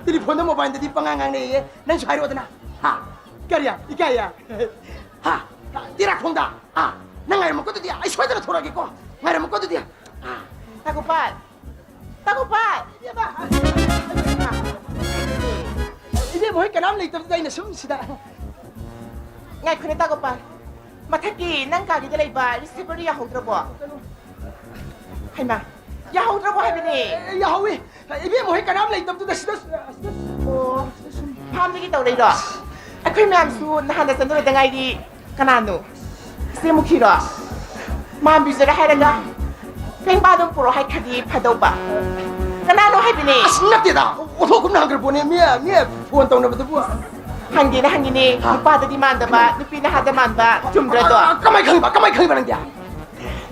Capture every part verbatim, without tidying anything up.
ꯇꯦꯂꯤꯐꯣꯟꯗ, ꯃꯣꯕꯥꯏꯜꯗꯗꯤ ꯄꯉꯥꯡ ꯉꯥꯡꯅꯩꯌꯦ꯫ ꯅꯪꯁꯨ ꯍꯥꯏꯔꯛꯑꯣꯗꯅ꯫ ꯍꯥ? ꯀꯔꯤ? ꯏꯀꯥꯏꯌꯦ? ꯍꯥ? ꯇꯤꯔꯥꯈꯣꯡꯗ? ꯑꯥ, ꯅꯪ ꯉꯥꯏꯔꯝꯃꯨꯀꯣ ꯑꯗꯨꯗꯤ꯫ ꯑꯩ ꯁꯣꯏꯗꯅ ꯊꯣꯔꯛꯑꯒꯦꯀꯣ꯫ ꯉꯥꯏꯔꯝꯃꯨꯀꯣ ꯑꯗꯨꯗꯤ꯫ ꯑꯥ꯫ ꯇꯥꯒꯣꯄꯥꯜ! ꯇꯥꯒꯣꯄꯥꯜ! ꯏꯕꯦꯝꯃ! ꯏꯕꯦꯝꯃ ꯍꯣꯏ ꯀꯅꯥꯝ ꯂꯩꯇꯕꯗꯨꯗ ꯑꯩꯅ ꯁꯨꯝ ꯁꯤꯗ꯫ ꯉꯥꯏꯈꯣꯅꯦ ꯇꯥꯒꯣꯄꯥꯜ꯫ ꯃꯊꯛꯀꯤ ꯅꯪ ꯀꯥꯒꯤꯗ ꯂꯩꯕ receiverꯗꯨ ꯌꯥꯍꯧꯗ꯭ꯔꯕꯣ? ꯍꯩꯃꯥ, ꯌꯥꯍꯧꯗ꯭ꯔꯕꯣ ꯍꯥꯏꯕꯅꯦ? ꯑꯦ, ꯌꯥꯍꯧꯋꯤ꯫ ꯏꯕꯦꯝꯃ ꯍꯣꯏ ꯀꯅꯥꯝ ꯂꯩꯇꯕꯗꯨꯗ ꯁꯤꯗ, ꯁꯤꯗ꯫ ꯑꯣ, ꯐꯥꯝꯗꯒꯤ ꯇꯧꯔꯛꯏꯔꯣ? ꯑꯩꯈꯣꯏ ꯃꯌꯥꯝꯁꯨ ꯅꯍꯥꯟꯗ ꯆꯠꯅꯔꯨꯗ ꯉꯥꯏꯔꯤ꯫ ꯀꯅꯥꯅꯣ? ꯏꯆꯦ ꯃꯨꯈꯤꯔꯣ? ꯃꯥꯝꯕꯤꯁꯤꯗ ꯍꯥꯏꯔꯒ ꯄꯦꯡꯕꯥꯗꯣ ꯄꯨꯔꯛꯑꯣ ꯍꯥꯏꯈ꯭ꯔꯗꯤ ꯐꯗꯧꯕ꯫ ꯀꯅꯥꯅꯣ ꯍꯥꯏꯕꯅꯦ? ꯑꯁ, ꯅꯠꯇꯦꯗ, ꯑꯣꯟꯊꯣꯛ ꯀꯨꯝꯅ ꯍꯪꯈ꯭ꯔ ꯄꯣꯠꯅꯦ꯫ ꯃꯤ, ꯃꯤ ꯐꯣꯟ ꯇꯧꯅꯕꯗꯨꯕꯨ꯫ ꯍꯪꯒꯦꯅ ꯍꯪꯉꯤꯅꯦ꯫ ꯍꯥ? ꯅꯨꯄꯥꯗꯗꯤ ꯃꯥꯟꯗꯕ, ꯅꯨꯄꯤ ꯅꯍꯥꯗ ꯃꯥꯟꯕ, ꯆꯨꯝꯗ꯭ꯔꯗꯣ? ꯑ, ꯀꯃꯥꯏ ꯈꯪꯕ? ꯀꯃꯥꯏ ꯈꯪꯕ ꯅꯪꯗꯤ?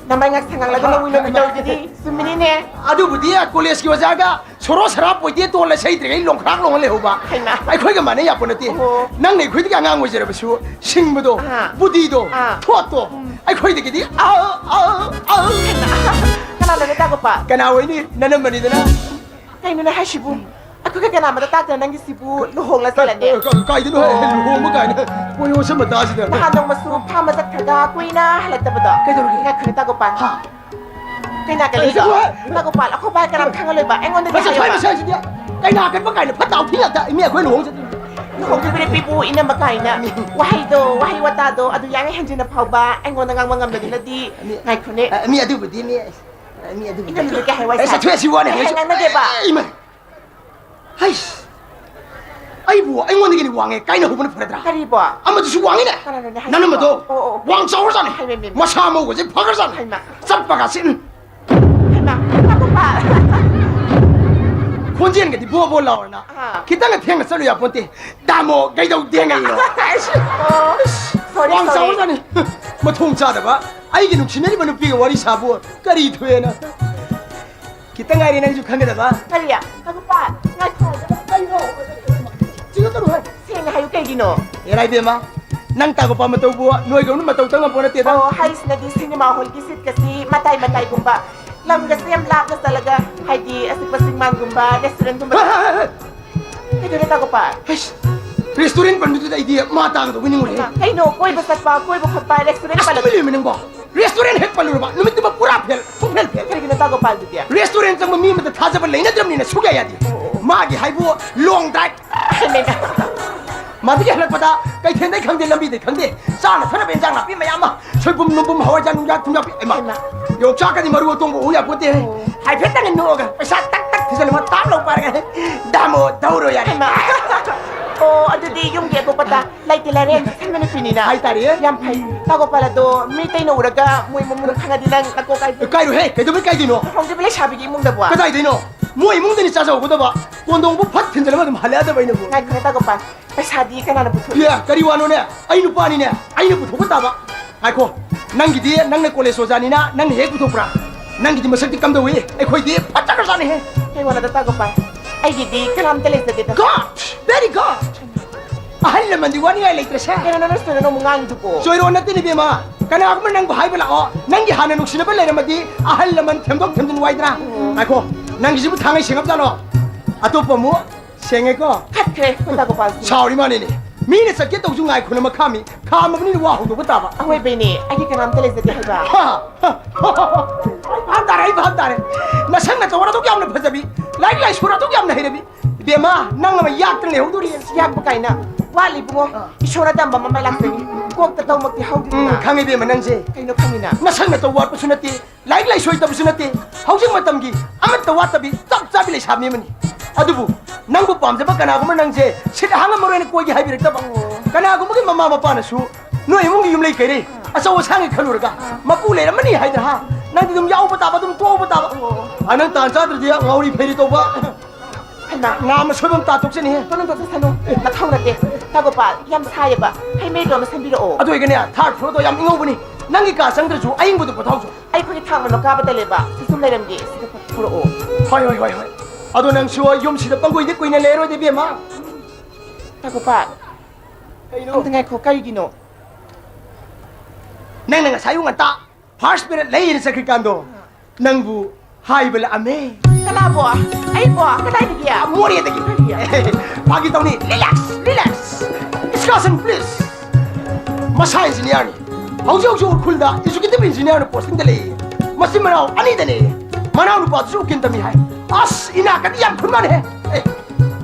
ꯅꯃꯥꯏ ꯉꯥꯛꯁꯪ ꯉꯥꯡꯂꯒ ꯅꯣꯡꯃꯩ ꯅꯣꯡꯃꯩ ꯇꯧꯔꯤꯗꯨꯗꯤ ꯆꯨꯝꯃꯤꯅꯤꯅꯦ꯫ ꯑꯗꯨꯕꯨꯗꯤ ꯀꯣꯂꯦꯖꯀꯤ ꯑꯣꯖꯥꯒ ꯁꯣꯔꯣ ꯁꯔꯥ ꯄꯣꯏꯗꯦ ꯇꯣꯜꯂ ꯁꯩꯗ꯭ꯔꯤꯉꯩ ꯂꯣꯡꯈ꯭ꯔꯥꯛ ꯂꯣꯡꯉ ꯂꯩꯍꯧꯕ꯫ ꯍꯩꯃꯥ꯫ ꯑꯩꯈꯣꯏꯒ ꯃꯥꯟꯅ ꯌꯥꯄꯣ ꯅꯠꯇꯦ꯫ ꯑꯣꯍꯣ꯫ ꯅꯪꯅ ꯑꯩꯈꯣꯏꯗꯒꯤ ꯑꯉꯥꯡ ꯑꯣꯏꯖꯔꯕꯁꯨ ꯁꯤꯡꯕꯗꯣ, ꯑꯥ꯫ ꯕꯨꯙꯤꯗꯣ, ꯑꯥ꯫ ꯊꯣꯠꯇꯣ, ꯎꯝ꯫ ꯑꯩꯈꯣꯏꯗꯒꯤꯗꯤ ꯑ, ꯑ, ꯑ꯫ ꯀꯅꯥꯅꯣꯅꯦ ꯇꯥꯒꯣꯄꯥꯜ? ꯀꯅꯥ ꯑꯣꯏꯅꯤ? ꯅꯅꯝꯃꯅꯤꯗꯅ꯫ ꯀꯩꯅꯣꯅꯦ ꯍꯥꯏꯁꯤꯕꯨ? ꯑꯩꯈꯣꯏꯒ ꯀꯅꯥꯃꯗ ꯇꯥꯛꯇꯅ ꯅꯪꯒꯤ ꯁꯤꯕꯨ ꯂꯨꯍꯣꯡꯂ ꯆꯠꯂꯅꯤ? ꯀ-, ꯀ-, ꯀꯥꯏꯗꯅꯣ ꯍꯦ? ꯑꯣ꯫ ꯂꯨꯍꯣꯡꯕ ꯀꯥꯏꯅ꯫ ꯄꯣꯌꯣ ꯁꯝꯕ ꯇꯥꯁꯤꯗ꯫ ꯅꯍꯥꯟ ꯅꯣꯡꯃꯁꯨ ꯐꯥꯝꯕ ꯆꯠꯈ꯭ꯔꯒ ꯀꯨꯏꯅ ꯍꯜꯂꯛꯇꯕꯗꯣ꯫ ꯀꯩꯗꯧꯔꯒꯦ? ꯉꯥꯏꯈꯣꯅꯦ ꯇꯥꯒꯣꯄꯥꯜ꯫ ꯍꯥ? ꯀꯩꯅꯥ ꯀꯔꯤ ꯀꯩꯅꯣ? ꯇꯥꯒꯣꯄꯥꯜ, ꯑꯩꯈꯣꯏ ꯚꯥꯏ ꯀꯅꯥꯝ ꯈꯪꯍꯜꯂꯣꯏꯕ꯫ ꯑꯩꯉꯣꯟꯗꯗꯤ ꯃꯁꯛ ꯍꯥꯏꯌꯣꯕ꯫ ꯐꯖꯩ ꯃꯁꯛꯁꯤꯗꯤ꯫ ꯀꯩꯅꯥ ꯀꯟꯕ ꯀꯥꯏꯅ ꯐꯠꯇ ꯍꯥꯎꯊꯤ ꯉꯥꯛꯇ꯫ ꯃꯤ ꯑꯩꯈꯣꯏ ꯂꯨꯍꯣꯡ ꯆꯠꯇꯣꯏꯅꯤ꯫ ꯂꯨꯍꯣꯡꯈꯤꯕ ꯅꯨꯄꯤꯕꯨ ꯏꯅꯝꯃ ꯀꯥꯏꯅ꯫ ꯋꯥꯍꯩꯗꯣ, ꯋꯥꯍꯩ ꯋꯥꯇꯥꯗꯣ ꯑꯗꯨ ꯌꯥꯔꯤꯉꯩ ꯍꯦꯟꯖꯤꯟꯅ ꯐꯥꯎꯕ ꯑꯩꯉꯣꯟꯗ ꯉꯥꯡꯕ ꯉꯝꯗꯗꯨꯅꯗꯤ꯫ ꯃꯤ, ꯉꯥꯏꯈꯣꯅꯦ꯫ ꯑ, ꯃꯤ ꯑꯗꯨꯕꯨꯗꯤ ꯃꯤ, ꯑ, ꯃꯤ ꯑꯗꯨꯕꯨꯗꯤ꯫ ꯏꯅꯝꯃꯗ ꯀꯩ ꯍꯥꯏ ꯋꯥꯏ ꯑꯦ, ꯁꯥꯏ? ꯆꯠꯊꯣꯛꯑꯦ, ꯁꯤ ꯋꯥꯅꯤ ꯀꯩ ꯍꯥꯏ ꯍꯥꯏꯁꯦ꯫ ꯉꯥꯡꯅꯒꯦꯕ? ꯑꯦ, ꯏꯃꯥ꯫ ꯍꯩꯁ! ꯑꯩꯕꯨ ꯑꯩꯉꯣꯟꯗꯒꯤꯅꯤ ꯋꯥꯡꯉꯦ ꯀꯥꯏꯅ ꯍꯧꯕꯅ ꯐꯔꯗ꯭ꯔꯥ? ꯀꯔꯤꯕꯣ? ꯑꯃꯗꯨꯁꯨ ꯋꯥꯡꯉꯤꯅꯦ꯫ ꯀꯅꯥꯅꯣꯅꯦ ꯍꯥꯏꯁꯤꯕꯣ? ꯅꯅꯝꯃꯗꯣ ꯑꯣ, ꯑꯣ, ꯑꯣ꯫ ꯋꯥꯡ ꯆꯥꯎꯔꯖꯥꯠꯅꯤ꯫ ꯍꯩꯃ, ꯍꯩꯃ, ꯍꯩꯃ꯫ ꯃꯁꯥ ꯃꯎꯒꯁꯦ ꯐꯈ꯭ꯔꯖꯥꯠꯅꯤ꯫ ꯍꯩꯃ꯫ ꯆꯠꯄꯒꯁꯤ, ꯎꯝ꯫ ꯍꯩꯃ, ꯉꯥꯏꯈꯣꯕ꯫ ꯈꯣꯟꯖꯦꯜꯒꯗꯤ ꯕꯣ ꯕꯣ ꯂꯥꯎꯔꯅ꯫ ꯑꯥ꯫ ꯈꯤꯇꯪꯒ ꯊꯦꯡꯅ ꯆꯠꯂꯨ ꯌꯥꯄꯣꯟꯇꯦ꯫ ꯇꯥꯃꯣ, ꯀꯩꯗꯧꯗꯦ ꯉꯩꯔꯣ? ꯑꯣ, sorry, ꯋꯥꯡ sorry꯫ ꯆꯥꯎꯔꯖꯥꯠꯅꯤ꯫ ꯃꯊꯣꯡ ꯆꯥꯗꯕ꯫ ꯑꯩꯒꯤ ꯅꯨꯡꯁꯤꯅꯔꯤꯕ ꯅꯨꯄꯤꯒ ꯋꯥꯔꯤ ꯁꯥꯕꯨ ꯀꯔꯤ ꯊꯣꯛꯑꯦꯅ? ꯈꯤꯇꯪ ꯉꯥꯏꯔꯦ ꯅꯪꯁꯨ ꯈꯪꯒꯗꯕ꯫ ꯀꯔꯤ? ꯇꯥꯒꯣꯄꯥꯜ, ꯉꯥꯏꯈꯣ꯫ ꯀꯩꯅꯣ? ꯆꯤꯡꯉꯛꯀꯅꯨ ꯍꯦ꯫ ꯁꯦꯡꯅ ꯍꯥꯏꯌꯨ, ꯀꯩꯒꯤꯅꯣ? ꯑꯦꯔꯥ ꯏꯕꯦꯝꯃ, ꯅꯪ ꯇꯥꯒꯣꯄꯥꯜ ꯃꯇꯧꯕꯨ ꯅꯣꯏꯒꯧꯅ ꯃꯇꯧ ꯇꯧ ꯉꯝꯄꯣ ꯅꯠꯇꯦꯗ꯫ ꯑꯣ, ꯍꯥꯏꯔꯤꯁꯤꯅꯗꯤ cinema hallꯒꯤ seatꯀꯁꯤ ꯃꯇꯥꯏ ꯃꯇꯥꯏꯒꯨꯝꯕ, ꯂꯝꯒꯁꯤ ꯌꯥꯝ ꯂꯥꯞꯅ ꯆꯠꯂꯒ, ꯍꯥꯏꯗꯤ ꯑꯆꯤꯛꯄ ꯆꯤꯡꯃꯥꯟꯒꯨꯝꯕ, restaurantꯒꯨꯝꯕ꯫ ꯍꯦ, ꯍꯦ, ꯍꯦ, ꯍꯦ꯫ ꯀꯩꯅꯣ ꯇꯥ ꯒꯣꯄꯥꯜ? ꯍꯩꯁ, restaurant ꯄꯟꯕꯗꯨꯗ ꯑꯩꯗꯤ ꯃꯥ ꯇꯥꯒꯗꯧꯕ ꯅꯤꯡꯉꯨꯔꯦ꯫ ꯀꯩꯅꯣ, ꯀꯣꯏꯕ ꯆꯠꯄ, ꯀꯣꯏꯕ ꯈꯣꯠꯄ, restaurant ꯑꯁ, ꯄꯜꯂꯛ- ꯇꯨꯃꯤꯟ ꯂꯩꯌꯨꯃꯤ ꯅꯪꯕꯣ꯫ Restaurant ꯍꯦꯛ ꯄꯜꯂꯨꯔꯕ ꯅꯨꯃꯤꯠꯇꯨꯃ ꯄꯨꯔꯥ fail, ꯄꯨꯡ fail, fail꯫ ꯀꯔꯤꯒꯤꯅꯣ ꯇꯥ ꯒꯣꯄꯥꯜꯗꯨꯗꯤ? Restaurant ꯆꯪꯕ ꯃꯤ ꯑꯃꯗ ꯊꯥꯖꯕ ꯂꯩꯅꯗ꯭ꯔꯕꯅꯤꯅ ꯁꯨꯛꯌꯥ ꯌꯥꯗꯦ꯫ ꯑꯣ, ꯑꯣ, ꯑꯣ꯫ ꯃꯥꯒꯤ ꯍꯥꯏꯕꯨ long drive꯫ ꯍꯩꯃꯩ꯫ ꯃꯗꯨꯒꯤ ꯍꯜꯂꯛꯄꯗ ꯀꯩꯊꯦꯜꯗꯩ ꯈꯪꯗꯦ, ꯂꯝꯕꯤꯗꯩ ꯈꯪꯗꯦ, ꯆꯥꯅ ꯊꯛꯅꯕ ꯏꯟꯖꯥꯡ ꯅꯥꯄꯤ ꯃꯌꯥꯝ ꯑꯃ, ꯁꯣꯏꯕꯨꯝ, ꯅꯨꯡꯕꯨꯝ, ꯍꯋꯥꯏꯖꯥꯔ, ꯅꯨꯡꯖꯥꯔ, ꯊꯨꯝꯌꯥꯛꯄꯤ, ꯍꯩꯃꯥ, ꯍꯩꯃꯥ꯫ ꯌꯣꯡꯆꯥꯛꯀꯗꯤ ꯃꯔꯨ ꯑꯇꯣꯡꯕ ꯎ ꯌꯥꯄꯣꯠꯇꯦ꯫ ꯑꯣ꯫ ꯍꯥꯏꯐꯦꯠꯇꯪ ꯅꯣꯛꯑꯒ ꯄꯩꯁꯥ ꯇꯛ ꯇꯛ ꯊꯤꯖꯤꯜꯂꯝꯃ ꯇꯥꯞ ꯂꯧ ꯄꯥꯏꯔꯒ, "ꯗꯥꯃꯣ, ꯗꯧꯔꯣ ꯌꯥꯔꯦ"꯫ ꯍꯩꯃꯥ꯫ ꯑꯣ, ꯑꯗꯨꯗꯤ ꯌꯨꯝꯒꯤ ꯑꯀꯨꯞꯄꯇ ꯂꯩꯇꯦ ꯂꯥꯏꯔꯦ ꯌꯥꯝ ꯁꯟꯕ ꯅꯨꯄꯤꯅꯤꯅ꯫ ꯍꯥꯏꯇꯥꯔꯦ꯫ ꯌꯥꯝ ꯐꯩ꯫ ꯇꯥ ꯒꯣꯄꯥꯜ, ꯑꯗꯣ ꯃꯤꯇꯩꯅ ꯎꯔꯒ ꯃꯣꯏ ꯃꯃꯨꯡ ꯈꯪꯉꯗꯤ ꯅꯪ ꯅꯀꯣꯛ ꯀꯥꯏ-, ꯀꯥꯏꯔꯣꯏꯍꯦ, ꯀꯩꯗꯧꯕꯩ ꯀꯥꯏꯗꯣꯏꯅꯣ? ꯂꯨꯍꯣꯡꯗ꯭ꯔꯤꯕ ꯂꯩꯁꯥꯕꯤꯒꯤ ꯏꯃꯨꯡꯗꯕꯣ? ꯀꯗꯥꯏꯗꯩꯅꯣ? ꯃꯣꯏ ꯏꯃꯨꯡꯗꯅꯤ ꯆꯥꯖꯍꯧꯒꯗꯕ꯫ ꯀꯣꯟꯗꯣꯡꯕꯨ ꯐꯠ ꯊꯤꯟꯖꯤꯜꯂꯒ ꯑꯗꯨꯝ ꯍꯜꯂꯛꯑꯗꯕ ꯑꯩꯅꯕꯨ꯫ ꯉꯥꯏꯈꯣꯅꯦ ꯇꯥ ꯒꯣꯄꯥꯜ, ꯄꯩꯁꯥꯗꯤ ꯀꯅꯥꯅ ꯄꯨꯊꯣꯛꯏ? ꯏꯌꯥ, ꯀꯔꯤ ꯋꯥꯅꯣꯅꯦ? ꯑꯩ ꯅꯨꯄꯥꯅꯤꯅꯦ, ꯑꯩꯅ ꯄꯨꯊꯣꯛꯄ ꯇꯥꯕ꯫ ꯉꯥꯏꯈꯣ, ꯅꯪꯒꯤꯗꯤ ꯅꯪꯅ college ꯑꯣꯖꯥꯅꯤꯅ ꯅꯪꯅ ꯍꯦꯛ ꯄꯨꯊꯣꯛꯄ꯭ꯔꯥ? ꯅꯪꯒꯤꯗꯤ ꯃꯁꯛꯇꯤ ꯀꯝꯗꯧꯏ? ꯑꯩꯈꯣꯏꯗꯤ ꯐꯖꯈ꯭ꯔꯖꯥꯠꯅꯤꯍꯦ꯫ ꯀꯩ ꯋꯥꯅꯣꯗ ꯇꯥ ꯒꯣꯄꯥꯜ, ꯑꯩꯒꯤꯗꯤ ꯀꯅꯥꯝꯇ ꯂꯩꯖꯗꯦꯗ꯫ God! Very God! ꯑꯍꯜ ꯂꯃꯟꯗꯤ ꯋꯥꯅꯤꯡꯉꯥꯏ ꯂꯩꯇ꯭ꯔꯁꯦ꯫ ꯀꯩꯅꯣ ꯅꯪꯅ ꯆꯣꯏꯔꯣꯟ ꯑꯃꯨꯛ ꯉꯥꯡꯉꯤꯗꯨꯕꯣ? ꯆꯣꯏꯔꯣꯟ ꯅꯠꯇꯦꯅꯦ ꯏꯕꯦꯝꯃ, ꯀꯅꯥꯒꯨꯝꯕ ꯅꯪꯕꯨ ꯍꯥꯏꯕ ꯂꯥꯛꯑꯣ, ꯅꯪꯒꯤ ꯍꯥꯟꯅ ꯅꯨꯡꯁꯤꯅꯕ ꯂꯩꯔꯝꯃꯗꯤ ꯑꯍꯜ ꯂꯃꯟ ꯊꯦꯝꯗꯣꯛ ꯊꯦꯝꯖꯤꯟ ꯋꯥꯏꯗ꯭ꯔꯥ? ꯑꯣ꯫ ꯉꯥꯏꯈꯣ, ꯅꯪꯒꯤꯁꯤꯕꯨ ꯊꯥꯡꯉꯩ ꯁꯦꯡꯉꯞ ꯖꯥꯠꯂꯣ? ꯑꯇꯣꯞꯄ ꯑꯃꯨꯛ ꯁꯦꯡꯉꯦꯀꯣ? ꯈꯠꯈ꯭ꯔꯦ ꯑꯩꯈꯣꯏ ꯇꯥ ꯒꯣꯄꯥꯜꯁꯦ꯫ ꯁꯥꯎꯔꯤ ꯃꯥꯅꯤꯅꯦ, ꯃꯤꯅ ꯆꯠꯀꯦ ꯇꯧꯁꯨ ꯉꯥꯏꯈꯣꯅ ꯃꯈꯥꯃꯤ ꯈꯥꯝꯃꯕꯅꯤꯅ ꯋꯥ ꯍꯧꯗꯣꯛꯄ ꯇꯥꯕ꯫ ꯑꯋꯣꯏꯕꯩꯅꯦ, ꯑꯩꯒꯤ ꯀꯅꯥꯝꯇ ꯂꯩꯖꯗꯦ ꯍꯥꯏꯕ꯫ ꯍꯥ? ꯑꯩ ꯚꯥꯞ ꯇꯥꯔꯦ, ꯑꯩ ꯚꯥꯞ ꯇꯥꯔꯦ꯫ ꯅꯁꯛ ꯅꯇꯧ ꯑꯗꯨꯛ ꯌꯥꯝꯅ ꯐꯖꯕꯤ, ꯂꯥꯏꯔꯤꯛ ꯂꯥꯏꯁꯨ ꯑꯗꯨꯛ ꯌꯥꯝꯅ ꯍꯩꯔꯕꯤ, ꯏꯕꯦꯝꯃ, ꯅꯪ ꯑꯃ ꯌꯥꯛꯇꯅ ꯂꯩꯍꯧꯗꯣꯔꯤ꯫ ꯌꯥꯛꯄ ꯀꯥꯏꯅ ꯋꯥꯠꯂꯤ ꯏꯕꯨꯡꯉꯣ꯫ ꯑꯥ꯫ ꯏꯁꯣꯔꯅ ꯇꯝꯕ ꯑꯃ ꯃꯥꯏ ꯂꯥꯛꯆꯅꯤ꯫ ꯀꯣꯛꯇ ꯇꯧꯃꯛꯇꯤ ꯍꯧꯗ꯭ꯔꯤꯗꯅ꯫ ꯎꯝ, ꯈꯪꯉꯤ ꯏꯕꯦꯝꯃ ꯅꯪꯁꯦ꯫ ꯀꯩꯅꯣ ꯈꯪꯉꯤꯅ? ꯅꯁꯛ ꯅꯇꯧ ꯋꯥꯠꯄꯁꯨ ꯅꯠꯇꯦ, ꯂꯥꯏꯔꯤꯛ ꯂꯥꯏꯁꯨ ꯍꯩꯇꯕꯁꯨ ꯅꯠꯇꯦ꯫ ꯍꯧꯖꯤꯛ ꯃꯇꯝꯒꯤ ꯑꯃꯠꯇ ꯋꯥꯠꯇꯕꯤ ꯆꯞ ꯆꯥꯕꯤ ꯂꯩꯁꯥꯕꯤ ꯑꯃꯅꯤ꯫ ꯑꯗꯨꯕꯨ ꯅꯪꯕꯨ ꯄꯥꯝꯖꯕ ꯀꯅꯥꯒꯨꯝꯕ ꯅꯪꯁꯦ ꯁꯤꯠ ꯑꯍꯥꯡ ꯑꯃ ꯑꯣꯏꯅ ꯀꯣꯏꯒꯦ ꯍꯥꯏꯕꯤꯔꯛꯇꯕ? ꯑꯣ꯫ ꯀꯅꯥꯒꯨꯝꯕꯒꯤ ꯃꯃꯥ ꯃꯄꯥꯅꯁꯨ ꯅꯣꯏ ꯏꯃꯨꯡꯒꯤ ꯌꯨꯝꯂꯩ ꯀꯩꯔꯩ ꯑꯆꯧ ꯑꯁꯥꯡꯒꯤ ꯈꯜꯂꯨꯔꯒ ꯃꯄꯨ ꯂꯩꯔꯝꯃꯅꯤ ꯍꯥꯏꯗꯅ, ꯍꯥ? ꯅꯪꯗꯤ ꯑꯗꯨꯝ ꯌꯥꯎꯕ ꯇꯥꯕ, ꯑꯗꯨꯝ ꯇꯣꯛꯍꯧꯕ ꯇꯥꯕ꯫ ꯑꯣ꯫ ꯑꯥ, ꯅꯪ ꯇꯥꯟ ꯆꯥꯗ꯭ꯔꯗꯤ ꯉꯥꯎꯔꯤ ꯐꯩꯔꯤ ꯇꯧꯕ꯫ ꯍꯩꯃꯥ꯫ ꯅꯥꯝꯃ ꯁꯣꯏꯕꯝ ꯇꯥꯊꯣꯛꯆꯅꯤꯍꯦ꯫ ꯇꯣꯅꯨ ꯇꯣꯠꯆꯁꯅꯨ꯫ ꯅꯊꯧ ꯅꯠꯇꯦ꯫ ꯇꯥ ꯒꯣꯄꯥꯜ, ꯌꯥꯝ ꯁꯥꯏꯌꯦꯕ꯫ ꯍꯩ ꯃꯍꯤꯗꯣ ꯑꯃ ꯁꯦꯝꯕꯤꯔꯛꯑꯣ꯫ ꯑꯗꯨ ꯑꯣꯏꯒꯅꯦ, third floorꯗꯣ ꯌꯥꯝ ꯏꯪꯍꯧꯕꯅꯤ꯫ ꯅꯪꯒꯤ ꯀꯥ ꯆꯪꯗ꯭ꯔꯁꯨ ꯑꯏꯪꯕꯗꯣ ꯄꯣꯊꯥꯎꯁꯨ꯫ ꯑꯩꯈꯣꯏꯒꯤ ꯊꯥꯡ ꯃꯅꯣ ꯀꯥꯕꯗ ꯂꯩꯕ ꯁꯤꯁꯨꯝ ꯂꯩꯔꯝꯒꯦ꯫ ꯁꯤꯗ ꯄꯨꯔꯛꯑꯣ꯫ ꯍꯣꯏ, ꯍꯣꯏ, ꯍꯣꯏ, ꯍꯣꯏ꯫ ꯑꯗꯣ ꯅꯪꯁꯨ ꯌꯨꯝꯁꯤꯗ ꯄꯪꯀꯨꯏꯗꯤ ꯀꯨꯏꯅ ꯂꯩꯔꯣꯏꯗ, ꯏꯕꯦꯝꯃ꯫ ꯇꯥ ꯒꯣꯄꯥꯜ꯫ ꯀꯩꯅꯣ? ꯑꯝꯇ ꯉꯥꯏꯈꯣ, ꯀꯔꯤꯒꯤꯅꯣ? ꯅꯪꯅ ꯉꯁꯥꯏ ꯑꯌꯨꯛ ꯉꯟꯇꯥ first period ꯂꯩꯌꯦꯅ ꯆꯠꯈ꯭ꯔꯤꯀꯥꯟꯗꯣ, ꯅꯪꯕꯨ ꯍꯥꯏꯕ ꯂꯥꯛꯑꯝꯃꯦ꯫ ꯀꯅꯥꯕꯣ? ꯑꯩꯕꯣ? ꯀꯗꯥꯏꯗꯒꯤ? ꯃꯣꯔꯦꯗꯒꯤ꯫ ꯀꯔꯤ? ꯐꯥꯒꯤ ꯇꯧꯅꯤ꯫ Relax, relax. Excursion, please. ꯃꯁꯥ ꯏꯟꯖꯤꯅꯤꯌꯥꯔꯅꯤ꯫ ꯍꯧꯖꯤꯛ ꯍꯧꯖꯤꯛ ꯎꯈ꯭ꯔꯨꯜꯗ ꯑꯦꯖꯨꯀꯦꯇꯤꯚ ꯏꯟꯖꯤꯅꯤꯌꯥꯔꯅ ꯄꯣꯁꯇꯤꯡꯗ ꯂꯩꯌꯦ꯫ ꯃꯆꯤꯟ ꯃꯅꯥꯎ ꯑꯅꯤꯗꯅꯦ꯫ ꯃꯅꯥꯎ ꯅꯨꯄꯥꯗꯨꯁꯨ ꯎꯀꯤꯜ ꯇꯝꯃꯤ ꯍꯥꯏ꯫ ꯑꯁ, ꯏꯅꯥꯛꯀꯗꯤ ꯌꯥꯝ ꯈꯨꯟ ꯃꯥꯟꯅꯩꯍꯦ꯫ ꯑꯦ,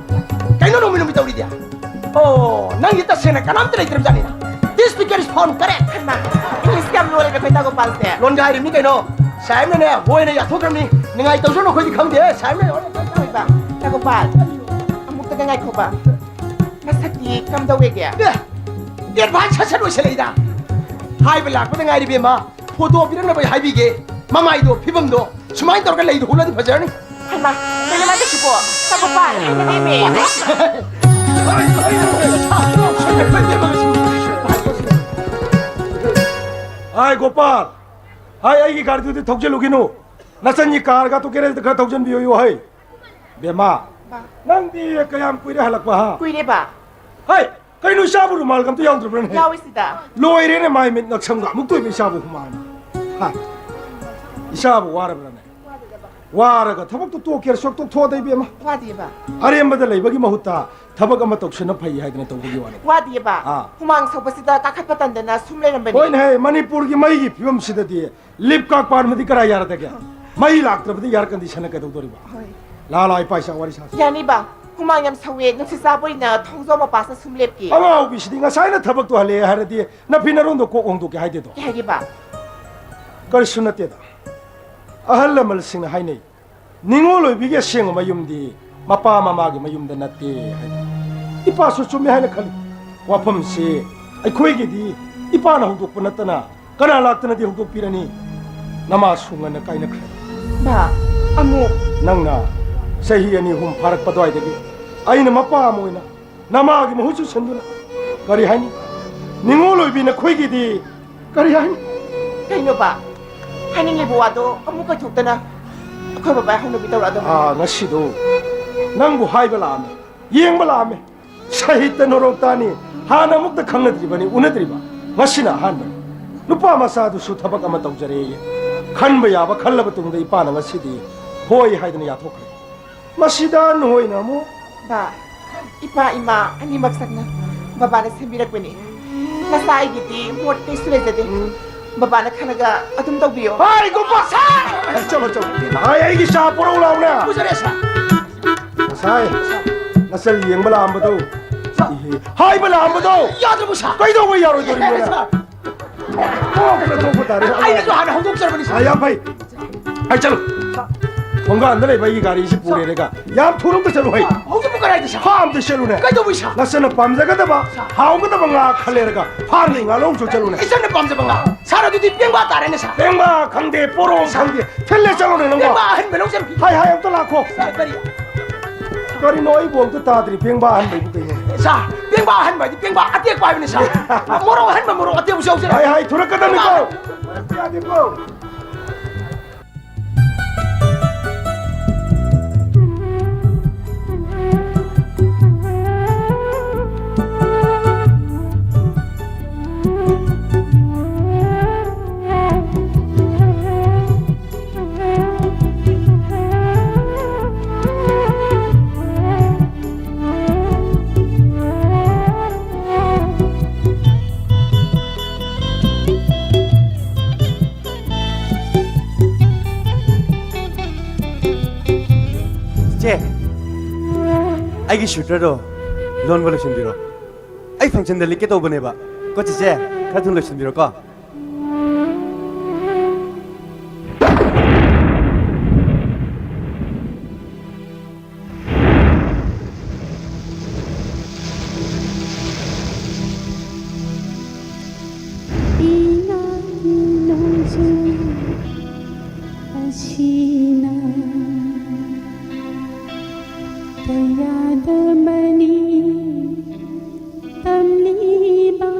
ꯀꯩꯅꯣ ꯅꯣꯡꯃꯩ ꯅꯨꯃꯤꯠ ꯇꯧꯔꯤꯗꯤ? ꯑꯣ, ꯅꯪꯗꯤ ꯇꯁꯦꯡꯅ ꯀꯅꯥꯝꯇ ꯂꯩꯇ꯭ꯔꯕꯖꯥꯠꯅꯤꯅ꯫ This figure is found correct. ꯍꯩꯃꯥ, ꯏꯪꯂꯤꯁ ꯌꯥꯝ ꯂꯣꯜꯂꯦꯕ ꯑꯩꯈꯣꯏ ꯇꯥꯒꯣꯄꯥꯜꯁꯦ꯫ ꯂꯣꯟꯒꯥꯏꯔꯤꯕꯅꯤ ꯀꯩꯅꯣ꯫ ꯁꯥꯍꯦꯕꯅꯅꯦ, ꯍꯣꯏꯅ ꯌꯥꯊꯣꯛꯈ꯭ꯔꯕꯅꯤ꯫ ꯅꯤꯡꯉꯥꯏ ꯇꯧꯖꯅꯨ, ꯑꯩꯈꯣꯏꯗꯤ ꯈꯪꯗꯦ꯫ ꯁꯥꯍꯦꯕꯅ ꯍꯣꯏꯕ, ꯇꯥꯒꯣꯄꯥꯜ, ꯑꯃꯨꯛꯇꯒ ꯉꯥꯏꯈꯣꯕ꯫ ꯃꯁꯛꯇꯤ ꯀꯝꯗꯧꯋꯦꯒꯦ? ꯑꯦ, ꯑꯦꯗꯚꯥꯟꯁ ꯁꯠ ꯁꯠ ꯑꯣꯏꯁꯜꯂꯛꯏꯗ꯫ ꯍꯥꯏꯕ ꯂꯥꯛꯄꯗ ꯉꯥꯏꯔꯤ, ꯏꯕꯦꯝꯃ꯫ ꯐꯣꯇꯣ ꯄꯤꯔꯛꯅꯕ ꯍꯥꯏꯕꯤꯒꯦ꯫ ꯃꯃꯥꯏꯗꯣ, ꯐꯤꯕꯝꯗꯣ ꯁꯨꯃꯥꯏꯅ ꯇꯧꯔꯒ ꯂꯩꯗꯣ ꯍꯨꯜꯂꯗꯤ ꯐꯖꯔꯅꯤ꯫ ꯍꯩꯃꯥ, ꯀꯩꯅꯣ ꯃꯥꯏ ꯇꯧꯁꯤꯕꯣ? ꯇꯥꯒꯣꯄꯥꯜ, ꯍꯩꯅꯗꯦꯃꯤ꯫ ꯍꯥꯏ, ꯒꯣꯄꯥꯜ꯫ ꯍꯥꯏ, ꯑꯩꯒꯤ ꯒꯥꯔꯤꯗꯨꯗꯤ ꯊꯧꯖꯤꯜꯂꯨꯈꯤꯅꯨ꯫ ꯅꯆꯟꯒꯤ ꯀꯥꯔꯒ ꯇꯨ ꯒꯦꯔꯦꯖꯇ ꯈꯔ ꯊꯧꯖꯤꯟꯕꯤꯌꯨ, ꯍꯩ꯫ ꯕꯦꯝꯃ, ꯕꯥ꯫ ꯅꯪꯗꯤ ꯀꯌꯥꯝ ꯀꯨꯏꯔꯦ ꯍꯜꯂꯛꯄ, ꯍꯥ? ꯀꯨꯏꯔꯦ, ꯕꯥ꯫ ꯍꯩ, ꯀꯩꯅꯣ, ꯏꯆꯥꯕꯨ ꯔꯨꯃꯥꯜꯒ ꯑꯝꯇ ꯌꯥꯎꯗ꯭ꯔꯕ꯭ꯔꯅꯦ? ꯌꯥꯎꯋꯦ ꯁꯤꯗ꯫ ꯂꯣꯏꯔꯦꯅꯦ, ꯃꯥꯏ ꯃꯤꯠ ꯉꯛꯁꯝꯒ ꯑꯃꯨꯛ ꯇꯣꯏꯕ ꯏꯆꯥꯕꯨ ꯍꯨꯃꯥꯡ꯫ ꯍꯥ? ꯏꯆꯥꯕꯨ ꯋꯥꯔꯕ꯭ꯔꯅꯦ? ꯋꯥꯔꯒ ꯊꯕꯛꯇꯨ ꯇꯣꯛꯀꯦꯔ ꯁꯣꯛ ꯇꯣꯛꯊꯣꯛꯑꯗ, ꯏꯕꯦꯝꯃ꯫ ꯋꯥꯗꯦꯕ꯫ ꯑꯔꯦꯝꯕꯗ ꯂꯩꯕꯒꯤ ꯃꯍꯨꯠꯇ ꯊꯕꯛ ꯑꯃ ꯇꯧꯁꯤꯅ ꯐꯩ ꯍꯥꯏꯗꯅ ꯇꯧꯕꯒꯤ ꯋꯥꯅꯤ꯫ ꯋꯥꯗꯦꯕ꯫ ꯑꯥ꯫ ꯍꯨꯃꯥꯡ ꯁꯧꯕꯁꯤꯗ ꯀꯥꯈꯠꯄ ꯇꯟꯗꯅ ꯁꯨꯝ ꯂꯩꯔꯝꯕꯅꯤ꯫ ꯍꯣꯏꯅꯦ ꯍꯦ, ꯃꯅꯤꯄꯨꯔꯒꯤ ꯃꯩꯒꯤ ꯐꯤꯕꯝꯁꯤꯗꯗꯤ ꯂꯤꯞ ꯀꯥꯞ ꯄꯥꯟꯕꯗꯤ ꯀꯔꯥꯏ ꯌꯥꯔꯗꯒꯦ? ꯃꯩ ꯂꯥꯛꯇ꯭ꯔꯕꯗꯤ ꯑꯦꯌꯔ ꯀꯟꯗꯤꯁꯟꯅ ꯀꯩꯗꯧꯗꯣꯔꯤꯕ? ꯍꯣꯏ꯫ ꯂꯥ, ꯂꯥ, ꯏꯄꯥ ꯏꯆꯥ ꯋꯥꯔꯤ ꯁꯥꯁꯤ꯫ ꯌꯥꯅꯤꯕ꯫ ꯍꯨꯃꯥꯡ ꯌꯥꯝ ꯁꯧꯋꯦ, ꯅꯨꯡꯁꯤꯠ ꯆꯥꯕ ꯑꯣꯏꯅ ꯊꯣꯡꯖꯥꯎ ꯃꯄꯥꯁꯤꯗ ꯁꯨꯝ ꯂꯦꯞꯀꯦ꯫ ꯑꯉꯥꯎꯕꯤꯁꯤꯗꯤ ꯉꯁꯥꯏꯅ ꯊꯕꯛꯇꯣ ꯍꯜꯂꯛꯑꯦ ꯍꯥꯏꯔꯗꯤ ꯅꯐꯤ ꯅꯔꯣꯟꯗꯣ ꯀꯣꯛ ꯍꯣꯡꯗꯣꯛꯀꯦ ꯍꯥꯏꯗꯦꯗꯣ꯫ ꯀꯩ ꯍꯥꯏꯒꯦꯕ? ꯀꯔꯤꯁꯨ ꯅꯠꯇꯦꯗ꯫ ꯑꯍꯜ ꯂꯃꯟꯁꯤꯡꯅ ꯍꯥꯏꯅꯩ, ꯅꯤꯉꯣꯜ ꯑꯣꯏꯕꯤꯒꯤ ꯑꯁꯦꯡꯕ ꯃꯌꯨꯝꯗꯤ ꯃꯄꯥ ꯃꯃꯥꯒꯤ ꯃꯌꯨꯝꯗ ꯅꯠꯇꯦ ꯍꯥꯏꯅ꯫ ꯏꯄꯥꯁꯨ ꯆꯨꯝꯃꯦ ꯍꯥꯏꯅ ꯈꯜꯂꯤ꯫ ꯋꯥꯐꯝꯁꯤ ꯑꯩꯈꯣꯏꯒꯤꯗꯤ ꯏꯄꯥꯅ ꯍꯧꯗꯣꯛꯄ ꯅꯠꯇꯅ ꯀꯅꯥ ꯂꯥꯛꯇꯅꯗꯤ ꯍꯧꯗꯣꯛꯄꯤꯔꯅꯤ? ꯅꯃꯥꯁꯨ ꯉꯟꯅ ꯀꯥꯏꯅꯈ꯭ꯔꯦ꯫ ꯕꯥ, ꯑꯃꯨꯛ? ꯅꯪꯅ ꯆꯍꯤ ꯑꯅꯤ ꯑꯍꯨꯝ ꯐꯥꯔꯛꯄ ꯑꯗꯨꯋꯥꯏꯗꯒꯤ ꯑꯩꯅ ꯃꯄꯥ ꯑꯃ ꯑꯣꯏꯅ ꯅꯃꯥꯒꯤ ꯃꯍꯨꯠꯁꯨ ꯁꯤꯟꯗꯨꯅ, ꯀꯔꯤ ꯍꯥꯏꯅꯤ? ꯅꯤꯉꯣꯜ ꯑꯣꯏꯕꯤ ꯅꯈꯣꯏꯒꯤꯗꯤ ꯀꯔꯤ ꯍꯥꯏꯅꯤ? ꯀꯩꯅꯣꯕ? ꯍꯥꯏꯅꯤꯡꯂꯤꯕ ꯋꯥꯗꯣ ꯑꯃꯨꯛ ꯀꯥꯏꯊꯣꯛꯇꯅ ꯑꯩꯈꯣꯏ ꯕꯕꯥ ꯍꯧꯅꯕꯤ ꯇꯧꯔꯛꯑꯗꯕꯅꯤ꯫ ꯑꯥ, ꯉꯁꯤꯗꯣ ꯅꯪꯕꯨ ꯍꯥꯏꯕ ꯂꯥꯛꯑꯝꯃꯦ, ꯌꯦꯡꯕ ꯂꯥꯛꯑꯝꯃꯦ꯫ ꯁꯥꯍꯤꯇ꯭ꯌ ꯅꯣꯔꯣꯛꯇꯥꯅꯤ, ꯍꯥꯟꯅ ꯑꯃꯨꯛꯇ ꯈꯪꯅꯗ꯭ꯔꯤꯕꯅꯤ, ꯎꯅꯗ꯭ꯔꯤꯕ꯫ ꯉꯁꯤꯅ ꯑꯍꯥꯟꯕꯅꯤ꯫ ꯅꯨꯄꯥ ꯃꯆꯥꯗꯨꯁꯨ ꯊꯕꯛ ꯑꯃ ꯇꯧꯖꯔꯦꯌꯦ꯫ ꯈꯟꯕ ꯌꯥꯕ ꯈꯜꯂꯕ ꯇꯨꯡꯗ ꯏꯄꯥꯅ ꯉꯁꯤꯗꯤ ꯍꯣꯏ ꯍꯥꯏꯗꯅ ꯌꯥꯊꯣꯛꯈ꯭ꯔꯦ꯫ ꯃꯁꯤꯗ ꯅꯈꯣꯏꯅ ꯑꯃꯨꯛ ꯕꯥ, ꯏꯄꯥ ꯏꯃꯥ ꯑꯅꯤꯃꯛ ꯁꯛꯅ ꯕꯕꯥꯅ ꯁꯦꯝꯕꯤꯔꯛꯄꯅꯤ꯫ ꯃꯆꯥ ꯑꯩꯒꯤꯗꯤ ꯃꯣꯠ ꯀꯩꯁꯨ ꯂꯩꯖꯗꯦ꯫ ꯎꯝ꯫ ꯕꯕꯥꯅ ꯈꯜꯂꯒ ꯑꯗꯨꯝ ꯇꯧꯕꯤꯌꯣ꯫ ꯍꯥꯏ, ꯒꯣꯄꯥꯜ! ꯁꯥꯔ! ꯆꯠꯂꯣ, ꯆꯠꯂꯣ꯫ ꯍꯥꯏ, ꯑꯩꯒꯤ ꯆꯥ ꯄꯨꯔꯛꯎ ꯂꯥꯎꯅꯦ꯫ ꯄꯨꯖꯔꯦ, ꯁꯥꯔ꯫ ꯉꯁꯥꯏ ꯅꯆꯜ ꯌꯦꯡꯕ ꯂꯥꯛꯑꯝꯕꯗꯣ꯫ ꯁꯥꯔ꯫ ꯏꯍꯦ, ꯍꯥꯏꯕ ꯂꯥꯛꯑꯝꯕꯗꯣ꯫ ꯌꯥꯗ꯭ꯔꯕꯣ, ꯁꯥꯔ? ꯀꯩꯗꯧꯕ ꯌꯥꯔꯣꯏꯗꯣꯔꯤꯅꯣ? ꯌꯥꯔꯦ, ꯁꯥꯔ꯫ ꯊꯣꯛꯄꯗ ꯊꯣꯛꯄ ꯇꯥꯔꯦ꯫ ꯑꯩꯅꯁꯨ ꯍꯥꯟꯅ ꯍꯧꯗꯣꯛꯆꯔꯕꯅꯤ, ꯁꯥꯔ꯫ ꯑꯥ, ꯌꯥꯝ ꯐꯩ꯫ ꯑꯩ ꯆꯠꯂꯨ꯫ ꯊꯣꯡꯒꯥꯟꯗ ꯂꯩꯕ ꯑꯩꯒꯤ ꯒꯥꯔꯤꯁꯤ ꯄꯨꯔꯦꯔꯒ ꯌꯥꯝ ꯊꯨꯅ ꯑꯝꯇ ꯆꯠꯂꯨ ꯍꯩ꯫ ꯍꯧꯖꯤꯛꯄꯨ ꯀꯗꯥꯏꯗ, ꯁꯥꯔ? ꯐꯥ ꯑꯝꯇ ꯆꯠꯂꯨꯅꯦ꯫ ꯀꯩꯗꯧꯕꯩ, ꯁꯥꯔ? ꯅꯆꯟꯅ ꯄꯥꯝꯖꯒꯗꯕ, ꯁꯥꯔ꯫ ꯍꯥꯎꯒꯗꯕ ꯉꯥ ꯈꯜꯂꯦꯔꯒ ꯐꯥꯔꯒꯤ ꯉꯥ ꯂꯧ ꯑꯃꯁꯨ ꯆꯠꯂꯨꯅꯦ꯫ ꯏꯆꯟꯅ ꯄꯥꯝꯖꯕ ꯉꯥ? ꯁꯥꯔ, ꯑꯗꯨꯗꯤ ꯄꯦꯡꯕꯥ ꯇꯥꯔꯦꯅꯦ, ꯁꯥꯔ꯫ ꯄꯦꯡꯕꯥ ꯈꯪꯗꯦ, ꯄꯣꯔꯣꯝ ꯈꯪꯗꯦ, ꯊꯤꯜꯂꯦ ꯆꯠꯂꯨꯅꯦ ꯅꯪꯕꯣ꯫ ꯄꯦꯡꯕꯥ ꯑꯍꯟꯕ ꯂꯧꯖꯔꯨꯒꯦ꯫ ꯍꯥꯏ, ꯍꯥꯏ, ꯑꯝꯇ ꯂꯥꯛꯈꯣ꯫ ꯁꯥꯔ, ꯀꯔꯤ? ꯀꯔꯤꯅꯣ ꯑꯩꯕꯨ ꯑꯝꯇ ꯇꯥꯗ꯭ꯔꯤ, ꯄꯦꯡꯕꯥ ꯑꯍꯟꯕ ꯍꯥꯏꯕꯨ ꯀꯩꯅꯣ? ꯁꯥꯔ, ꯄꯦꯡꯕꯥ ꯑꯍꯟꯕ ꯍꯥꯏꯗꯤ ꯄꯦꯡꯕꯥ ꯑꯇꯦꯛꯄ ꯍꯥꯏꯕꯅꯤ, ꯁꯥꯔ꯫ ꯃꯣꯔꯣꯛ ꯑꯍꯟꯕ, ꯃꯣꯔꯣꯛ ꯑꯇꯦꯛꯄꯁꯨ ꯌꯥꯎꯖꯔꯦ꯫ ꯍꯥꯏ, ꯍꯥꯏ, ꯊꯨꯔꯛꯀꯗꯕꯅꯤꯀꯣ꯫ ꯄꯦꯡꯕꯥ ꯑꯍꯟꯕ꯫ ꯌꯥꯗꯦꯀꯣ꯫ ꯆꯦ, ꯑꯩꯒꯤ ꯁ꯭ꯋꯦꯇꯔꯗꯣ ꯂꯣꯟꯕ ꯂꯣꯏꯁꯤꯟꯕꯤꯔꯣ꯫ ꯑꯩ ꯐꯪꯁꯟꯗ ꯂꯤꯠꯀꯦ ꯇꯧꯕꯅꯦꯕ꯫ ꯀꯣ ꯆꯦꯆꯦ, ꯈꯔ ꯊꯨꯅ ꯂꯣꯏꯁꯤꯟꯕꯤꯔꯣꯀꯣ꯫ ꯏꯅꯥꯛꯀꯤ ꯅꯣꯡꯖꯨ ꯑꯁꯤꯅ ꯀꯌꯥꯗ ꯃꯅꯤ ꯇꯝꯂꯤꯕ꯫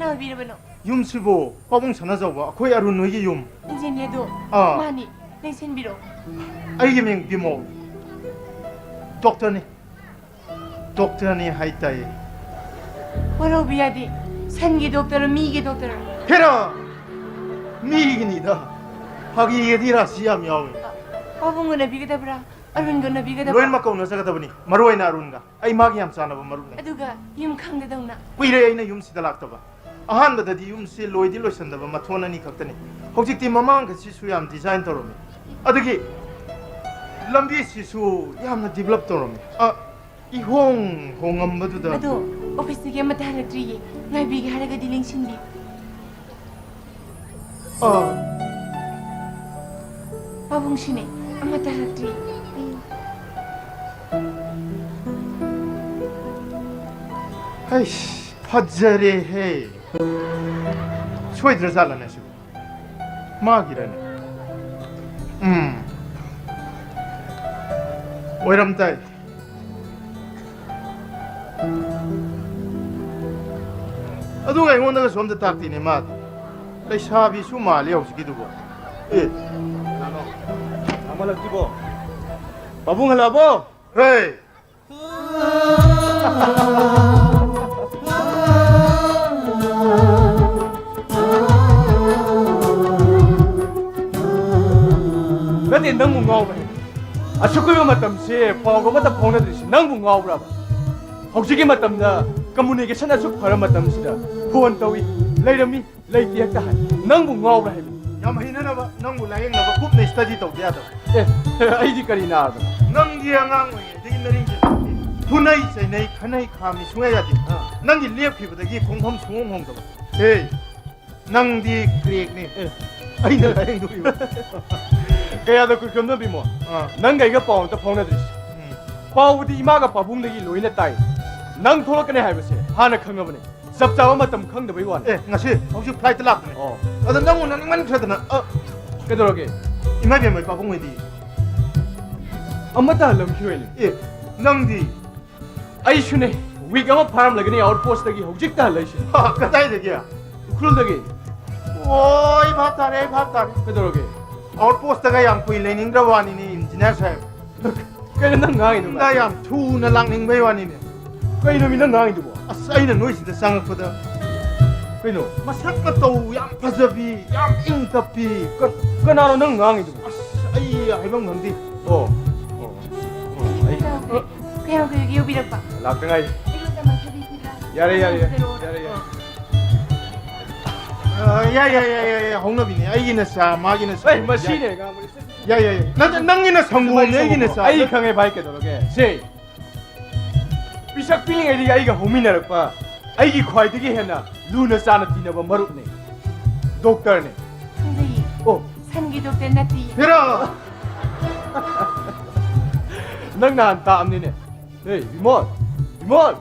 ꯄꯥꯕꯤꯔꯕꯅꯣ? ꯌꯨꯝꯁꯤꯕꯨ ꯄꯥꯕꯨꯡ ꯁꯅꯥꯖꯥꯎꯕ, ꯑꯩꯈꯣꯏ ꯑꯔꯨꯟ ꯍꯣꯏꯒꯤ ꯌꯨꯝ꯫ ꯏꯟꯖꯤꯅꯤꯌꯔꯗꯣ ꯑꯥ꯫ ꯃꯥꯅꯤ, ꯂꯦꯡꯁꯤꯟꯕꯤꯔꯣ꯫ ꯑꯩꯒꯤ ꯃꯤꯡ ꯕꯤꯃꯣꯜ꯫ ꯗꯣꯛꯇꯔꯅꯤ꯫ ꯗꯣꯛꯇꯔꯅꯤ ꯍꯥꯏ ꯇꯥꯏ꯫ ꯋꯥꯔꯧꯕꯤ ꯌꯥꯗꯦ꯫ ꯁꯟꯒꯤ ꯗꯣꯛꯇꯔ, ꯃꯤꯒꯤ ꯗꯣꯛꯇꯔ꯫ ꯍꯦꯔꯥ! ꯃꯤꯒꯤꯅꯤꯗ꯫ ꯐꯥꯒꯤꯒꯗꯤ ꯔꯥꯁꯤ ꯌꯥꯝ ꯌꯥꯎꯏ꯫ ꯄꯥꯕꯨꯡ ꯎꯅꯕꯤꯒꯗꯕ꯭ꯔꯥ? ꯑꯔꯨꯟꯒ ꯎꯅꯕꯤꯒꯗꯕ꯭ꯔꯥ? ꯂꯣꯏꯅꯃꯛ ꯀꯧꯅꯖꯒꯗꯕꯅꯤ, ꯃꯔꯨ ꯑꯣꯏꯅ ꯑꯔꯨꯟꯒ꯫ ꯑꯩ ꯃꯥꯒꯤ ꯌꯥꯝ ꯆꯥꯟꯅꯕ ꯃꯔꯨꯞꯅꯤ꯫ ꯑꯗꯨꯒ ꯌꯨꯝ ꯈꯪꯗꯗꯧꯅ꯫ ꯀꯨꯏꯔꯦ ꯑꯩꯅ ꯌꯨꯝꯁꯤꯗ ꯂꯥꯛꯇꯕ꯫ ꯑꯍꯥꯟꯕꯗꯗꯤ ꯌꯨꯝꯁꯤ ꯂꯣꯏꯗꯤ ꯂꯣꯏꯁꯟꯗꯕ, ꯃꯊꯣꯟ ꯑꯅꯤ ꯈꯛꯇꯅꯤ꯫ ꯍꯧꯖꯤꯛꯇꯤ ꯃꯃꯥꯡꯒꯁꯤꯁꯨ ꯌꯥꯝ ꯗꯤꯖꯥꯏꯟ ꯇꯧꯔꯝꯃꯤ꯫ ꯑꯗꯨꯒꯤ ꯂꯝꯕꯤꯁꯤꯁꯨ ꯌꯥꯝꯅ ꯗꯤꯕꯂꯞ ꯇꯧꯔꯝꯃꯤ꯫ ꯑ, ꯏꯍꯣꯡ ꯍꯣꯡꯉꯝꯕꯗꯨꯗ꯫ ꯑꯗꯣ ꯑꯣꯐꯤꯁꯇꯒꯤ ꯑꯃꯠꯇ ꯍꯜꯂꯛꯇ꯭ꯔꯤꯌꯦ꯫ ꯉꯥꯏꯕꯤꯒꯦ ꯍꯥꯏꯔꯒꯗꯤ ꯂꯦꯡꯁꯤꯟꯕꯤ꯫ ꯑꯥ꯫ ꯄꯥꯕꯨꯡꯁꯨꯅꯦ, ꯑꯃꯠꯇ ꯍꯜꯂꯛꯇ꯭ꯔꯤ꯫ ꯑꯩ ꯍꯩꯁ, ꯐꯖꯔꯦꯍꯦ꯫ ꯁꯣꯏꯗ꯭ꯔꯖꯥꯠꯂꯅꯦ ꯁꯤꯕꯨ? ꯃꯥꯒꯤꯔꯅꯦ? ꯎꯝ꯫ ꯑꯣꯏꯔꯝ ꯇꯥꯏ꯫ ꯑꯗꯨꯒ ꯑꯩꯉꯣꯟꯗꯒ ꯁꯣꯝꯗ ꯇꯥꯛꯇꯤꯅꯦ ꯃꯥꯗꯤ꯫ ꯂꯩꯁꯥꯕꯤꯁꯨ ꯃꯥꯜꯂꯤ ꯍꯧꯖꯤꯛꯀꯤꯗꯨꯕꯨ꯫ ꯑꯦ꯫ ꯀꯅꯥꯅꯣ? ꯂꯥꯡꯃꯜꯂꯛꯇ꯭ꯔꯤꯕꯣ? ꯄꯥꯕꯨꯡ ꯍꯜꯂꯛꯑꯕꯣ? ꯍꯦ! ꯅꯠꯇꯦ, ꯅꯪꯕꯨ ꯉꯥꯎꯕꯅꯦ꯫ ꯑꯁꯨꯛ ꯀꯨꯏꯕ ꯃꯇꯝꯁꯦ ꯄꯥꯎꯒ ꯑꯃꯠꯇ ꯐꯥꯎꯅꯗ꯭ꯔꯤꯁꯤ ꯅꯪꯕꯨ ꯉꯥꯎꯕ꯭ꯔꯕ? ꯍꯧꯖꯤꯛꯀꯤ ꯃꯇꯝꯗ communication ꯑꯁꯨꯛ ꯐꯔ ꯃꯇꯝꯁꯤꯗ phone ꯇꯧꯏ, ꯂꯩꯔꯝꯃꯤ, ꯂꯩꯇꯦ ꯍꯦꯛꯇ ꯍꯥꯏ꯫ ꯅꯪꯕꯨ ꯉꯥꯎꯕ꯭ꯔꯥ ꯍꯥꯏꯕꯅꯤ? ꯌꯥꯝ ꯍꯩꯅꯅꯕ ꯅꯪꯕꯨ ꯂꯥꯌꯦꯡꯅꯕ ꯀꯨꯞꯅ study ꯇꯧꯗ ꯌꯥꯗꯕ꯫ ꯑꯦ, ꯑꯩꯗꯤ ꯀꯔꯤ ꯅꯥꯗꯅ? ꯅꯪꯗꯤ ꯑꯉꯥꯡ ꯑꯣꯏꯔꯤꯉꯩꯗꯒꯤ ꯅꯔꯤꯡꯁꯦ ꯐꯨꯅꯩ ꯆꯩꯅꯩ ꯈꯠꯅꯩ ꯈꯥꯝꯃꯤ ꯁꯨꯡꯌꯥ ꯌꯥꯗꯦ꯫ ꯑꯥ꯫ ꯅꯪꯒꯤ ꯂꯦꯞꯈꯤꯕꯗꯒꯤ ꯈꯣꯡꯐꯝ ꯁꯨꯡꯍꯣꯡ ꯍꯣꯡꯗꯕ꯫ ꯍꯦ, ꯅꯪꯗꯤ crackꯅꯤ꯫ ꯑꯦ꯫ ꯑꯩꯅ ꯂꯥꯌꯦꯡꯗꯣꯔꯤꯕ꯫ ꯀꯌꯥꯗ ꯀꯨꯏꯈ꯭ꯔꯕꯅꯣ ꯕꯤꯃꯣ? ꯑꯥ꯫ ꯅꯪꯒ ꯑꯩꯒ ꯄꯥꯎ ꯑꯝꯇ ꯐꯥꯎꯅꯗ꯭ꯔꯤꯁꯦ꯫ ꯎꯝ꯫ ꯄꯥꯎꯕꯨꯗꯤ ꯏꯃꯥꯒ ꯄꯥꯕꯨꯡꯗꯒꯤ ꯂꯣꯏꯅ ꯇꯥꯏ꯫ ꯅꯪ ꯊꯣꯛꯂꯛꯀꯅꯤ ꯍꯥꯏꯕꯁꯦ ꯍꯥꯟꯅ ꯈꯪꯉꯕꯅꯦ꯫ ꯆꯞ ꯆꯥꯕ ꯃꯇꯝ ꯈꯪꯗꯕꯩ ꯋꯥꯅꯤ꯫ ꯑꯦ, ꯉꯁꯤ ꯍꯧꯖꯤꯛ flightꯇ ꯂꯥꯛꯄꯅꯦ꯫ ꯑꯣ꯫ ꯑꯗꯣ ꯅꯪꯕꯨ ꯅꯣꯛꯅꯤꯡꯃꯟꯈ꯭ꯔꯗꯅ, ꯑ꯫ ꯀꯩꯗꯧꯔꯒꯦ? ꯏꯃꯥ ꯏꯕꯦꯝꯃ ꯄꯥꯕꯨꯡ ꯍꯣꯏꯗꯤ? ꯑꯃꯠꯇ ꯍꯜꯂꯝꯈꯤꯔꯣꯏꯅꯦ꯫ ꯑꯦ, ꯅꯪꯗꯤ? ꯑꯩꯁꯨꯅꯦ, ꯋꯤꯛ ꯑꯃ ꯐꯥꯔꯝꯂꯒꯅꯤ ꯑꯥꯎꯠ ꯄꯣꯁꯇꯒꯤ ꯍꯧꯖꯤꯛꯇ ꯍꯜꯂꯛꯏꯁꯦ꯫ ꯍꯥ, ꯀꯗꯥꯏꯗꯒꯤ? ꯎꯈ꯭ꯔꯨꯜꯗꯒꯤ꯫ ꯑꯣ, ꯑꯩ ꯚꯥꯞ ꯇꯥꯔꯦ, ꯑꯩ ꯚꯥꯞ ꯇꯥꯔꯦ꯫ ꯀꯩꯗꯧꯔꯒꯦ? ꯑꯥꯎꯠ ꯄꯣꯁꯇꯒ ꯌꯥꯝ ꯀꯨꯏ ꯂꯩꯅꯤꯡꯗ꯭ꯔꯕ ꯋꯥꯅꯤꯅꯦ, ꯏꯟꯖꯤꯅꯤꯌꯥꯔ ꯁꯥꯍꯦꯕ꯫ ꯀꯩꯅꯣ ꯅꯪ ꯉꯥꯡꯉꯤꯗꯨꯕꯣ? ꯌꯨꯝꯗ ꯌꯥꯝ ꯊꯨꯅ ꯂꯥꯛꯅꯤꯡꯕꯩ ꯋꯥꯅꯤꯅꯦ꯫ ꯀꯩꯅꯣ ꯃꯤ ꯅꯪ ꯉꯥꯡꯉꯤꯗꯨꯕꯣ? ꯑꯁ, ꯑꯩꯅ ꯅꯣꯏꯁꯤꯗ ꯆꯪꯉꯛꯄꯗ ꯀꯩꯅꯣ? ꯃꯁꯛ ꯃꯇꯧ ꯌꯥꯝ ꯐꯖꯕꯤ, ꯌꯥꯝ ꯏꯪ ꯇꯞꯄꯤ꯫ ꯀ-, ꯀꯅꯥꯅꯣ ꯅꯪ ꯉꯥꯡꯉꯤꯗꯨꯕꯣ? ꯑꯁ, ꯑꯩ ꯍꯥꯏꯐꯝ ꯈꯪꯗꯦ꯫ ꯑꯣ, ꯑꯣ, ꯑꯣ, ꯑꯩ ꯀꯌꯥꯝ ꯀꯨꯏꯔꯒꯦ ꯌꯧꯕꯤꯔꯛꯄ? ꯂꯥꯛꯇ ꯉꯥꯏꯔꯤ꯫ ꯑꯩꯉꯣꯟꯗ ꯃꯥꯏꯊꯤꯕꯤ ꯄꯤꯕ꯭ꯔꯥ? ꯌꯥꯔꯦ, ꯌꯥꯔꯦ, ꯌꯥꯔꯦ, ꯌꯥꯔꯦ, ꯌꯥꯔꯦ꯫ ꯑ, ꯌꯥꯏ, ꯌꯥꯏ, ꯌꯥꯏ, ꯌꯥꯏ, ꯌꯥꯏ, ꯍꯧꯅꯕꯤꯅꯦ꯫ ꯑꯩꯒꯤꯅ ꯆꯥ, ꯃꯥꯒꯤꯅ ꯆꯥ꯫ ꯑꯩ ꯃꯁꯤꯅꯦ ꯌꯥꯏ꯫ ꯉꯥꯡꯕꯅꯤ꯫ ꯌꯥꯏ, ꯌꯥꯏ, ꯌꯥꯏ꯫ ꯅꯪ, ꯅꯪꯒꯤꯅ ꯁꯪꯒꯣꯝꯅꯦ, ꯑꯩꯒꯤꯅ ꯆꯥ꯫ ꯑꯩ ꯈꯪꯉꯦ ꯚꯥꯏ, ꯀꯩꯗꯧꯔꯒꯦ? ꯁꯦ, ꯄꯤꯁꯛ ꯄꯤꯛꯂꯤꯉꯩꯗꯒꯤ ꯑꯩꯒ ꯍꯧꯃꯤꯟꯅꯔꯛꯄ ꯑꯩꯒꯤ ꯈ꯭ꯋꯥꯏꯗꯒꯤ ꯍꯦꯟꯅ ꯂꯨꯅ ꯆꯥꯟꯅ ꯇꯤꯟꯅꯕ ꯃꯔꯨꯞꯅꯦ꯫ ꯗꯣꯛꯇꯔꯅꯦ꯫ ꯈꯪꯖꯩꯌꯦ꯫ ꯑꯣ꯫ ꯁꯟꯒꯤ ꯗꯣꯛꯇꯔ ꯅꯠꯇꯤꯌꯦ꯫ ꯍꯦꯔꯥ! ꯅꯪ ꯅꯍꯥꯟ ꯇꯥꯛꯑꯝꯅꯤꯅꯦ꯫ ꯍꯦ, ꯕꯤꯃꯣꯜ! ꯕꯤꯃꯣꯜ!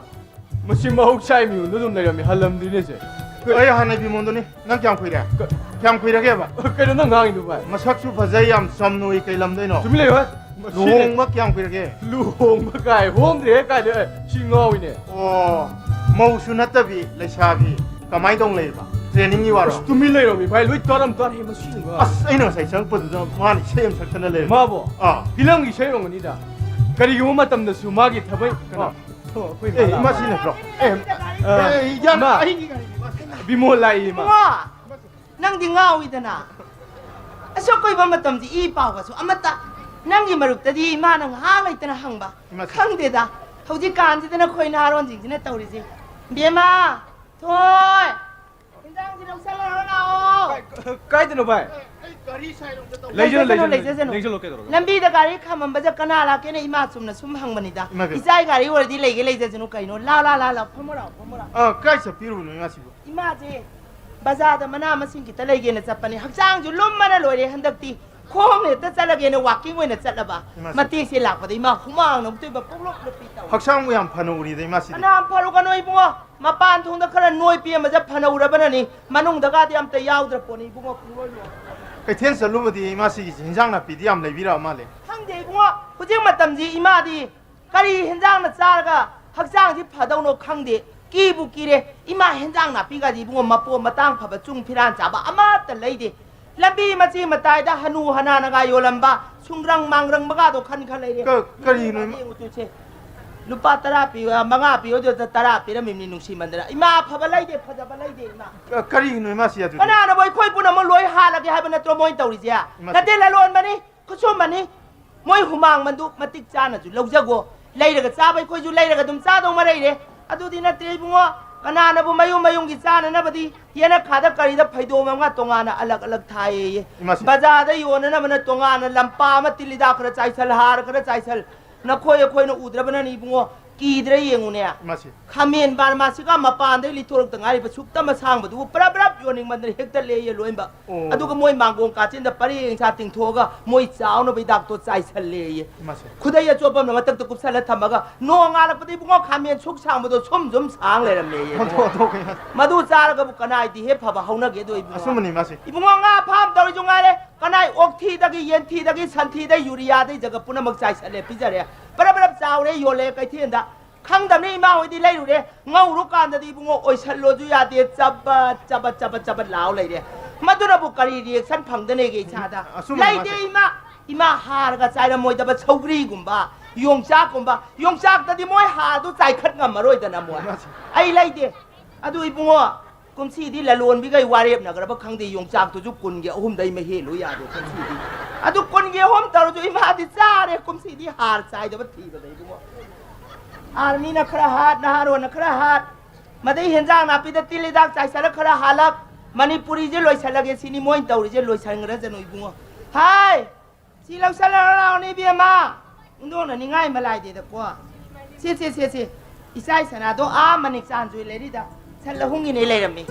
ꯃꯁꯤ ꯃꯍꯧꯁꯥꯒꯤ ꯃꯤꯉꯣꯟꯗ ꯑꯗꯨꯝ ꯂꯩꯔꯝꯃꯤ, ꯍꯜꯂꯝꯗ꯭ꯔꯤꯅꯦ ꯁꯦ꯫ ꯑꯩ ꯍꯥꯟꯅ ꯕꯤꯃꯣꯟꯗꯨꯅꯤ꯫ ꯅꯪ ꯀꯌꯥꯝ ꯀꯨꯏꯔꯦ? ꯀ-, ꯀꯌꯥꯝ ꯀꯨꯏꯔꯒꯦꯕ? ꯀꯩꯅꯣ ꯅꯪ ꯉꯥꯡꯉꯤꯗꯨ ꯚꯥꯏ? ꯃꯁꯛꯁꯨ ꯐꯖꯩ, ꯌꯥꯝ ꯆꯝꯅ ꯎꯏ, ꯀꯩ ꯂꯝꯗꯩꯅꯣ? ꯇꯨꯃꯤꯟ ꯂꯩꯌꯨ ꯍꯦ꯫ ꯃꯁꯤ ꯂꯨꯍꯣꯡꯕ ꯀꯌꯥꯝ ꯀꯨꯏꯔꯒꯦ? ꯂꯨꯍꯣꯡꯕ ꯀꯥꯏ? ꯍꯣꯡꯗ꯭ꯔꯤꯍꯦ ꯀꯥꯏꯗ? ꯑꯦ, ꯁꯤ ꯉꯥꯎꯏꯅꯦ꯫ ꯑꯣ, ꯃꯧꯁꯨ ꯅꯠꯇꯕꯤ, ꯂꯩꯁꯥꯕꯤ꯫ ꯀꯃꯥꯏꯅ ꯇꯧꯅ ꯂꯩꯔꯤꯕ? ꯇ꯭ꯔꯦꯅꯤꯡꯒꯤ ꯋꯥꯔꯣ? ꯑꯁ, ꯇꯨꯃꯤꯟ ꯂꯩꯔꯝꯃꯤ ꯚꯥꯏ, ꯂꯣꯏ ꯇꯥꯔꯝ ꯇꯥꯔꯦ ꯃꯁꯤ ꯉꯥꯎꯏ꯫ ꯑꯁ, ꯑꯩꯅ ꯉꯁꯥꯏ ꯆꯪꯉꯛꯄꯗꯨꯗ ꯃꯥꯅ ꯏꯁꯩ ꯑꯃ ꯁꯛꯇꯅ ꯂꯩꯔꯝꯃꯤ꯫ ꯃꯥꯕꯣ? ꯑꯥ꯫ ꯐꯤꯂꯝꯒꯤ ꯏꯁꯩ ꯑꯣꯏꯔꯝꯒꯅꯤꯗ꯫ ꯀꯔꯤꯒꯨꯝꯕ ꯃꯇꯝꯗꯁꯨ ꯃꯥꯒꯤ ꯊꯕꯛ ꯀꯅꯥ? ꯑꯥ꯫ ꯑꯣ, ꯑꯩꯈꯣꯏ ꯑꯦ, ꯏꯃꯥ ꯂꯥꯛꯑꯣ꯫ ꯏꯃꯥ ꯁꯤ ꯅꯠꯇ꯭ꯔꯣ? ꯑꯦ, ꯑ, ꯌꯥꯝ ꯏꯃꯥ꯫ ꯑꯩꯒꯤ ꯒꯥꯔꯤꯅꯤ, ꯏꯃꯥ, ꯁꯦꯡꯅ꯫ ꯕꯤꯃꯣꯜ ꯂꯥꯛꯏ, ꯏꯃꯥ꯫ ꯏꯃꯥ! ꯅꯪꯗꯤ ꯉꯥꯎꯏꯗꯅ꯫ ꯑꯁꯨꯛ ꯀꯨꯏꯕ ꯃꯇꯝꯁꯤ ꯏ ꯄꯥꯎꯒꯁꯨ ꯑꯃꯠꯇ꯫ ꯅꯪꯒꯤ ꯃꯔꯨꯞꯇꯗꯤ ꯏꯃꯥꯅ ꯉꯥꯏꯍꯥꯛ ꯂꯩꯇꯅ ꯍꯪꯕ꯫ ꯏꯃꯥ ꯁꯤ- ꯈꯪꯗꯦꯗ꯫ ꯍꯧꯖꯤꯛꯀꯥꯟꯁꯤꯗ ꯅꯈꯣꯏ ꯅꯍꯥꯔꯣꯟꯁꯤꯡꯁꯤꯅ ꯇꯧꯔꯤꯁꯤ꯫ ꯕꯦꯝꯃ! ꯊꯣꯏ! ꯏꯟꯖꯥꯡꯁꯤ ꯂꯧꯁꯜꯂꯔꯣ ꯂꯥꯛꯑꯣ꯫ ꯀꯥꯏ-, ꯀꯥꯏꯗꯅꯣ ꯚꯥꯏ? ꯑꯩ ꯒꯥꯔꯤ ꯁꯥꯏꯔꯣꯝꯗ ꯇꯧ- ꯂꯩꯖꯅꯨ, ꯂꯩꯖꯅꯨ, ꯂꯩꯖꯅꯨ, ꯂꯩꯖꯅꯨ꯫ ꯂꯩꯖꯅꯨ, ꯀꯩꯗꯧꯔꯒꯦ? ꯂꯝꯕꯤꯗ ꯒꯥꯔꯤ ꯈꯥꯝꯃꯝꯕꯗ ꯀꯅꯥ ꯂꯥꯛꯀꯦꯅ ꯏꯃꯥ ꯆꯨꯝꯅ ꯁꯨꯝ ꯍꯪꯕꯅꯤꯗ꯫ ꯏꯃꯥ ꯏꯕꯦꯝꯃ꯫ ꯏꯆꯥꯒꯤ ꯒꯥꯔꯤ ꯑꯣꯏꯔꯗꯤ ꯂꯩꯒꯦ ꯂꯩꯖꯁꯅꯨ ꯀꯩꯅꯣ꯫ ꯂꯥꯎ, ꯂꯥꯎ, ꯂꯥꯎ, ꯂꯥꯎ꯫ ꯐꯝꯃꯣ ꯂꯥꯎ, ꯐꯝꯃꯣ ꯂꯥꯎ꯫ ꯑ, ꯀꯥꯏ ꯆꯠꯄꯤꯔꯨꯕꯅꯣ ꯏꯃꯥꯁꯤꯕꯨ? ꯏꯃꯥꯁꯦ ꯕꯖꯥꯔꯗ ꯃꯅꯥ ꯃꯁꯤꯡ ꯈꯤꯇ ꯂꯩꯒꯦꯅ ꯆꯠꯄꯅꯦ꯫ ꯍꯛꯆꯥꯡꯁꯨ ꯂꯨꯝꯕꯅ ꯂꯣꯏꯔꯦ ꯍꯟꯗꯛꯇꯤ꯫ ꯈꯣꯡꯅ ꯍꯦꯛꯇ ꯆꯠꯂꯒꯦꯅ ꯋꯥꯛꯀꯤꯡ ꯑꯣꯏꯅ ꯆꯠꯂꯕ꯫ ꯏꯃꯥꯁꯤ- ꯃꯇꯦꯛꯁꯦ ꯂꯥꯛꯄꯗ ꯏꯃꯥ ꯍꯨꯃꯥꯡꯅ ꯑꯃꯨꯛꯇꯣꯏꯕ ꯄꯣꯛꯂꯞ ꯂꯨꯞꯄꯤ ꯇꯧꯏ꯫ ꯍꯛꯆꯥꯡꯕꯨ ꯌꯥꯝ ꯐꯅ ꯎꯔꯤꯗ ꯏꯃꯥꯁꯤꯗꯤ꯫ ꯐꯅꯌꯥꯝ ꯐꯔꯨꯒꯅꯣ ꯏꯕꯨꯡꯉꯣ꯫ ꯃꯄꯥꯟ ꯊꯣꯡꯗ ꯈꯔ ꯅꯣꯏ ꯄꯦꯝꯕꯁꯦ ꯐꯅ ꯎꯔꯕꯅꯅꯤ, ꯃꯅꯨꯡꯗꯒꯗꯤ ꯑꯝꯇ ꯌꯥꯎꯗ꯭ꯔ ꯄꯣꯠꯅꯤ ꯏꯕꯨꯡꯉꯣ, ꯄꯨꯡꯂꯣꯏ ꯂꯣꯏ꯫ ꯀꯩꯊꯦꯜ ꯆꯠꯂꯨꯕꯗꯤ ꯏꯃꯥꯁꯤꯒꯤꯁꯦ ꯍꯤꯟꯖꯥꯡ ꯅꯥꯄꯤꯗꯤ ꯌꯥꯝ ꯂꯩꯕꯤꯔꯛꯑ ꯃꯥꯜꯂꯦ꯫ ꯈꯪꯗꯦ ꯏꯕꯨꯡꯉꯣ, ꯍꯧꯖꯤꯛ ꯃꯇꯝꯁꯤ ꯏꯃꯥꯗꯤ ꯀꯔꯤ ꯍꯤꯟꯖꯥꯡꯅ ꯆꯥꯔꯒ ꯍꯛꯆꯥꯡꯁꯤ ꯐꯗꯧꯅꯣ ꯈꯪꯗꯦ꯫ ꯀꯤꯕꯨ ꯀꯤꯔꯦ꯫ ꯏꯃꯥ, ꯍꯦꯟꯖꯥꯡ ꯅꯥꯄꯤꯒꯗꯤ ꯏꯕꯨꯡꯉꯣ, ꯃꯄꯣꯠ ꯃꯇꯥꯡ ꯐꯕ, ꯆꯨꯡ ꯐꯤꯔꯥꯟ ꯆꯥꯕ ꯑꯃꯠꯇ ꯂꯩꯗꯦ꯫ ꯂꯝꯕꯤ ꯃꯆꯤ ꯃꯇꯥꯏꯗ ꯍꯅꯨ ꯍꯅꯥꯅꯒ ꯌꯣꯜꯂꯝꯕ ꯁꯨꯡꯒ꯭ꯔꯪ ꯃꯥꯡꯒ꯭ꯔꯪꯕꯒꯗꯣ ꯈꯟ ꯈꯟ ꯂꯩꯔꯦ꯫ ꯀ-, ꯀꯔꯤꯅꯣ ꯏꯃꯥ? ꯌꯦꯡꯉꯨ ꯇꯨꯁꯦ꯫ ꯂꯨꯄꯥ ꯇꯔꯥ ꯄꯤꯌꯨ, ꯃꯉꯥ ꯄꯤꯌꯨ, ꯑꯗꯨꯗ ꯇꯔꯥ ꯄꯤꯔꯝꯃꯤꯕꯅꯤ ꯅꯨꯡꯁꯤꯃꯟꯗꯅ꯫ ꯏꯃꯥ, ꯑꯐꯕ ꯂꯩꯗꯦ, ꯐꯖꯕ ꯂꯩꯗꯦ ꯏꯃꯥ꯫ ꯀ-, ꯀꯔꯤꯒꯤꯅꯣ ꯏꯃꯥ ꯁꯤ ꯑꯗꯨꯗꯤ? ꯀꯅꯥꯅꯕꯨ ꯑꯩꯈꯣꯏ ꯄꯨꯝꯅꯃꯛ ꯂꯣꯏ ꯍꯥꯠꯂꯒꯦ ꯍꯥꯏꯕ ꯅꯠꯇ꯭ꯔꯣ ꯃꯣꯏꯅ ꯇꯧꯔꯤꯁꯦ? ꯏꯃꯥ ꯁꯤ- ꯅꯠꯇꯦ, ꯂꯂꯣꯟꯕꯅꯤ, ꯈꯨꯠꯁꯨꯃꯟꯅꯤ꯫ ꯃꯣꯏ ꯍꯨꯃꯥꯡ ꯃꯟꯗꯨ ꯃꯇꯤꯛ ꯆꯥꯅꯁꯨ ꯂꯧꯖꯒꯣ꯫ ꯂꯩꯔꯒ ꯆꯥꯕ ꯑꯩꯈꯣꯏꯁꯨ ꯂꯩꯔꯒ ꯑꯗꯨꯝ ꯆꯥꯗꯧ ꯃꯔꯩꯔꯦ꯫ ꯑꯗꯨꯗꯤ ꯅꯠꯇꯦ ꯏꯕꯨꯡꯉꯣ, ꯀꯅꯥꯅꯕꯨ ꯃꯌꯨꯝ ꯃꯌꯨꯝꯒꯤ ꯆꯥꯅꯅꯕꯗꯤ ꯌꯦꯅꯈꯥꯗ ꯀꯔꯤꯗ ꯐꯩꯗꯣꯝ ꯑꯃꯒ ꯇꯣꯉꯥꯟꯅ ꯑꯂꯛ ꯑꯂꯛ ꯊꯥꯏꯌꯦꯌꯦ꯫ ꯏꯃꯥꯁꯤ꯫ ꯕꯖꯥꯔꯗ ꯌꯣꯟꯅꯅꯕꯅ ꯇꯣꯉꯥꯟꯅ ꯂꯝꯄꯥ ꯑꯃ ꯇꯤꯜ ꯍꯤꯗꯥꯛ ꯈꯔ ꯆꯥꯏꯁꯜ, ꯍꯥꯔ ꯈꯔ ꯆꯥꯏꯁꯜ꯫ ꯅꯈꯣꯏ ꯑꯩꯈꯣꯏꯅ ꯎꯗ꯭ꯔꯕꯅꯅꯤ ꯏꯕꯨꯡꯉꯣ, ꯀꯤꯗ꯭ꯔ ꯌꯦꯡꯉꯨꯅꯦ꯫ ꯏꯃꯥꯁꯤ꯫ ꯈꯥꯃꯦꯟ ꯕꯥꯔꯃꯥꯁꯤꯒ ꯃꯄꯥꯟꯗꯩ ꯂꯤꯊꯣꯔꯛꯇ ꯉꯥꯏꯔꯤꯕ ꯁꯨꯛꯇ ꯃꯁꯥꯡꯕꯗꯨꯕꯨ ꯄꯔꯞ ꯄꯔꯞ ꯌꯣꯟꯅꯤꯡꯃꯟꯗꯅ ꯍꯦꯛꯇꯠꯂꯦꯌꯦ ꯂꯣꯏꯅꯃꯛ꯫ ꯑꯣ꯫ ꯑꯗꯨꯒ ꯃꯣꯏ ꯃꯥꯡꯒꯣꯟ ꯀꯥꯆꯤꯟꯗ ꯄꯔꯦꯡ ꯁꯥ ꯇꯤꯡꯊꯣꯛꯑꯒ ꯃꯣꯏ ꯆꯥꯎꯅꯕ ꯍꯤꯗꯥꯛꯇꯣ ꯆꯥꯏꯁꯜꯂꯦꯌꯦ꯫ ꯏꯃꯥꯁꯦ꯫ ꯈꯨꯗꯩ ꯑꯆꯣꯠꯄ ꯑꯃꯅ ꯃꯊꯛꯇ ꯀꯨꯞꯁꯜꯂ ꯊꯝꯃꯒ ꯅꯣꯡꯉꯥꯜꯂꯛꯄꯗ ꯏꯕꯨꯡꯉꯣ ꯈꯥꯃꯦꯟ ꯁꯨꯛ ꯁꯥꯡꯕꯗꯣ ꯁꯨꯝ ꯁꯨꯝ ꯁꯥꯡ ꯂꯩꯔꯝꯃꯦꯌꯦ ꯏꯕꯨꯡꯉꯣ꯫ ꯑꯣꯟꯊꯣꯛ-, ꯑꯣꯟꯊꯣꯛ-, ꯏꯃꯥꯁꯦ꯫ ꯃꯗꯨ ꯆꯥꯔꯒꯕꯨ ꯀꯅꯥꯏꯗꯤ ꯍꯦ ꯐꯕ ꯍꯧꯅꯒꯦꯗꯣ ꯏꯕꯨꯡꯉꯣ? ꯑꯆꯨꯝꯕꯅꯤ ꯏꯃꯥꯁꯦ꯫ ꯏꯕꯨꯡꯉꯣ ꯉꯥ ꯐꯥꯝ ꯇꯧꯔꯤꯁꯨ ꯉꯥꯏꯔꯦ, ꯀꯅꯥꯏ ꯑꯣꯛꯊꯤꯗꯒꯤ ꯌꯦꯟꯊꯤꯗꯒꯤ ꯁꯟꯊꯤꯗꯒꯤ ꯌꯨꯔꯤꯌꯥꯗꯒꯤ ꯖꯒꯠ ꯄꯨꯝꯅꯃꯛ ꯆꯥꯏꯁꯜꯂꯦ ꯄꯤꯖꯔꯦ꯫ ꯄꯔꯞ ꯄꯔꯞ ꯆꯥꯎꯔꯦ ꯌꯣꯜꯂꯦ ꯀꯩꯊꯦꯜꯗ꯫ ꯈꯪꯗꯕꯅꯤ ꯏꯃꯥ ꯍꯣꯏꯗꯤ ꯂꯩꯔꯨꯔꯦ꯫ ꯉꯧꯔꯨꯀꯥꯟꯗꯗꯤ ꯏꯕꯨꯡꯉꯣ ꯑꯣꯏꯁꯜꯂꯣꯁꯨ ꯌꯥꯗꯦ, ꯆꯕꯠ ꯆꯕꯠ ꯆꯕꯠ ꯆꯕꯠ ꯂꯥꯎ ꯂꯩꯔꯦ꯫ ꯃꯗꯨꯅꯕꯨ ꯀꯔꯤ reaction ꯐꯪꯗꯅꯦꯒꯦ ꯏꯁꯥꯗ? ꯑꯆꯨꯝꯕꯅꯤ ꯂꯩꯇꯦ ꯃꯥꯁꯦ꯫ ꯏꯃꯥ꯫ ꯏꯃꯥ ꯍꯥꯔꯒ ꯆꯥꯏꯔꯝꯃꯣꯏꯗꯕ ꯁꯧꯒ꯭ꯔꯤꯒꯨꯝꯕ, ꯌꯣꯡꯆꯥꯛꯀꯨꯝꯕ, ꯌꯣꯡꯆꯥꯛꯇꯗꯤ ꯃꯣꯏ ꯍꯥꯔꯗꯨ ꯆꯥꯏꯈꯠ ꯉꯝꯃꯔꯣꯏꯗꯅ ꯃꯣꯏ꯫ ꯏꯃꯥꯁꯦ꯫ ꯑꯩ ꯂꯩꯇꯦ꯫ ꯑꯗꯨ ꯏꯕꯨꯡꯉꯣ, ꯀꯨꯝꯁꯤꯗꯤ ꯂꯂꯣꯟꯕꯤꯒꯩ ꯋꯥꯔꯦꯞꯅꯒ꯭ꯔꯕ ꯈꯪꯗꯦ, ꯌꯣꯡꯆꯥꯛꯇꯨꯁꯨ ꯀꯨꯟꯒꯤ ꯑꯍꯨꯝꯗꯩ ꯃꯍꯦꯜꯂꯨ ꯌꯥꯗꯦ ꯀꯨꯝꯁꯤꯗꯤ꯫ ꯑꯗꯨ ꯀꯨꯟꯒꯤ ꯑꯍꯨꯝ ꯇꯧꯔꯁꯨ ꯏꯃꯥꯗꯤ ꯆꯥꯔꯦ ꯀꯨꯝꯁꯤꯗꯤ ꯍꯥꯔ ꯆꯥꯏꯗꯕ ꯊꯤꯕꯗ ꯏꯕꯨꯡꯉꯣ꯫ ꯑꯥꯔꯃꯤꯅ ꯈꯔ ꯍꯥꯠ, ꯅꯍꯥꯔꯣꯟꯅ ꯈꯔ ꯍꯥꯠ, ꯃꯗꯩ ꯍꯦꯟꯖꯥꯡ ꯅꯥꯄꯤꯗ ꯇꯤꯜ ꯍꯤꯗꯥꯛ ꯆꯥꯏꯁꯜꯂ ꯈꯔ ꯍꯥꯠꯂꯛ, ꯃꯅꯤꯄꯨꯔꯤꯁꯦ ꯂꯣꯏꯁꯜꯂꯒꯦ ꯁꯤꯅꯤ ꯃꯣꯏꯅ ꯇꯧꯔꯤꯁꯦ, ꯂꯣꯏꯁꯟꯈ꯭ꯔꯖꯅꯨ ꯏꯕꯨꯡꯉꯣ꯫ ꯍꯥꯏ! ꯁꯤ ꯂꯧꯁꯜꯂꯒ ꯂꯥꯛꯑꯣꯅꯦ ꯏꯕꯦꯝꯃ꯫ ꯍꯨꯟꯗꯣꯛꯅꯅꯤꯡꯉꯥꯏ ꯑꯃ ꯂꯥꯏꯗꯦꯗꯀꯣ꯫ ꯁꯦ, ꯁꯦ, ꯁꯦ, ꯁꯦ꯫ ꯏꯆꯥ ꯏꯁꯅꯥꯗꯣ ꯑꯥ ꯃꯅꯤꯛ ꯆꯥꯟꯖꯣꯏ ꯂꯩꯔꯤꯗ꯫ ꯁꯟ ꯂꯧꯍꯨꯝꯒꯤꯅꯦ ꯂꯩꯔꯝꯃꯤ꯫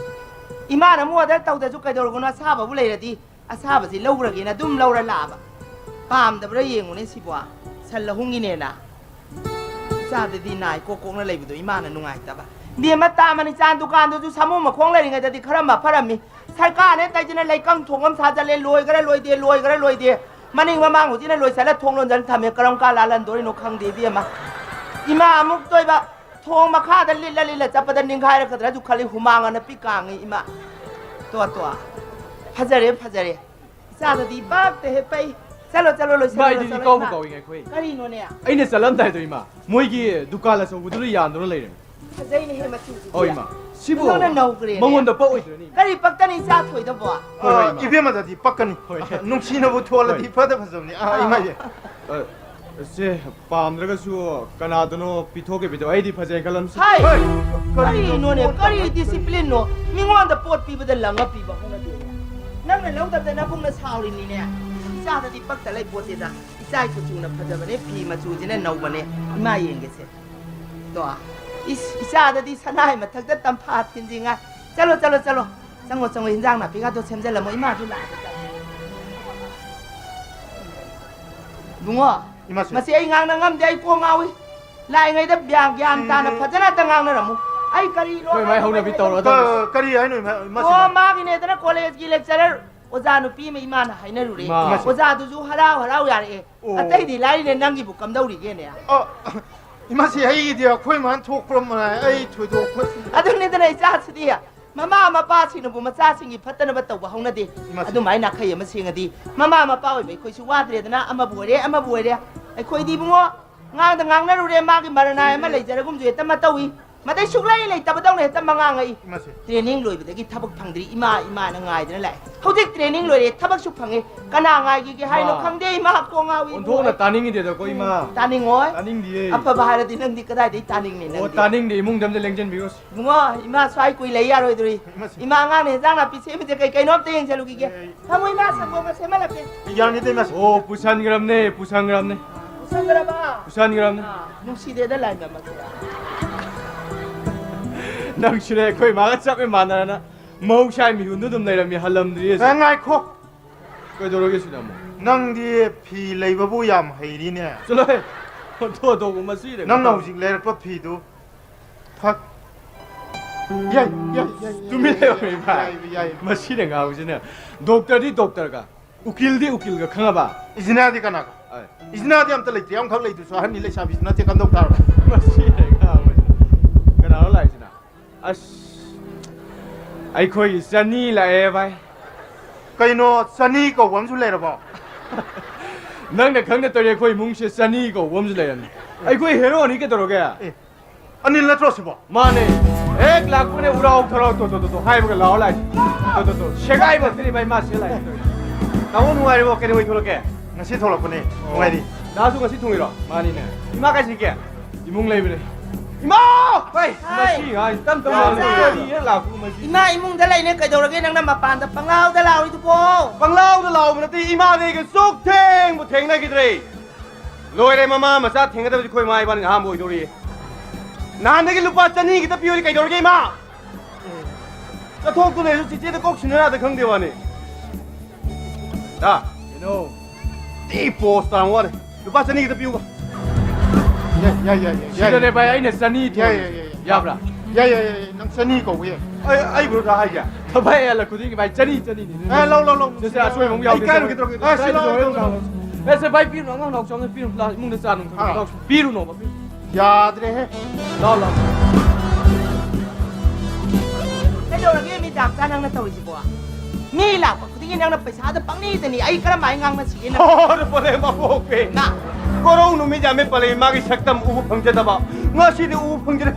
ꯏꯃꯥꯅ ꯑꯃꯨꯛ order ꯇꯧꯗ꯭ꯔꯁꯨ ꯀꯩꯗꯧꯔꯒꯅꯣ ꯑꯁꯥꯕꯕꯨ ꯂꯩꯔꯗꯤ ꯑꯁꯥꯕꯁꯤ ꯂꯧꯈ꯭ꯔꯒꯦꯅ ꯑꯗꯨꯝ ꯂꯧꯔ ꯂꯥꯛꯑꯕ꯫ ꯄꯥꯝꯗꯕ꯭ꯔꯥ ꯌꯦꯡꯉꯨꯅꯦ ꯁꯤꯕꯣ꯫ ꯁꯟ ꯂꯧꯍꯨꯝꯒꯤꯅꯦꯅ꯫ ꯏꯆꯥꯗꯗꯤ ꯅꯥꯏ ꯀꯣꯛ ꯀꯣꯛꯅ ꯂꯩꯕꯗꯣ ꯏꯃꯥꯅ ꯅꯨꯡꯉꯥꯏꯇꯕ꯫ ꯏꯕꯦꯝꯃ ꯇꯥ ꯃꯅꯤꯛ ꯆꯥꯟ ꯗꯨꯀꯥꯟꯗꯨꯁꯨ ꯁꯥꯃꯨ ꯃꯈꯣꯡ ꯂꯩꯔꯤꯉꯩꯗꯗꯤ ꯈꯔ ꯃꯐꯔꯝꯃꯤ꯫ ꯁꯔꯀꯥꯔꯅꯦ ꯇꯧꯗꯅ ꯂꯩꯀꯪ ꯊꯣꯡ ꯑꯃ ꯁꯥꯖꯜꯂꯦ, ꯂꯣꯏꯒꯔ ꯂꯣꯏꯗꯦ, ꯂꯣꯏꯒꯔ ꯂꯣꯏꯗꯦ꯫ ꯃꯅꯤꯡ ꯃꯃꯥꯡ ꯍꯧꯖꯤꯛꯅ ꯂꯣꯏꯁꯜꯂ ꯊꯣꯡ ꯂꯣꯟꯖꯜ ꯊꯝꯃꯦ, ꯀꯔꯝ ꯀꯥꯟ ꯂꯥꯜꯍꯟꯗꯣꯔꯤꯅꯣ ꯈꯪꯗꯦ ꯏꯕꯦꯝꯃ꯫ ꯏꯃꯥ ꯑꯃꯨꯛ ꯇꯣꯏꯕ, ꯊꯣꯡ ꯃꯈꯥꯗ ꯂꯤꯠꯂ ꯂꯤꯠꯂ ꯆꯠꯄꯗ ꯅꯤꯡꯈꯥꯏꯔꯛꯀꯗ꯭ꯔꯥꯁꯨ ꯈꯜꯂꯤ, ꯍꯨꯃꯥꯡ ꯑꯅꯞꯄꯤ ꯀꯥꯡꯉꯤ ꯏꯃꯥ꯫ ꯇꯣ ꯇꯣ꯫ ꯐꯖꯔꯦ, ꯐꯖꯔꯦ꯫ ꯏꯆꯥꯗꯗꯤ ꯄꯛꯇ ꯍꯦꯛ ꯄꯛꯏ꯫ ꯆꯠꯂꯣ, ꯆꯠꯂꯣ, ꯂꯣꯏꯁꯤꯜꯂꯣ, ꯏꯃꯥ, ꯑꯩꯗꯤ ꯂꯣꯏꯁꯤꯜꯂꯣ, ꯏꯀꯥꯎꯕꯨ ꯏꯃꯥ꯫ ꯀꯥꯎꯏꯉꯦ ꯑꯩꯈꯣꯏ꯫ ꯀꯔꯤꯅꯣꯅꯦ? ꯑꯩꯅ ꯆꯠꯂꯝꯗꯥꯏꯗꯣ ꯏꯃꯥ, ꯃꯣꯏꯒꯤ ꯗꯨꯀꯥꯟ ꯑꯆꯧꯕꯗꯨꯗ ꯌꯥꯟꯗꯨꯅ ꯂꯩꯔꯝꯃꯤ꯫ ꯐꯖꯩꯅꯦꯍꯦ ꯃꯆꯨꯁꯤꯗꯤ꯫ ꯍꯣꯏ, ꯏꯃꯥ꯫ ꯁꯤꯕꯨ ꯅꯪꯅ ꯅꯧꯈ꯭ꯔꯦꯅꯦ꯫ ꯃꯉꯣꯟꯗ ꯄꯛꯑꯣꯏꯗ꯭ꯔꯅꯦ, ꯏꯃꯥ? ꯀꯔꯤ ꯄꯛꯇꯅ ꯏꯆꯥ ꯊꯣꯏꯗꯕꯣ? ꯍꯣꯏ, ꯍꯣꯏ, ꯑ, ꯏꯃꯥ꯫ ꯏꯕꯦꯝꯃꯗꯗꯤ ꯄꯛꯀꯅꯤ꯫ ꯍꯣꯏ꯫ ꯅꯨꯡꯁꯤꯅꯕꯨ ꯊꯣꯜꯂꯗꯤ ꯍꯣꯏ꯫ ꯐꯗ ꯐꯖꯕꯅꯤ꯫ ꯑ, ꯑꯥ꯫ ꯏꯃꯥꯒꯤ꯫ ꯑ, ꯁꯦ, ꯄꯥꯝꯗ꯭ꯔꯒꯁꯨ ꯀꯅꯥꯗꯅꯣ ꯄꯤꯊꯣꯛꯀꯦ, ꯄꯤꯊꯣꯛ-, ꯑꯩꯗꯤ ꯐꯖꯩ ꯈꯜꯂꯝꯁꯤ꯫ ꯍꯥꯏ! ꯍꯣꯏ꯫ ꯀꯔꯤꯅꯣ? ꯀꯔꯤꯅꯣꯅꯦ? ꯄꯣꯠ ꯀꯔꯤ ꯇꯧꯔꯒ ꯗꯤꯁꯤꯄ꯭ꯂꯤꯟꯅꯣ? ꯃꯤꯉꯣꯟꯗ ꯄꯣꯠ ꯄꯤꯕꯗ ꯂꯪꯉ ꯄꯤꯕ ꯍꯧꯅꯗꯦꯅꯦ꯫ ꯅꯪꯅ ꯂꯧꯗꯕꯗ ꯅꯕꯨꯡꯅ ꯁꯥꯎꯔꯤꯅꯤꯅꯦ꯫ ꯏꯆꯥꯗꯗꯤ ꯄꯛꯇ ꯂꯩ ꯄꯣꯠꯇꯦꯗ꯫ ꯏꯆꯥ ꯀꯨꯆꯨꯅ ꯐꯖꯕꯅꯦ, ꯐꯤ ꯃꯆꯨꯁꯤꯅ ꯅꯧꯕꯅꯦ꯫ ꯏꯃꯥ ꯌꯦꯡꯒꯦꯁꯦ꯫ ꯇꯣ꯫ ꯏꯁ, ꯏꯆꯥꯗꯗꯤ ꯁꯅꯥꯏ ꯃꯊꯛꯇ ꯇꯝꯐꯥ ꯊꯤꯟꯖꯤꯟꯉꯥꯏ꯫ ꯆꯠꯂꯣ, ꯆꯠꯂꯣ, ꯆꯠꯂꯣ꯫ ꯆꯪꯉꯣ, ꯆꯪꯉꯣ, ꯍꯤꯟꯖꯥꯡ ꯅꯥꯄꯤꯒꯗꯣ ꯁꯦꯝꯖꯤꯜꯂꯝꯃꯣ, ꯏꯃꯥꯁꯨ ꯂꯥꯛꯑꯒꯦ꯫ ꯏꯕꯨꯡꯉꯣ, ꯏꯃꯥꯁꯦ꯫ ꯃꯁꯤ ꯑꯩ ꯉꯥꯡꯅ ꯉꯝꯗꯦ, ꯑꯩ ꯀꯣꯛ ꯉꯥꯎꯏ꯫ ꯂꯥꯛꯏꯉꯩꯗ ꯒ꯭ꯌꯥꯟ, ꯒ꯭ꯌꯥꯟ ꯇꯥꯅ ꯁꯤꯗꯤ ꯐꯖꯅ ꯑꯝꯇ ꯉꯥꯡꯅꯔꯝꯃꯨ꯫ ꯑꯩ ꯀꯔꯤ ꯂꯣꯟ ꯑꯩꯈꯣꯏ ꯃꯥꯏ ꯍꯧꯅꯕꯤ ꯇꯧꯔꯗꯧꯅꯤ꯫ ꯀ-, ꯀꯔꯤ ꯍꯥꯏꯅꯣ, ꯏꯃꯥ, ꯏꯃꯥꯁꯦ? ꯑꯣ, ꯃꯥꯒꯤꯅꯦꯗꯅ ꯀꯣꯂꯦꯖꯀꯤ ꯂꯦꯛꯆꯔꯔ ꯑꯣꯖꯥ ꯅꯨꯄꯤ ꯑꯃ ꯏꯃꯥꯅ ꯍꯥꯏꯅꯔꯨꯔꯦ꯫ ꯏꯃꯥ꯫ ꯑꯣꯖꯥꯗꯨꯁꯨ ꯍꯔꯥꯎ ꯍꯔꯥꯎ ꯌꯥꯔꯛꯑꯦ꯫ ꯑꯣ꯫ ꯑꯇꯩꯗꯤ ꯂꯥꯏꯔꯤꯅꯦ, ꯅꯪꯒꯤꯕꯨ ꯀꯝꯗꯧꯔꯤꯒꯦꯅꯦ? ꯑ, ꯏꯃꯥꯁꯤ, ꯑꯩꯒꯤꯗꯤ ꯑꯩꯈꯣꯏ ꯃꯥꯅ ꯊꯣꯛꯄ꯭ꯔ ꯃꯥꯏ, ꯑꯩ ꯊꯣꯏꯗꯣꯛꯄ ꯑꯗꯨꯅꯤꯗꯅ ꯏꯆꯥꯁꯤꯗꯤ꯫ ꯃꯃꯥ ꯃꯄꯥꯁꯤꯡꯅꯕꯨ ꯃꯆꯥꯁꯤꯡꯒꯤ ꯐꯠꯇꯅꯕ ꯇꯧꯕ ꯍꯧꯅꯗꯦ꯫ ꯏꯃꯥꯁꯤ꯫ ꯑꯗꯨꯃꯥꯏꯅ ꯑꯈꯩ ꯑꯃ ꯁꯦꯡꯉꯗꯤ ꯃꯃꯥ ꯃꯄꯥ ꯑꯣꯏꯕ ꯑꯩꯈꯣꯏꯁꯨ ꯋꯥꯗ꯭ꯔꯦꯗꯅ, ꯑꯃꯕꯨ ꯑꯣꯏꯔꯦ, ꯑꯃꯕꯨ ꯑꯣꯏꯔꯦ꯫ ꯑꯩꯈꯣꯏꯗꯤ ꯏꯕꯨꯡꯉꯣ, ꯉꯥꯡꯗ ꯉꯥꯡꯅꯔꯨꯔꯦ, ꯃꯥꯒꯤ ꯃꯔꯅꯥꯏ ꯑꯃ ꯂꯩꯖꯔꯒꯨꯝꯁꯨ ꯍꯦꯛꯇ ꯃꯇꯧꯏ꯫ ꯃꯗꯩ ꯁꯨꯛꯂꯩ ꯂꯩꯇꯕꯗꯧꯅ ꯍꯦꯛꯇ ꯃꯉꯥꯡꯉꯛꯏ꯫ ꯏꯃꯥꯁꯦ꯫ ꯇ꯭ꯔꯦꯅꯤꯡ ꯂꯣꯏꯕꯗꯒꯤ ꯊꯕꯛ ꯐꯪꯗ꯭ꯔꯤ, ꯏꯃꯥ, ꯏꯃꯥꯅ ꯉꯥꯏꯗꯅ ꯂꯥꯛꯑꯦ꯫ ꯍꯧꯖꯤꯛ ꯇ꯭ꯔꯦꯅꯤꯡ ꯂꯣꯏꯔꯦ, ꯊꯕꯛꯁꯨ ꯐꯪꯉꯦ꯫ ꯀꯅꯥ ꯉꯥꯏꯈꯤꯒꯦ ꯍꯥꯏꯅꯣ ꯃꯥ꯫ ꯈꯪꯗꯦ, ꯏꯃꯥ, ꯀꯣꯛ ꯉꯥꯎꯏ, ꯑꯣꯟꯊꯣꯛꯅ ꯏꯕꯨꯡꯉꯣ꯫ ꯇꯥꯅꯤꯡꯉꯤꯗꯦꯗꯀꯣ, ꯏꯃꯥ꯫ ꯇꯥꯅꯤꯡꯉꯣꯏ꯫ ꯇꯥꯅꯤꯡꯗꯤꯌꯦ꯫ ꯑꯐꯕ ꯍꯥꯏꯔꯗꯤ ꯅꯪꯗꯤ ꯀꯗꯥꯏꯗꯩ ꯇꯥꯅꯤꯡꯅꯤ, ꯑꯣ, ꯅꯪꯗꯤ? ꯇꯥꯅꯤꯡꯗꯦ, ꯏꯃꯨꯡꯗ ꯑꯝꯇ ꯂꯦꯡꯖꯟꯕꯤꯈꯣꯁꯤ꯫ ꯏꯕꯨꯡꯉꯣ, ꯏꯃꯥ ꯁ꯭ꯋꯥꯏ ꯀꯨꯏ ꯂꯩ ꯌꯥꯔꯣꯏꯗꯣꯔꯤ꯫ ꯏꯃꯥꯁꯦ꯫ ꯏꯃꯥ ꯑꯉꯥꯡꯅ ꯍꯦꯟꯖꯥꯡ ꯅꯥꯄꯤ ꯁꯦꯝꯃꯤꯁꯦ ꯀꯩ ꯀꯩꯅꯣ ꯑꯝꯇ ꯌꯦꯡꯁꯜꯂꯨꯈꯤꯒꯦ꯫ ꯑꯦ꯫ ꯐꯃꯨ ꯏꯃꯥ ꯁꯪꯒꯣꯝꯒ ꯁꯦꯝꯍꯜꯂꯛꯀꯦ꯫ ꯌꯥꯅꯤꯗ, ꯏꯃꯥꯁꯦ꯫ ꯑꯣ, ꯄꯨꯁꯟꯈ꯭ꯔꯕꯅꯦ, ꯄꯨꯁꯟꯈ꯭ꯔꯕꯅꯦ꯫ ꯄꯨꯁꯟꯈ꯭ꯔꯕ? ꯄꯨꯁꯟꯈ꯭ꯔꯕꯅꯦ꯫ ꯑꯥ, ꯅꯨꯡꯁꯤꯗꯦꯗ ꯂꯥꯏꯃ ꯃꯆꯥ꯫ ꯅꯪꯁꯨꯅꯦ ꯑꯩꯈꯣꯏ ꯃꯥꯒ ꯆꯞ ꯍꯦꯛ ꯃꯥꯟꯅꯔꯅ ꯃꯍꯧꯁꯥꯒꯤ ꯃꯤꯍꯨꯟꯗꯨ ꯑꯗꯨꯝ ꯂꯩꯔꯝꯃꯤ, ꯍꯜꯂꯝꯗ꯭ꯔꯤꯌꯦ꯫ ꯑꯦ, ꯉꯥꯏꯈꯣ꯫ ꯀꯩꯗꯧꯔꯒꯦ ꯁꯤꯅ ꯑꯃꯨꯛ? ꯅꯪꯗꯤ ꯐꯤ ꯂꯩꯕꯕꯨ ꯌꯥꯝ ꯍꯩꯔꯤꯅꯦ꯫ ꯆꯠꯂꯣꯍꯦ꯫ ꯑꯣꯟꯊꯣꯛ ꯑꯣꯟꯊꯣꯛꯄ ꯃꯁꯤꯗ ꯅꯪꯅ ꯀꯩꯗꯧꯔꯒꯦ? ꯍꯧꯖꯤꯛ ꯂꯩꯔꯛꯄ ꯐꯤꯗꯨ ꯐꯛ꯫ ꯌꯥꯏ, ꯌꯥꯏ, ꯌꯥꯏ, ꯌꯥꯏ꯫ ꯇꯨꯃꯤꯟ ꯂꯩꯌꯣ, ꯏꯃꯥ꯫ ꯌꯥꯏ, ꯌꯥꯏ꯫ ꯃꯁꯤꯅ ꯉꯥꯡꯕꯁꯤꯅ꯫ ꯗꯣꯛꯇꯔꯗꯤ ꯗꯣꯛꯇꯔꯒ, ꯎꯀꯤꯜꯗꯤ ꯎꯀꯤꯜꯒ, ꯈꯪꯉꯕ? ꯏꯖꯤꯅꯥꯗꯤ ꯀꯅꯥꯒ? ꯑꯩ꯫ ꯏꯖꯤꯅꯥꯗꯤ ꯑꯝꯇ ꯂꯩꯇꯦ, ꯑꯃꯈꯛ ꯂꯩꯗꯨꯁꯨ ꯑꯍꯟꯅꯤ, ꯂꯩꯁꯥꯕꯤꯁꯨ ꯅꯠꯇꯦ, ꯀꯝꯗꯧ ꯇꯥꯔꯕ? ꯃꯁꯤꯅ ꯉꯥꯡꯕꯁꯤꯅ꯫ ꯑꯁ, ꯑꯩꯈꯣꯏꯒꯤ ꯆꯅꯤ ꯂꯥꯛꯑꯦ ꯚꯥꯏ꯫ ꯀꯩꯅꯣ, ꯆꯅꯤ ꯀꯧꯕ ꯑꯃꯁꯨ ꯂꯩꯔꯕꯣ? ꯅꯪꯅ ꯈꯪꯗ ꯇꯧꯔꯤ, ꯑꯩꯈꯣꯏ ꯏꯃꯨꯡꯁꯦ ꯆꯅꯤ ꯀꯧꯕ ꯑꯃꯁꯨ ꯂꯩꯔꯝꯃꯤ꯫ ꯑꯩꯈꯣꯏ ꯍꯦꯔꯣꯅꯤ ꯀꯩꯗꯧꯔꯒꯦ? ꯑꯦ, ꯑꯅꯤꯜ ꯅꯠꯇ꯭ꯔꯣ ꯁꯤꯕꯣ? ꯃꯥꯅꯦ꯫ ꯍꯦꯛ ꯂꯥꯛꯄꯅꯦ ꯎꯔꯥꯎ ꯊꯔꯥꯎ ꯇꯣ ꯇꯣ ꯇꯣ ꯇꯣ ꯍꯥꯏꯕꯒ ꯂꯥꯛꯑꯣ ꯂꯥꯛꯏ꯫ ꯇꯣ ꯇꯣ ꯇꯣ ꯁꯦꯒꯥꯏꯕ ꯉꯥꯛꯇꯅꯤ ꯚꯥꯏ ꯃꯥ ꯁꯤꯗ ꯂꯥꯛꯏ ꯇꯧꯔꯤꯁꯦ꯫ ꯇꯥꯃꯣ ꯅꯨꯡꯉꯥꯏꯔꯤꯕꯣ? ꯀꯩꯗꯧꯉꯩ ꯊꯣꯛꯂꯛꯀꯦ? ꯉꯁꯤ ꯊꯣꯛꯂꯛꯄꯅꯦ꯫ ꯅꯨꯡꯉꯥꯏꯔꯤ꯫ ꯗꯥꯁꯨ ꯉꯁꯤ ꯊꯨꯡꯉꯤꯔꯣ? ꯃꯥꯅꯤꯅꯦ꯫ ꯏꯃꯥ ꯀꯥꯏ ꯆꯠꯀꯦ? ꯏꯃꯨꯡ ꯂꯩꯕꯅꯦ꯫ ꯏꯃꯥ! ꯍꯣꯏ꯫ ꯃꯁꯤ ꯉꯥꯏ ꯇꯝ ꯇꯝ ꯇꯥꯃꯣ ꯂꯥꯛꯑꯣ꯫ ꯆꯥ꯫ ꯀꯨꯏꯔꯦ ꯂꯥꯛꯄ ꯃꯁꯤ꯫ ꯏꯃꯥ ꯏꯃꯨꯡꯗ ꯂꯩꯅꯦ ꯀꯩꯗꯧꯔꯒꯦ ꯅꯪꯅ ꯃꯄꯥꯟꯗ ꯄꯪꯂꯥꯎꯗ ꯂꯥꯎꯔꯤꯗꯨꯕꯣ? ꯄꯪꯂꯥꯎꯗ ꯂꯥꯎꯕ ꯅꯠꯇꯦ, ꯏꯃꯥꯗꯤ ꯑꯩꯒ ꯁꯨꯛ ꯊꯦꯡꯕꯨ ꯊꯦꯡꯅꯈꯤꯗ꯭ꯔꯦ꯫ ꯂꯣꯏꯔꯦ, ꯃꯃꯥ ꯃꯆꯥ ꯊꯦꯡꯅꯗꯕꯁꯤ ꯑꯩꯈꯣꯏ ꯏꯃꯥ ꯏꯕꯥꯅꯤ ꯑꯍꯥꯟꯕ ꯑꯣꯏꯗꯧꯔꯤ꯫ ꯅꯍꯥꯟꯗꯒꯤ ꯂꯨꯄꯥ ꯆꯅꯤ ꯈꯤꯇ ꯄꯤꯌꯨꯅꯤ ꯀꯩꯗꯧꯔꯒꯦ ꯏꯃꯥ? ꯆꯠꯊꯣꯛꯇꯨꯅ ꯑꯩꯁꯨ ꯆꯤꯆꯦꯗ ꯀꯣꯛ ꯁꯤꯟꯅ ꯌꯥꯗ ꯈꯪꯗꯦ ꯋꯥꯅꯤ꯫ ꯗꯥ꯫ ꯀꯩꯅꯣ? ꯇꯤ ꯄꯣꯁ ꯇꯥꯔꯝ ꯋꯥꯅꯤ꯫ ꯂꯨꯄꯥ ꯆꯅꯤ ꯈꯤꯇ ꯄꯤꯌꯨꯕ꯫ ꯌꯥꯏ, ꯌꯥꯏ, ꯌꯥꯏ, ꯌꯥꯏ, ꯌꯥꯏ꯫ ꯁꯤꯗꯅꯦ ꯚꯥꯏ ꯑꯩꯅ ꯆꯅꯤ ꯌꯥꯏ, ꯊꯣꯛꯏꯁꯦ꯫ ꯌꯥꯏ, ꯌꯥꯏ, ꯌꯥꯏ꯫ ꯌꯥꯕ꯭ꯔꯥ? ꯌꯥꯏ, ꯌꯥꯏ, ꯌꯥꯏ, ꯌꯥꯏ꯫ ꯅꯪ ꯆꯅꯤ ꯀꯧꯕ ꯌꯥꯏ꯫ ꯑꯩ, ꯑꯩ ꯕ꯭ꯔꯣꯗ ꯍꯥꯏꯒꯦ꯫ ꯊꯕꯛ ꯍꯦꯜꯂꯛ ꯈꯨꯗꯤꯡꯒꯤ ꯚꯥꯏ ꯆꯅꯤ, ꯆꯅꯤꯅꯤ꯫ ꯑꯦ, ꯂꯧ, ꯂꯧ, ꯂꯧ꯫ ꯁꯦ, ꯁꯦ, ꯑꯁꯣꯏꯕ ꯑꯃꯨꯛ ꯑꯩ ꯌꯥꯎꯗꯦ, ꯀꯥꯏꯔꯨꯒꯦ ꯁꯦ꯫ ꯇꯧꯔꯒꯦ꯫ ꯑꯦ, ꯁꯤ ꯂꯧ, ꯂꯧ, ꯂꯧ, ꯂꯧ꯫ ꯑꯦ, ꯁꯦ, ꯚꯥꯏ, ꯄꯤꯔꯨꯅꯨ, ꯑꯉꯥꯡ ꯅꯥꯎꯆꯥꯅ ꯄꯤꯔꯨꯅꯨ, ꯂꯥ-, ꯏꯃꯨꯡꯗ ꯆꯥ ꯅꯨꯡ ꯊꯛꯅꯕ ꯑꯥ꯫ ꯂꯥꯎ꯫ ꯄꯤꯔꯨꯅꯣꯕ, ꯄꯤꯔꯨꯅꯨ꯫ ꯌꯥꯗ꯭ꯔꯦꯍꯦ꯫ ꯂꯥꯎ, ꯂꯥꯎ꯫ ꯀꯩꯗꯧꯔꯒꯦ ꯃꯤ ꯗꯥꯝꯆꯥ ꯅꯪꯅ ꯇꯧꯔꯤꯁꯤꯕꯣ? ꯃꯤ ꯂꯥꯛꯄ ꯈꯨꯗꯤꯡꯒꯤ ꯅꯪꯅ ꯄꯩꯁꯥꯗ ꯄꯪꯅꯤꯗꯅꯤ, ꯑꯩ ꯀꯔꯝꯍꯥꯏꯅ ꯉꯥꯡꯅꯁꯤꯒꯦ ꯅꯪ? ꯍꯣꯔ ꯄꯂꯦ ꯃꯀꯣꯛꯄꯤ꯫ ꯅ꯫ ꯀꯣꯔꯧ ꯅꯨꯃꯤꯠ ꯌꯥꯝꯃꯤ ꯄꯂꯦ ꯃꯥꯒꯤ ꯁꯛꯇꯝ ꯎꯕ ꯐꯪꯖꯗꯕ꯫ ꯉꯁꯤꯗꯤ ꯎꯕ ꯐꯪꯖꯔꯦ꯫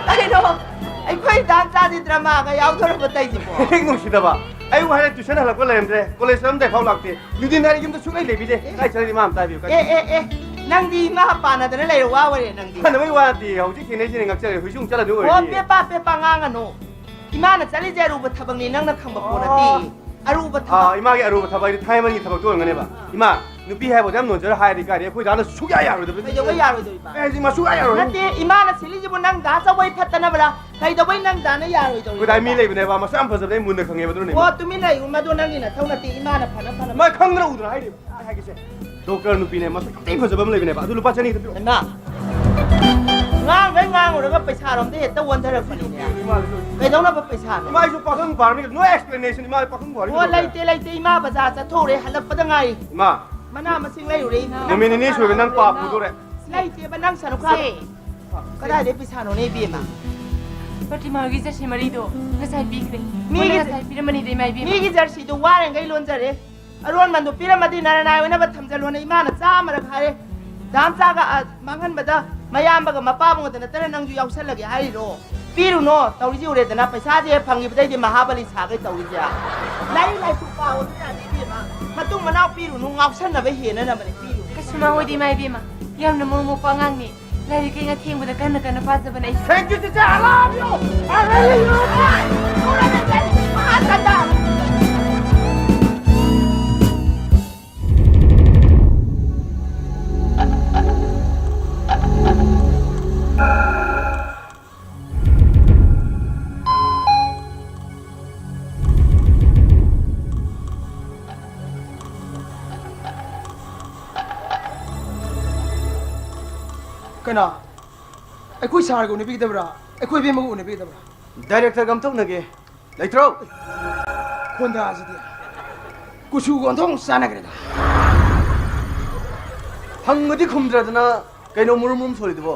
ꯀꯩꯅꯣ? ꯑꯩꯈꯣꯏ ꯗꯥꯝꯆꯥꯗꯤ ꯗ꯭ꯔꯃꯥꯒ ꯌꯥꯎꯗꯣꯔꯕ ꯇꯧꯏꯁꯤꯕꯣ? ꯍꯦꯛ ꯅꯨꯡꯁꯤꯗꯕ꯫ ꯑꯌꯨꯛ ꯍꯥꯏꯔꯦ ꯇ꯭ꯌꯨꯁꯟ ꯍꯜꯂꯛꯄ ꯂꯩꯔꯝꯗ꯭ꯔꯦ, ꯀꯣꯂꯦꯖ ꯆꯠꯂꯝꯗꯥꯏ ꯐꯥꯎ ꯂꯥꯛꯇꯦ꯫ ꯅꯨꯡꯊꯤꯟ ꯍꯥꯏꯔꯦ ꯌꯨꯝꯗ ꯁꯨꯡꯂꯩ ꯂꯩꯕꯤꯗꯦ꯫ ꯑꯦ꯫ ꯀꯥꯏ ꯆꯠꯂꯗꯤ ꯃꯥ ꯑꯝꯇ ꯍꯥꯏꯕꯤꯌꯨ, ꯀꯥꯏ ꯑꯦ, ꯆꯠꯂꯗꯤ? ꯑꯦ, ꯑꯦ, ꯅꯪꯗꯤ ꯏꯃꯥ ꯄꯥꯟꯅꯗꯅ ꯂꯩꯔ ꯋꯥ ꯑꯣꯏꯔꯦ ꯅꯪꯗꯤ꯫ ꯐꯅꯕꯩ ꯋꯥ ꯅꯠꯇꯦ, ꯍꯧꯖꯤꯛ ꯊꯦꯡꯅꯩꯁꯤꯅꯦ ꯉꯛꯆꯔꯦ, ꯍꯨꯏꯁꯨ ꯑꯃꯨꯛ ꯆꯠꯂꯗꯣꯏ ꯑꯣ, ꯑꯣꯏꯔꯗꯤ꯫ ꯄꯦꯄꯥ, ꯄꯦꯄꯥ ꯉꯥꯡꯉꯅꯨ꯫ ꯏꯃꯥꯅ ꯆꯠꯂꯤꯁꯦ ꯑꯔꯨꯕ ꯊꯕꯛꯅꯤ, ꯅꯪꯅ ꯈꯪꯕ ꯄꯣꯠ ꯅꯠꯇꯦ꯫ ꯑꯣ꯫ ꯑꯔꯨꯕ ꯊꯕꯛ꯫ ꯑꯥ, ꯏꯃꯥꯒꯤ ꯑꯔꯨꯕ ꯊꯕꯛ ꯍꯥꯏꯗꯤ ꯊꯥꯏꯃꯟꯒꯤ ꯊꯕꯛꯇꯣ ꯑꯣꯏꯔꯝꯒꯅꯦꯕ꯫ ꯏꯃꯥ, ꯅꯨꯄꯤ ꯍꯥꯏꯕꯗ ꯌꯥꯝ ꯅꯣꯟꯖꯔ ꯍꯥꯏꯔꯗꯤ ꯀꯥꯏꯗꯤ ꯑꯩꯈꯣꯏ ꯗꯥꯅ ꯁꯨꯛꯌꯥ ꯌꯥꯔꯣꯏꯗꯕ꯫ ꯀꯩꯗꯧꯕ ꯌꯥꯔꯣꯏꯗꯣꯏꯕ? ꯑꯦ, ꯍꯧꯖꯤꯛ ꯃꯥ ꯁꯨꯛꯌꯥ ꯌꯥꯔꯣꯏ꯫ ꯅꯠꯇꯦ, ꯏꯃꯥꯅ ꯁꯤꯜꯂꯤꯁꯤꯕꯨ ꯅꯪ ꯗꯥ ꯆꯧꯕꯩ ꯐꯠꯇꯅꯕ꯭ꯔꯥ? ꯀꯩꯗꯧꯕꯩ ꯅꯪ ꯗꯥꯅ ꯌꯥꯔꯣꯏꯗꯧꯔꯤꯕ? ꯑꯩꯈꯣꯏ ꯗꯥ ꯃꯤ ꯂꯩꯕꯅꯦꯕ, ꯃꯁꯥ ꯌꯥꯝ ꯐꯖꯕꯅꯦ, ꯑꯩ ꯃꯨꯟꯅ ꯈꯪꯉꯦꯕ, ꯑꯗꯨꯅꯅꯦ꯫ ꯑꯣ, ꯇꯨꯃꯤꯟ ꯂꯩꯌꯨ, ꯃꯗꯨ ꯅꯪꯒꯤ ꯅꯊꯧ ꯅꯠꯇꯦ, ꯏꯃꯥꯅ ꯐꯅ ꯐꯅ ꯃꯥ ꯈꯪꯗꯅ ꯎꯗꯅ ꯍꯥꯏꯔꯤꯕ꯫ ꯑꯩ ꯍꯥꯏꯒꯦꯁꯦ, ꯗꯣꯛꯇꯔ ꯅꯨꯄꯤꯅꯦ, ꯃꯁꯛ ꯌꯥꯝ ꯊꯤ ꯐꯖꯕ ꯑꯃ ꯂꯩꯕꯅꯦꯕ, ꯑꯗꯨ ꯂꯨꯄꯥ ꯆꯅꯤ ꯈꯛꯇ ꯄꯤꯔꯛꯑꯣ꯫ ꯏꯃꯥ, ꯉꯥꯡꯈꯩ ꯉꯥꯡꯉꯨꯔꯒ ꯄꯩꯁꯥꯔꯣꯝꯗ ꯍꯦꯛꯇ ꯑꯣꯟꯊꯔꯛꯄꯅꯤꯅꯦ꯫ ꯏꯃꯥ, ꯀꯩꯗꯧꯅꯕ ꯄꯩꯁꯥꯅꯣ? ꯏꯃꯥ, ꯑꯩꯁꯨ ꯄꯥꯈꯪ ꯐꯥꯔꯕꯅꯤ, no explanation, ꯏꯃꯥ, ꯄꯥꯈꯪ ꯐꯥꯔꯕꯅꯤ ꯑꯣ, ꯀꯩꯗꯧꯔꯒꯦ? ꯂꯩꯇꯦ, ꯂꯩꯇꯦ, ꯏꯃꯥ ꯕꯖꯥꯔ ꯆꯠꯊꯣꯛꯎꯔꯦ, ꯍꯜꯂꯛꯄꯗ ꯉꯥꯏꯔꯤ꯫ ꯏꯃꯥ, ꯃꯅꯥ ꯃꯁꯤꯡ ꯂꯩꯔꯨꯔꯦ, ꯏꯃꯥ꯫ ꯅꯨꯃꯤꯠ ꯅꯤꯅꯤ ꯁꯨꯔꯦ ꯅꯪ ꯄꯥꯞ ꯄꯨꯗꯣꯔꯦ꯫ ꯂꯩꯇꯦꯕ, ꯅꯪ ꯁꯔꯨꯛ ꯈꯥꯏ꯫ ꯀꯗꯥꯏꯗꯩ ꯄꯩꯁꯥꯅꯣꯅꯦ, ꯏꯕꯦꯝꯃ? ꯄ꯭ꯔꯇꯤꯃꯥꯒꯤ ꯖꯔꯁꯤ ꯃꯔꯤꯗꯣ ꯉꯁꯥꯏ ꯄꯤꯈ꯭ꯔꯦ꯫ ꯃꯤꯒꯤ ꯃꯣꯏꯅ ꯉꯁꯥꯏ ꯄꯤꯔꯝꯕꯅꯤꯗ, ꯏꯃꯥ ꯏꯕꯦꯝꯃ꯫ ꯃꯤꯒꯤ ꯖꯔꯁꯤꯗꯣ ꯋꯥꯔꯤꯉꯩ ꯂꯣꯟꯖꯔꯦ꯫ ꯑꯔꯣꯟꯃꯟꯗꯣ ꯄꯤꯔꯝꯃꯗꯤ ꯅꯔꯅꯥꯏ ꯑꯣꯏꯅꯕ ꯊꯝꯖꯜꯂꯣꯅ ꯏꯃꯥꯅ ꯆꯥꯝꯃꯔꯛ ꯍꯥꯏꯔꯦ꯫ ꯗꯥꯝꯆꯥꯒ, ꯑ, ꯃꯥꯡꯍꯟꯕꯗ ꯃꯌꯥꯝꯕꯒ ꯃꯄꯥꯕꯨꯡꯒꯗ ꯅꯠꯇꯅ ꯅꯪꯁꯨ ꯌꯥꯎꯁꯜꯂꯒꯦ ꯍꯥꯏꯔꯤꯔꯣ? ꯄꯤꯔꯨꯅꯣ, ꯇꯧꯔꯤꯁꯤ ꯎꯔꯦꯗꯅ, ꯄꯩꯁꯥꯁꯦ ꯍꯦꯛ ꯐꯪꯈꯤꯕꯗꯩꯗꯤ ꯃꯍꯥꯕꯂꯤ ꯁꯥꯒꯩ ꯇꯧꯔꯤꯁꯦ꯫ ꯂꯥꯏꯔꯤꯛ ꯂꯥꯏꯁꯨ ꯄꯥꯎ ꯑꯗꯨ ꯌꯥꯗꯦ ꯏꯕꯦꯝꯃ꯫ ꯃꯇꯨꯡ ꯃꯅꯥꯎ ꯄꯤꯔꯨꯅꯨ, ꯉꯥꯎꯁꯟꯅꯕ ꯍꯦꯟꯅꯅꯕꯅꯦ, ꯄꯤꯔꯨꯅꯨ꯫ ꯀꯩꯁꯨ ꯃꯥ ꯍꯣꯏꯗꯤ ꯏꯃꯥ ꯏꯕꯦꯝꯃ, ꯌꯥꯝꯅ ꯃꯔꯝ ꯃꯣꯛꯄ ꯑꯉꯥꯡꯅꯤ꯫ ꯂꯥꯏꯔꯤꯛ ꯍꯦꯛ ꯑꯊꯦꯡꯕꯗ ꯀꯟꯅ ꯀꯟꯅ ꯄꯥꯖꯕꯅꯦ ꯑꯩꯁꯨ꯫ Thank you, teacher. I love you. I really love you. ꯀꯅꯥ? ꯑꯩꯈꯣꯏ ꯁꯥꯔꯒ ꯎꯅꯕꯤꯒꯗꯕ꯭ꯔꯥ? ꯑꯩꯈꯣꯏ ꯏꯕꯦꯝꯃꯒ ꯎꯅꯕꯤꯒꯗꯕ꯭ꯔꯥ? ꯗꯥꯏꯔꯦꯛꯇꯔꯒ ꯑꯝꯇ ꯎꯅꯒꯦ꯫ ꯂꯩꯇ꯭ꯔꯣ? ꯈꯣꯟꯗꯥꯁꯤꯗꯤ ꯀꯨꯆꯨꯒ ꯑꯣꯟꯊꯣꯛꯅ ꯆꯥꯟꯅꯈ꯭ꯔꯦꯗ꯫ ꯍꯪꯕꯗꯤ ꯈꯨꯝꯗ꯭ꯔꯗꯅ ꯀꯩꯅꯣ ꯃꯨꯔꯨꯝ ꯃꯨꯔꯨꯝ ꯁꯣꯜꯂꯤꯗꯨꯕꯣ?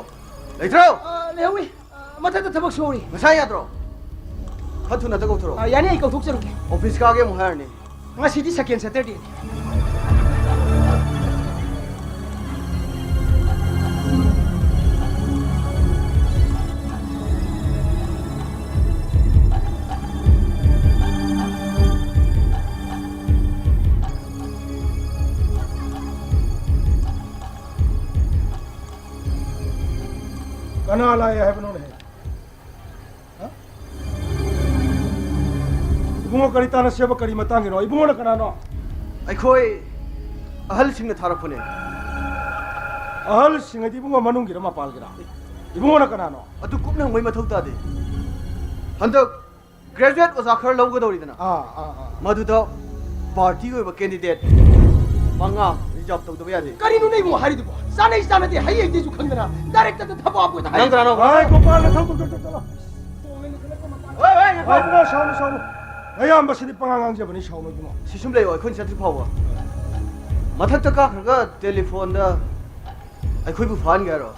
ꯂꯩꯇ꯭ꯔꯣ? ꯑ, ꯂꯩꯍꯧꯏ꯫ ꯑ, ꯃꯊꯛꯇ ꯊꯕꯛ ꯁꯨꯍꯧꯔꯤ꯫ ꯉꯁꯥꯏ ꯌꯥꯗ꯭ꯔꯣ? ꯈꯔ ꯊꯨꯅ ꯑꯝꯇ ꯀꯧꯊꯣꯔꯛꯑꯣ꯫ ꯑ, ꯌꯥꯅꯤ, ꯑꯩ ꯀꯧꯊꯣꯛꯆꯔꯛꯀꯦ꯫ ꯑꯣꯐꯤꯁ ꯀꯥꯒꯦ ꯑꯃꯨꯛ ꯍꯥꯏꯔꯅꯤ꯫ ꯉꯁꯤꯗꯤ second Saturdayꯅꯤ꯫ ꯀꯅꯥ ꯂꯥꯛꯑꯦ ꯍꯥꯏꯕꯅꯣꯅꯦ? ꯍꯥ? ꯏꯕꯨꯡꯉꯣ, ꯀꯔꯤ ꯇꯥꯟꯅꯁꯦꯕ? ꯀꯔꯤ ꯃꯇꯥꯡꯒꯤꯅꯣ? ꯏꯕꯨꯡꯉꯣꯅ ꯀꯅꯥꯅꯣ? ꯑꯩꯈꯣꯏ ꯑꯍꯜꯁꯤꯡꯅ ꯊꯥꯔꯛꯄꯅꯦ꯫ ꯑꯍꯜꯁꯤꯡ ꯍꯥꯏꯗꯤ ꯏꯕꯨꯡꯉꯣ ꯃꯅꯨꯡꯒꯤꯔ ꯃꯄꯥꯟꯒꯤꯔ? ꯏꯕꯨꯡꯉꯣꯅ ꯀꯅꯥꯅꯣ? ꯑꯗꯨ ꯀꯨꯞꯅ ꯍꯪꯕꯒꯤ ꯃꯊꯧ ꯇꯥꯗꯦ꯫ ꯍꯟꯗꯛ graduate ꯑꯣꯖꯥ ꯈꯔ ꯂꯧꯒꯗꯧꯔꯤꯗꯅ꯫ ꯑꯥ, ꯑꯥ, ꯑꯥ꯫ ꯃꯗꯨꯗ party ꯑꯣꯏꯕ candidate ꯃꯉꯥ reserve ꯇꯧꯗꯕ ꯌꯥꯗꯦ꯫ ꯀꯔꯤꯅꯣ ꯅꯪ ꯏꯕꯨꯡꯉꯣ ꯍꯥꯏꯔꯤꯗꯨꯕꯣ? ꯆꯥꯅꯩ ꯆꯥꯅꯗꯦ ꯍꯩ ꯍꯩꯇꯦꯁꯨ ꯈꯪꯗꯅ directorꯗ ꯊꯕꯛ ꯍꯥꯞꯄꯣꯏꯗ ꯍꯥꯏ꯫ ꯅꯪ ꯀꯅꯥꯅꯣ? ꯍꯣꯏ, ꯒꯣꯄꯥꯜ, ꯅꯊꯧ ꯇꯧ, ꯆꯠ-, ꯆꯠꯂꯣ꯫ ꯍꯣꯏ, ꯍꯣꯏ, ꯉꯥꯏꯈꯣ꯫ ꯍꯣꯏ, ꯏꯕꯨꯡꯉꯣ, ꯁꯥꯎꯅꯨ, ꯁꯥꯎꯅꯨ꯫ ꯑꯌꯥꯝꯕꯁꯤꯗꯤ ꯄꯉꯥꯡ ꯉꯥꯡꯖꯕꯅꯤ, ꯁꯥꯎꯅꯨ ꯏꯕꯨꯡꯉꯣ꯫ ꯁꯤ ꯁꯨꯝ ꯂꯩꯌꯣ, ꯑꯩꯈꯣꯏꯅ ꯆꯠꯇ꯭ꯔꯤ ꯐꯥꯎꯕ꯫ ꯃꯊꯛꯇ ꯀꯥꯈ꯭ꯔꯒ telephone ꯗ ꯑꯩꯈꯣꯏꯕꯨ ꯐꯥꯍꯟꯒꯦ ꯍꯥꯏꯔꯣ?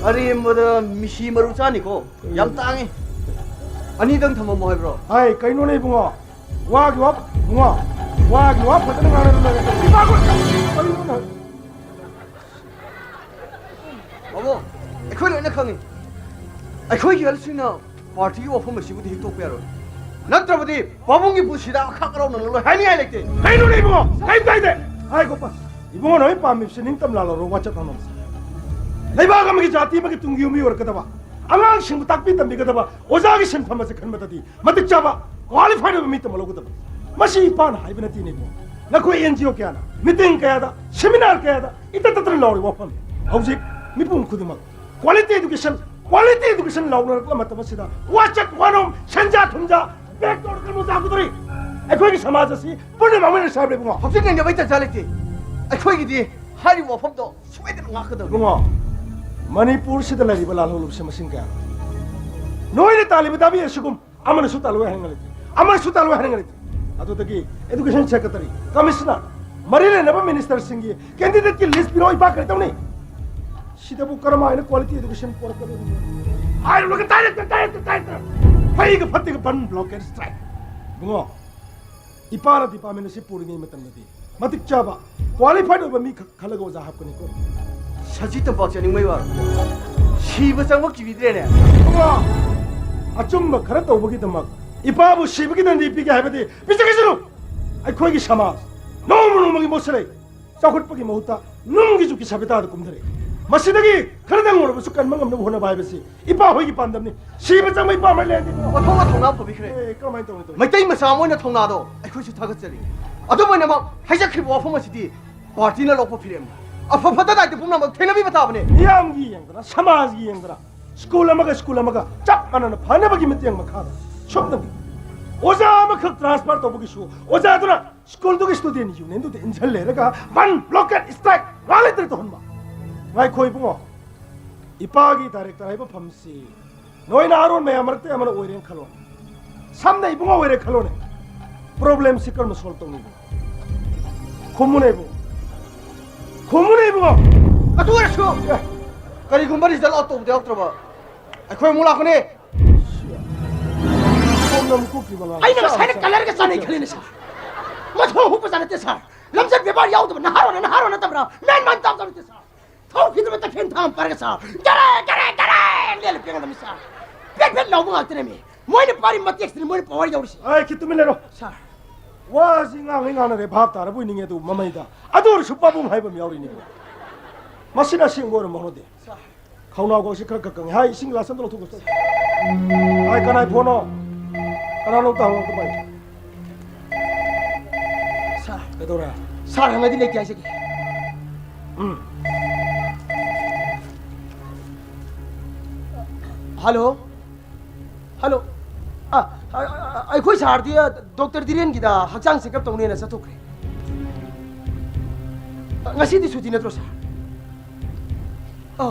ꯑꯔꯦꯝꯕꯗ ꯃꯤꯁꯤ ꯃꯔꯨ ꯆꯥꯅꯤꯀꯣ꯫ ꯌꯥꯝ ꯇꯥꯡꯉꯤ꯫ ꯑꯅꯤꯗꯪ ꯊꯝꯃꯝꯃꯣ ꯍꯥꯏꯕ꯭ꯔꯣ? ꯍꯥꯏ, ꯀꯩꯅꯣꯅꯦ ꯏꯕꯨꯡꯉꯣ? ꯋꯥꯒꯤ ꯋꯥ, ꯏꯕꯨꯡꯉꯣ, ꯋꯥꯒꯤ ꯋꯥ ꯐꯖꯅ ꯉꯥꯡꯅꯔ ꯂꯣꯏꯔꯦ꯫ ꯏꯃꯥ, ꯀꯩꯅꯣꯅꯦ? ꯕꯥꯕꯨ, ꯑꯩꯈꯣꯏ ꯂꯣꯏꯅ ꯈꯪꯉꯤ꯫ ꯑꯩꯈꯣꯏꯒꯤ ꯑꯍꯜꯁꯤꯡꯅ ꯄꯥꯔꯇꯤꯒꯤ ꯋꯥꯐꯝ ꯑꯁꯤꯕꯨꯗꯤ ꯍꯤꯛꯇꯣꯛꯄ ꯌꯥꯔꯣꯏ꯫ ꯅꯠꯇ꯭ꯔꯕꯗꯤ ꯄꯥꯕꯨꯡꯒꯤ ꯄꯨꯟꯁꯤꯗ ꯑꯈꯥꯛ ꯑꯔꯥꯎ ꯅꯪꯂꯔꯣꯏ ꯍꯥꯏꯅꯤꯡꯉꯥꯏ ꯂꯩꯇꯦ꯫ ꯀꯩꯅꯣꯅꯦ ꯏꯕꯨꯡꯉꯣ? ꯀꯩꯝ ꯀꯥꯏꯗꯦ꯫ ꯍꯥꯏ ꯒꯣꯄꯥ, ꯏꯕꯨꯡꯉꯣ ꯅꯣꯏ ꯄꯥꯝꯃꯤꯕꯁꯤ ꯅꯤꯡꯇꯝ ꯂꯥꯜꯂꯔꯣ, ꯋꯥꯆꯠ ꯉꯥꯡꯅꯕꯁꯦ꯫ ꯂꯩꯕꯥꯛ ꯑꯃꯒꯤ ꯖꯥꯇꯤ ꯑꯃꯒꯤ ꯇꯨꯡꯒꯤ ꯌꯨꯝꯕꯤ ꯑꯣꯏꯔꯛꯀꯗꯕ, ꯑꯉꯥꯡꯁꯤꯡꯕꯨ ꯇꯥꯛꯄꯤ ꯇꯝꯕꯤꯒꯗꯕ ꯑꯣꯖꯥꯒꯤ ꯁꯤꯟꯐꯝ ꯑꯁꯤ ꯈꯟꯕꯗꯗꯤ ꯃꯇꯤꯛ ꯆꯥꯕ, ꯀ꯭ꯋꯥꯂꯤꯐꯥꯏꯠ ꯑꯣꯏꯕ ꯃꯤ ꯇꯝꯍꯜꯂꯧꯒꯗꯕ꯫ ꯃꯁꯤ ꯏꯄꯥꯅ ꯍꯥꯏꯕ ꯅꯠꯇꯦꯅꯦ ꯏꯕꯨꯡꯉꯣ꯫ ꯅꯈꯣꯏ ꯑꯦꯟ ꯖꯤ ꯑꯣ ꯀꯌꯥꯅ, ꯃꯤꯇꯤꯡ ꯀꯌꯥꯗ, ꯁꯦꯃꯤꯅꯥꯔ ꯀꯌꯥꯗ ꯏꯇꯠ ꯇꯠꯇꯅ ꯂꯥꯎꯔꯤꯕ ꯋꯥꯐꯝꯅꯤ꯫ ꯍꯧꯖꯤꯛ ꯃꯤꯄꯨꯝ ꯈꯨꯗꯤꯡꯃꯛ ꯀ꯭ꯋꯥꯂꯤꯇꯤ ꯑꯦꯗꯨꯀꯦꯁꯟ, ꯀ꯭ꯋꯥꯂꯤꯇꯤ ꯑꯦꯗꯨꯀꯦꯁꯟ ꯂꯥꯎꯅꯔꯛꯂꯕ ꯃꯇꯝ ꯑꯁꯤꯗ ꯋꯥꯆꯠ ꯋꯥꯅꯣꯝ, ꯁꯦꯟꯖꯥ ꯊꯨꯝꯖꯥ, ꯕꯦꯛ ꯇꯧꯔꯒ ꯃꯣꯖꯥ ꯄꯨꯗꯣꯔꯤ꯫ ꯑꯩꯈꯣꯏꯒꯤ ꯁꯃꯥꯖ ꯑꯁꯤ ꯄꯨꯟꯅ ꯃꯥꯡꯃꯤꯟꯅꯁꯤ ꯍꯥꯏꯕ꯭ꯔꯥ ꯏꯕꯨꯡꯉꯣ? ꯍꯧꯖꯤꯛ ꯅꯪꯅꯕꯩ ꯇꯟꯖꯥ ꯂꯩꯇꯦ꯫ ꯑꯩꯈꯣꯏꯒꯤꯗꯤ ꯍꯥꯏꯔꯤꯕ ꯋꯥꯐꯝꯗꯣ ꯁꯣꯏꯗꯅ ꯉꯥꯛꯀꯗꯕꯅꯤ꯫ ꯏꯕꯨꯡꯉꯣ, ꯃꯅꯤꯄꯨꯔꯁꯤꯗ ꯂꯩꯔꯤꯕ ꯂꯥꯜꯍꯧꯂꯨꯕꯁꯦ ꯃꯁꯤꯡ ꯀꯌꯥꯅꯣ? ꯅꯣꯏꯅ ꯇꯥꯜꯂꯤꯕ ꯗꯥꯕꯤ ꯑꯁꯤꯒꯨꯝ ꯑꯃꯅꯁꯨ ꯇꯥꯜꯂꯣꯏ ꯍꯥꯏꯅꯤꯡꯉꯥꯏ ꯂꯩꯇꯦ, ꯑꯃꯅꯁꯨ ꯇꯥꯜꯂꯣꯏ ꯍꯥꯏꯅꯤꯡꯉꯥꯏ ꯂꯩꯇꯦ꯫ ꯑꯗꯨꯗꯒꯤ ꯑꯦꯗꯨꯀꯦꯁꯟ ꯁꯦꯀ꯭ꯔꯦꯇꯔꯤ, ꯀꯃꯤꯁꯅꯔ, ꯃꯔꯤ ꯂꯩꯅꯕ ꯃꯤꯅꯤꯁꯇꯔꯁꯤꯡꯒꯤ ꯀꯦꯟꯗꯤꯗꯦꯠꯀꯤ ꯂꯤꯁ ꯄꯤꯔꯛꯑꯣ, ꯏꯄꯥ ꯀꯔꯤ ꯇꯧꯅꯤ? ꯁꯤꯗꯕꯨ ꯀꯔꯝꯍꯥꯏꯅ ꯀ꯭ꯋꯥꯂꯤꯇꯤ ꯑꯦꯗꯨꯀꯦꯁꯟ ꯄꯨꯔꯛꯀꯗꯣꯔꯤꯕꯅꯣ? ꯍꯥꯏꯔꯨꯔꯒ ꯗꯥꯏꯔꯦꯛꯇ, ꯗꯥꯏꯔꯦꯛꯇ, ꯗꯥꯏꯔꯦꯛꯇ ꯐꯩꯒ ꯐꯠꯇꯦꯒ ꯕꯟ, ꯕ꯭ꯂꯣꯀꯦꯠ, ꯁ꯭ꯇ꯭ꯔꯥꯏꯛ꯫ ꯏꯕꯨꯡꯉꯣ, ꯏꯄꯥꯅ ꯗꯤꯄꯥꯔꯠꯃꯦꯟ ꯑꯁꯤ ꯄꯨꯔꯤꯉꯩ ꯃꯇꯝꯗꯗꯤ ꯃꯇꯤꯛ ꯆꯥꯕ, ꯀ꯭ꯋꯥꯂꯤꯐꯥꯏꯠ ꯑꯣꯏꯕ ꯃꯤ ꯈꯛ ꯈꯜꯂꯒ ꯑꯣꯖꯥ ꯍꯥꯞꯀꯅꯤꯀꯣ꯫ ꯁꯖꯤ ꯇꯝꯄꯥꯛ ꯆꯠꯅꯤꯡꯕꯩ ꯋꯥꯔꯣ? ꯁꯤꯕ ꯆꯪꯕ ꯀꯤꯕꯤꯗ꯭ꯔꯦꯅꯦ꯫ ꯏꯕꯨꯡꯉꯣ, ꯑꯆꯨꯝꯕ ꯈꯔ ꯇꯧꯕꯒꯤꯗꯃꯛ ꯏꯄꯥꯕꯨ ꯁꯤꯕꯒꯤ ꯗꯟꯗꯤ ꯄꯤꯒꯦ ꯍꯥꯏꯕꯗꯤ ꯄꯤꯖꯈꯤꯁꯅꯨ꯫ ꯑꯩꯈꯣꯏꯒꯤ ꯁꯃꯥꯖ ꯅꯣꯡꯃ ꯅꯣꯡꯃꯒꯤ ꯃꯣꯠꯁꯤꯜꯂꯛꯏ꯫ ꯆꯥꯎꯈꯠꯄꯒꯤ ꯃꯍꯨꯠꯇ ꯅꯨꯡꯒꯤ ꯖꯨꯒꯤ ꯁꯥꯕꯤꯇꯥꯗ ꯀꯨꯝꯊꯔꯛꯏ꯫ ꯃꯁꯤꯗꯒꯤ ꯈꯔꯗꯪ ꯑꯣꯏꯔꯕꯁꯨ ꯀꯟꯕ ꯉꯝꯅꯕ ꯍꯣꯠꯅꯕ ꯍꯥꯏꯕꯁꯤ ꯏꯄꯥ ꯍꯣꯏꯒꯤ ꯄꯥꯟꯗꯝꯅꯤ꯫ ꯁꯤꯕ ꯆꯪꯕ ꯏꯄꯥ ꯃꯔꯤ ꯂꯩꯔꯗꯤ ꯃꯊꯧꯅ ꯊꯧꯅꯥ ꯐꯕꯤꯈ꯭ꯔꯦ꯫ ꯑꯦ, ꯀꯃꯥꯏꯅ ꯇꯧꯅꯤ ꯇꯧꯅꯤ? ꯃꯩꯇꯩ ꯃꯆꯥ ꯑꯃ ꯑꯣꯏꯅ ꯊꯧꯅꯥꯗꯣ ꯑꯩꯈꯣꯏꯁꯨ ꯊꯥꯒꯠꯆꯔꯤ꯫ ꯑꯗꯨꯝ ꯑꯣꯏꯅꯃꯛ ꯍꯥꯏꯖꯈ꯭ꯔꯤꯕ ꯋꯥꯐꯝ ꯑꯁꯤꯗꯤ ꯄꯥꯔꯇꯤꯅ ꯂꯧꯕ ꯐꯤꯔꯦꯞꯅꯤ꯫ ꯑꯐ ꯐꯠꯇ ꯅꯥꯏꯗ ꯄꯨꯝꯅꯃꯛ ꯊꯦꯡꯅꯕꯤꯕ ꯇꯥꯕꯅꯤ꯫ ꯃꯤꯌꯥꯝꯒꯤ ꯌꯦꯡꯗꯅ, ꯁꯃꯥꯖꯒꯤ ꯌꯦꯡꯗꯅ, ꯁ꯭ꯀꯨꯜ ꯑꯃꯒ ꯁ꯭ꯀꯨꯜ ꯑꯃꯒ ꯆꯞ ꯃꯥꯟꯅꯅ ꯐꯅꯕꯒꯤ ꯃꯇꯦꯡ ꯃꯈꯥꯗ ꯁꯨꯞꯅꯒꯤ ꯑꯣꯖꯥ ꯑꯃꯈꯛ ꯇ꯭ꯔꯥꯟꯁꯐꯔ ꯇꯧꯕꯒꯤꯁꯨ ꯑꯣꯖꯥꯗꯨꯅ ꯁ꯭ꯀꯨꯜꯗꯨꯒꯤ ꯁ꯭ꯇꯨꯗꯦꯟ ꯌꯨꯅꯤꯌꯟꯗꯨꯗ ꯏꯟꯁꯤꯜꯂꯦꯔꯒ ꯕꯟ, ꯕ꯭ꯂꯣꯀꯦꯠ, ꯁ꯭ꯇ꯭ꯔꯥꯏꯛ, ꯋꯥ ꯂꯩꯇ꯭ꯔꯦ ꯇꯧꯍꯟꯕ꯫ ꯉꯥꯏꯈꯣ ꯏꯕꯨꯡꯉꯣ, ꯏꯄꯥꯒꯤ ꯗꯥꯏꯔꯦꯛꯇꯔ ꯍꯥꯏꯕ ꯐꯝꯁꯤ ꯅꯣꯏꯅ ꯑꯔꯣꯟ ꯃꯌꯥꯝ ꯃꯔꯛꯇ ꯑꯃꯅ ꯑꯣꯏꯔꯦꯅ ꯈꯜꯂꯣ꯫ ꯁꯝꯅ ꯏꯕꯨꯡꯉꯣ ꯑꯣꯏꯔꯦ ꯈꯜꯂꯣꯅꯦ꯫ ꯄ꯭ꯔꯣꯕ꯭ꯂꯦꯝꯁꯤ ꯀꯔꯝꯅ ꯁꯣꯜꯕ ꯇꯧꯅꯤ ꯏꯕꯨꯡꯉꯣ? ꯈꯨꯝꯃꯨꯅꯦ ꯏꯕꯨꯡꯉꯣ꯫ ꯈꯨꯝꯃꯨꯅꯦ ꯏꯕꯨꯡꯉꯣ꯫ ꯑꯗꯨ ꯑꯣꯏꯔꯁꯨ ꯑꯦ, ꯀꯔꯤꯒꯨꯝꯕ result out ꯇꯧꯕꯗ ꯌꯥꯎꯗ꯭ꯔꯕ, ꯑꯩꯈꯣꯏ ꯑꯃꯨꯛ ꯂꯥꯛꯀꯅꯤ꯫ ꯁꯣꯝꯅ ꯑꯃꯨꯛ ꯀꯨꯞꯇ꯭ꯔꯤꯕ ꯑꯉꯥꯡ ꯑꯩꯅ ꯃꯆꯥ ꯉꯁꯥꯏꯅ ꯃꯆꯥ꯫ Colourꯒ ꯆꯥꯟꯅꯩ ꯈꯜꯂꯤꯅꯦ, sir꯫ ꯃꯊꯣꯡ ꯍꯨꯛꯄ ꯆꯥ ꯅꯠꯇꯦ, sir꯫ ꯂꯝꯆꯠ ꯕꯦꯕꯥꯔ ꯌꯥꯎꯗꯕ ꯅꯍꯥꯔꯣꯟꯅ ꯅꯍꯥꯔꯣꯟ ꯅꯠꯇꯕ꯭ꯔꯥ? ꯃꯦꯟ ꯃꯥꯟ ꯇꯥꯕ ꯅꯠꯇꯦ, sir꯫ ꯊꯧꯈꯤꯗꯕ ꯇꯈꯦꯟ ꯊꯥꯡ ꯄꯥꯏꯔꯒ, sir, ꯒꯦꯔꯦ ꯒꯦꯔꯦ ꯒꯦꯔꯦ ꯂꯦꯜꯂ ꯄꯦꯡꯉꯗꯕꯅꯤ, sir꯫ ꯄꯦꯠ ꯄꯦꯠ ꯂꯥꯎꯕ ꯉꯥꯛꯇꯅꯦꯃꯤ꯫ ꯃꯣꯏꯅ ꯄꯥꯔꯤ ꯃꯇꯦꯛꯁꯤꯅꯤ ꯃꯣꯏꯅ power ꯌꯧꯔꯤꯁꯤ꯫ ꯑꯩ ꯈꯤꯇ ꯇꯨꯃꯤꯟ ꯂꯩꯔꯣ꯫ Sir꯫ ꯋꯥꯁꯤ ꯉꯥꯡꯉꯤ ꯉꯥꯡꯅꯔꯦ, ꯚꯥꯞ ꯇꯥꯔꯕꯣꯏ ꯅꯤꯡꯉꯦ, ꯑꯗꯨ ꯃꯃꯩꯗ꯫ ꯑꯗꯨ ꯑꯣꯏꯔꯁꯨ ꯄꯥꯕꯨꯡ ꯍꯥꯏꯕ ꯑꯃ ꯌꯥꯎꯔꯤꯅꯦ꯫ ꯃꯁꯤꯅ ꯑꯁꯦꯡꯕ ꯑꯣꯏꯔꯝꯕ ꯍꯧꯅꯗꯦ꯫ Sir꯫ ꯈꯧꯅꯥꯎꯒꯁꯤ ꯈꯔ ꯈꯔ ꯀꯪꯉꯦ꯫ ꯍꯥꯏ, ꯏꯁꯤꯡ glass ꯑꯝꯇ ꯂꯧꯊꯣꯛꯀꯣ꯫ ꯍꯥꯏ, ꯀꯅꯥꯏ phoneꯅꯣ? ꯀꯅꯥꯅꯣ ꯑꯝꯇ ꯍꯪꯉꯣ, ꯑꯝꯇ ꯄꯥꯏꯌꯨ꯫ Sir꯫ ꯀꯩꯗꯧꯔꯦ? Sir ꯍꯪꯉꯗꯤ ꯂꯩꯇꯦ ꯍꯥꯏꯖꯒꯦ꯫ ꯎꯝ꯫ Hello꯫ Hello꯫ ꯑ, ꯑ, ꯑ, ꯑꯩꯈꯣꯏ sirꯗꯤ, ꯑ, Doctor ꯙꯤꯔꯦꯟꯒꯤꯗ ꯍꯛꯆꯥꯡ checkup ꯇꯧꯅꯦꯅ ꯆꯠꯊꯣꯛꯈ꯭ꯔꯦ꯫ ꯑ, ꯉꯁꯤꯗꯤ ꯁꯨꯇꯤ ꯅꯠꯇ꯭ꯔꯣ, sir? ꯑ,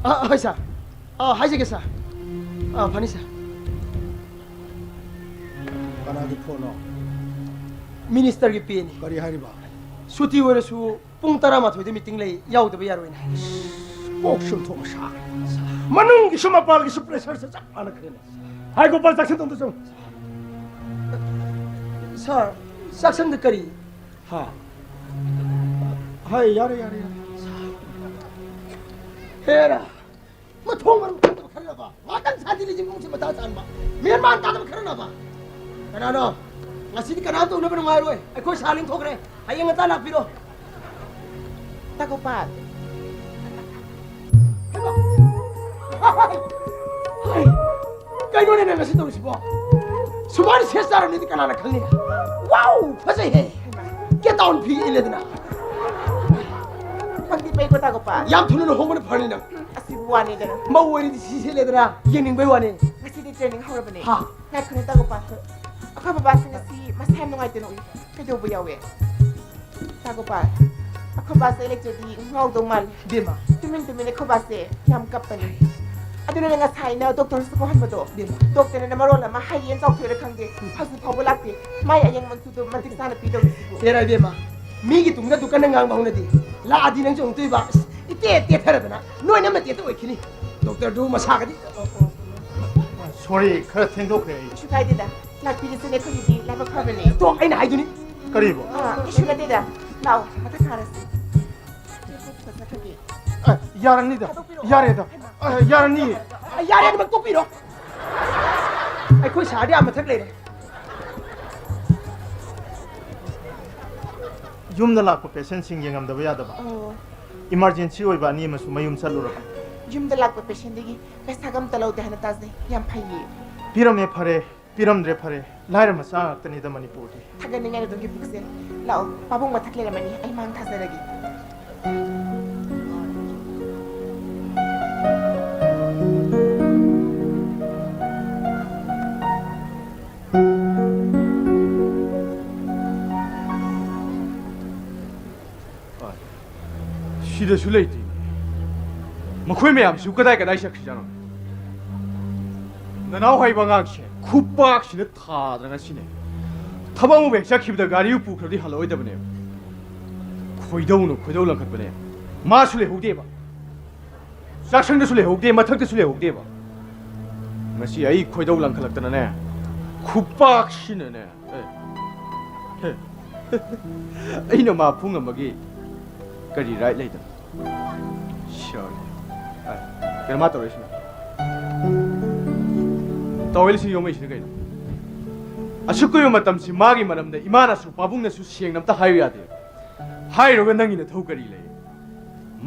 ꯑ, ꯍꯣꯏ, sir꯫ ꯑ, ꯍꯥꯏꯖꯒꯦ, sir꯫ ꯑ, ꯐꯅꯤ, sir꯫ ꯀꯅꯥꯒꯤ phoneꯅꯣ? Ministerꯒꯤ ꯄꯦꯅꯤ꯫ ꯀꯔꯤ ꯍꯥꯏꯔꯤꯕ? ꯁꯨꯇꯤ ꯑꯣꯏꯔꯁꯨ ꯄꯨꯡ ꯇꯔꯥꯃꯥꯊꯣꯏꯗ meeting ꯂꯩ, ꯌꯥꯎꯗꯕ ꯌꯥꯔꯣꯏꯅ ꯍꯥꯏ꯫ ꯀꯣꯛꯁꯨ ꯊꯣꯛ ꯁꯥ꯫ ꯃꯅꯨꯡꯒꯤꯁꯨ ꯃꯄꯥꯟꯒꯤꯁꯨ pressureꯁꯦ ꯆꯞ ꯃꯥꯟꯅꯈ꯭ꯔꯦꯅꯦ꯫ ꯍꯥꯏ ꯒꯣꯄꯥꯜ, ꯆꯥꯛꯁꯪ ꯇꯧꯗ ꯆꯪꯉꯨ꯫ Sir, ꯆꯥꯛꯁꯪꯗ ꯀꯔꯤ? ꯍꯥ? ꯍꯥꯏ, ꯌꯥꯔꯦ, ꯌꯥꯔꯦ, ꯌꯥꯔꯦ꯫ ꯍꯦꯔꯥ! ꯃꯊꯣꯡ ꯃꯔꯝ ꯈꯪꯗꯕ ꯈꯔꯅꯕ꯫ ꯉꯥꯛꯇꯪ ꯁꯥꯟꯇꯤ ꯂꯩꯖꯤꯡ ꯏꯃꯨꯡꯁꯤ ꯃꯇꯥ ꯆꯥꯟꯕ꯫ ꯃꯦꯟ ꯃꯥꯟ ꯇꯥꯗꯕ ꯈꯔꯅꯕ꯫ ꯀꯅꯥꯅꯣ? ꯉꯁꯤꯗꯤ ꯀꯅꯥꯝꯇ ꯎꯅꯕ ꯅꯨꯡꯉꯥꯏꯔꯣꯏ꯫ ꯑꯩꯈꯣꯏ sir ꯂꯤꯡꯊꯣꯛꯈ꯭ꯔꯦ꯫ ꯍꯌꯦꯡ ꯉꯟꯇꯥ ꯂꯥꯛꯄꯤꯔꯣ꯫ ꯇꯥ ꯒꯣꯄꯥꯜ꯫ ꯍꯩꯃꯥ! ꯍꯩ! ꯀꯩꯅꯣꯅꯦ ꯅꯪ ꯉꯁꯤ ꯇꯧꯔꯤꯁꯤꯕꯣ? ꯁꯨꯃꯥꯏꯅ ꯁꯦꯠ ꯆꯥꯔꯝꯅꯤꯗꯤ ꯀꯅꯥꯅ ꯈꯪꯅꯤ? Wow! ꯐꯖꯩꯍꯦ! Get down ꯐꯤ ꯏꯜꯂꯦꯗꯅ꯫ ꯄꯪꯗꯤ ꯄꯩꯀꯣ ꯇꯥ ꯒꯣꯄꯥꯜ꯫ ꯌꯥꯝ ꯊꯨꯅ ꯂꯨꯍꯣꯡꯕꯅ ꯐꯔꯅꯤ ꯅꯪ꯫ ꯑꯁꯤꯕꯨ ꯋꯥꯅꯦꯗꯅ꯫ ꯃꯧ ꯑꯣꯏꯔꯗꯤ ꯁꯤ ꯁꯦꯠꯂꯦꯗꯅ ꯌꯦꯡꯅꯤꯡꯕꯩ ꯋꯥꯅꯦ꯫ ꯉꯁꯤꯗꯤ training ꯍꯧꯔꯕꯅꯦ꯫ ꯍꯥ? ꯉꯥꯏꯈꯣꯅꯦ ꯇꯥ ꯒꯣꯄꯥꯜ꯫ ꯑꯩꯈꯣꯏ ꯕꯕꯥꯁꯤ ꯉꯁꯤ ꯃꯁꯥ ꯌꯥꯝ ꯅꯨꯡꯉꯥꯏꯇꯅ ꯎꯏ꯫ ꯀꯩꯗꯧꯕ ꯌꯥꯎꯋꯦ? ꯇꯥ ꯒꯣꯄꯥꯜ, ꯑꯩꯈꯣꯏ ꯕꯥꯁꯦ ꯑꯩ ꯂꯩꯇ꯭ꯔꯗꯤ ꯉꯥꯎꯗꯧ ꯃꯥꯜꯂꯦ꯫ ꯕꯦꯝꯃ꯫ ꯇꯨꯃꯤꯟ ꯇꯨꯃꯤꯟ ꯑꯩꯈꯣꯏ ꯕꯥꯁꯦ ꯌꯥꯝ ꯀꯞꯄꯅꯦ꯫ ꯑꯗꯨꯅ ꯅꯪ ꯉꯁꯥꯏꯅ doctorꯁꯨ ꯀꯧꯍꯟꯕꯗꯣ꯫ ꯕꯦꯝꯃ꯫ Doctorꯅ ꯃꯔꯣꯜ ꯑꯃ ꯍꯥꯏꯌꯦꯅ ꯆꯥꯎꯊꯣꯛꯏꯔ ꯈꯪꯗꯦ꯫ ꯍꯧꯖꯤꯛ ꯐꯥꯎꯕ ꯂꯥꯛꯇꯦ꯫ ꯃꯥꯏ ꯑꯌꯦꯡꯃꯟꯁꯨꯗꯣ ꯃꯇꯤꯛ ꯆꯥꯅ ꯄꯤꯗꯧꯔꯤꯁꯤꯕꯨ꯫ ꯍꯦꯔꯥ ꯏꯕꯦꯝꯃ, ꯃꯤꯒꯤ ꯇꯨꯡꯗ ꯑꯗꯨ ꯀꯟꯅ ꯉꯥꯡꯕ ꯍꯧꯅꯗꯦ꯫ ꯂꯥꯛꯑꯗꯤ ꯅꯪꯁꯨ ꯑꯃꯨꯛꯇꯣꯏꯕ꯫ ꯑꯁ, ꯏꯇꯨ ꯇꯦꯠ ꯇꯦꯠꯊꯔꯗꯅ ꯅꯣꯏꯅ ꯑꯃ ꯇꯦꯠꯇ ꯑꯣꯏꯈꯤꯅꯤ꯫ ꯗꯣꯛꯇꯔꯗꯨ ꯃꯁꯥꯒꯗꯤ꯫ Sorry, ꯈꯔ ꯊꯦꯡꯗꯣꯛꯈ꯭ꯔꯦ ꯑꯩ꯫ ꯀꯩꯁꯨ ꯀꯥꯏꯗꯦꯗ꯫ ꯂꯥꯛꯄꯤꯔꯤꯁꯤꯅꯦ, ꯑꯩꯈꯣꯏꯒꯤꯗꯤ ꯂꯥꯏꯕꯛ ꯐꯕꯅꯦ꯫ ꯇꯣ, ꯑꯩꯅ ꯍꯥꯏꯗꯨꯅꯤ꯫ ꯀꯔꯤꯕꯣ? ꯑꯥ, ꯀꯩꯁꯨ ꯅꯠꯇꯦꯗ꯫ ꯂꯥꯛꯑꯣ, ꯃꯊꯛ ꯀꯥꯔꯁꯤ꯫ ꯑ, ꯌꯥꯔꯅꯤꯗ꯫ ꯊꯥꯗꯣꯛꯄꯤꯔꯛꯑꯣ꯫ ꯌꯥꯔꯦꯗ꯫ ꯑ, ꯌꯥꯔꯅꯤ꯫ ꯑ, ꯌꯥꯔꯦ, ꯑꯗꯨꯃꯛ ꯇꯣꯛꯄꯤꯔꯣ꯫ ꯑꯩꯈꯣꯏ ꯁꯥꯔꯗꯤ ꯑꯥ ꯃꯊꯛ ꯂꯩꯔꯦ꯫ ꯌꯨꯝꯗ ꯂꯥꯛꯄ patientꯁꯤꯡ ꯌꯦꯡꯉꯝꯗꯕ ꯌꯥꯗꯕ꯫ ꯑꯣ꯫ Emergency ꯑꯣꯏꯕ ꯑꯅꯤ ꯑꯃꯁꯨ ꯃꯌꯨꯝ ꯆꯠꯂꯨꯔꯕ꯫ ꯌꯨꯝꯗ ꯂꯥꯛꯄ patientꯗꯒꯤ ꯄꯩꯁꯥꯒ ꯑꯝꯇ ꯂꯧꯗꯦ ꯍꯥꯏꯅ ꯇꯥꯖꯩ꯫ ꯌꯥꯝ ꯐꯩꯌꯦ꯫ ꯄꯤꯔꯝꯃꯦ ꯐꯔꯦ, ꯄꯤꯔꯝꯗ꯭ꯔꯦ ꯐꯔꯦ꯫ ꯂꯥꯏꯔ ꯃꯆꯥ ꯉꯥꯛꯇꯅꯤꯗ ꯃꯅꯤꯄꯨꯔꯗꯤ꯫ ꯊꯥꯒꯠꯅꯤꯡꯉꯥꯏ ꯑꯗꯨꯝꯒꯤ ꯄꯨꯛꯁꯦ꯫ ꯂꯥꯛꯑꯣ, ꯄꯥꯕꯨꯡ ꯃꯊꯛ ꯂꯩꯔꯝꯃꯅꯤ, ꯑꯩ ꯃꯥꯡ ꯊꯥꯖꯔꯒꯦ꯫ ꯁꯤꯗꯁꯨ ꯂꯩꯇꯦ꯫ ꯃꯈꯣꯏ ꯃꯌꯥꯝꯁꯤꯕꯨ ꯀꯗꯥꯏ ꯀꯗꯥꯏ ꯆꯠꯈ꯭ꯔꯤꯖꯥꯠꯅꯣ? ꯅꯅꯥꯎ ꯍꯥꯏꯕ ꯑꯉꯥꯡꯁꯦ ꯈꯨꯄꯥꯛꯁꯤꯅ ꯊꯥꯗꯅ ꯉꯁꯤꯅꯦ꯫ ꯊꯕꯛ ꯑꯃ ꯍꯦꯛ ꯆꯠꯈꯤꯕꯗ ꯒꯥꯔꯤ ꯄꯨꯈ꯭ꯔꯗꯤ ꯍꯜꯂꯛꯑꯣꯏꯗꯕꯅꯦꯕ꯫ ꯈꯣꯏꯗꯧꯅ ꯈꯣꯏꯗꯧ ꯂꯪꯈꯠꯄꯅꯦ꯫ ꯃꯥꯁꯨ ꯂꯩꯍꯧꯗꯦꯕ꯫ ꯆꯥꯛꯁꯪꯗꯁꯨ ꯂꯩꯍꯧꯗꯦ, ꯃꯊꯛꯇꯁꯨ ꯂꯩꯍꯧꯗꯦꯕ꯫ ꯉꯁꯤ ꯑꯩ ꯈꯣꯏꯗꯧ ꯂꯪꯈꯠꯂꯛꯇꯅꯅꯦ, ꯈꯨꯄꯥꯛꯁꯤꯅꯅꯦ, ꯑꯦ, ꯍꯦ꯫ ꯑꯩꯅ ꯃꯥ ꯐꯨꯉꯝꯕꯒꯤ ꯀꯔꯤ right ꯂꯩꯗꯅ? Sorry꯫ ꯑꯦ, ꯀꯩꯅꯣ ꯃꯥ ꯇꯧꯔꯛꯏꯁꯤꯅ? ꯇꯧꯋꯦꯜꯁꯤ ꯌꯣꯝꯃꯛꯏꯁꯤꯅ ꯀꯩꯅꯣ? ꯑꯁꯨꯛ ꯀꯨꯏꯕ ꯃꯇꯝꯁꯤ ꯃꯥꯒꯤ ꯃꯔꯝꯗ ꯏꯃꯥꯅꯁꯨ ꯄꯥꯕꯨꯡꯅꯁꯨ ꯁꯦꯡꯅ ꯑꯝꯇ ꯍꯥꯏꯌꯨ ꯌꯥꯗꯦ꯫ ꯍꯥꯏꯔꯨꯔꯒ ꯅꯪꯒꯤ ꯅꯊꯧ ꯀꯔꯤ ꯂꯩ?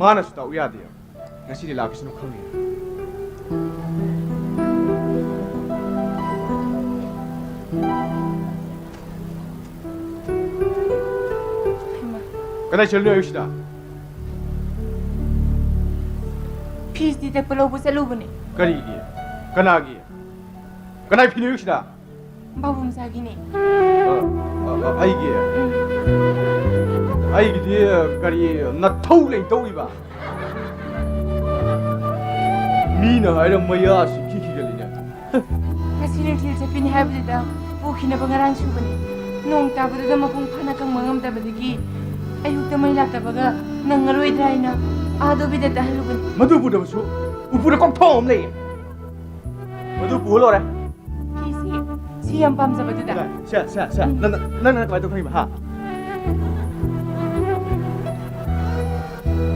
ꯃꯥꯅꯁꯨ ꯇꯥꯛꯎ ꯌꯥꯗꯦ꯫ ꯉꯁꯤꯗꯤ ꯂꯥꯛꯈꯤꯁꯅꯨ ꯈꯪꯉꯦ꯫ ꯍꯩꯃꯥ꯫ ꯀꯗꯥꯏ ꯆꯠꯂꯨꯏꯅꯣ ꯑꯌꯨꯛꯁꯤꯗ? ꯐꯤꯁꯇꯤ ꯇꯛꯄ ꯂꯧꯕ ꯆꯠꯂꯨꯕꯅꯦ꯫ ꯀꯔꯤꯒꯤ? ꯀꯅꯥꯒꯤ? ꯀꯅꯥꯏ ꯐꯤꯅꯣ ꯑꯌꯨꯛꯁꯤꯗ? ꯕꯥꯕꯨ ꯃꯆꯥꯒꯤꯅꯦ꯫ ꯑ, ꯑ, ꯑ, ꯑꯩꯒꯤ? ꯎꯝ꯫ ꯑꯩꯒꯤꯗꯤ ꯀꯔꯤ ꯅꯊꯧ ꯂꯩꯇꯧꯔꯤꯕ? ꯃꯤꯅ ꯍꯥꯏꯔ ꯃꯌꯥꯁꯤ ꯈꯤꯈꯤꯒꯜꯂꯤꯅꯦ꯫ ꯉꯁꯤ ꯅꯨꯡꯊꯤꯜ ꯆꯠꯄꯤꯅꯤ ꯍꯥꯏꯕꯗꯨꯗ ꯄꯨꯈꯤꯅꯕ ꯉꯔꯥꯡ ꯁꯨꯕꯅꯤ꯫ ꯅꯣꯡ ꯇꯥꯕꯗꯨꯗ ꯃꯄꯨꯡ ꯐꯥꯅ ꯀꯪꯕ ꯉꯝꯗꯕꯗꯒꯤ ꯑꯌꯨꯛꯇ ꯃꯩ ꯂꯥꯛꯇꯕꯒ ꯅꯪꯉꯔꯣꯏꯗ꯭ꯔꯥ ꯍꯥꯏꯅ ꯑꯥꯗꯣ ꯕꯤꯗ ꯇꯥꯍꯜꯂꯨꯕꯅꯤ꯫ ꯃꯗꯨ ꯄꯨꯗꯕꯁꯨ ꯎꯄꯨꯗ ꯀꯣꯛꯊꯣꯛ ꯑꯃ ꯂꯩꯌꯦ꯫ ꯃꯗꯨ ꯄꯨꯍꯜꯂꯣꯔꯦ꯫ ꯐꯤꯁꯤ, ꯁꯤ ꯌꯥꯝ ꯄꯥꯝꯖꯕꯗꯨꯗ꯫ ꯁꯦ, ꯁꯦ, ꯁꯦ꯫ ꯎꯝ꯫ ꯅꯪ, ꯅꯪ, ꯅꯪꯅ ꯀꯃꯥꯏꯅ ꯇꯧ ꯈꯪꯉꯤꯕ, ꯍꯥ?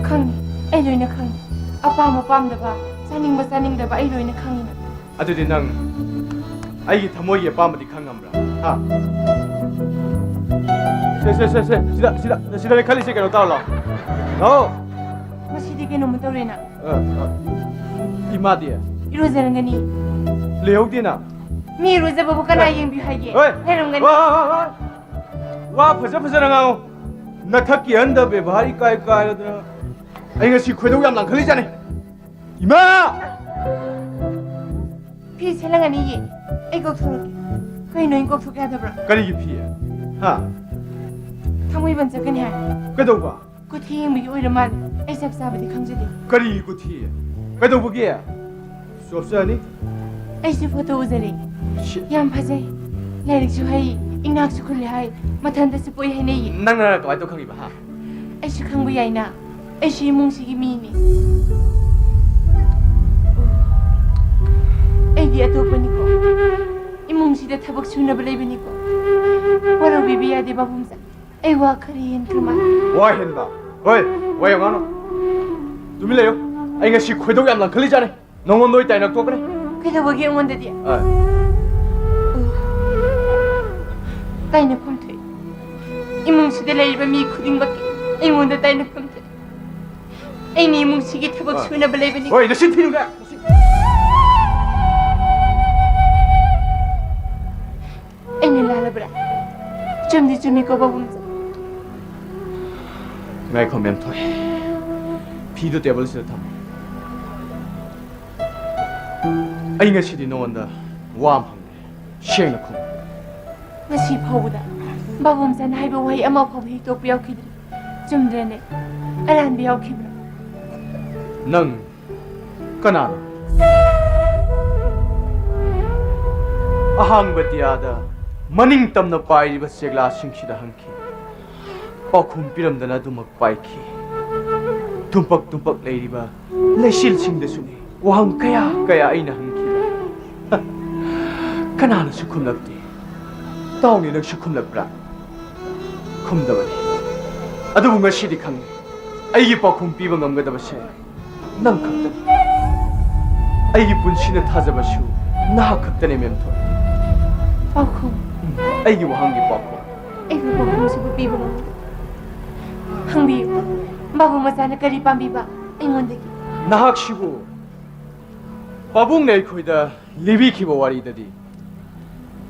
ꯈꯪꯉꯤ꯫ ꯑꯩ ꯂꯣꯏꯅ ꯈꯪꯉꯤ꯫ ꯑꯄꯥꯝꯕ ꯄꯥꯝꯗꯕ, ꯆꯥꯅꯤꯡꯕ ꯆꯥꯅꯤꯡꯗꯕ ꯑꯩ ꯂꯣꯏꯅ ꯈꯪꯉꯤ꯫ ꯑꯗꯨꯗꯤ ꯅꯪ ꯑꯩꯒꯤ ꯊꯃꯣꯏꯒꯤ ꯑꯄꯥꯝꯕꯗꯤ ꯈꯪꯉꯝꯕ꯭ꯔꯥ? ꯍꯥ? ꯁꯦ, ꯁꯦ, ꯁꯦ, ꯁꯦ꯫ ꯁꯤꯗ, ꯁꯤꯗ, ꯁꯤꯗꯅꯦ ꯈꯜꯂꯤꯁꯦ, ꯀꯩꯅꯣ ꯇꯧꯔꯣ꯫ ꯂꯥꯛꯑꯣ꯫ ꯉꯁꯤꯗꯤ ꯀꯩꯅꯣꯝꯃ ꯇꯧꯔꯦꯅ꯫ ꯑ, ꯑ, ꯏꯃꯥꯗꯤ? ꯏꯔꯨꯖꯔꯝꯒꯅꯤ꯫ ꯂꯩꯍꯧꯗꯦꯅ꯫ ꯃꯤ ꯏꯔꯨꯖꯕꯕꯨ ꯀꯅꯥ ꯑꯦ꯫ ꯌꯦꯡꯕꯤꯌꯨ ꯍꯥꯏꯒꯦ? ꯍꯣꯏ꯫ ꯂꯩꯔꯝꯒꯅꯤ꯫ ꯍꯣꯏ, ꯍꯣꯏ, ꯍꯣꯏ, ꯍꯣꯏ꯫ ꯋꯥ ꯐꯖ ꯐꯖꯅ ꯉꯥꯡꯉꯨ꯫ ꯅꯊꯛꯀꯤ ꯑꯍꯟꯗ ꯕꯦꯕꯥꯔ ꯏꯀꯥꯏ ꯀꯥꯏꯔꯗꯅ ꯑꯩ ꯉꯁꯤ ꯈꯣꯏꯗꯧ ꯌꯥꯝ ꯂꯪꯈꯠꯂꯤꯖꯥꯠꯅꯤ꯫ ꯏꯃꯥ! ꯐꯤ ꯁꯦꯠꯂꯝꯒꯅꯤꯌꯦ꯫ ꯑꯩ ꯀꯧꯊꯣꯔꯛꯀꯦ꯫ ꯀꯩꯅꯣ, ꯑꯩ ꯀꯧꯊꯣꯛ ꯌꯥꯗꯕ꯭ꯔꯥ? ꯀꯔꯤꯒꯤ ꯐꯤ? ꯍꯥ? ꯊꯥꯡꯃꯩꯕꯟ ꯆꯠꯀꯅꯤ ꯍꯥꯏ꯫ ꯀꯩꯗꯧꯕ? ꯀꯨꯊꯤ ꯌꯦꯡꯕꯒꯤ ꯑꯣꯏꯔ ꯃꯥꯜꯂꯦ꯫ ꯑꯩ ꯆꯞ ꯆꯥꯕꯗꯤ ꯈꯪꯖꯗꯦ꯫ ꯀꯔꯤꯒꯤ ꯀꯨꯊꯤ? ꯀꯩꯗꯧꯕꯒꯤ? ꯆꯣꯞꯆꯅꯤ꯫ ꯑꯩꯁꯨ ꯐꯣꯇꯣ ꯎꯖꯔꯦ꯫ ꯁꯤ- ꯌꯥꯝ ꯐꯖꯩ꯫ ꯂꯥꯏꯔꯤꯛꯁꯨ ꯍꯩ, ꯏꯅꯥꯛꯁꯨ ꯈꯨꯜꯂꯦ ꯍꯥꯏ꯫ ꯃꯊꯟꯇꯁꯨ ꯄꯣꯛꯏ ꯍꯥꯏꯅꯩꯌꯦ꯫ ꯅꯪꯅ ꯀꯃꯥꯏꯅ ꯇꯧ ꯈꯪꯉꯤꯕ, ꯍꯥ? ꯑꯩꯁꯨ ꯈꯪꯕ ꯌꯥꯏꯅ꯫ ꯑꯩꯁꯨ ꯏꯃꯨꯡꯁꯤꯒꯤ ꯃꯤꯅꯤ꯫ ꯑꯩꯗꯤ ꯑꯇꯣꯞꯄꯅꯤꯀꯣ꯫ ꯏꯃꯨꯡꯁꯤꯗ ꯊꯕꯛ ꯁꯨꯅꯕ ꯂꯩꯕꯅꯤꯀꯣ꯫ ꯋꯥꯔꯧꯕꯤꯕ ꯌꯥꯗꯦ, ꯕꯥꯕꯨꯝꯆꯥ꯫ ꯑꯩ ꯋꯥ ꯈꯔ ꯍꯦꯟꯈ꯭ꯔ ꯃꯥꯜꯂꯦ꯫ ꯋꯥ ꯍꯦꯟꯕ? ꯍꯣꯏ, ꯋꯥ ꯌꯥꯝ ꯉꯥꯡꯅꯨ꯫ ꯇꯨꯃꯤꯟ ꯂꯩꯌꯨ꯫ ꯑꯩ ꯉꯁꯤ ꯈꯣꯏꯗꯧ ꯌꯥꯝ ꯂꯪꯈꯠꯂꯤꯖꯥꯠꯅꯤ꯫ ꯅꯉꯣꯟꯗ ꯑꯣꯏ ꯇꯥꯏꯅ ꯇꯣꯛꯈ꯭ꯔꯦ꯫ ꯀꯩꯗꯧꯕꯒꯤ ꯑꯩꯉꯣꯟꯗꯗꯤ? ꯑ꯫ ꯇꯥꯏꯅꯐꯝ ꯊꯣꯛꯏ꯫ ꯏꯃꯨꯡꯁꯤꯗ ꯂꯩꯔꯤꯕ ꯃꯤ ꯈꯨꯗꯤꯡꯃꯛꯀꯤ ꯑꯩꯉꯣꯟꯗ ꯇꯥꯏꯅꯐꯝ ꯊꯣꯛꯏ꯫ ꯑꯩꯅ ꯏꯃꯨꯡꯁꯤꯒꯤ ꯊꯕꯛ ꯑ꯫ ꯁꯨꯅꯕ ꯂꯩꯕꯅꯤ꯫ ꯍꯣꯏ, ꯅꯆꯤꯟ ꯊꯤꯅꯨꯗ꯫ ꯑꯩꯅ ꯂꯥꯜꯂꯕ꯭ꯔꯥ? ꯆꯨꯝꯗꯤ ꯆꯨꯝꯃꯤꯀꯣ, ꯕꯥꯕꯨꯝꯆꯥ꯫ ꯉꯥꯏꯈꯣ, ꯃꯦꯝꯊꯣꯏ꯫ ꯐꯤꯗꯨ ꯇꯦꯕꯜꯁꯤꯗ ꯊꯝꯃꯨ꯫ ꯑꯩ ꯉꯁꯤꯗꯤ ꯅꯉꯣꯟꯗ ꯋꯥ ꯑꯃ ꯍꯪꯒꯦ꯫ ꯁꯦꯡꯅ ꯈꯨꯝꯃꯨ꯫ ꯉꯁꯤ ꯐꯥꯎꯕꯗ ꯕꯥꯕꯨꯝꯆꯥꯅ ꯍꯥꯏꯕ ꯋꯥꯍꯩ ꯑꯃ ꯐꯥꯎꯕ ꯍꯤꯛꯇꯣꯛꯄ ꯌꯥꯎꯈꯤꯗ꯭ꯔꯦ꯫ ꯆꯨꯝꯗ꯭ꯔꯅꯦ? ꯑꯔꯥꯟꯕ ꯌꯥꯎꯈꯤꯕ꯭ꯔꯥ? ꯅꯪ ꯀꯅꯥꯅꯣ? ꯑꯍꯥꯡꯕ ꯗꯤꯌꯥꯗ ꯃꯅꯤꯡ ꯇꯝꯅ ꯄꯥꯏꯔꯤꯕ ꯆꯦꯛꯂꯥꯁꯤꯡꯁꯤꯗ ꯍꯪꯈꯤ꯫ ꯄꯥꯎꯈꯨꯝ ꯄꯤꯔꯝꯗꯅ ꯑꯗꯨꯃꯛ ꯄꯥꯏꯈꯤ꯫ ꯇꯨꯝꯄꯛ ꯇꯨꯝꯄꯛ ꯂꯩꯔꯤꯕ ꯂꯩꯆꯤꯜꯁꯤꯡꯗꯁꯨꯅꯤ ꯋꯥꯍꯪ ꯀꯌꯥ ꯀꯌꯥ ꯑꯩꯅ ꯍꯪꯈꯤꯕ꯫ ꯀꯅꯥꯅꯁꯨ ꯈꯨꯝꯂꯛꯇꯦ꯫ ꯇꯥꯎꯅꯤ, ꯅꯪꯁꯨ ꯈꯨꯝꯂꯛꯄ꯭ꯔꯥ? ꯈꯨꯝꯗꯕꯅꯤ꯫ ꯑꯗꯨꯕꯨ ꯉꯁꯤꯗꯤ ꯈꯪꯉꯤ, ꯑꯩꯒꯤ ꯄꯥꯎꯈꯨꯝ ꯄꯤꯕ ꯉꯝꯒꯗꯕꯁꯦ ꯅꯪ ꯈꯛꯇꯅꯤ꯫ ꯑꯩꯒꯤ ꯄꯨꯟꯁꯤꯅ ꯊꯥꯖꯕꯁꯨ ꯅꯍꯥꯛ ꯈꯛꯇꯅꯤ, ꯃꯦꯝꯊꯣꯏ꯫ ꯄꯥꯎꯈꯨꯝ? ꯎꯝ, ꯑꯩꯒꯤ ꯋꯥꯍꯪꯒꯤ ꯄꯥꯎꯈꯨꯝ꯫ ꯑꯩꯕꯨ ꯄꯥꯎꯈꯨꯝꯁꯤꯕꯨ ꯄꯤꯕ ꯉꯝꯒꯗ꯭ꯔꯥ? ꯍꯪꯕꯤꯌꯨ, ꯃꯥꯕꯨ ꯃꯆꯥꯅ ꯀꯔꯤ ꯄꯥꯝꯕꯤꯕ ꯑꯩꯉꯣꯟꯗꯒꯤ? ꯅꯍꯥꯛꯁꯤꯕꯨ ꯄꯥꯕꯨꯡꯅ ꯑꯩꯈꯣꯏꯗ ꯂꯤꯕꯤꯈꯤꯕ ꯋꯥꯔꯤꯗꯗꯤ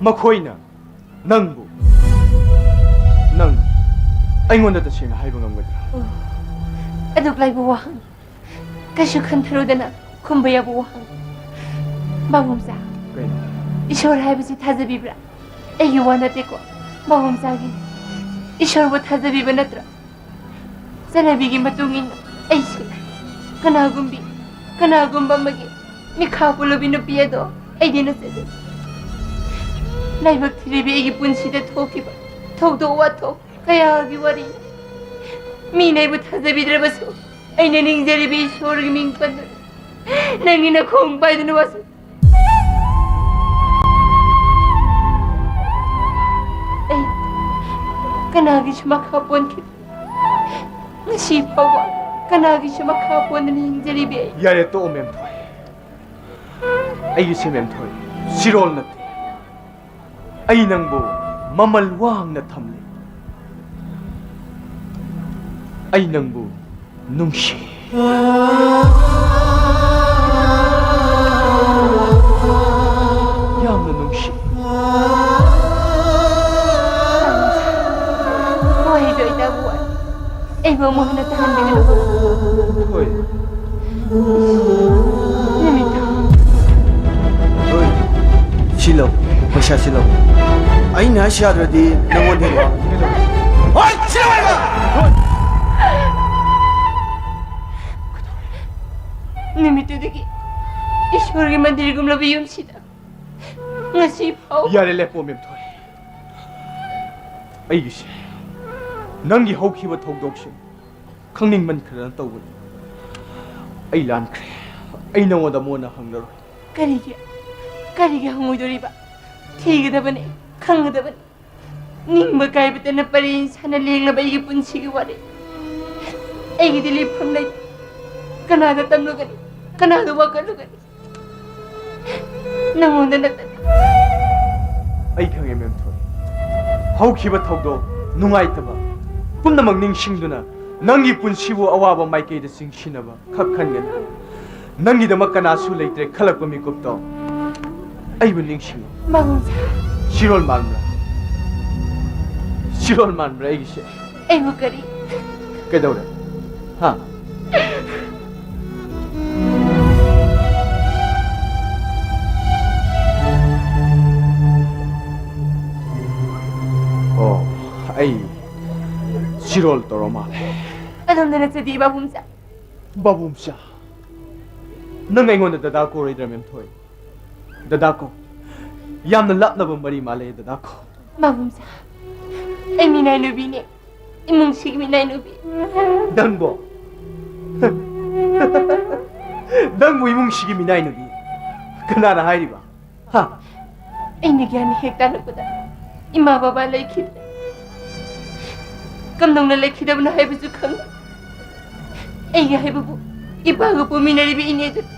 ꯃꯈꯣꯏꯅ ꯅꯪꯕꯨ, ꯅꯪ ꯑꯩꯉꯣꯟꯗ ꯇꯁꯦꯡꯅ ꯍꯥꯏꯕ ꯉꯝꯒꯗ꯭ꯔꯥ? ꯑꯣ, ꯑꯗꯨꯛ ꯂꯥꯏꯕ ꯋꯥꯍꯪ, ꯀꯩꯁꯨ ꯈꯟꯊꯔꯨꯗꯅ ꯈꯨꯝꯕ ꯌꯥꯕ ꯋꯥꯍꯪ꯫ ꯃꯥꯕꯨ ꯃꯆꯥ, ꯀꯩꯅꯣ? ꯏꯁꯣꯔ ꯍꯥꯏꯕꯁꯤ ꯊꯥꯖꯕꯤꯕ꯭ꯔꯥ? ꯑꯩꯒꯤ ꯋꯥ ꯅꯠꯇꯦꯀꯣ, ꯃꯥꯕꯨ ꯃꯆꯥꯒꯤ꯫ ꯏꯁꯣꯔꯕꯨ ꯊꯥꯖꯕꯤꯕ ꯅꯠꯇ꯭ꯔꯥ? ꯆꯠꯅꯕꯤꯒꯤ ꯃꯇꯨꯡ ꯏꯟꯅ ꯑꯩꯁꯦ ꯀꯅꯥꯒꯨꯝꯕꯤ, ꯀꯅꯥꯒꯨꯝꯕ ꯑꯃꯒꯤ ꯃꯤꯈꯥ ꯄꯣꯜꯂꯕꯤ ꯅꯨꯄꯤ ꯑꯗꯣ ꯑꯩꯗꯤ ꯅꯠꯆꯗꯦ꯫ ꯂꯥꯏꯕꯛ ꯊꯤꯔꯤꯕꯤ ꯑꯩꯒꯤ ꯄꯨꯟꯁꯤꯗ ꯊꯣꯛꯈꯤꯕ ꯊꯧꯗꯣꯛ ꯋꯥꯊꯣꯛ ꯀꯌꯥꯒꯤ ꯋꯥꯔꯤ꯫ ꯃꯤꯅ ꯑꯩꯕꯨ ꯊꯥꯖꯕꯤꯗ꯭ꯔꯕꯁꯨ ꯑꯩꯅ ꯅꯤꯡꯖꯔꯤꯕ ꯏꯁꯣꯔꯒꯤ ꯃꯤꯡ ꯄꯟꯗꯨꯅ ꯅꯪꯒꯤ ꯅꯈꯣꯡ ꯄꯥꯏꯗꯨꯅ ꯋꯥꯁꯛ ꯑꯩ ꯀꯅꯥꯒꯤꯁꯨ ꯃꯈꯥ ꯄꯣꯟꯈꯤꯗꯦ꯫ ꯉꯁꯤ ꯐꯥꯎꯕ ꯀꯅꯥꯒꯤꯁꯨ ꯃꯈꯥ ꯄꯣꯟꯗꯅ ꯍꯤꯡꯖꯔꯤꯕꯤ ꯑꯩ꯫ ꯌꯥꯔꯦ, ꯇꯣꯛꯑꯣ, ꯃꯦꯝꯊꯣꯏ꯫ ꯑꯩꯒꯤꯁꯦ, ꯃꯦꯝꯊꯣꯏ, ꯁꯤꯔꯣꯜ ꯅꯠꯇꯦ꯫ ꯑꯩ ꯅꯪꯕꯨ ꯃꯃꯜ ꯋꯥꯡꯅ ꯊꯝꯂꯤ꯫ ꯑꯩ ꯅꯪꯕꯨ ꯅꯨꯡꯁꯤ꯫ ꯌꯥꯝꯅ ꯅꯨꯡꯁꯤ꯫ ꯋꯥꯍꯩꯗꯣ ꯑꯩ ꯇꯥꯕ ꯋꯥꯏ꯫ ꯑꯩꯕꯨ ꯑꯃꯨꯛ ꯍꯟꯅ ꯇꯥꯍꯟꯕꯤꯒꯅꯨ꯫ ꯍꯣꯏ꯫ ꯅꯨꯃꯤꯠꯇꯣ꯫ ꯍꯣꯏ꯫ ꯁꯤꯂꯣ꯫ ꯄꯩꯁꯥ ꯁꯤꯂꯣ꯫ ꯑꯩꯅ ꯍꯥꯏꯁꯤ ꯌꯥꯗ꯭ꯔꯗꯤ ꯅꯪꯉꯣꯟꯗ ꯍꯦꯟꯅ ꯋꯥ-, ꯍꯣꯏ, ꯁꯤꯂꯣ ꯍꯥꯏꯕ! ꯅꯨꯃꯤꯠꯇꯨꯗꯒꯤ ꯏꯁꯣꯔꯒꯤ ꯃꯟꯗꯤꯔꯒꯨꯝꯂꯕ ꯌꯨꯝꯁꯤꯗ ꯉꯁꯤ ꯐꯥꯎ꯫ ꯌꯥꯔꯦ, ꯂꯦꯞꯄꯣ, ꯃꯦꯝꯊꯣꯏ꯫ ꯑꯩꯒꯤꯁꯦ ꯅꯪꯒꯤ ꯍꯧꯈꯤꯕ ꯊꯧꯗꯣꯛꯁꯤꯡ ꯈꯪꯅꯤꯡꯃꯟꯈ꯭ꯔꯗꯅ ꯇꯧꯕꯅꯤ꯫ ꯑꯩ ꯂꯥꯟꯈ꯭ꯔꯦ꯫ ꯑꯩ ꯅꯉꯣꯟꯗ ꯃꯣꯟꯅ ꯍꯪꯂꯔꯣꯏ꯫ ꯀꯔꯤꯒꯤ ꯀꯔꯤꯒꯤ ꯍꯪꯉꯣꯏꯗꯣꯔꯤꯕ? ꯊꯤꯒꯗꯕꯅꯤ, ꯈꯪꯒꯗꯕꯅꯤ꯫ ꯅꯤꯡꯕ ꯀꯥꯏꯕꯇꯅ ꯄꯔꯦꯡ ꯁꯥꯅ ꯂꯦꯡꯂꯕ ꯑꯩꯒꯤ ꯄꯨꯟꯁꯤꯒꯤ ꯋꯥꯔꯤ꯫ ꯑꯩꯒꯤꯗꯤ ꯂꯩꯐꯝ ꯂꯩꯇꯦ꯫ ꯀꯅꯥꯗ ꯇꯝꯂꯨꯒꯅꯤ? ꯀꯅꯥꯗ ꯋꯥꯀꯠꯂꯨꯒꯅꯤ? ꯅꯉꯣꯟꯗ ꯅꯠꯇꯅ꯫ ꯑꯩ ꯈꯪꯉꯦ, ꯃꯦꯝꯊꯣꯏ꯫ ꯍꯧꯈꯤꯕ ꯊꯧꯗꯣꯛ ꯅꯨꯡꯉꯥꯏꯇꯕ ꯄꯨꯝꯅꯃꯛ ꯅꯤꯡꯁꯤꯡꯗꯨꯅ ꯅꯪꯒꯤ ꯄꯨꯟꯁꯤꯕꯨ ꯑꯋꯥꯕ ꯃꯥꯏꯀꯩꯗ ꯆꯤꯡꯁꯤꯟꯅꯕ ꯈꯛ ꯈꯟꯒꯅꯤ꯫ ꯅꯪꯒꯤꯗꯃꯛ ꯀꯅꯥꯁꯨ ꯂꯩꯇ꯭ꯔꯦ ꯈꯜꯂꯛꯄ ꯃꯤꯀꯨꯞꯇꯣ ꯑꯩꯕꯨ ꯅꯤꯡꯁꯤꯡꯉꯨ꯫ ꯃꯥꯕꯨꯡꯁꯥ꯫ ꯁꯤꯔꯣꯜ ꯃꯥꯟꯕ꯭ꯔꯥ? ꯁꯤꯔꯣꯜ ꯃꯥꯟꯕ꯭ꯔꯥ ꯑꯩꯒꯤꯁꯦ? ꯑꯩꯕꯨ ꯀꯔꯤ? ꯀꯩꯗꯧꯔꯦ? ꯍꯥ? ꯑꯣ, ꯑꯩ ꯁꯤꯔꯣꯜ ꯇꯧꯔ ꯃꯥꯜꯂꯦ꯫ ꯑꯗꯣꯝꯗ ꯅꯠꯆꯗꯦ, ꯕꯥꯕꯨꯝꯆꯥ꯫ ꯕꯥꯕꯨꯝꯆꯥ, ꯅꯪ ꯑꯩꯉꯣꯟꯗ ꯗꯗꯥ ꯀꯧꯔꯣꯏꯗ꯭ꯔꯥ, ꯃꯦꯝꯊꯣꯏ? ꯗꯗꯥ ꯀꯧ꯫ ꯌꯥꯝꯅ ꯂꯥꯞꯅꯕ ꯃꯔꯤ ꯃꯥꯜꯂꯦ, ꯗꯗꯥ ꯀꯧ꯫ ꯕꯥꯕꯨꯝꯆꯥ, ꯑꯩ ꯃꯤꯅꯥꯏ ꯅꯨꯄꯤꯅꯦ꯫ ꯏꯃꯨꯡꯁꯤꯒꯤ ꯃꯤꯅꯥꯏ ꯅꯨꯄꯤ꯫ ꯅꯪꯕꯣ? ꯅꯪꯕꯨ ꯏꯃꯨꯡꯁꯤꯒꯤ ꯃꯤꯅꯥꯏ ꯅꯨꯄꯤ? ꯀꯅꯥꯅ ꯍꯥꯏꯔꯤꯕ? ꯍꯥ? ꯑꯩꯅ ꯒ꯭ꯌꯥꯟ ꯍꯦꯛ ꯇꯥꯔꯛꯄꯗ ꯏꯃꯥ ꯕꯕꯥ ꯂꯩꯈꯤꯗ꯭ꯔꯦ꯫ ꯀꯝꯗꯧꯅ ꯂꯩꯈꯤꯗꯕꯅꯣ ꯍꯥꯏꯕꯁꯨ ꯈꯪꯗꯦ꯫ ꯑꯩꯒꯤ ꯍꯥꯏꯕꯕꯨ ꯏꯄꯥꯒ ꯄꯣꯛꯃꯤꯟꯅꯔꯤꯕ ꯏꯅꯦꯗꯨꯅ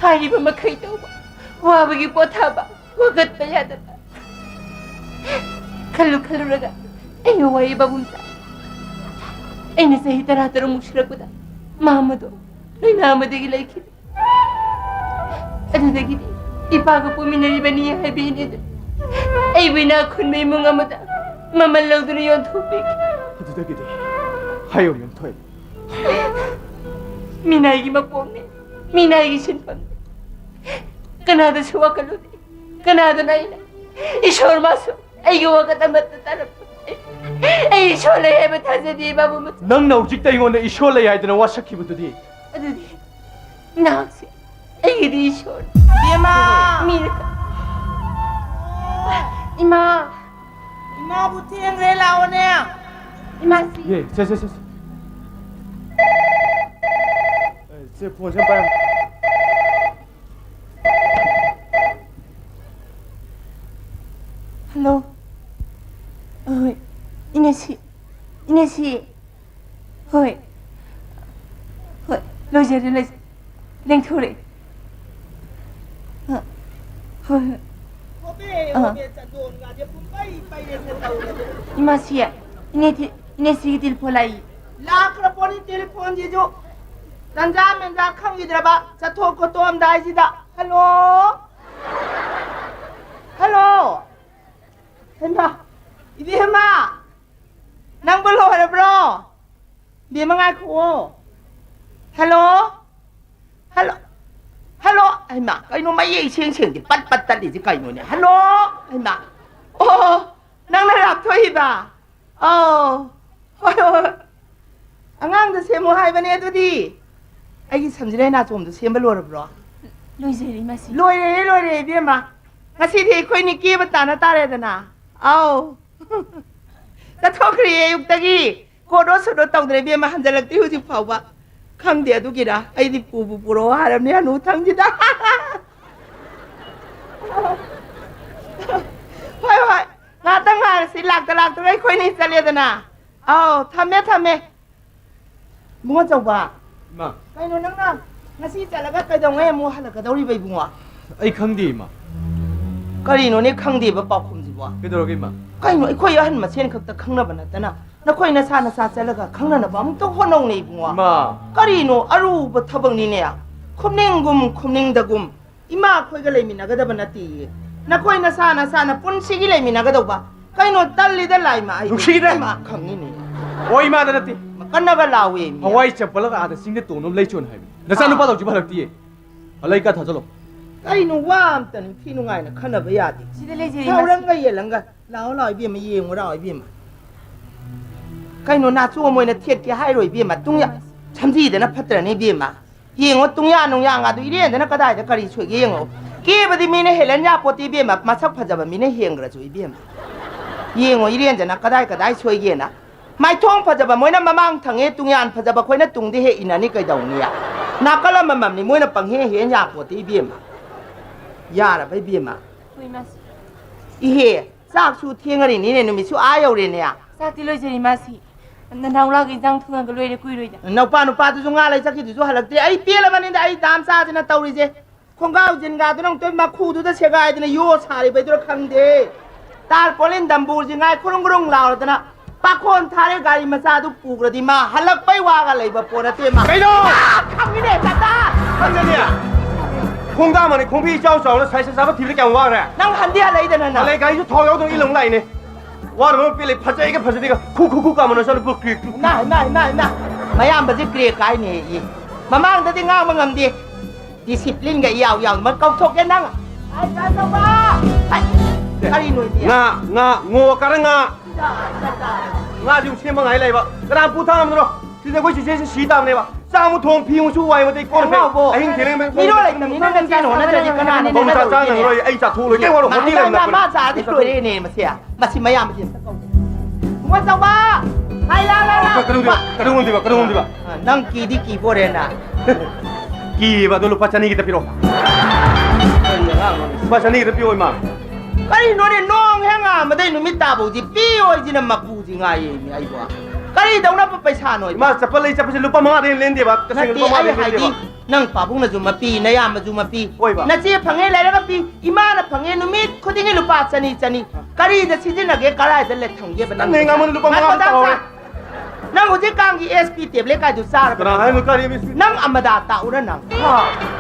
ꯍꯥꯏꯔꯤꯕ ꯃꯈꯩ ꯇꯧꯕ, ꯋꯥꯕꯒꯤ ꯄꯣꯊꯥꯕ, ꯋꯥꯀꯠꯄ ꯌꯥꯗꯕ꯫ ꯈꯜꯂꯨ ꯈꯜꯂꯨꯔꯒ ꯑꯩ ꯋꯥꯏ, ꯕꯥꯕꯨꯝꯆꯥ꯫ ꯑꯩꯅ ꯆꯍꯤ ꯇꯔꯥ ꯇꯔꯨꯛꯃꯨꯛ ꯁꯨꯔꯛꯄꯗ ꯃꯥ ꯑꯃꯗꯣ ꯂꯥꯏꯅꯥ ꯑꯃꯗꯒꯤ ꯂꯩꯈꯤꯗꯦ꯫ ꯑꯗꯨꯗꯒꯤꯗꯤ ꯏꯄꯥꯒ ꯄꯣꯛꯃꯤꯟꯅꯔꯤꯕꯅꯤ ꯍꯥꯏꯕ ꯏꯅꯦꯗꯨ ꯑꯩꯕꯨ ꯏꯅꯥꯛ ꯈꯨꯟꯕ ꯏꯃꯨꯡ ꯑꯃꯗ ꯃꯃꯜ ꯂꯧꯗꯨꯅ ꯌꯣꯟꯊꯣꯛꯄꯤꯈꯤ꯫ ꯑꯗꯨꯗꯒꯤꯗꯤ ꯍꯥꯏꯌꯣ, ꯃꯦꯝꯊꯣꯏ꯫ ꯃꯤꯅꯥꯏꯒꯤ ꯃꯄꯣꯛꯅꯤ, ꯃꯤꯅꯥꯏꯒꯤ ꯁꯤꯟꯐꯝꯅꯤ꯫ ꯀꯅꯥꯗꯁꯨ ꯋꯥꯀꯠꯂꯨꯗꯦ, ꯀꯅꯥꯗꯅ ꯑꯩꯅ ꯏꯁꯣꯔ ꯃꯥꯁꯨ ꯑꯩꯒꯤ ꯋꯥꯀꯠ ꯑꯃꯠꯇ ꯇꯥꯔꯛꯄ꯫ ꯑꯩ ꯏꯁꯣꯔ ꯂꯩ ꯍꯥꯏꯕ ꯊꯥꯖꯗꯦ, ꯕꯥꯕꯨ ꯃꯆꯥ꯫ ꯅꯪꯅ ꯍꯧꯖꯤꯛꯇ ꯑꯩꯉꯣꯟꯗ ꯏꯁꯣꯔ ꯂꯩ ꯍꯥꯏꯗꯅ ꯋꯥꯁꯛꯈꯤꯕꯗꯨꯗꯤ? ꯑꯗꯨꯗꯤ ꯅꯍꯥꯛꯁꯦ ꯑꯩꯒꯤꯗꯤ ꯏꯁꯣꯔ꯫ ꯏꯕꯦꯝꯃ! ꯃꯤꯅ ꯀ-, ꯏꯃꯥ, ꯏꯃꯥꯕꯨ ꯊꯦꯡꯈ꯭ꯔꯦ, ꯂꯥꯛꯑꯣꯅꯦ꯫ ꯏꯃꯥꯁꯤ꯫ ꯌꯦ, ꯁꯦ, ꯁꯦ, ꯁꯦ, ꯁꯦ꯫ ꯁꯦ, ꯐꯣꯟꯁꯦ ꯑꯝ ꯄꯥꯏꯔꯝꯃꯨ꯫ ꯍꯜꯂꯣ꯫ ꯑꯍꯣꯏ꯫ ꯏꯅꯦꯁꯤ꯫ ꯏꯅꯦꯁꯤ꯫ ꯍꯣꯏ꯫ ꯍꯣꯏ꯫ ꯂꯣꯏꯖꯔꯦ, ꯂꯣꯏꯖꯔꯦ꯫ ꯂꯦꯡꯊꯣꯔꯛꯑꯦ꯫ ꯑ, ꯍꯣꯏ, ꯍꯣꯏ꯫ ꯍꯣꯕꯦ, ꯑ꯫ ꯍꯣꯕꯦ, ꯆꯟꯗꯣꯟꯒꯁꯦ ꯄꯨꯡꯄꯩ ꯄꯩꯔꯦꯁꯦ ꯇꯧꯔꯦ꯫ ꯏꯃꯥꯁꯤ, ꯏꯅꯦ ꯊꯤ-, ꯏꯅꯦꯁꯤꯒꯤ ꯇꯦꯂꯤꯐꯣꯟ ꯂꯥꯛꯏ꯫ ꯂꯥꯛꯈ꯭ꯔ ꯄꯣꯠꯅꯤ ꯇꯦꯂꯤꯐꯣꯟꯁꯤꯁꯨ꯫ ꯇꯟꯖꯥ ꯃꯦꯟꯖꯥ ꯈꯪꯈꯤꯗ꯭ꯔꯕ ꯆꯠꯊꯣꯛ ꯈꯣꯠꯇꯣꯛꯑꯝꯗꯥꯏꯁꯤꯗ꯫ ꯍꯜꯂꯣ? ꯍꯜꯂꯣ? ꯍꯩꯃꯥ! ꯏꯕꯦꯝꯃ! ꯅꯪꯕꯨ ꯂꯣꯏꯔꯕ꯭ꯔꯣ? ꯕꯦꯝꯃ ꯉꯥꯏꯈꯨꯑꯣ꯫ ꯍꯜꯂꯣ? ꯍꯜꯂꯣ? ꯍꯜꯂꯣ? ꯍꯩꯃꯥ! ꯀꯩꯅꯣ ꯃꯌꯦꯛ ꯏꯁꯦꯡ ꯁꯦꯡꯗꯦ? ꯄꯠ ꯄꯠ ꯇꯠꯂꯤꯁꯤ ꯀꯩꯅꯣꯅꯦ? ꯍꯜꯂꯣ? ꯍꯩꯃꯥ! ꯑꯣ! ꯅꯪꯅ ꯂꯥꯞꯊꯣꯛꯏꯕ? ꯑꯧ, ꯍꯣꯏ, ꯍꯣꯏ, ꯍꯣꯏ꯫ ꯑꯉꯥꯡꯗ ꯁꯦꯝꯃꯣ ꯍꯥꯏꯕꯅꯦ ꯑꯗꯨꯗꯤ꯫ ꯑꯩꯒꯤ ꯁꯝꯖꯤꯔꯩ ꯅꯥꯆꯣꯝꯗꯣ ꯁꯦꯝꯕ ꯂꯣꯏꯔꯕ꯭ꯔꯣ? ꯂꯣꯏꯖꯔꯦ, ꯏꯃꯥꯁꯤ꯫ ꯂꯣꯏꯔꯦ, ꯂꯣꯏꯔꯦ, ꯏꯕꯦꯝꯃ꯫ ꯉꯁꯤꯗꯤ ꯑꯩꯈꯣꯏꯅꯤ ꯀꯦꯕ ꯇꯥꯟꯅ ꯇꯥꯔꯦꯗꯅ꯫ ꯑꯧ꯫ ꯆꯠꯊꯣꯛꯈ꯭ꯔꯤꯌꯦ ꯑꯌꯨꯛꯇꯒꯤ꯫ ꯀꯣꯠ ꯑꯣ ꯁꯨꯠ ꯑꯣ ꯇꯧꯗ꯭ꯔꯦ, ꯏꯕꯦꯝꯃ, ꯍꯟꯖꯜꯂꯛꯇ꯭ꯔꯤ ꯍꯧꯖꯤꯛ ꯐꯥꯎꯕ꯫ ꯈꯪꯗꯦ ꯑꯗꯨꯒꯤꯔ, ꯑꯩꯗꯤ ꯄꯨꯕꯨ ꯄꯨꯔꯛꯑꯣ ꯍꯥꯏꯔꯕꯅꯦ ꯍꯅꯨ ꯊꯪꯁꯤꯗ꯫ ꯍꯣꯏ, ꯍꯣꯏ, ꯉꯥꯛꯇꯪ ꯉꯥꯏꯔꯁꯤ, ꯂꯥꯛꯇ ꯂꯥꯛꯇ꯭ꯔꯒ ꯑꯩꯈꯣꯏꯅꯤ ꯆꯠꯂꯦꯗꯅ꯫ ꯑꯧ, ꯊꯝꯃꯦ, ꯊꯝꯃꯦ꯫ ꯏꯕꯨꯡꯉꯣ ꯆꯧꯕ꯫ ꯏꯃꯥ꯫ ꯀꯩꯅꯣ ꯅꯪꯅ ꯉꯁꯤ ꯆꯠꯂꯒ ꯀꯩꯗꯧꯉꯩ ꯑꯃꯨꯛ ꯍꯜꯂꯛꯀꯗꯧꯔꯤꯕ ꯏꯕꯨꯡꯉꯣ? ꯑꯩ ꯈꯪꯗꯦ, ꯏꯃꯥ꯫ ꯀꯔꯤꯅꯣꯅꯦ ꯈꯪꯗꯦꯕ ꯄꯥꯎꯈꯨꯝꯁꯤꯕꯣ? ꯀꯩꯗꯧꯔꯒꯦ, ꯏꯃꯥ? ꯀꯩꯅꯣ ꯑꯩꯈꯣꯏ ꯑꯍꯟ ꯃꯁꯦꯟ ꯈꯛꯇ ꯈꯪꯅꯕ ꯅꯠꯇꯅ ꯅꯈꯣꯏ ꯅꯁꯥ ꯅꯁꯥ ꯆꯠꯂꯒ ꯈꯪꯅꯅꯕ ꯑꯃꯨꯛꯇ ꯍꯣꯠꯅꯧꯅꯦ ꯏꯕꯨꯡꯉꯣ꯫ ꯏꯃꯥ꯫ ꯀꯔꯤꯅꯣ ꯑꯔꯨꯕ ꯊꯕꯛꯅꯤꯅꯦ꯫ ꯈꯨꯝꯅꯤꯡꯒꯨꯝ ꯈꯨꯝꯅꯤꯡꯗꯒꯨꯝ ꯏꯃꯥ ꯑꯩꯈꯣꯏꯒ ꯂꯩꯃꯤꯟꯅꯒꯗꯕ ꯅꯠꯇꯦꯌꯦ꯫ ꯅꯈꯣꯏ ꯅꯁꯥ ꯅꯁꯥꯅ ꯄꯨꯟꯁꯤꯒꯤ ꯂꯩꯃꯤꯟꯅꯒꯗꯧꯕ꯫ ꯀꯩꯅꯣ ꯇꯜꯂꯤꯗ ꯂꯥꯏꯃ ꯑꯩ꯫ ꯅꯨꯡꯁꯤꯗ꯫ ꯏꯃꯥ ꯈꯪꯉꯤꯅꯦ꯫ ꯍꯣꯏ, ꯏꯃꯥꯗ ꯅꯠꯇꯦ꯫ ꯀꯟꯅꯒ ꯂꯥꯎꯋꯦ ꯃꯤ꯫ ꯍꯋꯥꯏ ꯆꯝꯄꯜꯂꯒ ꯑꯥꯗ ꯆꯤꯡꯗ ꯇꯣꯡꯅꯕ ꯂꯩꯆꯣꯅ ꯍꯥꯏꯕꯅꯤ꯫ ꯅꯆꯥꯅꯨꯄꯥꯗꯣ ꯍꯧꯖꯤꯛ ꯍꯜꯂꯛꯇꯤꯌꯦ꯫ ꯍꯜꯂꯛꯏ ꯀꯥ ꯊꯥꯖꯜꯂꯣ꯫ ꯀꯩꯅꯣ ꯋꯥ ꯑꯝꯇ ꯅꯤꯡꯊꯤ ꯅꯨꯡꯉꯥꯏꯅ ꯈꯟꯅꯕ ꯌꯥꯗꯦ꯫ ꯁꯤꯗ ꯂꯩꯖꯩ, ꯁꯥꯎꯔꯪꯒ ꯌꯦꯜꯂꯪꯒ꯫ ꯂꯥꯛꯑꯣ, ꯂꯥꯛꯑꯣ, ꯏꯕꯦꯝꯃ, ꯌꯦꯡꯉꯨ ꯂꯥꯛꯑꯣ, ꯏꯕꯦꯝꯃ꯫ ꯀꯩꯅꯣ ꯅꯥꯆꯣꯝ ꯑꯣꯏꯅ ꯊꯦꯠꯀꯦ ꯍꯥꯏꯔꯣ, ꯏꯕꯦꯝꯃ? ꯇꯨꯡꯌꯥ-, ꯁꯝꯖꯤꯗꯅ ꯐꯠꯇ꯭ꯔꯅꯦ, ꯏꯕꯦꯝꯃ? ꯌꯦꯡꯉꯣ, ꯇꯨꯡꯌꯥ ꯅꯨꯡꯌꯥꯡ ꯑꯗꯨ ꯏꯔꯦꯟꯖꯅ ꯀꯗꯥꯏꯗ ꯀꯔꯤ ꯁꯣꯏꯒꯦ ꯌꯦꯡꯉꯣ꯫ ꯀꯦꯕꯗꯤ ꯃꯤꯅ ꯍꯦꯜꯍꯟ ꯌꯥꯄꯣꯠꯇꯦ, ꯏꯕꯦꯝꯃ, ꯃꯁꯛ ꯐꯖꯕ ꯃꯤꯅ ꯍꯦꯟꯈ꯭ꯔꯁꯨ, ꯏꯕꯦꯝꯃ꯫ ꯌꯦꯡꯉꯣ, ꯏꯔꯦꯟꯖꯅ ꯀꯗꯥꯏ ꯀꯗꯥꯏ ꯁꯣꯏꯒꯦꯅ꯫ ꯃꯥꯏꯊꯣꯡ ꯐꯖꯕ ꯃꯣꯏꯅ ꯃꯃꯥꯡ ꯊꯪꯉꯦ, ꯇꯨꯡꯌꯥꯟ ꯐꯖꯕ ꯑꯩꯈꯣꯏꯅ ꯇꯨꯡꯗ ꯍꯦꯛ ꯏꯟꯅꯅꯤ ꯀꯩꯗꯧꯅꯤ? ꯅꯥꯀꯜ ꯑꯃꯃꯝꯅꯤ, ꯃꯣꯏꯅ ꯄꯪꯍꯦꯟ ꯍꯦꯟ ꯌꯥꯄꯣꯠꯇꯦ, ꯏꯕꯦꯝꯃ꯫ ꯌꯥꯔꯕ, ꯏꯕꯦꯝꯃ? ꯍꯣꯏ, ꯃꯥꯁꯤ꯫ ꯏꯍꯦ, ꯆꯥꯛꯁꯨ ꯊꯦꯡꯉꯔꯤꯅꯤꯅꯦ, ꯅꯨꯃꯤꯠꯁꯨ ꯑꯥ ꯌꯧꯔꯦꯅꯦ꯫ ꯆꯥꯛꯇꯤ ꯂꯣꯏꯖꯔꯤ, ꯃꯥꯁꯤ꯫ ꯅꯅꯥꯎ ꯂꯥꯛꯒ ꯏꯟꯖꯥꯡ ꯊꯣꯡꯉꯒ ꯂꯣꯏꯔꯦ, ꯀꯨꯏꯔꯣꯏꯗ꯫ ꯅꯅꯥꯎꯄꯥ ꯅꯨꯄꯥꯗꯨꯁꯨ ꯉꯥ ꯂꯩ ꯆꯠꯈꯤꯗꯨꯁꯨ ꯍꯜꯂꯛꯇ꯭ꯔꯦ꯫ ꯑꯩ ꯄꯦꯜꯂꯕꯅꯤꯗ, ꯑꯩ ꯗꯥꯝ ꯆꯥꯗꯅ ꯇꯧꯔꯤꯁꯦ꯫ ꯈꯣꯡꯒ꯭ꯔꯥꯎ ꯖꯤꯟꯒꯥꯗꯨꯅ ꯑꯃꯨꯛꯇꯣꯏꯕ ꯃꯈꯨꯗꯨꯗ ꯁꯦꯒꯥꯏꯗꯅ ꯌꯣ ꯁꯥꯔꯤꯕꯩꯗꯨꯔ ꯈꯪꯗꯦ꯫ ꯇꯥꯔꯄꯣꯂꯤꯟ ꯗꯝꯕꯨꯔꯁꯤ ꯉꯥꯏ ꯈꯨꯔꯨꯡ ꯈꯨꯔꯨꯡ ꯂꯥꯎꯔꯗꯅ ꯄꯥꯈꯣꯟ ꯊꯥꯔꯦ, ꯒꯥꯔꯤ ꯃꯆꯥꯗꯨ ꯄꯨꯈ꯭ꯔꯗꯤ ꯃꯥ ꯍꯜꯂꯛꯄꯩ ꯋꯥꯒ ꯂꯩꯕ ꯄꯣꯠ ꯅꯠꯇꯦ ꯃꯥ꯫ ꯀꯩꯅꯣ? ꯑꯥ, ꯈꯪꯉꯤꯅꯦ, ꯇꯥꯇꯥ! ꯈꯪꯒꯅꯤ? ꯈꯣꯡꯗꯥꯝ ꯑꯅꯤ ꯈꯣꯡꯕꯤ ꯏꯆꯥꯎ ꯆꯥꯎꯔ ꯁꯥꯏꯁ ꯆꯥꯕ ꯊꯤꯕꯗ ꯀꯌꯥꯝ ꯋꯥꯈ꯭ꯔꯦ? ꯅꯪ ꯍꯟꯗꯤ ꯍꯜꯂꯛꯏꯗꯅ ꯅꯪ꯫ ꯍꯜꯂꯛꯑꯦ, ꯒꯥꯔꯤꯁꯨ ꯊꯥꯎ ꯌꯥꯎꯗꯅ ꯏꯜꯂ ꯑꯃꯨꯛ ꯂꯥꯛꯏꯅꯦ꯫ ꯋꯥꯔꯕ ꯑꯃ ꯄꯦꯜꯂꯦ, ꯐꯖꯩꯒ ꯐꯖꯗꯦꯒ ꯈꯨ ꯈꯨ ꯈꯨ ꯀꯥꯃꯟ ꯅꯁꯥ ꯅꯨꯄꯨ ꯀ꯭ꯔꯤꯛ ꯀ꯭ꯔꯤꯛ꯫ ꯏꯃꯥ, ꯏꯃꯥ, ꯏꯃꯥ, ꯏꯃꯥ꯫ ꯃꯌꯥꯝꯕꯁꯦ ꯀ꯭ꯔꯦꯛ ꯀꯥꯏꯅꯦ ꯑꯩ꯫ ꯃꯃꯥꯡꯗꯗꯤ ꯉꯥꯡꯕ ꯉꯝꯗꯦ꯫ ꯗꯤꯁꯤꯄ꯭ꯂꯤꯟꯒ ꯏꯌꯥꯎ ꯌꯥꯎꯗꯕ ꯀꯧꯊꯣꯛꯀꯦ ꯅꯪ꯫ ꯑꯩ ꯀꯩꯅꯣ ꯇꯧꯕ꯫ ꯑꯩ, ꯀꯔꯤꯅꯣ ꯏꯕꯦꯝꯃ? ꯉꯥ, ꯉꯥ, ꯉꯣ ꯀꯥꯔ ꯉꯥ꯫ ꯉꯥꯁꯤ ꯑꯃꯨꯛ ꯁꯦꯝꯕ ꯉꯥꯏ ꯂꯩꯕ꯫ ꯀꯅꯥ ꯄꯨ ꯊꯥꯡꯉꯝꯗꯅꯣ? ꯁꯤꯗ ꯑꯩꯈꯣꯏ ꯆꯤꯆꯦꯁꯤ ꯁꯤ ꯇꯥꯕꯅꯦꯕ꯫ ꯆꯥꯛ ꯑꯃꯨꯛ ꯊꯣꯡ, ꯐꯤ ꯑꯃꯨꯛ ꯁꯨ, ꯋꯥꯏ ꯑꯃꯨꯛ ꯇꯩ, ꯀꯣꯟ ꯐꯦꯡ꯫ ꯅꯅꯥꯎꯕꯣ, ꯑꯍꯤꯡ ꯊꯦꯡꯅ ꯃꯤꯔꯣꯜ ꯂꯩꯇꯕꯅꯤꯅ ꯅꯪ ꯆꯦꯟ ꯍꯣꯠꯅꯗ꯭ꯔꯗꯤ ꯀꯅꯥꯅ ꯍꯣꯡ ꯆꯥꯛ ꯆꯥꯅ ꯍꯣꯠꯅꯗꯣꯏꯅꯣ? ꯂꯣꯏꯔꯦ, ꯑꯩ ꯆꯥꯊꯣꯛ ꯂꯣꯏꯔꯦ꯫ ꯀꯩ ꯋꯥꯔꯣ? ꯃꯥ, ꯍꯣꯇꯦꯜ ꯃꯥ, ꯑꯃ ꯃꯥ ꯅꯛꯄꯅꯦ꯫ ꯆꯥꯔꯗꯤ ꯂꯣꯏꯔꯦꯅꯦ ꯃꯁꯤ꯫ ꯃꯁꯤ ꯃꯌꯥꯝꯕꯁꯦ ꯑꯝꯇ ꯀꯧ꯫ ꯏꯕꯨꯡꯉꯣ ꯆꯥꯎꯕ! ꯍꯥꯏ, ꯂꯥ, ꯂꯥ, ꯂꯥ! ꯀꯩꯗꯧꯗꯣꯏꯕ? ꯀꯩꯗꯧꯗꯣꯏꯕ? ꯀꯩꯗꯧꯗꯣꯏꯕ? ꯑ, ꯅꯪ ꯀꯤꯗꯤ ꯀꯤꯕꯣꯔꯦꯅ꯫ ꯀꯤꯌꯦꯕ, ꯑꯗꯣ ꯂꯨꯄꯥ ꯆꯅꯤ ꯈꯤꯇ ꯄꯤꯔꯛꯑꯣ꯫ ꯀꯔꯤ ꯑꯉꯥꯡꯅꯣꯅꯦ? ꯂꯨꯄꯥ ꯆꯅꯤ ꯈꯤꯇ ꯄꯤꯔꯛꯑꯣ, ꯏꯃꯥ꯫ ꯀꯔꯤꯅꯣꯅꯦ, ꯅꯣꯡ ꯍꯦꯛ ꯉꯥꯟꯕꯗꯩ ꯅꯨꯃꯤꯠ ꯇꯥꯕꯧꯗꯤ ꯄꯤꯌꯣꯏꯁꯤꯅ ꯃꯄꯨꯁꯤ ꯉꯥꯏꯌꯦꯃꯤ ꯑꯩꯕꯣ꯫ ꯀꯔꯤꯗꯧꯅꯕ ꯄꯩꯁꯥꯅꯣ? ꯏꯃꯥ, ꯆꯄꯜ ꯂꯩ ꯆꯠꯄꯁꯦ ꯂꯨꯄꯥ ꯃꯉꯥꯗꯩ ꯍꯦꯟꯅ ꯂꯦꯟꯗꯦꯕ꯫ ꯇꯁꯦꯡꯅ ꯅꯠꯇꯦ, ꯂꯨꯄꯥ ꯃꯉꯥꯗꯩ ꯑꯩ ꯍꯦꯟꯅ ꯍꯥꯏꯗꯤ, ꯂꯦꯟꯗꯦꯕ꯫ ꯅꯪ ꯄꯥꯕꯨꯡꯅꯁꯨ ꯃꯄꯤ, ꯅꯌꯥꯝꯕꯁꯨ ꯃꯄꯤ꯫ ꯍꯣꯏꯕ꯫ ꯅꯆꯦ ꯐꯪꯉꯦ ꯂꯩꯔꯒ ꯄꯤ, ꯏꯃꯥꯅ ꯐꯪꯉꯦ ꯅꯨꯃꯤꯠ ꯈꯨꯗꯤꯡꯒꯤ ꯂꯨꯄꯥ ꯆꯅꯤ, ꯆꯅꯤ꯫ ꯀꯔꯤꯗ ꯁꯤꯖꯤꯟꯅꯒꯦ, ꯀꯔꯥꯏꯗ ꯂꯦ ꯊꯝꯒꯦꯕ ꯅꯪ? ꯅꯪꯅ ꯑꯩꯉꯣꯟꯗ ꯂꯨꯄꯥ ꯃꯉꯥ ꯉꯥꯏꯈꯣ, ꯈꯛꯇ ꯇꯥꯛꯑꯣ꯫ ꯇꯥꯛꯑꯣ꯫ ꯅꯪ ꯍꯧꯖꯤꯛꯀꯥꯟꯒꯤ ꯑꯦꯁ ꯄꯤ ꯇꯦꯕ꯭ꯂꯦꯠ ꯀꯥꯏꯗꯨ ꯆꯥꯔꯕ ꯀꯅꯥ ꯅꯪ? ꯍꯥꯏꯅꯣ? ꯀꯔꯤ ꯑꯦꯁ ꯄꯤ? ꯅꯪ ꯑꯃꯗꯥ ꯇꯥꯛꯎꯔ ꯅꯪ? ꯍꯥ?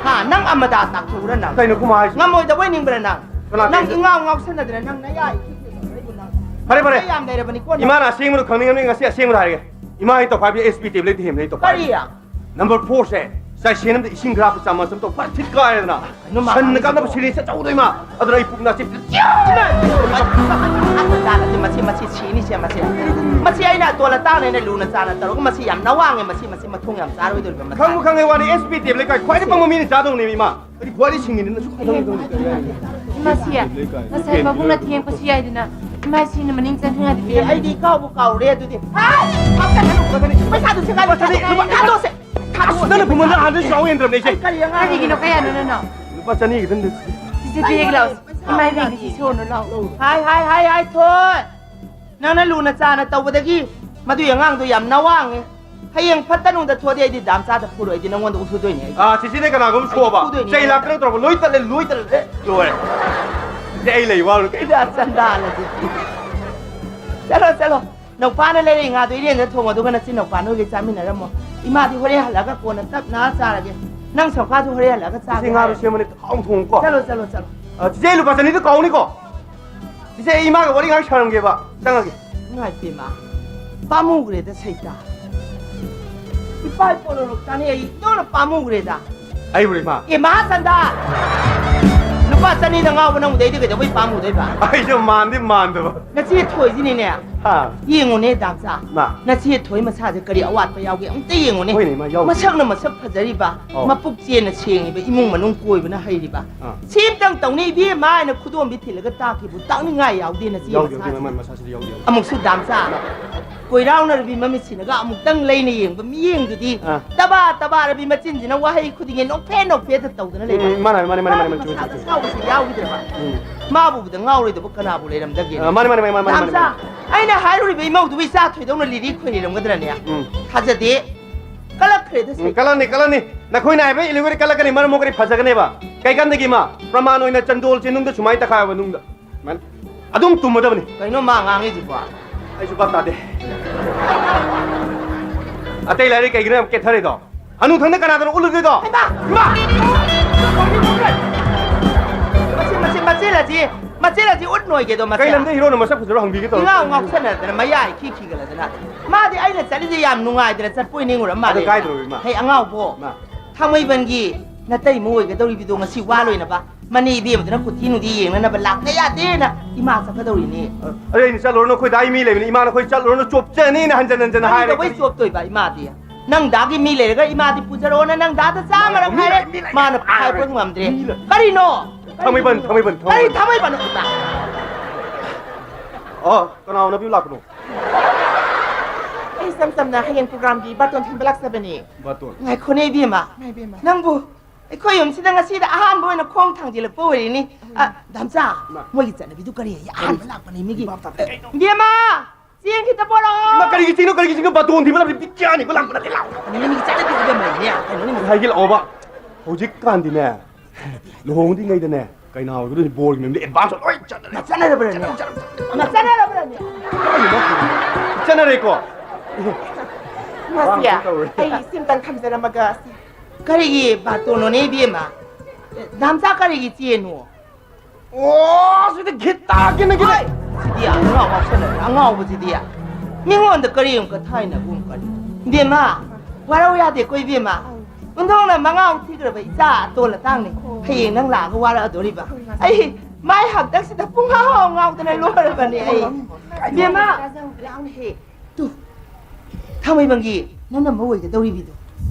ꯍꯥ? ꯅꯪ ꯑꯃꯗꯥ ꯇꯥꯛꯊꯣꯛꯎꯔ ꯅꯪ? ꯀꯩꯅꯣ ꯈꯨꯃꯥ ꯍꯥꯏꯁꯤ? ꯉꯝꯃꯣꯏꯗꯕꯣꯏ ꯅꯤꯡꯕ꯭ꯔꯥ ꯅꯪ? ꯀꯅꯥ ꯅꯪ ꯀꯩꯅꯣ? ꯏꯉꯥꯎ ꯉꯥꯎꯁꯟꯅꯗꯅ ꯅꯪ ꯅꯌꯥ ꯏꯊꯤ ꯊꯤꯗꯅ ꯂꯩꯕ ꯅꯪ꯫ ꯐꯔꯦ, ꯐꯔꯦ꯫ ꯅꯪ ꯌꯥꯝ ꯂꯩꯔꯕꯅꯤꯀꯣ ꯅꯪ꯫ ꯏꯃꯥꯅ ꯑꯁꯦꯡꯕꯗꯣ ꯈꯪꯅꯤꯡꯉꯕꯅꯤ, ꯉꯁꯤ ꯑꯁꯦꯡꯕꯗꯣ ꯍꯥꯏꯔꯒꯦ꯫ ꯏꯃꯥ, ꯑꯩ ꯇꯧꯈꯥꯏꯕꯤ ꯑꯦꯁ ꯄꯤ ꯇꯦꯕ꯭ꯂꯦꯠ ꯍꯦꯟꯕ ꯑꯩ ꯇꯧꯈꯥꯏꯕꯤ꯫ ꯀꯔꯤ? ꯅꯝꯕꯔ ꯐꯣꯔꯁꯦ, ꯆꯥꯏꯁꯦꯟ ꯑꯃꯗ ꯏꯁꯤꯡ ꯈꯔ ꯍꯥꯞꯄ ꯆꯥꯃꯁ ꯑꯃ ꯇꯧ ꯐꯖꯅ ꯊꯤꯠ ꯀꯥꯏꯔꯦꯗꯅ꯫ ꯀꯩꯅꯣ ꯃꯥ ꯁꯟꯅ ꯉꯥꯡꯉꯤꯁꯤꯕꯣ? ꯀꯥꯞꯅꯕ ꯁꯤꯔꯤꯟꯁ ꯑꯆꯧꯕꯗꯣ ꯏꯃꯥ꯫ ꯑꯗꯨꯅ ꯑꯩ ꯄꯨꯛ ꯅꯥꯁꯤ ꯃꯁꯤ, ꯃꯁꯤ ꯁꯤꯅꯤꯁꯦ ꯃꯁꯤ꯫ ꯃꯁꯤ ꯑꯩꯅ ꯑꯇꯣꯜ ꯑꯇꯥꯡꯅ ꯑꯩꯅ ꯂꯨꯅ ꯆꯥꯅ ꯇꯧꯔꯒ ꯃꯁꯤ ꯌꯥꯝ ꯅꯋꯥꯡꯉꯦ ꯃꯁꯤ, ꯃꯁꯤ ꯃꯊꯣꯡ ꯌꯥꯝ ꯆꯥꯔꯣꯏꯗꯧꯔꯤꯕ ꯃꯁꯤ꯫ ꯈꯪꯕꯨ ꯈꯪꯉꯦ ꯋꯥꯅꯤ, ꯑꯦꯁ ꯄꯤ ꯇꯦꯕ꯭ꯂꯦꯠ ꯀꯥꯏ ꯈ꯭ꯋꯥꯏꯗꯒꯤ ꯄꯪꯕ ꯃꯤꯅ ꯆꯥꯗꯧꯅꯦꯕ ꯏꯃꯥ꯫ ꯀꯔꯤ ꯈ꯭ꯋꯥꯏꯗꯒꯤ ꯁꯤꯡꯉꯤꯅ ꯅꯪꯁꯨ ꯈꯪꯗꯧꯅꯤ ꯈꯪꯗꯦ꯫ ꯏꯃꯥꯁꯤ, ꯉꯁꯥꯏ ꯃꯕꯨꯡꯅ ꯊꯦꯡꯉꯛꯄꯁꯨ ꯌꯥꯏꯗꯅ꯫ ꯏꯃꯥꯁꯤꯅ ꯃꯅꯤꯡ ꯆꯪꯈ꯭ꯔꯗꯤ ꯑꯦ, ꯑꯩꯗꯤ ꯏꯀꯥꯎꯕꯨ ꯀꯥꯎꯔꯦ ꯑꯗꯨꯗꯤ꯫ ꯍꯥꯏ! ꯄꯩꯁꯥꯗꯨ ꯁꯦꯒꯥꯏ ꯂꯣꯏꯁꯤꯜꯂꯦ꯫ ꯂꯨꯄꯥ ꯆꯥꯗꯣꯁꯦ꯫ ꯑꯁ, ꯅꯪꯅ ꯈꯨꯃꯟꯗ ꯍꯥꯟꯅ ꯆꯥꯎ ꯌꯦꯟꯗ꯭ꯔꯕꯅꯦ ꯑꯩꯁꯦ꯫ ꯑꯩ ꯀꯔꯤ ꯑꯉꯥꯡ ꯀꯔꯤꯒꯤꯅꯣ? ꯀꯌꯥꯅꯣ ꯅꯪꯅꯣ? ꯂꯨꯄꯥ ꯆꯅꯤ ꯈꯤꯇꯪꯗ꯫ ꯆꯤꯆꯦ ꯄꯤꯒꯦ ꯂꯥꯎ꯫ ꯏꯃꯥ ꯏꯕꯦꯟꯒꯤ ꯁꯤ ꯁꯣꯟꯅꯨ ꯂꯥꯎ꯫ ꯍꯥꯏ, ꯍꯥꯏ, ꯍꯥꯏ, ꯍꯥꯏ, ꯊꯣꯏ꯫ ꯅꯪꯅ ꯂꯨꯅ ꯆꯥꯅ ꯇꯧꯕꯗꯒꯤ ꯃꯗꯨꯒꯤ ꯑꯉꯥꯡꯗꯣ ꯌꯥꯝ ꯅꯋꯥꯡꯉꯦ꯫ ꯍꯌꯦꯡ ꯐꯠꯇ ꯅꯨꯡꯗ ꯊꯣꯛꯑꯗꯤ ꯑꯩꯗꯤ ꯗꯥꯝꯆꯥꯗ ꯐꯨꯔꯣꯏ, ꯑꯩꯗꯤ ꯅꯪꯉꯣꯟꯗ ꯎꯠꯊꯨꯗꯣꯏꯅꯦ ꯑꯩꯗꯤ꯫ ꯑꯥ, ꯆꯤꯆꯦꯗ ꯀꯅꯥꯒꯨꯝꯕ ꯑꯩꯗꯤ ꯁꯣꯛꯑꯕ? ꯐꯨꯗꯣꯏꯅꯦ ꯆꯩ ꯅꯪꯉꯣꯟꯗ꯫ ꯂꯥꯛꯇꯅ ꯇꯧꯔꯕ? ꯂꯣꯏ ꯇꯠꯂꯦ, ꯂꯣꯏ ꯇꯠꯂꯦ꯫ ꯑꯦ, ꯂꯣꯏꯔꯦ꯫ ꯆꯤꯆꯦ, ꯑꯩ ꯂꯩ ꯋꯥꯔꯨꯅꯨ꯫ ꯀꯩꯗ ꯆꯟꯗꯥꯜꯂꯗꯤ꯫ ꯆꯠꯂꯣ, ꯆꯠꯂꯣ꯫ ꯅꯧꯄꯥꯅ ꯂꯩꯔꯛꯏ ꯉꯥꯗꯣ ꯏꯔꯦꯟꯖꯅ ꯊꯣꯡꯉꯣ, ꯑꯗꯨꯒ ꯅꯆꯤꯟ ꯅꯧꯄꯥ ꯅꯣꯏꯒꯩ ꯆꯥꯃꯤꯟꯅꯔꯝꯃꯣ꯫ ꯏꯃꯥꯗꯤ ꯍꯣꯔꯦꯟ ꯍꯜꯂꯛꯑꯒ ꯀꯣꯟꯅ ꯇꯞꯅ ꯆꯥꯔꯒꯦ꯫ ꯅꯪ ꯁꯧꯀꯥꯁꯨ ꯍꯣꯔꯦꯟ ꯍꯜꯂꯛꯑꯒ ꯆꯥꯒꯦ ꯆꯤꯆꯦ, ꯉꯥꯗꯣ ꯍꯥꯏꯔꯦ꯫ ꯁꯦꯝꯃꯅꯤ, ꯍꯥꯎꯅ ꯊꯣꯡꯉꯨꯀꯣ꯫ ꯆꯠꯂꯣ, ꯆꯠꯂꯣ, ꯆꯠꯂꯣ꯫ ꯑ, ꯆꯤꯆꯦ, ꯑꯩ ꯂꯨꯄꯥ ꯆꯅꯤꯗꯣ ꯀꯥꯎꯅꯤꯀꯣ꯫ ꯆꯤꯆꯦ, ꯑꯩ ꯏꯃꯥꯒ ꯋꯥꯔꯤ ꯉꯥꯏꯍꯥꯛ ꯁꯥꯔꯝꯒꯦꯕ꯫ ꯆꯪꯉꯒꯦ꯫ ꯏꯃꯥ ꯏꯄꯦꯝꯃ, ꯄꯥꯝꯃꯨꯈ꯭ꯔꯦꯗ ꯁꯩꯇ꯫ ꯏꯄꯥ ꯏꯄꯣꯛ ꯂꯧꯔꯛ ꯆꯥꯅꯤ ꯑꯩ ꯏꯇꯣꯝꯅ ꯄꯥꯝꯃꯨꯈ꯭ꯔꯦꯗ꯫ ꯑꯩꯕꯨꯔꯣ, ꯏꯃꯥ? ꯑꯦ, ꯃꯍꯥꯆꯟꯗ! ꯂꯨꯄꯥ ꯆꯅꯤꯗ ꯉꯥꯎꯕ ꯅꯪꯕꯨꯗꯤ ꯑꯩꯗꯤ ꯀꯩꯗꯧꯕꯩ ꯄꯥꯝꯃꯨꯗꯣꯏꯕ? ꯑꯩꯁꯨ ꯃꯥꯟꯗꯤ ꯃꯥꯟꯗꯕ꯫ ꯅꯆꯦ ꯊꯣꯏꯁꯤꯅꯤꯅꯦ꯫ ꯍꯥ? ꯌꯦꯡꯉꯨꯅꯦ, ꯗꯥꯝꯆꯥ꯫ ꯃꯥ꯫ ꯅꯆꯦ ꯊꯣꯏ ꯃꯁꯥꯁꯦ ꯀꯔꯤ ꯑꯋꯥꯠꯄ ꯌꯥꯎꯒꯦ? ꯑꯝꯇ ꯌꯦꯡꯉꯨꯅꯦ꯫ ꯍꯣꯏꯅꯦ, ꯏꯃꯥ, ꯌꯥꯎꯗꯦ꯫ ꯃꯁꯛꯅ ꯃꯁꯛ ꯐꯖꯔꯤꯕ, ꯑꯧ꯫ ꯃꯄꯨꯛ ꯆꯦꯟꯅ ꯁꯦꯡꯉꯤꯕ, ꯏꯃꯨꯡ ꯃꯅꯨꯡ ꯀꯣꯏꯕꯅ ꯍꯩꯔꯤꯕ꯫ ꯑꯥ꯫ ꯁꯤ ꯑꯝꯇꯪ ꯇꯧꯅꯤ ꯏꯕꯦꯝꯃ ꯍꯥꯏꯅ ꯈꯨꯗꯣꯝꯕꯤ ꯊꯤꯜꯂꯒ ꯇꯥꯛꯈꯤꯕꯨ ꯇꯥꯛꯅꯤꯡꯉꯥꯏ ꯌꯥꯎꯗꯦ ꯅꯆꯦ ꯌꯥꯎꯗꯦ, ꯌꯥꯎꯗꯦ, ꯃꯁꯥꯁꯤꯗꯤ꯫ ꯃꯥ, ꯃꯁꯥꯁꯤꯗꯤ ꯌꯥꯎꯗꯦ, ꯌꯥꯎꯗꯦ꯫ ꯑꯃꯨꯛꯁꯨ ꯗꯥꯝꯆꯥ꯫ ꯀꯣꯏꯔꯥꯎꯅꯔꯕꯤ ꯃꯃꯤꯠꯁꯤꯅꯒ ꯑꯃꯨꯛꯇꯪ ꯂꯩꯅ ꯌꯦꯡꯕ ꯃꯤꯠꯌꯦꯡꯗꯨꯗꯤ ꯑꯥ꯫ ꯇꯕꯥ ꯇꯕꯥꯔꯕꯤ ꯃꯆꯤꯟꯁꯤꯅ ꯋꯥꯍꯩ ꯈꯨꯗꯤꯡꯒꯤ ꯅꯣꯛꯐꯦꯠ ꯅꯣꯛꯐꯦꯠꯇ ꯇꯧꯗꯅ ꯂꯩꯕ꯫ ꯎꯝ, ꯃꯥꯅ ꯍꯥꯏ, ꯃꯥꯅꯦ, ꯃꯥꯅꯦ, ꯃꯥꯅꯦ, ꯃꯥꯅꯦ, ꯆꯨꯝꯃꯦ, ꯃꯁꯥꯗ ꯆꯨꯝꯃꯦ, ꯆꯨꯝꯃꯦ꯫ ꯁꯥꯎꯕꯁꯤ ꯌꯥꯎꯈꯤꯗ꯭ꯔꯕ? ꯎꯝ꯫ ꯃꯥꯕꯨ ꯎꯕꯗ ꯉꯥꯎꯔꯣꯏꯗꯕ ꯀꯅꯥꯕꯨ ꯂꯩꯔꯝꯗꯒꯦ? ꯑꯥ, ꯃꯥꯅꯦ, ꯃꯥꯅꯦ, ꯃꯥꯅꯦ, ꯃꯥꯅꯦ, ꯃꯥꯅꯦ, ꯗꯥꯝꯆꯥ, ꯃꯥꯅꯦ꯫ ꯑꯩꯅ ꯍꯥꯏꯔꯨꯔꯤꯕ ꯏꯃꯧꯗꯨꯕꯨ ꯏꯆꯥ ꯊꯣꯏꯗꯧꯅ ꯂꯤꯔꯤ ꯈꯣꯏꯔꯤꯔꯝꯒꯗ꯭ꯔꯅꯦ? ꯎꯝ꯫ ꯊꯥꯖꯗꯦ꯫ ꯀꯂꯛꯈ꯭ꯔꯦꯗ ꯁꯤ꯫ ꯎꯝ, ꯀꯂꯛꯅꯤ, ꯀꯂꯛꯅꯤ꯫ ꯅꯈꯣꯏꯅ ꯍꯥꯏꯕ ꯏꯜꯂꯤꯒꯣꯔꯤ ꯀꯂꯛꯀꯅꯤ, ꯃꯔꯝ ꯃꯣꯛꯀꯅꯤ, ꯐꯖꯒꯅꯦꯕ꯫ ꯀꯩꯀꯥꯟꯗꯒꯤ ꯃꯥ? ꯄ꯭ꯔꯃꯥꯟ ꯑꯣꯏꯅ ꯆꯟꯗꯣꯜ ꯆꯦꯅꯨꯡꯗ ꯁꯨꯃꯥꯏꯅ ꯇꯛꯈꯥꯏꯕ ꯅꯨꯡꯗ꯫ ꯁꯨꯃꯥꯏꯅ ꯑꯗꯨꯝ ꯇꯨꯝꯃꯗꯕꯅꯤ꯫ ꯀꯩꯅꯣ ꯃꯥ ꯉꯥꯡꯉꯤꯁꯤꯕꯣ? ꯑꯩꯁꯨ ꯚꯥꯞ ꯇꯥꯗꯦ꯫ ꯑꯇꯩ ꯂꯥꯏꯔꯤ ꯀꯩꯒꯤꯅꯣ ꯌꯥꯝ ꯀꯦꯊꯔꯤꯗꯣ? ꯍꯅꯨꯊꯪꯗ ꯀꯅꯥꯗꯅꯣ ꯎꯠꯂꯨꯗꯣꯏꯗꯣ? ꯍꯩꯃꯥ! ꯏꯃꯥ! ꯃꯆꯦ, ꯃꯆꯦ, ꯃꯆꯦ ꯂꯥꯖꯤ, ꯃꯆꯦ ꯂꯥꯖꯤ ꯎꯠ ꯅꯣꯏꯒꯦꯗꯣ, ꯃꯆꯦ꯫ ꯀꯩ ꯂꯝꯗ ꯍꯤꯔꯣꯅ ꯃꯁꯛ ꯐꯖꯕ ꯍꯪꯕꯤꯒꯦ ꯇꯧꯔꯤ? ꯏꯉꯥꯎ ꯉꯥꯎꯁꯟꯅꯗꯅ ꯃꯌꯥ ꯏꯈꯤ ꯈꯤꯒꯠꯂꯗꯅ꯫ ꯃꯥꯗꯤ ꯑꯩꯅ ꯆꯠꯂꯤꯁꯦ ꯌꯥꯝ ꯅꯨꯡꯉꯥꯏꯗꯅ ꯆꯠꯄꯣꯏ ꯅꯤꯡꯉꯨꯔꯕ ꯃꯥꯜꯂꯦ꯫ ꯍꯩ, ꯑꯉꯥꯎꯕꯣ꯫ ꯃꯥ꯫ ꯊꯥꯡꯃꯩꯕꯟꯒꯤ ꯅꯇꯩꯃ ꯑꯣꯏꯒꯗꯧꯔꯤꯕꯗꯣ ꯉꯁꯤ ꯋꯥ ꯂꯣꯏꯅꯕ꯫ ꯃꯅꯦ ꯏꯕꯦꯝꯃꯗꯨꯅ ꯀꯨꯊꯤ ꯅꯨꯡꯊꯤ ꯌꯦꯡꯅꯅꯕ ꯂꯥꯛꯇ ꯌꯥꯗꯦꯅ ꯏꯃꯥ ꯆꯠꯀꯗꯧꯔꯤꯅꯦ꯫ ꯑ, ꯑꯔꯦ, ꯑꯩꯅ ꯆꯠꯂꯨꯔꯅꯨ, ꯑꯩꯈꯣꯏ ꯗꯥꯒꯤ ꯃꯤ ꯂꯩꯕꯅꯤ, ꯏꯃꯥꯅ ꯑꯩꯈꯣꯏ ꯆꯠꯂꯨꯔꯅꯨ, ꯆꯣꯞꯆꯅꯤꯅ ꯍꯟꯖꯟ ꯍꯟꯖꯟ ꯍꯥꯏꯔꯦ꯫ ꯀꯩꯗꯧꯕꯩ ꯆꯣꯞꯇꯣꯏꯕ ꯏꯃꯥꯗꯤ? ꯅꯪ ꯗꯥꯒꯤ ꯃꯤ ꯂꯩꯔꯒ ꯏꯃꯥꯗꯤ ꯄꯨꯖꯔꯛꯑꯣꯅ ꯅꯪ ꯗꯥꯗ ꯆꯥꯝꯃꯔꯛ ꯃꯤ ꯍꯥꯏꯔꯦ, ꯂꯩ, ꯃꯤ ꯂꯩ, ꯃꯥꯅ ꯃꯤ ꯂꯩ꯫ ꯍꯥꯏꯕ ꯉꯝꯗ꯭ꯔꯦ꯫ ꯃꯤ ꯂꯩ꯫ ꯀꯔꯤꯅꯣ? ꯊꯥꯡꯃꯩꯕꯟ, ꯊꯥꯡꯃꯩꯕꯟ, ꯀꯔꯤ ꯊꯥꯡꯃꯩꯕꯟ꯫ ꯊꯥꯡꯃꯩꯕꯟ? ꯑ, ꯀꯅꯥ ꯎꯅꯕꯤꯌꯨ ꯂꯥꯛꯄꯅꯣ? ꯑꯩ ꯏꯆꯝ ꯆꯝꯅ ꯍꯌꯦꯡ programꯒꯤ ꯕꯥꯔꯇꯣꯟ ꯊꯤꯟꯕ ꯂꯥꯛꯆꯕꯅꯤ꯫ ꯕꯥꯔꯇꯣꯟ? ꯉꯥꯏꯈꯣꯅꯦ ꯏꯕꯦꯝꯃ꯫ ꯏꯃꯥ ꯏꯕꯦꯝꯃ꯫ ꯅꯪꯕꯨ ꯑꯩꯈꯣꯏ ꯌꯨꯝꯁꯤꯗ ꯉꯁꯤꯗ ꯑꯍꯥꯟꯕ ꯑꯣꯏꯅ ꯈꯣꯡ ꯊꯥꯡꯖꯤꯜꯂꯛꯄ ꯑꯣꯏꯔꯤꯅꯤ꯫ ꯑ, ꯗꯥꯝꯆꯥ, ꯏꯃꯥ꯫ ꯃꯣꯏꯒꯤ ꯆꯠꯅꯕꯤꯗꯨ ꯀꯔꯤ? ꯑꯍꯥꯟꯕ ꯂꯥꯛꯄꯅꯤ ꯃꯤꯒꯤ꯫ ꯏꯃꯥ, ꯇꯥꯗꯦ, ꯀꯩꯅꯣ? ꯏꯕꯦꯝꯃ! ꯆꯦꯡ ꯈꯤꯇ ꯄꯣꯔꯛꯑꯣ꯫ ꯏꯃꯥ, ꯀꯔꯤꯒꯤ ꯆꯦꯡꯅꯣ, ꯀꯔꯤꯒꯤ ꯆꯦꯡꯅꯣ? ꯕꯥꯇꯣꯟ ꯊꯤꯕ ꯂꯥꯛꯄꯗ ꯕꯤꯠ ꯌꯥꯅꯤꯕ ꯂꯥꯛꯄ ꯅꯠꯇꯦ, ꯂꯥꯛꯑꯣ꯫ ꯅꯪ ꯃꯤꯒꯤ ꯆꯠꯅꯕꯤ ꯑꯗꯨꯝ ꯂꯩꯅꯦ꯫ ꯀꯩꯅꯣ ꯅꯪ ꯉꯁꯥꯏꯒꯤ ꯂꯥꯛꯑꯣꯕ꯫ ꯍꯧꯖꯤꯛꯀꯥꯟꯗꯤꯅꯦ, ꯂꯨꯍꯣꯡꯗ꯭ꯔꯤꯉꯩꯗꯅꯦ, ꯀꯩꯅꯥ ꯑꯣꯏꯒꯗꯣꯏꯅꯤ, ꯕꯣꯔꯒꯤ ꯃꯌꯨꯝꯗ advance ꯂꯣꯏ ꯆꯠꯅꯔꯦ꯫ ꯆꯠꯅꯔꯕ꯭ꯔꯅꯦ? ꯆꯠꯅꯔꯦ, ꯆꯠꯅꯔꯦ, ꯆꯠꯅꯔꯦ꯫ ꯆꯠꯅꯔꯕ꯭ꯔꯅꯦ? ꯆꯠꯅꯔꯦꯀꯣ? ꯃꯁꯤꯌꯥ, ꯇꯧꯔꯦ꯫ ꯑꯩ ꯁꯤꯝꯇꯪ ꯊꯝꯖꯔꯝꯃꯒ꯫ ꯀꯔꯤꯒꯤ ꯕꯥꯇꯣꯟꯅꯣꯅꯦ ꯏꯕꯦꯝꯃ? ꯗꯥꯝꯆꯥ ꯀꯔꯤꯒꯤ ꯆꯦꯅꯣ? ꯑꯣ, ꯁꯤꯗꯤ ꯒꯤꯠ ꯇꯥꯒꯦꯅ ꯒꯤꯠ꯫ ꯍꯣꯏ! ꯁꯤꯗꯤ ꯑꯉꯥꯎ ꯉꯥꯎꯁꯜꯂꯛꯑꯦ, ꯑꯉꯥꯎꯕꯁꯤꯗꯤ꯫ ꯃꯤꯉꯣꯟꯗ ꯀꯔꯤ ꯑꯃꯨꯛꯀ ꯊꯥꯏꯅꯒꯨꯝ ꯀꯔꯤ? ꯏꯕꯦꯝꯃ, ꯋꯥꯔꯧ ꯌꯥꯗꯦꯀꯣ ꯏꯕꯦꯝꯃ꯫ ꯍꯧꯗꯣꯡꯅ ꯃꯉꯥꯎ ꯊꯤꯈ꯭ꯔꯕ ꯏꯆꯥ ꯑꯇꯣꯜ ꯑꯇꯥꯡꯅꯤ꯫ ꯍꯌꯦꯡ ꯅꯪ ꯂꯥꯛꯑꯒ ꯋꯥꯔꯛꯑꯗꯣꯔꯤꯕ꯫ ꯑꯩ ꯃꯥꯏ ꯍꯥꯛꯇꯛꯁꯤꯗ ꯄꯨꯡꯉꯥꯎ ꯉꯥꯎꯗꯅ ꯂꯣꯏꯔꯕꯅꯦ ꯑꯩ꯫ ꯏꯕꯦꯝꯃ! ꯇꯨ, ꯊꯥꯡꯃꯩꯕꯟꯒꯤ ꯅꯅꯝꯃ ꯑꯣꯏꯒꯗꯧꯔꯤꯕꯤꯗꯣ꯫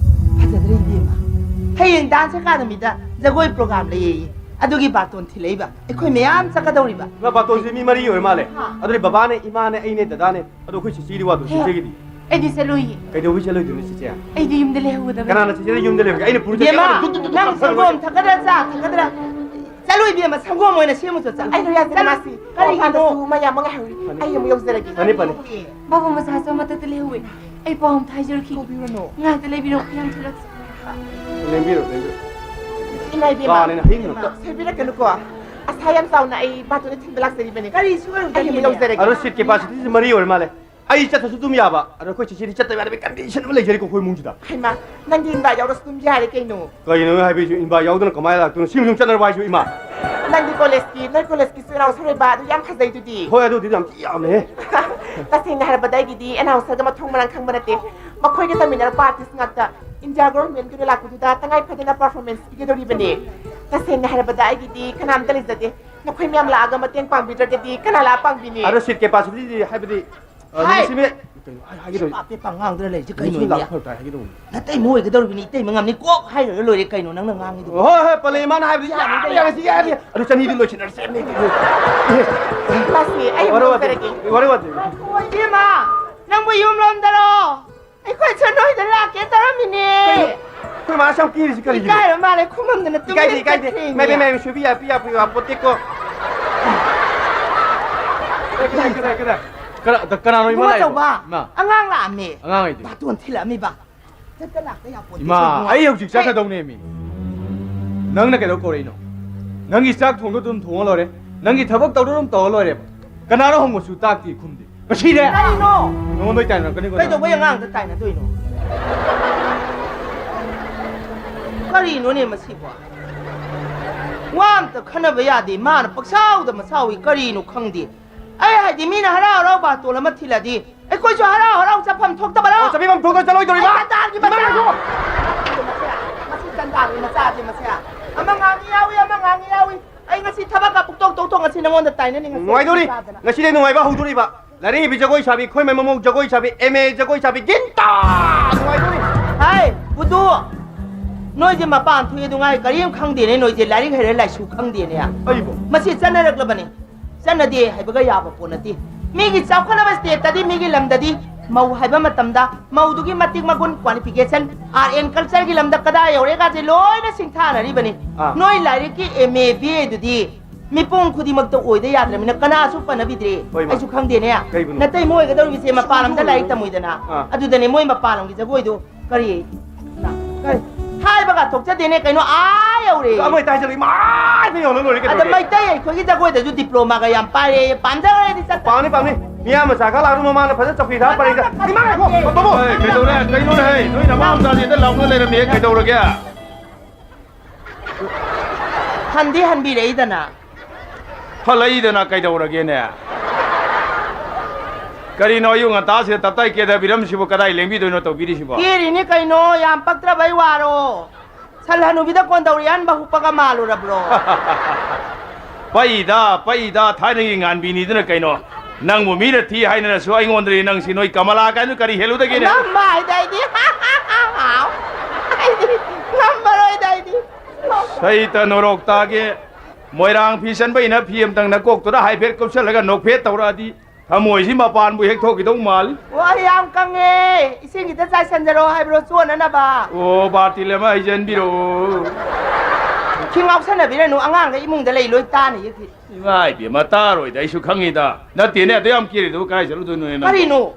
ꯐꯖꯗ꯭ꯔꯦ ꯏꯕꯦꯝꯃ꯫ ꯍꯌꯦꯡ dance academyꯗ ꯖꯒꯣꯏ program ꯂꯩꯌꯦꯌꯦ꯫ ꯑꯗꯨꯒꯤ ꯕꯥꯇꯣꯟ ꯊꯤꯜꯂꯛꯏꯕ꯫ ꯑꯩꯈꯣꯏ ꯃꯌꯥꯝ ꯆꯠꯀꯗꯧꯔꯤꯕ꯫ ꯏꯃꯥ, ꯕꯥꯇꯣꯟꯁꯦ ꯃꯤ ꯃꯔꯤ ꯑꯣꯏꯔ ꯃꯥꯜꯂꯦ꯫ ꯍꯥ꯫ ꯑꯗꯨꯗꯤ ꯕꯕꯥꯅꯦ, ꯏꯃꯥꯅꯦ, ꯑꯩꯅꯦ, ꯗꯗꯥꯅꯦ꯫ ꯑꯗꯣ ꯑꯩꯈꯣꯏ ꯆꯤꯆꯦꯗꯤ ꯋꯥꯗꯣ, ꯍꯦ, ꯆꯤꯆꯦꯒꯤꯗꯤ? ꯑꯩꯗꯤ ꯆꯠꯂꯣꯏꯌꯦ꯫ ꯀꯩꯗꯧꯕꯩ ꯆꯠꯂꯣꯏꯗꯣꯏꯅꯣ ꯆꯤꯆꯦ? ꯑꯩꯗꯤ ꯌꯨꯝꯗ ꯂꯩꯍꯧꯒꯗꯕꯅꯤ꯫ ꯀꯅꯥꯅ ꯆꯤꯆꯦꯗ ꯌꯨꯝꯗ ꯂꯩꯍꯧꯒꯦ? ꯑꯩꯅ ꯄꯨꯔ ꯆꯠꯀꯦ ꯏꯕꯦꯝꯃ, ꯍꯥꯏꯕꯗꯤ ꯗꯨꯞ ꯗꯨꯞ ꯗꯨꯞ ꯗꯨꯞ ꯅꯪ ꯁꯪꯒꯣꯝ ꯊꯛꯀꯗ꯭ꯔꯥ, ꯆꯥ ꯊꯛꯀꯗ꯭ꯔꯥ? ꯆꯠꯂꯣ ꯏꯕꯦꯝꯃ, ꯁꯪꯒꯣꯝ ꯑꯣꯏꯅ ꯁꯦꯝꯃꯨꯆꯣ, ꯆꯠꯂꯣ꯫ ꯑꯩ ꯂꯣꯏ ꯌꯥꯟꯁꯤꯟ ꯆꯠꯂꯣ꯫ ꯃꯥꯁꯤ꯫ ꯀꯔꯤꯒꯤꯅꯣ? ꯃꯄꯥꯟꯗꯁꯨ ꯃꯌꯥꯝ ꯑꯃ ꯉꯥꯏꯍꯧꯔꯤ꯫ ꯐꯅꯤ꯫ ꯑꯩ ꯑꯃꯨꯛ ꯌꯧꯖꯔꯒꯦ꯫ ꯐꯅꯤ, ꯐꯅꯤ꯫ ꯕꯥꯕꯨ ꯃꯆꯥꯁꯨ ꯑꯃꯠꯇ ꯂꯩꯍꯧꯋꯦ꯫ ꯑꯩ ꯄꯥꯎ ꯑꯝꯇ ꯍꯥꯏꯖꯔꯛꯈꯤꯒꯦ꯫ ꯀꯧꯕꯤꯔꯨꯅꯣ꯫ ꯉꯥꯏꯍꯥꯛꯇ ꯂꯩꯕꯤꯔꯣ, ꯌꯥꯝ ꯊꯨꯅ꯫ ꯂꯦꯡꯕꯤꯔꯣ, ꯂꯦꯡꯕꯤꯔꯣ꯫ ꯏꯃꯥ ꯏꯕꯦꯝꯃ꯫ ꯀꯥꯅꯦꯅ ꯍꯩꯅ ꯇ- ꯁꯣꯏꯕꯤꯔꯛꯀꯅꯨꯀꯣ꯫ ꯑꯁꯥ ꯌꯥꯝ ꯆꯥꯎꯅ ꯑꯩ ꯕꯥꯇꯣꯟꯗ ꯊꯤꯟꯕ ꯂꯥꯛꯆꯔꯤꯕꯅꯤ꯫ ꯀꯔꯤ ꯁꯣꯏꯔꯨꯗꯣꯏꯅꯣ ꯑꯩ ꯑꯃꯨꯛ ꯏꯕꯦꯝꯃ? ꯌꯧꯖꯔꯒꯦ꯫ ꯑꯗꯣ seat capacityꯁꯦ ꯃꯔꯤ ꯑꯣꯏꯔ ꯃꯥꯜꯂꯦ꯫ ꯑꯩ ꯆꯠꯇ꯭ꯔꯁꯨ ꯑꯗꯨꯝ ꯌꯥꯕ꯫ ꯑꯗꯣ ꯑꯩꯈꯣꯏ ꯆꯤꯆꯦꯗꯤ ꯆꯠꯇꯕ ꯌꯥꯗꯕꯒꯤ condition ꯑꯃ ꯂꯩꯖꯔꯤꯀꯣ ꯑꯩꯈꯣꯏ ꯏꯃꯨꯡꯁꯤꯗ꯫ ꯍꯩꯃꯥ, ꯅꯪꯗꯤ invite ꯌꯥꯎꯔꯁꯨ ꯑꯗꯨꯝ ꯌꯥꯔꯦ ꯀꯩꯅꯣ꯫ ꯀꯩꯅꯣ ꯍꯥꯏꯕꯤꯁꯨ invite ꯌꯥꯎꯗꯅ ꯀꯃꯥꯏꯅ ꯂꯥꯛꯇꯣꯏꯅꯣ? ꯁꯤ ꯃꯌꯨꯝ ꯆꯠꯅꯔꯕ ꯍꯥꯏꯁꯤꯕꯨ ꯏꯃꯥ? ꯅꯪꯗꯤ collegeꯀꯤ, ꯅꯣꯏ collegeꯀꯤ ꯏꯆꯤꯜ ꯏꯅꯥꯎ ꯁꯣꯔꯣꯏꯕ ꯑꯗꯨ ꯌꯥꯝ ꯐꯖꯩꯗꯨꯗꯤ꯫ ꯍꯣꯏ, ꯑꯗꯨꯗꯤ ꯌꯥꯝ ꯊꯤ ꯌꯥꯝꯃꯦꯍꯦ꯫ ꯇꯁꯦꯡꯅ ꯍꯥꯏꯔꯕꯗ ꯑꯩꯒꯤꯗꯤ announcerꯒ ꯃꯊꯣꯡ ꯃꯔꯥꯡ ꯈꯪꯕ ꯅꯠꯇꯦ꯫ ꯃꯈꯣꯏꯒ ꯇꯝꯃꯤꯟꯅꯔꯛꯄ artist ꯉꯥꯛꯇ꯫ India governmentꯀꯤꯗ ꯂꯥꯛꯄꯗꯨꯗ ꯇꯉꯥꯏ ꯐꯗꯅ performance ꯄꯤꯒꯗꯧꯔꯤꯕꯅꯤ꯫ ꯇꯁꯦꯡꯅ ꯍꯥꯏꯔꯕꯗ ꯑꯩꯒꯤꯗꯤ ꯀꯅꯥꯝꯇ ꯂꯩꯖꯗꯦ꯫ ꯅꯈꯣꯏ ꯃꯌꯥꯝ ꯂꯥꯛꯑꯒ ꯃꯇꯦꯡ ꯄꯥꯡꯕꯤꯗ꯭ꯔꯒꯗꯤ ꯀꯅꯥ ꯂꯥꯛꯑ ꯄꯥꯡꯕꯤꯅꯤ? ꯑꯗꯣ seat capacityꯗꯤ ꯍꯥꯏꯕꯗꯤ, ꯑ, ꯍꯥꯏ! ꯅꯨꯃꯤꯠꯁꯤꯃ-, ꯀꯩꯅꯣ, ꯍꯥꯏ-, ꯍꯥꯏꯒꯦ ꯇꯧꯔꯤ꯫ ꯄꯦꯄꯥ ꯄꯦꯄꯥ ꯉꯥꯡꯗꯅ ꯂꯩꯔꯤꯁꯦ ꯀꯩꯅꯣ ꯅꯨꯃꯤꯠꯁꯤꯃ ꯏꯅꯦ? ꯂꯥꯛꯄ ꯐꯔꯛ ꯇꯥꯏ ꯍꯥꯏꯒꯦ ꯇꯧꯕꯅꯤ꯫ ꯅꯇꯩꯃ ꯑꯣꯏꯒꯗꯧꯔꯤꯕꯅꯤ, ꯏꯇꯩꯃ ꯉꯝꯅꯤ ꯀꯣꯛ ꯍꯥꯏꯈ꯭ꯔꯒ ꯂꯣꯏꯔꯦ ꯀꯩꯅꯣ ꯅꯪꯅ ꯉꯥꯡꯉꯤꯗꯨꯕꯣ? ꯍꯣꯏ, ꯍꯣꯏ, ꯄꯂꯦ ꯃꯥꯅ ꯍꯥꯏꯕꯗꯤ ꯌꯥꯅꯤ, ꯌꯥꯅꯤ, ꯌꯥꯅꯤ, ꯌꯥꯅꯤ꯫ ꯑꯗꯨ ꯆꯅꯤꯗꯤ ꯂꯣꯏꯁꯤꯟꯅꯔꯁꯦ, ꯃꯤꯗꯤ꯫ ꯃꯥꯁꯤ ꯑꯩ ꯋꯥꯔꯧ ꯋꯥꯗꯦ, ꯍꯧꯖꯔꯒꯦ꯫ ꯋꯥꯔꯧ ꯋꯥꯗꯦ꯫ ꯉꯥꯏꯈꯣ, ꯏꯕꯦꯝꯃ꯫ ꯅꯪꯕꯨ ꯌꯨꯝꯂꯣꯝꯗꯔꯣ? ꯑꯩꯈꯣꯏꯁꯨ ꯅꯣꯏꯗ ꯂꯥꯛꯀꯦ ꯇꯧꯔꯝꯃꯤꯅꯦ꯫ ꯀꯩꯅꯣ? ꯑꯩꯈꯣꯏ ꯃꯥ ꯁꯝ ꯀꯦꯔꯤꯁꯤ ꯀꯔꯤꯒꯤꯅꯣ? ꯏꯀꯥꯏꯔ ꯃꯥꯜꯂꯦ, ꯈꯨꯃꯝꯗꯅ ꯏꯀꯥꯏꯗꯦ, ꯇꯨꯃꯤꯟꯅ ꯏꯀꯥꯏꯗꯦ꯫ ꯆꯠꯈ꯭ꯔꯦꯅꯦ꯫ ꯃꯥꯏ, ꯃꯥꯏ, ꯃꯥꯏ, ꯁꯣꯏꯕꯤ ꯌꯥ, ꯄꯤ ꯌꯥ, ꯄꯤ ꯌꯥ, ꯄꯣꯠꯇꯦꯀꯣ꯫ ꯀꯗꯥꯏ, ꯀꯗꯥꯏ, ꯀꯗꯥꯏ, ꯀꯗꯥꯏ? ꯀꯅꯥ-, ꯀꯅꯥꯅꯣ ꯏꯃꯥ ꯏꯕꯨꯡꯉꯣ ꯂꯥꯛꯏꯕꯣ? ꯑꯆꯧꯕ, ꯏꯃꯥ꯫ ꯑꯉꯥꯡ ꯂꯥꯛꯑꯝꯃꯦ꯫ ꯑꯉꯥꯡ ꯍꯥꯏꯗꯤ? ꯕꯥꯇꯣꯟ ꯊꯤꯜꯂꯛꯑꯝꯃꯤꯕ꯫ ꯆꯠꯇ ꯂꯥꯛꯇ ꯌꯥꯄꯣꯠꯇꯦ ꯏꯃꯥ, ꯁꯤꯕꯨ꯫ ꯑꯩ ꯍꯧꯖꯤꯛ ꯆꯠꯀꯗꯧꯅꯦꯃꯤ꯫ ꯅꯪꯅ ꯀꯩꯗꯧ ꯀꯧꯔꯛꯏꯅꯣ? ꯅꯪꯒꯤ ꯆꯥꯛ ꯊꯣꯡꯗꯣ ꯑꯗꯨꯝ ꯊꯣꯡꯉ ꯂꯣꯏꯔꯦ꯫ ꯅꯪꯒꯤ ꯊꯕꯛ ꯇꯧꯗꯣ ꯑꯗꯨꯝ ꯇꯧꯔ ꯂꯣꯏꯔꯦꯕ꯫ ꯀꯅꯥꯅꯣ ꯍꯪꯕꯁꯨ ꯇꯥꯛꯇꯦ ꯈꯨꯝꯗꯦ꯫ ꯃꯁꯤꯔꯦ꯫ ꯀꯔꯤꯅꯣ? ꯅꯉꯣꯟꯗ ꯑꯣꯏ ꯇꯥꯏꯅꯔꯛꯀꯅꯤꯀꯣ ꯅꯪ꯫ ꯀꯩꯗꯧꯕꯩ ꯑꯉꯥꯡꯗ ꯇꯥꯏꯅꯗꯣꯏꯅꯣ? ꯀꯔꯤꯅꯣꯅꯦ ꯃꯁꯤꯕꯣ? ꯋꯥ ꯑꯝꯇ ꯈꯟꯅꯕ ꯌꯥꯗꯦ꯫ ꯃꯥꯅ ꯄꯛꯁꯥꯎꯗ ꯃꯁꯥꯎꯏ꯫ ꯀꯔꯤꯅꯣ ꯈꯪꯗꯦ꯫ ꯑꯩ ꯍꯥꯏꯗꯤ ꯃꯤꯅ ꯍꯔꯥꯎ ꯍꯔꯥꯎ ꯕꯥꯇꯣꯟ ꯑꯃ ꯊꯤꯜꯂꯗꯤ ꯑꯩꯈꯣꯏꯁꯨ ꯍꯔꯥꯎ ꯍꯔꯥꯎ ꯆꯠꯐꯝ ꯊꯣꯛꯇꯕꯔꯣ? ꯑꯣ, ꯆꯠꯐꯝ ꯊꯣꯛꯇ ꯆꯠꯂꯣꯏꯗꯧꯔꯤꯕ? ꯑꯩ ꯁꯟꯗꯥꯟꯒꯤ ꯃꯆꯥ! ꯏꯃꯥ ꯉꯥꯏꯈꯣ! ꯃꯁꯤ ꯁꯟꯗꯥꯟꯒꯤ ꯃꯆꯥꯁꯦ ꯃꯁꯦ꯫ ꯑꯃ ꯉꯥꯡꯉꯤ ꯌꯥꯎꯏ, ꯑꯃ ꯉꯥꯡꯉꯤ ꯌꯥꯎꯏ꯫ ꯑꯩ ꯉꯁꯤ ꯊꯕꯛꯀ ꯄꯨꯡꯇꯧ ꯇꯧꯊꯣꯛ ꯉꯁꯤ ꯅꯉꯣꯟꯗ ꯇꯥꯏꯅꯅꯤꯡꯉꯁꯤ꯫ ꯅꯨꯡꯉꯥꯏꯗꯧꯔꯤ꯫ ꯆꯥꯗꯅ꯫ ꯉꯁꯤꯗꯩ ꯅꯨꯡꯉꯥꯏꯕ ꯍꯧꯗꯣꯔꯤꯕ꯫ ꯂꯥꯏꯔꯦꯝꯕꯤ ꯖꯒꯣꯏ ꯁꯥꯕꯤ, ꯈꯣꯏꯃꯩ ꯃꯃꯧ ꯖꯒꯣꯏ ꯁꯥꯕꯤ, ꯑꯦꯝ ꯑꯦ ꯖꯒꯣꯏ ꯁꯥꯕꯤ, ꯒꯤꯟꯇꯥ! ꯅꯨꯡꯉꯥꯏꯗꯣꯔꯤ꯫ ꯍꯥꯏ, ꯄꯨꯗꯨ! ꯅꯣꯏꯁꯦ ꯃꯄꯥꯟ ꯊꯣꯛꯑꯦ ꯑꯗꯨ ꯉꯥꯏ ꯀꯔꯤꯝ ꯈꯪꯗꯦꯅꯦ, ꯅꯣꯏꯁꯦ ꯂꯥꯏꯔꯤꯛ ꯍꯩꯔꯦ ꯂꯥꯏꯁꯨ ꯈꯪꯗꯦꯅꯦ꯫ ꯑꯩꯕꯣ? ꯃꯁꯤ ꯆꯠꯅꯔꯛꯂꯕꯅꯤ꯫ ꯆꯠꯅꯗꯦ ꯍꯥꯏꯕꯒ ꯌꯥꯕ ꯄꯣꯠ ꯅꯠꯇꯦ꯫ ꯃꯤꯒꯤ ꯆꯥꯎꯈꯠꯂꯕ state ꯇꯗꯤ, ꯃꯤꯒꯤ ꯂꯝꯗꯗꯤ ꯃꯧ ꯍꯥꯏꯕ ꯃꯇꯝꯗ ꯃꯧꯗꯨꯒꯤ ꯃꯇꯤꯛ ꯃꯒꯨꯟ, qualification, art and culture ꯒꯤ ꯂꯝꯗ ꯀꯗꯥꯏ ꯌꯧꯔꯦꯒꯥꯁꯦ ꯂꯣꯏꯅ ꯁꯤꯡꯊꯥꯅꯔꯤꯕꯅꯤ꯫ ꯑꯥ꯫ ꯅꯣꯏ ꯂꯥꯏꯔꯤꯛꯀꯤ ꯑꯦꯝ ꯑꯦ, ꯕꯤ ꯑꯦ ꯗꯨꯗꯤ ꯃꯤꯄꯨꯝ ꯈꯨꯗꯤꯡꯃꯛꯇ ꯑꯣꯏꯗ ꯌꯥꯗ꯭ꯔꯕꯅꯤꯅ ꯀꯅꯥꯁꯨ ꯄꯟꯅꯕꯤꯗ꯭ꯔꯦ꯫ ꯍꯣꯏ, ꯃꯥ꯫ ꯑꯩꯁꯨ ꯈꯪꯗꯦꯅꯦ꯫ ꯀꯩꯕꯨꯅꯣ? ꯅꯇꯩꯃ ꯑꯣꯏꯒꯗꯧꯔꯤꯕꯁꯦ ꯃꯄꯥꯟ ꯂꯝꯗ ꯂꯥꯏꯔꯤꯛ ꯇꯝꯃꯨꯏꯗꯅ꯫ ꯑꯥ꯫ ꯑꯗꯨꯗꯅꯦ ꯃꯣꯏ ꯃꯄꯥꯟ ꯂꯝꯒꯤ ꯖꯒꯣꯏꯗꯣ ꯀꯔꯤ? ꯀꯔꯤ? ꯍꯥꯏꯕꯒ ꯊꯣꯛꯆꯗꯦꯅꯦ ꯀꯩꯅꯣ, ꯑꯥ ꯌꯧꯔꯦ꯫ ꯑꯃ ꯍꯦꯛꯇ ꯍꯥꯏꯖꯜꯂꯨ, ꯏꯃꯥ ꯍꯦꯛꯇ ꯌꯧꯔ ꯂꯣꯏꯔꯦ ꯑꯗ ꯀꯩꯗꯧꯔꯒꯦ? ꯃꯩꯇꯩ ꯑꯩꯈꯣꯏꯒꯤ ꯖꯒꯣꯏꯗꯁꯨ diploma ꯒ ꯌꯥꯝ ꯄꯥꯏꯔꯦ, ꯄꯥꯝꯖꯈ꯭ꯔꯦꯗꯤ ꯆꯠꯇ-꯫ ꯄꯥꯝꯅꯤ, ꯄꯥꯝꯅꯤ꯫ ꯃꯤꯌꯥꯝ ꯃꯆꯥ ꯈꯔ ꯂꯥꯛꯑꯒ ꯃꯃꯥꯅ ꯐꯖꯅ ꯆꯧꯀ꯭ꯔꯤ ꯊꯥꯔ ꯄꯔꯦꯡꯗ, ꯏꯃꯥ ꯉꯥꯏꯈꯣ, ꯇꯣꯝꯕꯣ! ꯍꯣꯏ, ꯀꯩꯗꯧꯔꯦ? ꯀꯩꯅꯣꯅꯦ, ꯍꯩ? ꯅꯣꯏ ꯅꯃꯥ ꯃꯆꯥꯁꯦ ꯍꯦꯛꯇ ꯂꯥꯎꯅ ꯂꯩꯔꯝꯃꯦ, ꯀꯩꯗꯧꯔꯒꯦ? ꯍꯟꯗꯤ ꯍꯟꯕꯤꯔꯛꯏꯗꯅ꯫ ꯍꯜꯂꯛꯏꯗꯅ ꯀꯩꯗꯧꯔꯒꯦꯅꯦ? ꯀꯔꯤꯅꯣ ꯑꯌꯨꯛ ꯉꯟꯇꯥꯁꯤꯗ ꯇꯞꯇꯥꯏ ꯀꯦꯊꯕꯤꯔꯝꯁꯤꯕꯨ ꯀꯗꯥꯏ ꯂꯦꯡꯕꯤꯗꯣꯏꯅꯣ ꯇꯧꯕꯤꯔꯤꯁꯤꯕꯣ? ꯀꯦꯔꯤꯅꯤ ꯀꯩꯅꯣ, ꯌꯥꯝ ꯄꯛꯇ꯭ꯔꯕꯩ ꯋꯥꯔꯣ? ꯁꯜ ꯍꯅꯨꯕꯤꯗ ꯀꯣꯟꯗꯧꯔꯤ ꯑꯍꯟꯕ ꯍꯨꯞꯄꯒ ꯃꯥꯜꯂꯨꯔꯕ꯭ꯔꯣ? ꯄꯛꯏꯗ, ꯄꯛꯏꯗ, ꯊꯥꯏꯅꯒꯤ ꯉꯥꯟꯕꯤꯅꯤꯗꯨꯅ ꯀꯩꯅꯣ? ꯅꯪꯕꯨ ꯃꯤꯅ ꯊꯤ ꯍꯥꯏꯅꯔꯁꯨ ꯑꯩꯉꯣꯟꯗꯗꯤ ꯅꯪꯁꯤ ꯅꯣꯏ ꯀꯃꯂꯥ ꯀꯥꯏꯅ ꯀꯔꯤ ꯍꯦꯜꯂꯨꯗꯒꯦꯅꯦ? ꯅꯝꯕ ꯍꯥꯏꯗꯤ ꯑꯩꯗꯤ, ꯑꯩꯗꯤ ꯉꯝꯃꯔꯣꯏꯗ ꯑꯩꯗꯤ꯫ ꯁꯩꯇ ꯅꯣꯔꯣꯛꯇꯥꯒꯤ ꯃꯣꯏꯔꯥꯡ ꯐꯤ ꯆꯟꯕꯩꯅ ꯐꯤ ꯑꯃꯇꯪ ꯅꯀꯣꯛꯇꯨꯗ ꯍꯥꯏꯐꯦꯠ ꯀꯨꯞꯁꯜꯂꯒ ꯅꯣꯛꯐꯦꯠ ꯇꯧꯔꯛꯑꯗꯤ ꯊꯃꯣꯏꯁꯤ ꯃꯄꯥꯟꯕꯨ ꯍꯦꯛ ꯊꯣꯛꯈꯤꯗꯧ ꯃꯥꯜꯂꯤ꯫ ꯋꯥ, ꯌꯥꯝ ꯀꯪꯉꯦ꯫ ꯏꯁꯤꯡ ꯈꯤꯇ ꯆꯥꯏꯁꯟꯖꯔꯣ ꯍꯥꯏꯕ꯭ꯔꯣ, ꯆꯣꯠꯅꯅꯕ? ꯑꯣ, ꯕꯥꯔꯇꯤꯟ ꯑꯃ ꯍꯩꯖꯟꯕꯤꯔꯛꯑꯣ꯫ ꯈꯤꯡ ꯉꯥꯎꯁꯟꯅꯕꯤꯔꯅꯨ, ꯑꯉꯥꯡꯒ ꯏꯃꯨꯡꯗ ꯂꯩ ꯂꯣꯏ ꯇꯥꯅꯤ ꯌꯦꯛꯈꯤ꯫ ꯏꯃꯥ ꯏꯕꯦꯝꯃ, ꯇꯥꯔꯣꯏꯗ, ꯑꯩꯁꯨ ꯈꯪꯉꯤꯗ꯫ ꯅꯠꯇꯦꯅꯦ, ꯑꯗꯨ ꯌꯥꯝ ꯀꯦꯔꯤꯗꯨꯕꯨ ꯀꯥꯏ ꯆꯠꯂꯨꯗꯣꯏꯅꯣ ꯅꯪꯕꯨ? ꯀꯔꯤꯅꯣ?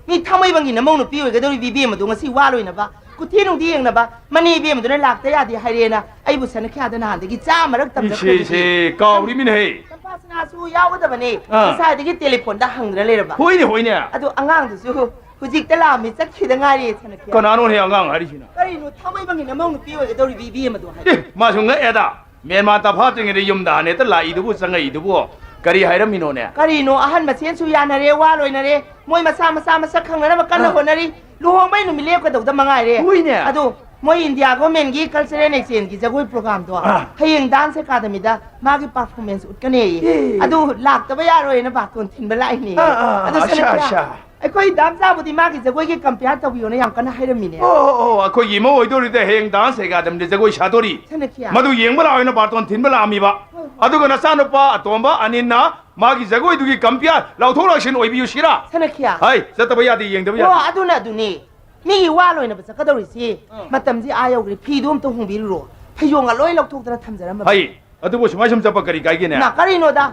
ꯃꯤ ꯊꯥꯡꯃꯩꯕꯟꯒꯤ ꯅꯃꯧ ꯅꯨꯄꯤ ꯑꯣꯏꯒꯗꯧꯔꯤꯕꯤ ꯏꯕꯦꯝꯃꯗꯣ ꯉꯁꯤ ꯋꯥ ꯂꯣꯏꯅꯕ, ꯀꯨꯊꯤ ꯅꯨꯡꯗꯤ ꯌꯦꯡꯅꯕ, ꯃꯅꯦ ꯏꯕꯦꯝꯃꯗꯨꯅ ꯂꯥꯛꯇ ꯌꯥꯗꯦ ꯍꯥꯏꯔꯦꯅ ꯑꯩꯕꯨ ꯁꯅꯈ꯭ꯌꯥꯗ ꯅꯍꯥꯟꯗꯒꯤ ꯆꯥꯝꯃꯔꯛ ꯇꯝꯖꯈ꯭ꯔꯦ꯫ ꯏꯁꯦ, ꯏꯁꯦ, ꯀꯥꯎꯔꯤꯃꯤꯅꯦꯍꯦ꯫ ꯆꯝꯄꯥꯁꯅꯥꯁꯨ ꯌꯥꯎꯒꯗꯕꯅꯦ꯫ ꯑꯥ꯫ ꯉꯁꯥꯏꯗꯒꯤ ꯇꯦꯂꯤꯐꯣꯟꯗ ꯍꯪꯗꯅ ꯂꯩꯔꯕ꯫ ꯍꯣꯏꯅꯦ, ꯍꯣꯏꯅꯦ꯫ ꯑꯗꯣ ꯑꯉꯥꯡꯗꯨꯁꯨ ꯍꯧꯖꯤꯛꯇ ꯂꯥꯛꯑꯝꯃꯤ, ꯆꯠꯈꯤꯗ ꯉꯥꯏꯔꯤ ꯁꯅꯈ꯭ꯌꯥ꯫ ꯀꯅꯥꯅꯣꯅꯦ ꯑꯉꯥꯡ ꯍꯥꯏꯔꯤꯁꯤꯅ? ꯀꯔꯤꯅꯣ, ꯊꯥꯡꯃꯩꯕꯟꯒꯤ ꯅꯃꯧ ꯅꯨꯄꯤ ꯑꯣꯏꯒꯗꯧꯔꯤꯕꯤ ꯏꯕꯦꯝꯃꯗꯣ ꯍꯥꯏꯕ꯫ ꯑꯦ, ꯃꯥꯁꯨ ꯉꯛꯑꯦꯗ꯫ ꯃꯦꯟꯃꯥꯟ ꯇꯥꯐꯥꯠꯇ꯭ꯔꯤꯉꯩꯗ ꯌꯨꯝꯗ ꯍꯥꯟꯅ ꯍꯦꯛꯇ ꯂꯥꯛꯏꯗꯨꯕꯨ, ꯆꯪꯉꯛꯏꯗꯨꯕꯨ ꯀꯔꯤ ꯍꯥꯏꯔꯝꯃꯤꯅꯣꯅꯦ? ꯀꯔꯤꯅꯣ, ꯑꯍꯟ ꯃꯁꯦꯟꯁꯨ ꯌꯥꯅꯔꯦ, ꯋꯥ ꯂꯣꯏꯅꯔꯦ, ꯃꯣꯏ ꯃꯁꯥ ꯃꯁꯥ ꯃꯁꯛ ꯈꯪꯅꯅꯕ ꯀꯟꯅ ꯑ꯫ ꯍꯣꯠꯅꯔꯤ꯫ ꯂꯨꯍꯣꯡꯕꯩ ꯅꯨꯃꯤꯠ ꯂꯦꯞꯀꯗꯧꯗ ꯃꯉꯥꯏꯔꯦ꯫ ꯍꯣꯏꯅꯦ꯫ ꯑꯗꯣ ꯃꯣꯏ ꯏꯟꯗꯤꯌꯥ ꯒꯣꯔꯃꯦꯟꯒꯤ ꯀꯜꯆꯔꯦꯜ ꯑꯦꯛꯁꯆꯦꯟꯖꯀꯤ ꯖꯒꯣꯏ ꯄ꯭ꯔꯣꯒꯥꯝꯗꯣ ꯑ꯫ ꯍꯌꯦꯡ ꯗꯥꯟꯁ ꯑꯦꯀꯥꯗꯃꯤꯗ ꯃꯥꯒꯤ ꯄꯔꯐꯣꯔꯃꯦꯟꯁ ꯎꯠꯀꯅꯦꯌꯦ꯫ ꯑꯦ꯫ ꯑꯗꯨ ꯂꯥꯛꯇꯕ ꯌꯥꯔꯣꯏꯅ ꯕꯥꯇꯣꯟ ꯊꯤꯟꯕ ꯂꯥꯛꯏꯅꯦ꯫ ꯑ, ꯑ, ꯑꯗꯣ ꯑ, ꯁꯅꯥ ꯑꯠꯁꯥ, ꯀꯌꯥ-, ꯑꯠꯁꯥ꯫ ꯑꯩꯈꯣꯏ ꯗꯥꯝꯆꯥꯕꯨꯗꯤ ꯃꯥꯒꯤ ꯖꯒꯣꯏꯒꯤ ꯀꯝꯄꯤꯌꯥꯔ ꯇꯧꯕꯤꯌꯣꯅ ꯌꯥꯝ ꯀꯟꯅ ꯍꯥꯏꯔꯝꯃꯤꯅꯦ꯫ ꯑꯣ, ꯑꯣ, ꯑꯣ, ꯑꯩꯈꯣꯏꯒꯤ ꯏꯃꯧ ꯑꯣꯏꯗꯧꯔꯤꯗ ꯍꯌꯦꯡ ꯗꯥꯟꯁ ꯑꯦꯀꯥꯗꯃꯤꯗ ꯖꯒꯣꯏ ꯁꯥꯗꯣꯔꯤ꯫ ꯁꯅꯥꯈꯤꯌꯥ꯫ ꯃꯗꯨ ꯌꯦꯡꯕ ꯂꯥꯛꯑꯣꯅ ꯕꯥꯔꯇꯣꯟ ꯊꯤꯟꯕ ꯂꯥꯛꯑꯝꯃꯤꯕ꯫ ꯍꯣꯏ, ꯍꯣꯏ꯫ ꯑꯗꯨꯒ ꯅꯆꯥꯅꯨꯄꯥ ꯑꯇꯣꯝꯕ ꯑꯅꯤꯟꯅ ꯃꯥꯒꯤ ꯖꯒꯣꯏꯗꯨꯒꯤ ꯀꯝꯄꯤꯌꯥꯔ ꯂꯥꯎꯊꯣꯛ ꯂꯥꯎꯁꯤꯟ ꯑꯣꯏꯕꯤꯌꯨ ꯁꯤꯔꯥ? ꯁꯅꯥꯈꯤꯌꯥ꯫ ꯍꯥꯏ, ꯆꯠꯇꯕ ꯌꯥꯗꯦ, ꯌꯦꯡꯗꯕ ꯌꯥꯗꯦ꯫ ꯑꯣ, ꯑꯗꯨꯅ ꯑꯗꯨꯅꯤ꯫ ꯃꯤꯒꯤ ꯋꯥ ꯂꯣꯏꯅꯕ ꯆꯠꯀꯗꯧꯔꯤꯁꯤ ꯑꯥ꯫ ꯃꯇꯝꯁꯤ ꯑꯥ ꯌꯧꯈ꯭ꯔꯦ꯫ ꯐꯤꯗꯨ ꯑꯝꯇ ꯍꯣꯡꯕꯤꯔꯨꯔꯣ꯫ ꯐꯩꯖꯣꯝꯒ ꯂꯣꯏ ꯂꯧꯊꯣꯛꯇꯅ ꯊꯝꯖꯔꯝꯃꯕꯅꯤ꯫ ꯍꯩ, ꯑꯗꯨꯕꯨ ꯁꯨꯃꯥꯏ ꯁꯨꯝ ꯆꯠꯄ ꯀꯔꯤ ꯀꯥꯏꯒꯦꯅꯦ? ꯅ, ꯀꯔꯤꯅꯣꯗ?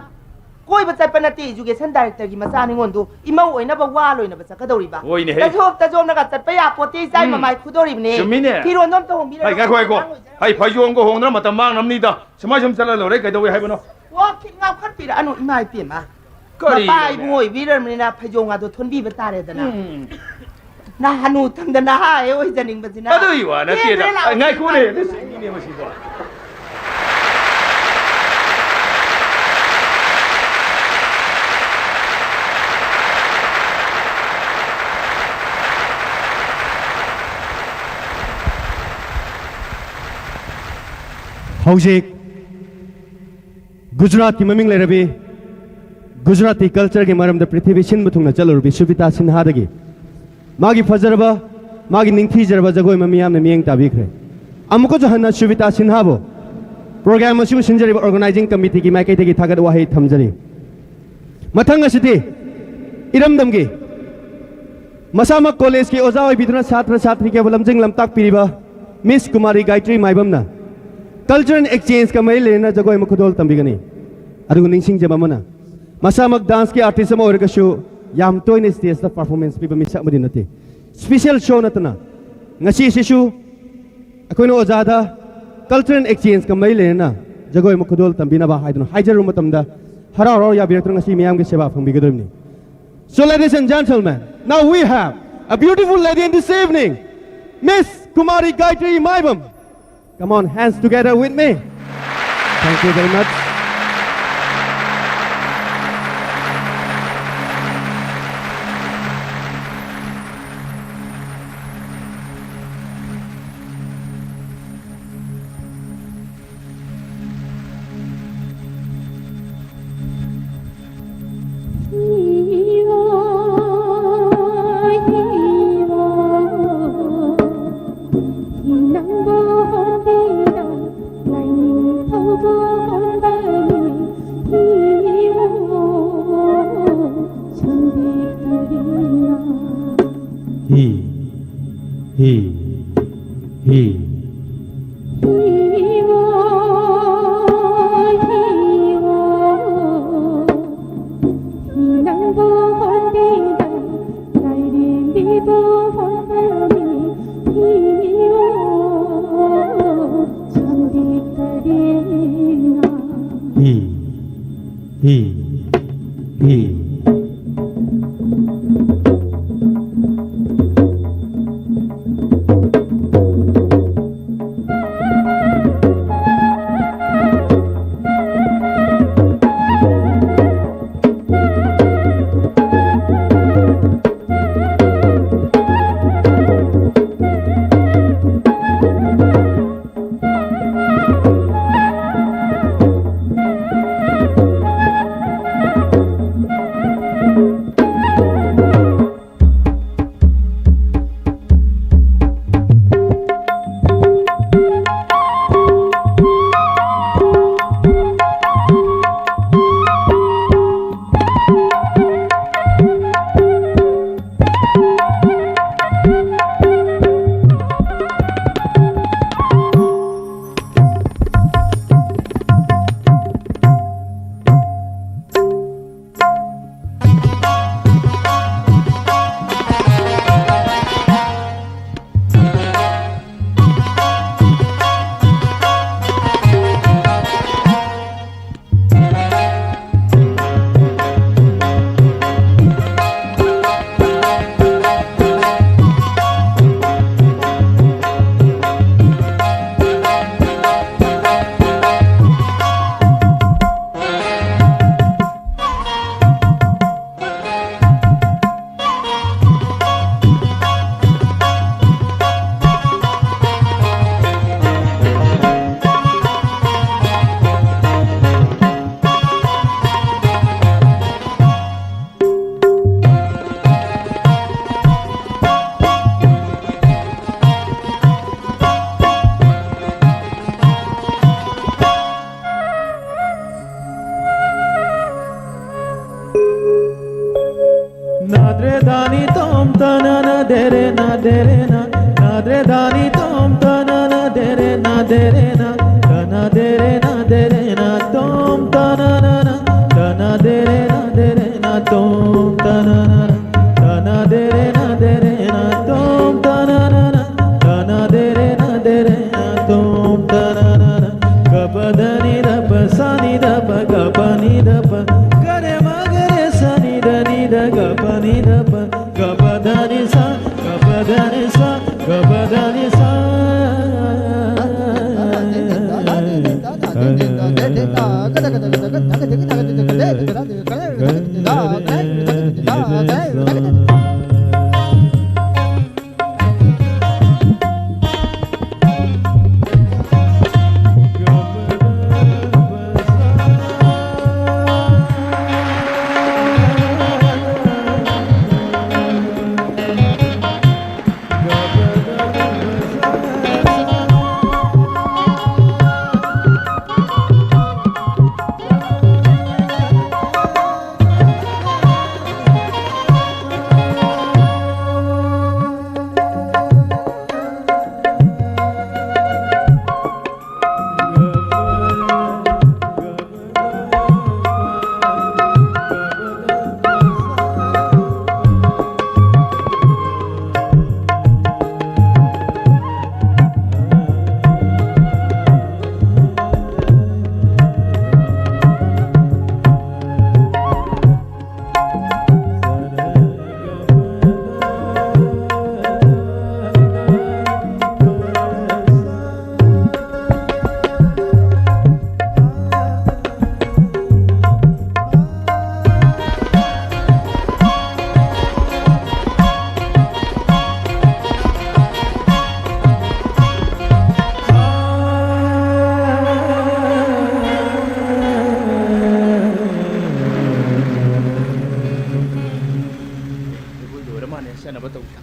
ꯀꯣꯏꯕ ꯆꯠꯄ ꯅꯠꯇꯦ, ꯏꯖꯨꯀꯦꯁꯟ ꯗꯥꯏꯔꯦꯛꯇꯔꯒꯤ ꯃꯆꯥ ꯅꯤꯉꯣꯟꯗꯨ ꯏꯃꯧ ꯑꯣꯏꯅꯕ ꯋꯥ ꯂꯣꯏꯅꯕ ꯆꯠꯀꯗꯧꯔꯤꯕ꯫ ꯍꯣꯏꯅꯦꯍꯦ꯫ ꯇꯖꯣꯞ ꯇꯖꯣꯞꯅꯒ ꯆꯠꯄ ꯌꯥꯄꯣꯠꯇꯦ, ꯏꯆꯥꯏ ꯎꯝ꯫ ꯃꯃꯥꯏ ꯈꯨꯗꯣꯔꯤꯕꯅꯦ꯫ ꯆꯨꯝꯃꯤꯅꯦ꯫ ꯐꯤꯔꯣꯟꯗꯣ ꯑꯝꯇ ꯍꯣꯡꯕꯤꯔꯣ꯫ ꯍꯩ, ꯉꯥꯏꯈꯣ, ꯉꯥꯏꯈꯣ꯫ ꯑꯉꯥꯡ ꯑꯣꯏꯖꯔꯝꯕꯅꯤ꯫ ꯍꯩ, ꯐꯩꯖꯣꯝꯒ ꯍꯣꯡꯗꯅ ꯃꯇꯝ ꯃꯥꯡꯅꯕꯅꯤꯗ꯫ ꯁꯨꯃꯥꯏ ꯁꯨꯝ ꯆꯠꯂ ꯂꯣꯏꯔꯦ, ꯀꯩꯗꯧꯋꯦ ꯍꯥꯏꯕꯅꯣ? ꯋꯥ ꯈꯤꯠ ꯉꯥꯎꯈꯠꯄꯤꯔꯛꯑꯅꯨ, ꯏꯃꯥ ꯏꯕꯦꯝꯃ꯫ ꯀꯔꯤꯅꯣꯅꯦ? ꯃꯄꯥ ꯏꯕꯨꯡꯉꯣ ꯑꯣꯏꯕꯤꯔꯕꯅꯤꯅ ꯐꯩꯖꯣꯝꯒꯗꯣ ꯊꯣꯟꯕꯤꯕ ꯇꯥꯔꯦꯗꯅ꯫ ꯎꯝ꯫ ꯅꯍꯥ ꯍꯅꯨ ꯊꯪꯗ ꯅꯍꯥ ꯍꯦꯛ ꯑꯣꯏꯖꯅꯤꯡꯕꯁꯤꯅ꯫ ꯑꯗꯨꯒꯤ ꯋꯥ ꯅꯠꯇꯦꯗ꯫ ꯀꯦꯟꯗ꯭ꯔꯦ ꯂꯥꯎ꯫ ꯑ, ꯉꯥꯏꯈꯣꯅꯦ, ꯑꯗꯨ ꯁꯤꯒꯤꯅꯦ ꯃꯁꯤꯕꯣ꯫ ꯍꯧꯖꯤꯛ ꯒꯨꯖꯔꯥꯠꯀꯤ ꯃꯃꯤꯡ ꯂꯩꯔꯕꯤ, ꯒꯨꯖꯔꯥꯇꯤ ꯀꯜꯆꯔꯒꯤ ꯃꯔꯝꯗ ꯄ꯭ꯔꯤꯊꯤꯕꯤ ꯁꯤꯟꯕ ꯊꯨꯡꯅ ꯆꯠꯂꯨꯔꯕꯤ ꯁꯨꯕꯤꯇꯥ ꯁꯤꯟꯍꯥꯗꯒꯤ ꯃꯥꯒꯤ ꯐꯖꯔꯕ, ꯃꯥꯒꯤ ꯅꯤꯡꯊꯤꯖꯔꯕ ꯖꯒꯣꯏ ꯑꯃ ꯃꯤꯌꯥꯝꯅ ꯃꯤꯠꯌꯦꯡ ꯇꯥꯕꯤꯈ꯭ꯔꯦ꯫ ꯑꯃꯨꯛꯀꯁꯨ ꯍꯟꯅ ꯁꯨꯕꯤꯇꯥ ꯁꯤꯟꯍꯥꯕꯨ ꯄ꯭ꯔꯣꯒ꯭ꯔꯥꯝ ꯑꯁꯤꯕꯨ ꯁꯤꯟꯖꯔꯤꯕ ꯑꯣꯔꯒꯅꯥꯏꯖꯤꯡ ꯀꯃꯤꯇꯤꯒꯤ ꯃꯥꯏꯀꯩꯗꯒꯤ ꯊꯥꯒꯠ ꯋꯥꯍꯩ ꯊꯝꯖꯔꯤ꯫ ꯃꯊꯪ ꯑꯁꯤꯗꯤ ꯏꯔꯝꯗꯝꯒꯤ ꯃꯁꯥꯃꯛ ꯀꯣꯂꯦꯖꯀꯤ ꯑꯣꯖꯥ ꯑꯣꯏꯕꯤꯗꯨꯅ ꯁꯥꯇ꯭ꯔ ꯁꯥꯇ꯭ꯔꯤ ꯀꯌꯥꯕꯨ ꯂꯝꯖꯤꯡ ꯂꯝꯇꯥꯛꯄꯤꯔꯤꯕ ꯃꯤꯁ ꯀꯨꯃꯥꯔꯤ ꯒꯥꯌꯇ꯭ꯔꯤ ꯃꯥꯏꯕꯝꯅ ꯀꯜꯆꯔꯦꯜ ꯑꯦꯛꯁꯆꯦꯟꯖꯀ ꯃꯔꯤ ꯂꯩꯅꯅ ꯖꯒꯣꯏ ꯑꯃ ꯈꯨꯗꯣꯜ ꯇꯝꯕꯤꯒꯅꯤ꯫ ꯑꯗꯨꯒ ꯅꯤꯡꯁꯤꯡꯖꯕ ꯑꯃꯅ, ꯃꯁꯥꯃꯛ ꯗꯥꯟꯁꯀꯤ ꯑꯥꯔꯇꯤꯁ ꯑꯃ ꯑꯣꯏꯔꯒꯁꯨ ꯌꯥꯝ ꯇꯣꯏꯅ ꯁ꯭ꯇꯦꯖꯇ ꯄꯔꯐꯣꯔꯃꯦꯟꯁ ꯄꯤꯕ ꯃꯤꯁꯛ ꯑꯃꯗꯤ ꯅꯠꯇꯦ꯫ ꯁ꯭ꯄꯤꯁꯦꯜ ꯁꯣ ꯅꯠꯇꯅ ꯉꯁꯤꯁꯤꯁꯨ ꯑꯩꯈꯣꯏꯅ ꯑꯣꯖꯥꯗ ꯀꯜꯆꯔꯦꯜ ꯑꯦꯛꯁꯆꯦꯟꯖꯀ ꯃꯔꯤ ꯂꯩꯅꯅ ꯖꯒꯣꯏ ꯑꯃ ꯈꯨꯗꯣꯜ ꯇꯝꯕꯤꯅꯕ ꯍꯥꯏꯗꯨꯅ ꯍꯥꯏꯖꯔꯨꯕ ꯃꯇꯝꯗ ꯍꯔꯥꯎ ꯍꯔꯥꯎ ꯌꯥꯕꯤꯔꯛꯇꯨꯅ ꯉꯁꯤ ꯃꯤꯌꯥꯝꯒꯤ ꯁꯦꯕꯥ ꯐꯪꯕꯤꯒꯗꯧꯔꯤꯕꯅꯤ꯫ So, ladies and gentlemen, now we have a beautiful lady in this evening, Miss Kumari Gayatri Maibam. Come on, hands together with me. Thank you very much. Hi, hi, hi. Hi, hi, hi. Dre dani tom tanana dere na dere na, na dre dani tom tanana dere na dere na, tana dere na dere na tom tanana, tana dere na dere na tom tanana, tana dere na dere na tom tanana, tana dere na dere na tom tanana. Gapadani dapa sani dapa gapani dapa gare magare sani dani da gapani dapa gapadani sa gapadani sa gapadani sa.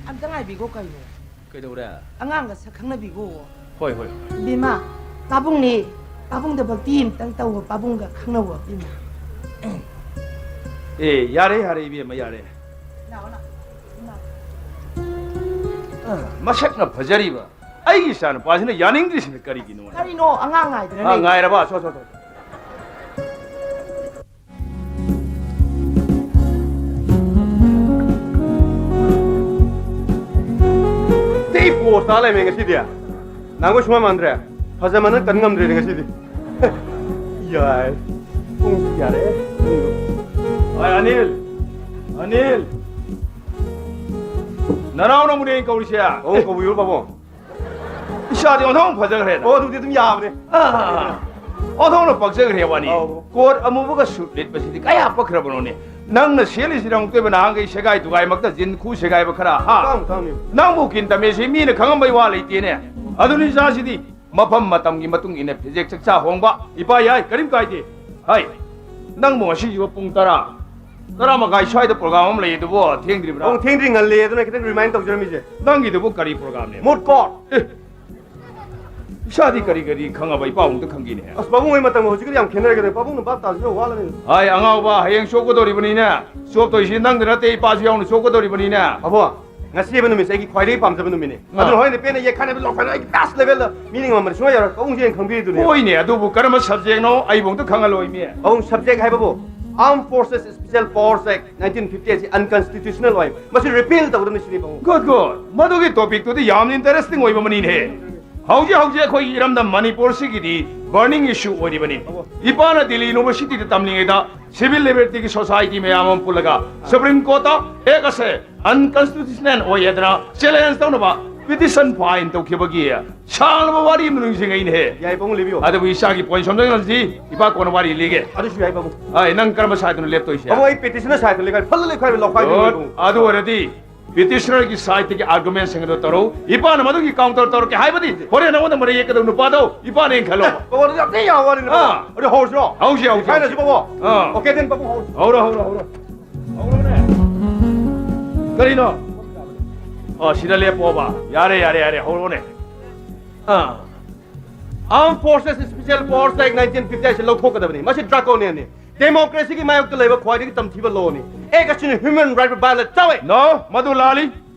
ꯑꯝꯇ ꯉꯥꯏꯕꯤꯈꯣ ꯀꯩꯅꯣ꯫ ꯀꯩꯗꯧꯔꯦ? ꯑꯉꯥꯡꯒ ꯁꯛ ꯈꯪꯅꯕꯤꯈꯣ꯫ ꯍꯣꯏ, ꯍꯣꯏ, ꯍꯣꯏ꯫ ꯕꯤꯃꯥ, ꯄꯥꯕꯨꯡꯅꯦ꯫ ꯄꯥꯕꯨꯡꯗ ꯚꯛꯇꯤ ꯑꯝꯇꯪ ꯇꯧꯕ, ꯄꯥꯕꯨꯡꯒ ꯈꯪꯅꯧꯕ, ꯕꯤꯃꯥ꯫ ꯑꯦ, ꯌꯥꯔꯦ, ꯌꯥꯔꯦ, ꯏꯕꯦꯝꯃ, ꯌꯥꯔꯦ꯫ ꯂꯥꯛꯑꯣ, ꯂꯥꯛꯑꯣ꯫ ꯃꯁꯛꯅ ꯐꯖꯔꯤꯕ ꯑꯩꯒꯤ ꯏꯆꯥꯅꯨꯄꯥꯁꯤꯅ ꯌꯥꯅꯤꯡꯗ꯭ꯔꯤꯁꯤꯅ ꯀꯔꯤꯒꯤꯅꯣ? ꯀꯔꯤꯅꯣ? ꯑꯉꯥꯡ ꯉꯥꯏꯗꯅ ꯑ, ꯂꯩ꯫ ꯉꯥꯏꯔꯕ? ꯁꯣ, ꯁꯣ, ꯁꯣ꯫ ꯇꯤ ꯄꯣꯁ ꯇꯥ ꯂꯩꯔꯝꯃꯦ ꯉꯁꯤꯗꯤ꯫ ꯅꯍꯥꯟꯈꯣꯏ ꯁꯨꯃꯥꯟ ꯃꯥꯟꯗ꯭ꯔꯦ꯫ ꯐꯖꯃꯟꯗꯅ ꯀꯟ ꯉꯝꯗ꯭ꯔꯦꯅꯦ ꯉꯁꯤꯗꯤ꯫ ꯌꯥꯏ꯫ ꯄꯨꯡꯁꯨ ꯌꯥꯔꯦ꯫ ꯍꯣꯏ, ꯑꯅꯤꯜ꯫ ꯑꯅꯤꯜ꯫ ꯅꯅꯥꯎ ꯅꯪꯕꯨꯅꯦ ꯑꯩꯅ ꯀꯧꯔꯤꯁꯦ꯫ ꯑꯣ, ꯀꯧꯕꯤꯌꯨ, ꯄꯥꯕꯨꯡ꯫ ꯏꯁꯥꯗꯤ ꯑꯣꯟꯊꯣꯛꯅ ꯐꯖꯈ꯭ꯔꯦꯗ꯫ ꯑꯣ, ꯑꯗꯨꯗꯤ ꯑꯗꯨꯝ ꯌꯥꯕꯅꯦ꯫ ꯑꯥ, ꯑꯣꯟꯊꯣꯛꯅ ꯄꯛꯆꯈ꯭ꯔꯦ ꯋꯥꯅꯤ꯫ ꯑꯧ꯫ ꯀꯣꯠ ꯑꯃꯨꯕꯒ ꯁꯨꯠ ꯂꯤꯠꯄꯁꯤꯗꯤ ꯀꯌꯥ ꯄꯛꯈ꯭ꯔꯕꯅꯣꯅꯦ? ꯅꯪꯅ ꯁꯦꯠꯂꯤꯁꯤꯗꯤ ꯑꯃꯨꯛꯇꯣꯏꯕ ꯅꯍꯥꯟꯈꯩ ꯁꯦꯒꯥꯏ ꯇꯨꯒꯥꯏꯃꯛꯇ ꯖꯤꯟ ꯈꯨ ꯁꯦꯒꯥꯏꯕ ꯈꯔ, ꯍꯥ? ꯇꯥꯡ, ꯇꯥꯡꯅꯤ꯫ ꯅꯪꯕꯨ ꯀꯤꯟ ꯇꯝꯃꯦꯁꯤ ꯃꯤꯅ ꯈꯪꯉꯝꯕꯩ ꯋꯥ ꯂꯩꯇꯦꯅꯦ꯫ ꯑꯗꯨꯅꯤ ꯏꯆꯥꯁꯤꯗꯤ ꯃꯐꯝ ꯃꯇꯝꯒꯤ ꯃꯇꯨꯡ ꯏꯟꯅ ꯐꯤꯖꯦꯛ ꯆꯛꯆꯥ ꯍꯣꯡꯕ꯫ ꯏꯄꯥ ꯌꯥꯏ, ꯀꯔꯤꯝ ꯀꯥꯏꯗꯦ꯫ ꯍꯥꯏ, ꯅꯪꯕꯨ ꯉꯁꯤꯁꯤꯕꯨ ꯄꯨꯡ ꯇꯔꯥ, ꯇꯔꯥ ꯃꯈꯥꯏ ꯁ꯭ꯋꯥꯏꯗ ꯄ꯭ꯔꯣꯒ꯭ꯔꯥꯝ ꯑꯃ ꯂꯩ ꯑꯗꯨꯕꯨ ꯊꯦꯡꯗ꯭ꯔꯤꯕ꯭ꯔꯥ? ꯄꯥꯕꯨꯡ ꯊꯦꯡꯗ꯭ꯔꯤ, ꯉꯜꯂꯦ, ꯑꯗꯨꯅ ꯈꯤꯇꯪ ꯔꯤꯃꯥꯏꯟ ꯇꯧꯖꯔꯝꯃꯤꯁꯦ꯫ ꯅꯪꯒꯤꯗꯨꯕꯨ ꯀꯔꯤ ꯄ꯭ꯔꯣꯒ꯭ꯔꯥꯝꯅꯦ? ꯃꯨꯠ ꯀꯣꯔꯠ꯫ ꯑꯦ, ꯏꯁꯥꯗꯤ ꯀꯔꯤ ꯀꯔꯤ ꯈꯪꯉꯕ ꯏꯄꯥꯎ ꯑꯝꯇ ꯈꯪꯒꯦꯅꯦ꯫ ꯑꯁ, ꯄꯥꯕꯨꯡ ꯍꯣꯏ ꯃꯇꯝꯒ ꯍꯧꯖꯤꯛꯀꯗꯤ ꯌꯥꯝ ꯈꯦꯠꯅꯔꯦ ꯀꯩꯅꯣ꯫ ꯄꯥꯕꯨꯡꯅ ꯚꯥꯞ ꯇꯥꯗ꯭ꯔꯤꯁꯤꯅ ꯋꯥꯠꯂꯅꯤ꯫ ꯍꯥꯏ, ꯑꯉꯥꯎꯕ, ꯍꯌꯦꯡ ꯆꯣꯞꯀꯗꯧꯔꯤꯕꯅꯤꯅꯦ꯫ ꯆꯣꯞꯇꯣꯏꯁꯤ ꯅꯪꯗ ꯅꯠꯇꯦ, ꯏꯄꯥꯁꯨ ꯌꯥꯎꯅ ꯆꯣꯞꯀꯗꯧꯔꯤꯕꯅꯤꯅꯦ꯫ ꯄꯥꯕꯨꯡ, ꯉꯁꯤ ꯍꯥꯏꯕ ꯅꯨꯃꯤꯠꯁꯦ ꯑꯩꯒꯤ ꯈ꯭ꯋꯥꯏꯗꯒꯤ ꯄꯥꯝꯖꯕ ꯅꯨꯃꯤꯠꯅꯦ꯫ ꯑꯥ꯫ ꯑꯗꯨꯅ ꯍꯣꯔꯦꯟ ꯄꯦꯟꯅ ꯌꯦꯛꯈꯥꯏꯅꯕ ꯂꯧꯈꯥꯏꯅꯕ ꯑꯩꯒꯤ best level ꯗ ꯃꯤꯅ ꯉꯝꯕꯗ ꯁꯨꯡꯌꯥ ꯌꯥꯔꯣꯏ꯫ ꯄꯥꯕꯨꯡꯁꯦ ꯍꯦꯟꯅ ꯈꯪꯕꯤꯔꯤꯗꯨꯅꯦ꯫ ꯍꯣꯏꯅꯦ, ꯑꯗꯨꯕꯨ ꯀꯔꯝꯕ subject ꯅꯣ ꯑꯩꯕꯨ ꯑꯝꯇ ꯈꯪꯍꯜꯂꯣꯏꯃꯤ꯫ ꯄꯥꯕꯨꯡ, subject ꯍꯥꯏꯕꯕꯨ Armed Forces Special Powers Act nineteen fifty eight ꯁꯤ unconstitutional ꯑꯣꯏ꯫ ꯃꯁꯤ repeal ꯇꯧꯒꯗꯕꯅꯤ ꯁꯤꯅꯤ, ꯄꯥꯕꯨꯡ꯫ Good, good. ꯃꯗꯨꯒꯤ topic ꯇꯨꯗꯤ ꯌꯥꯝꯅ interesting ꯑꯣꯏꯕ ꯑꯃꯅꯤꯅꯦ꯫ ꯍꯧꯖꯤꯛ ꯍꯧꯖꯤꯛ ꯑꯩꯈꯣꯏꯒꯤ ꯏꯔꯝꯗꯝ ꯃꯅꯤꯄꯨꯔꯁꯤꯒꯤꯗꯤ burning issue ꯑꯣꯏꯔꯤꯕꯅꯤ꯫ ꯏꯄꯥꯅ ꯗꯤꯜꯂꯤ University ꯗ ꯇꯝꯂꯤꯉꯩꯗ civil liberty ꯒꯤ society ꯃꯌꯥꯝ ꯑꯃ ꯄꯨꯜꯂꯒ Supreme Court ꯇ act ꯑꯁꯦ unconstitutional ꯑꯣꯏ ꯍꯥꯏꯗꯅ challenge ꯇꯧꯅꯕ petition file ꯇꯧꯈꯤꯕꯒꯤ ꯁꯥꯡꯂꯕ ꯋꯥꯔꯤ ꯑꯃ ꯅꯤꯡꯁꯤꯡꯉꯛꯏꯅꯦꯍꯦ꯫ ꯌꯥꯏ, ꯄꯥꯕꯨꯡ, ꯂꯤꯕꯤꯌꯨ꯫ ꯑꯗꯨꯕꯨ ꯏꯆꯥꯒꯤ point ꯁꯣꯝꯗ ꯌꯦꯡꯍꯟꯁꯤ, ꯏꯄꯥ ꯀꯣꯟꯅ ꯋꯥꯔꯤ ꯂꯤꯒꯦ꯫ ꯑꯗꯨꯁꯨ ꯌꯥꯏ, ꯄꯥꯕꯨꯡ꯫ ꯑꯩ, ꯅꯪ ꯀꯔꯝꯕ side ꯇꯅꯣ ꯂꯦꯞꯇꯣꯏꯁꯦ? ꯄꯥꯕꯨꯡ, ꯑꯩ petition ꯅ side ꯇ ꯂꯦꯞꯈ꯭ꯔꯦ, ꯐꯜ ꯂꯩꯈ꯭ꯔꯦ, ꯂꯧꯈꯥꯏ ꯂꯣꯏꯔꯦ, ꯄꯥꯕꯨꯡ꯫ ꯑꯗꯨ ꯑꯣꯏꯔꯗꯤ petitioner ꯒꯤ side ꯇꯒꯤ argument ꯁꯤꯡ ꯑꯗꯨ ꯇꯧꯔꯛꯎ꯫ ꯏꯄꯥꯅ ꯃꯗꯨꯒꯤ counter ꯇꯧꯔꯛꯀꯦ ꯍꯥꯏꯕꯗꯤ ꯍꯣꯔꯦꯟ ꯅꯉꯣꯟꯗ ꯃꯔꯩ ꯌꯦꯠꯀꯗꯧ ꯅꯨꯄꯥꯗꯣ ꯏꯄꯥꯅ ꯌꯦꯡꯈꯠꯂꯣ꯫ ꯑꯦ, ꯄꯥꯕꯨꯡ, ꯑꯗꯨ ꯌꯥꯝ ꯊꯤ ꯌꯥꯕ ꯋꯥꯔꯤꯅꯤ, ꯄꯥꯕꯨꯡ꯫ ꯑꯥ꯫ ꯑꯗꯨ ꯍꯧꯔꯁꯤꯔꯣ? ꯍꯧꯁꯤ, ꯍꯧꯁꯤ, ꯍꯧꯁꯤ꯫ ꯍꯧꯁꯤ, ꯄꯥꯕꯨꯡ꯫ ꯑꯥ꯫ Okay then, ꯄꯥꯕꯨꯡ, ꯍꯧꯔꯁꯤ꯫ ꯍꯧꯔꯣ, ꯍꯧꯔꯣ, ꯍꯧꯔꯣ꯫ ꯍꯧꯔꯣꯅꯦ꯫ ꯀꯔꯤꯅꯣ? ꯑꯣ, ꯁꯤꯗ ꯂꯦꯞꯄꯣꯕ꯫ ꯌꯥꯔꯦ, ꯌꯥꯔꯦ, ꯌꯥꯔꯦ, ꯍꯧꯔꯣꯅꯦ꯫ ꯑꯥ꯫ Armed Forces Special Powers Act nineteen fifty eight ꯁꯤ ꯂꯧꯊꯣꯛꯀꯗꯕꯅꯤ꯫ ꯃꯁꯤ draconian ꯅꯤ꯫ ꯗꯦꯃꯣꯀ꯭ꯔꯦꯁꯤꯒꯤ ꯃꯥꯌꯣꯛꯇ ꯂꯩꯕ ꯈ꯭ꯋꯥꯏꯗꯒꯤ ꯇꯝꯊꯤꯕ ꯂꯣꯅꯤ꯫ ꯑꯦꯛ ꯑꯁꯤꯅ human right violate ꯇꯧꯋꯦ꯫ No, ꯃꯗꯨ ꯂꯥꯜꯂꯤ꯫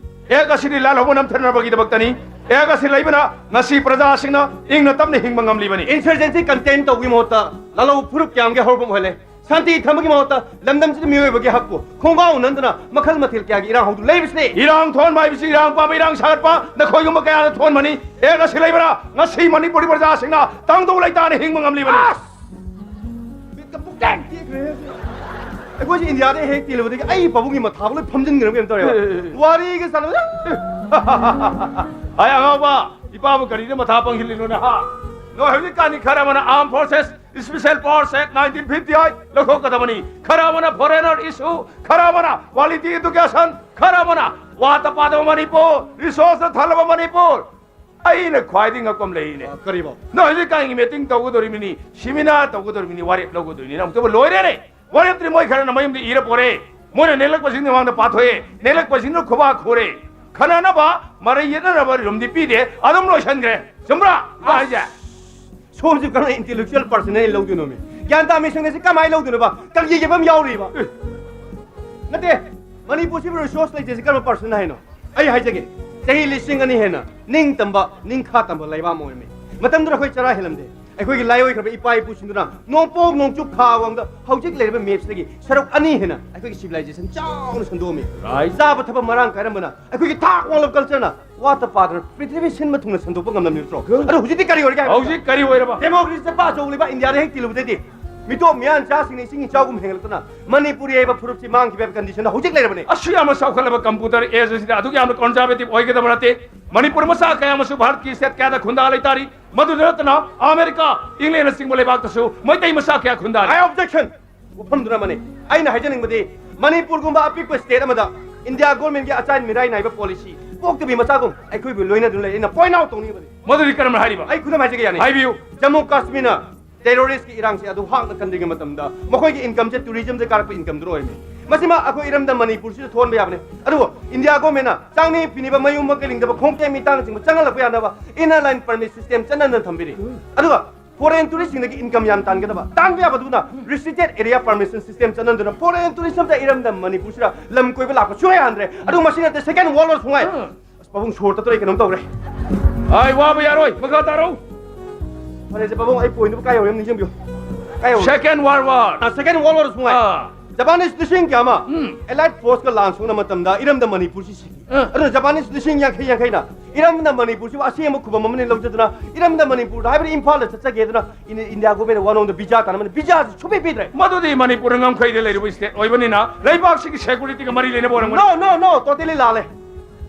ꯑꯦꯛ ꯑꯁꯤꯗꯤ ꯂꯥꯜꯍꯧꯕ ꯅꯝꯊꯅꯕꯒꯤꯗꯃꯛꯇꯅꯤ꯫ ꯑꯦꯛ ꯑꯁꯤ ꯂꯩꯕꯅ ꯉꯁꯤ ꯄ꯭ꯔꯖꯥꯁꯤꯡꯅ ꯏꯪꯅ ꯇꯞꯅ ꯍꯤꯡꯕ ꯉꯝꯂꯤꯕꯅꯤ꯫ Insurgency contain ꯇꯧꯕꯒꯤ ꯃꯍꯨꯠꯇ ꯂꯥꯜꯍꯧꯕ ꯐꯨꯔꯨꯞ ꯀꯌꯥꯝꯒꯤ ꯍꯧꯔꯛꯐꯝ ꯑꯣꯏꯍꯜꯂꯦ꯫ ꯁꯥꯟꯇꯤ ꯊꯝꯕꯒꯤ ꯃꯍꯨꯠꯇ ꯂꯝꯗꯝꯁꯤꯗ ꯃꯤꯑꯣꯏꯕꯒꯤ ꯍꯛꯄꯨ ꯈꯣꯡꯒꯥꯎ ꯎꯅꯗꯨꯅ ꯃꯈꯜ ꯃꯊꯦꯜ ꯀꯌꯥꯒꯤ ꯏꯔꯥꯡ ꯍꯧꯗꯨꯅ ꯂꯩꯔꯤꯕꯁꯤꯅꯤ꯫ ꯏꯔꯥꯡ ꯊꯣꯟꯕ ꯍꯥꯏꯕꯁꯤ ꯏꯔꯥꯡ ꯄꯥꯝꯕ, ꯏꯔꯥꯡ ꯁꯥꯒꯠꯄ ꯅꯈꯣꯏꯒꯨꯝꯕ ꯀꯌꯥꯅ ꯊꯣꯟꯕꯅꯤ꯫ ꯑꯦꯛ ꯑꯁꯤ ꯂꯩꯕꯅ ꯉꯁꯤ ꯃꯅꯤꯄꯨꯔꯤ ꯄ꯭ꯔꯖꯥꯁꯤꯡꯅ ꯇꯪꯗꯨ ꯂꯩꯇꯥꯅ ꯍꯤꯡꯕ ꯉꯝꯂꯤꯕꯅꯤ꯫ ꯑꯁ! ꯃꯤꯠꯀ ꯄꯨꯡꯇꯦꯛ ꯇꯦꯛꯈ꯭ꯔꯦ꯫ ꯑꯩꯈꯣꯏꯁꯦ ꯏꯟꯗꯤꯌꯥꯗ ꯍꯦꯛ ꯇꯦꯜꯂꯨꯕꯗꯒꯤ ꯑꯩ ꯄꯥꯕꯨꯡꯒꯤ ꯃꯊꯥꯕꯨ ꯂꯣꯏ ꯐꯝꯖꯤꯟꯈ꯭ꯔꯕ ꯀꯩꯅꯣꯝ ꯇꯧꯔꯦꯕ꯫ ꯑꯦ, ꯑꯦ, ꯑꯦ꯫ ꯋꯥꯔꯤꯒ ꯁꯥꯟꯅꯕꯗ ꯑꯩ ꯑꯉꯥꯎꯕ, ꯏꯄꯥꯕꯨ ꯀꯔꯤꯗ ꯃꯊꯥ ꯄꯪꯁꯤꯜꯂꯤꯅꯣꯅꯦ, ꯍꯥ? ꯅꯣꯏ ꯍꯧꯖꯤꯛꯀꯥꯟꯗꯤ ꯈꯔ ꯑꯃꯅ Armed Forces Special Force Act nineteen fifty eight ꯂꯧꯊꯣꯛꯀꯗꯕꯅꯤ, ꯈꯔ ꯑꯃꯅ foreigner issue, ꯈꯔ ꯑꯃꯅ quality education, ꯈꯔ ꯑꯃꯅ ꯋꯥꯠꯇ ꯄꯥꯗꯕ ꯃꯅꯤꯄꯨꯔ, resource ꯊꯜꯂꯕ ꯃꯅꯤꯄꯨꯔ꯫ ꯑꯩꯅ ꯈ꯭ꯋꯥꯏꯗꯒꯤ ꯉꯛꯄ ꯑꯃ ꯂꯩꯔꯤꯅꯦ꯫ ꯑ, ꯀꯔꯤꯕꯣ? ꯅꯣꯏ ꯍꯧꯖꯤꯛꯀꯥꯟꯒꯤ meeting ꯇꯧꯒꯗꯧꯔꯤꯕꯅꯤ, seminar ꯇꯧꯒꯗꯧꯔꯤꯕꯅꯤ, ꯋꯥꯔꯦꯞ ꯂꯧꯒꯗꯧꯔꯤꯕꯅꯤ, ꯑꯃꯨꯛꯇꯕꯨ ꯂꯣꯏꯔꯦꯅꯦ꯫ ꯋꯥꯔꯦꯞꯇꯨꯗꯤ ꯃꯣꯏ ꯈꯔꯅ ꯃꯌꯨꯝꯗ ꯏꯔ ꯄꯣꯔꯦ, ꯃꯣꯏꯅ ꯅꯦꯛꯂꯛꯄꯁꯤꯡꯗꯨ ꯃꯃꯥꯡꯗ ꯄꯥꯊꯣꯛꯑꯦ, ꯅꯦꯛꯂꯛꯄꯁꯤꯡꯗꯨꯅ ꯈꯨꯕꯥꯛ ꯈꯨꯔꯦ, ꯈꯟꯅꯅꯕ, ꯃꯔꯩ ꯌꯦꯠꯅꯅꯕ ꯔꯨꯝꯗꯤ ꯄꯤꯗꯦ, ꯑꯗꯨꯝ ꯂꯣꯏꯁꯟꯈ꯭ꯔꯦ꯫ ꯆꯨꯝꯕ꯭ꯔꯥ? ꯃꯥ ꯍꯥꯏꯁꯦ? ꯁꯣꯝꯁꯤ ꯀꯔꯝꯕ intellectual person ꯍꯥꯏꯅ ꯂꯧꯗꯣꯏꯅꯣꯃꯤ? ꯒ꯭ꯌꯥꯟ ꯇꯥ ꯃꯤꯁꯤꯡ ꯑꯁꯤ ꯀꯃꯥꯏꯅ ꯂꯧꯗꯣꯏꯅꯣꯕ? ꯀꯪꯖꯤ ꯌꯦꯛꯄ ꯑꯃ ꯌꯥꯎꯔꯤꯕ꯫ ꯑꯦ꯫ ꯅꯠꯇꯦ, ꯃꯅꯤꯄꯨꯔꯁꯤꯕꯨ resource ꯂꯩꯇ꯭ꯔꯤꯁꯤ ꯀꯔꯝꯕ person ꯍꯥꯏꯅꯣ? ꯑꯩ ꯍꯥꯏꯖꯒꯦ, ꯆꯍꯤ ꯂꯤꯁꯤꯡ ꯑꯅꯤ ꯍꯦꯟꯅ ꯅꯤꯡ ꯇꯝꯕ, ꯅꯤꯡꯈꯥ ꯇꯝꯕ ꯂꯩꯕꯥꯛ ꯑꯃ ꯑꯣꯏꯔꯝꯃꯤ꯫ ꯃꯇꯝꯗꯨꯗ ꯑꯩꯈꯣꯏ ꯆꯔꯥ ꯍꯦꯜꯂꯝꯗꯦ꯫ ꯑꯩꯈꯣꯏꯒꯤ ꯂꯥꯏꯑꯣꯏꯈ꯭ꯔꯕ ꯏꯄꯥ ꯏꯄꯨꯁꯤꯡꯗꯨꯅ ꯅꯣꯡꯄꯣꯛ ꯅꯣꯡꯆꯨꯞ ꯈꯥ ꯋꯥꯡꯗ ꯍꯧꯖꯤꯛ ꯂꯩꯔꯤꯕ mapꯁꯤꯗꯒꯤ ꯁꯔꯨꯛ ꯑꯅꯤ ꯍꯦꯟꯅ ꯑꯩꯈꯣꯏꯒꯤ civilization ꯆꯥꯎꯅ ꯁꯟꯗꯣꯛꯑꯝꯃꯤ꯫ Right. ꯆꯥꯕ ꯊꯛꯄ ꯃꯔꯥꯡ ꯀꯥꯏꯔꯝꯕꯅ ꯑꯩꯈꯣꯏꯒꯤ ꯊꯥꯛ ꯋꯥꯡꯂꯕ cultureꯅ ꯋꯥꯠꯇ ꯄꯥꯗꯅ ꯄ꯭ꯔꯤꯊꯤꯕꯤ ꯁꯤꯟꯕ ꯊꯨꯡꯅ ꯁꯟꯗꯣꯛꯄ ꯉꯝꯂꯝꯃꯤ ꯅꯠꯇ꯭ꯔꯣ? Good. ꯑꯗꯣ ꯍꯧꯖꯤꯛꯇꯤ ꯀꯔꯤ ꯑꯣꯏꯔꯒꯦ ꯍꯥꯏꯕ? ꯍꯧꯖꯤꯛ ꯀꯔꯤ ꯑꯣꯏꯔꯕ? Democracy ꯆꯠꯄ ꯑꯆꯧꯕ ꯂꯩꯕꯥꯛ ꯏꯟꯗꯤꯌꯥꯗ ꯍꯦꯛ ꯇꯤꯜꯂꯨꯕꯗꯩꯗꯤ ꯃꯤꯇꯣꯞ ꯃꯤꯌꯥꯟ ꯆꯥꯁꯤꯡꯅ ꯏꯁꯤꯡ ꯏꯆꯥꯎꯒꯨꯝ ꯍꯦꯟꯒꯠꯂꯛꯇꯅ ꯃꯅꯤꯄꯨꯔꯤ ꯍꯥꯏꯕ ꯐꯨꯔꯨꯞꯁꯤ ꯃꯥꯡꯈꯤꯕ ꯍꯥꯏꯕ conditionꯗ ꯍꯧꯖꯤꯛ ꯂꯩꯔꯕꯅꯤ꯫ ꯑꯁꯨꯛ ꯌꯥꯝꯅ ꯆꯥꯎꯈꯠꯂꯕ computer age ꯑꯁꯤꯗ ꯑꯗꯨꯛ ꯌꯥꯝꯅ conservative ꯑꯣꯏꯒꯗꯕ ꯅꯠꯇꯦ꯫ ꯃꯅꯤꯄꯨꯔ ꯃꯆꯥ ꯀꯌꯥ ꯑꯃꯁꯨ ꯚꯥꯔꯠꯀꯤ state ꯀꯌꯥꯗ ꯈꯨꯟꯗꯥ ꯂꯩꯇꯥꯔꯤ꯫ ꯃꯗꯨꯗ ꯅꯠꯇꯅ ꯑꯃꯦꯔꯤꯀꯥ, ꯏꯪꯂꯦꯟꯅꯆꯤꯡꯕ ꯂꯩꯕꯥꯛꯇꯁꯨ ꯃꯩꯇꯩ ꯃꯆꯥ ꯀꯌꯥ ꯈꯨꯟꯗꯥꯔꯤ꯫ I objection! ꯋꯥꯐꯝꯗꯨꯅ ꯑꯃꯅꯤ꯫ ꯑꯩꯅ ꯍꯥꯏꯖꯅꯤꯡꯕꯗꯤ ꯃꯅꯤꯄꯨꯔꯒꯨꯝꯕ ꯑꯄꯤꯛꯄ state ꯑꯃꯗ ꯏꯟꯗꯤꯌꯥ governmentꯀꯤ ꯑꯆꯥꯏ ꯃꯤꯔꯥꯏ ꯅꯥꯏꯕ policy ꯄꯣꯛꯇꯕꯤ ꯃꯆꯥꯒꯨꯝ ꯑꯩꯈꯣꯏꯕꯨ ꯂꯣꯏꯅꯗꯨꯅ ꯂꯩ꯫ ꯑꯩꯅ point out ꯇꯧꯅꯤꯡꯕꯅꯤ꯫ ꯃꯗꯨꯗꯤ ꯀꯔꯝꯅ ꯍꯥꯏꯔꯤꯕ? ꯑꯩ ꯈꯨꯗꯝ ꯍꯥꯏꯖꯒꯦ, ꯌꯥꯅꯤ? ꯍꯥꯏꯕꯤꯌꯨ꯫ ꯖꯝꯃꯨ ꯀꯥꯁꯃꯤꯔꯅ terroristꯀꯤ ꯏꯔꯥꯡꯁꯤ ꯑꯗꯨ ꯍꯥꯛꯅ ꯀꯟꯗ꯭ꯔꯤꯉꯩ ꯃꯇꯝꯗ ꯃꯈꯣꯏꯒꯤ incomeꯁꯦ tourismꯗ ꯀꯥꯔꯛꯄ incomeꯗꯨꯅ ꯑꯣꯏꯔꯝꯃꯤ꯫ ꯃꯁꯤꯃ ꯑꯩꯈꯣꯏ ꯏꯔꯝꯗꯝ ꯃꯅꯤꯄꯨꯔꯁꯤꯗ ꯊꯣꯛꯍꯟꯕ ꯌꯥꯕꯅꯤ꯫ ꯑꯗꯨꯕꯨ ꯏꯟꯗꯤꯌꯥ governmentꯅ ꯆꯥꯡꯅꯤ ꯐꯤꯅꯤꯕ ꯃꯌꯨꯝ ꯑꯃ ꯀꯩ ꯂꯤꯡꯗꯕ ꯈꯣꯡꯇꯦꯝ ꯃꯤꯇꯥꯡꯅꯆꯤꯡꯕ ꯆꯪꯍꯜꯂꯛꯄ ꯌꯥꯅꯕ inner line permit system ꯆꯠꯅꯗꯅ ꯊꯝꯕꯤꯔꯤ꯫ ꯑꯗꯨꯒ Foreign touristꯁꯤꯡꯗꯒꯤ income ꯌꯥꯝ ꯇꯥꯟꯒꯗꯕ, ꯇꯥꯟꯕ ꯌꯥꯕꯗꯨꯅ restricted area permission system ꯆꯠꯅꯍꯟꯗꯨꯅ foreign tourism ꯑꯝꯇ ꯏꯔꯝꯗꯝ ꯃꯅꯤꯄꯨꯔꯁꯤꯗ ꯂꯝ ꯀꯣꯏꯕ ꯂꯥꯛꯄ ꯁꯨꯡꯌꯥ ꯌꯥꯍꯟꯗ꯭ꯔꯦ꯫ ꯑꯗꯨ ꯃꯁꯤ ꯅꯠꯇꯦ, second world war ꯁꯨꯡꯉꯥꯏ꯫ ꯑꯁ, ꯄꯥꯕꯨꯡ ꯁꯣꯔ ꯇꯠꯇꯣꯔꯦ, ꯀꯩꯅꯣꯝ ꯇꯧꯔꯦ꯫ ꯑꯩ ꯋꯥꯕ ꯌꯥꯔꯣꯏ, ꯃꯈꯥ ꯇꯥꯔꯣ꯫ ꯐꯔꯦꯁꯦ ꯄꯥꯕꯨꯡ, ꯑꯩ pointꯗꯨꯕꯨ ꯀꯥꯏ ꯌꯧꯔꯦ ꯑꯝ ꯅꯤꯡꯁꯤꯡꯕꯤꯌꯨ꯫ ꯀꯥꯏ ꯌꯧꯔꯦ? Second World War꯫ ꯑ, second world war ꯁꯨꯡꯉꯥꯏ꯫ ꯑꯥ꯫ Japanese ꯂꯤꯁꯤꯡ ꯀꯌꯥ ꯑꯃ ꯎꯝ꯫ Allied forceꯀ ꯂꯥꯟ ꯁꯣꯛꯅ ꯃꯇꯝꯗ ꯏꯔꯝꯗꯝ ꯃꯅꯤꯄꯨꯔꯁꯤ ꯁꯤꯈꯤ꯫ ꯑꯥ꯫ ꯑꯗꯨꯅ Japanese ꯂꯤꯁꯤꯡ ꯌꯥꯡꯈꯩ ꯌꯥꯡꯈꯩꯅ ꯏꯔꯝꯗꯝ ꯃꯅꯤꯄꯨꯔꯁꯤꯕꯨ ꯑꯁꯦꯡꯕ ꯈꯨꯕꯝ ꯑꯃꯅꯤ ꯂꯧꯖꯗꯨꯅ ꯏꯔꯝꯗꯝ ꯃꯅꯤꯄꯨꯔꯗ, ꯍꯥꯏꯕꯗꯤ ꯏꯝꯐꯥꯜꯗ ꯆꯠꯆꯒꯦꯗꯅ ꯏꯟ-, India governmentꯅ ꯋꯥꯅꯣꯝꯗ visa ꯇꯥꯟꯅꯕꯅꯤ, visaꯁꯤ ꯁꯨꯡꯄꯤ ꯄꯤꯗ꯭ꯔꯦ꯫ ꯃꯗꯨꯗꯤ ꯃꯅꯤꯄꯨꯔꯅ ꯉꯝꯈꯩꯗ ꯂꯩꯔꯨꯕ state ꯑꯣꯏꯕꯅꯤꯅ ꯂꯩꯕꯥꯛꯁꯤꯒꯤ securityꯒ ꯃꯔꯤ ꯂꯩꯅꯕ ꯑꯣꯏꯔꯝꯒꯅꯤ꯫ No, no, no, totally ꯂꯥꯜꯂꯦ꯫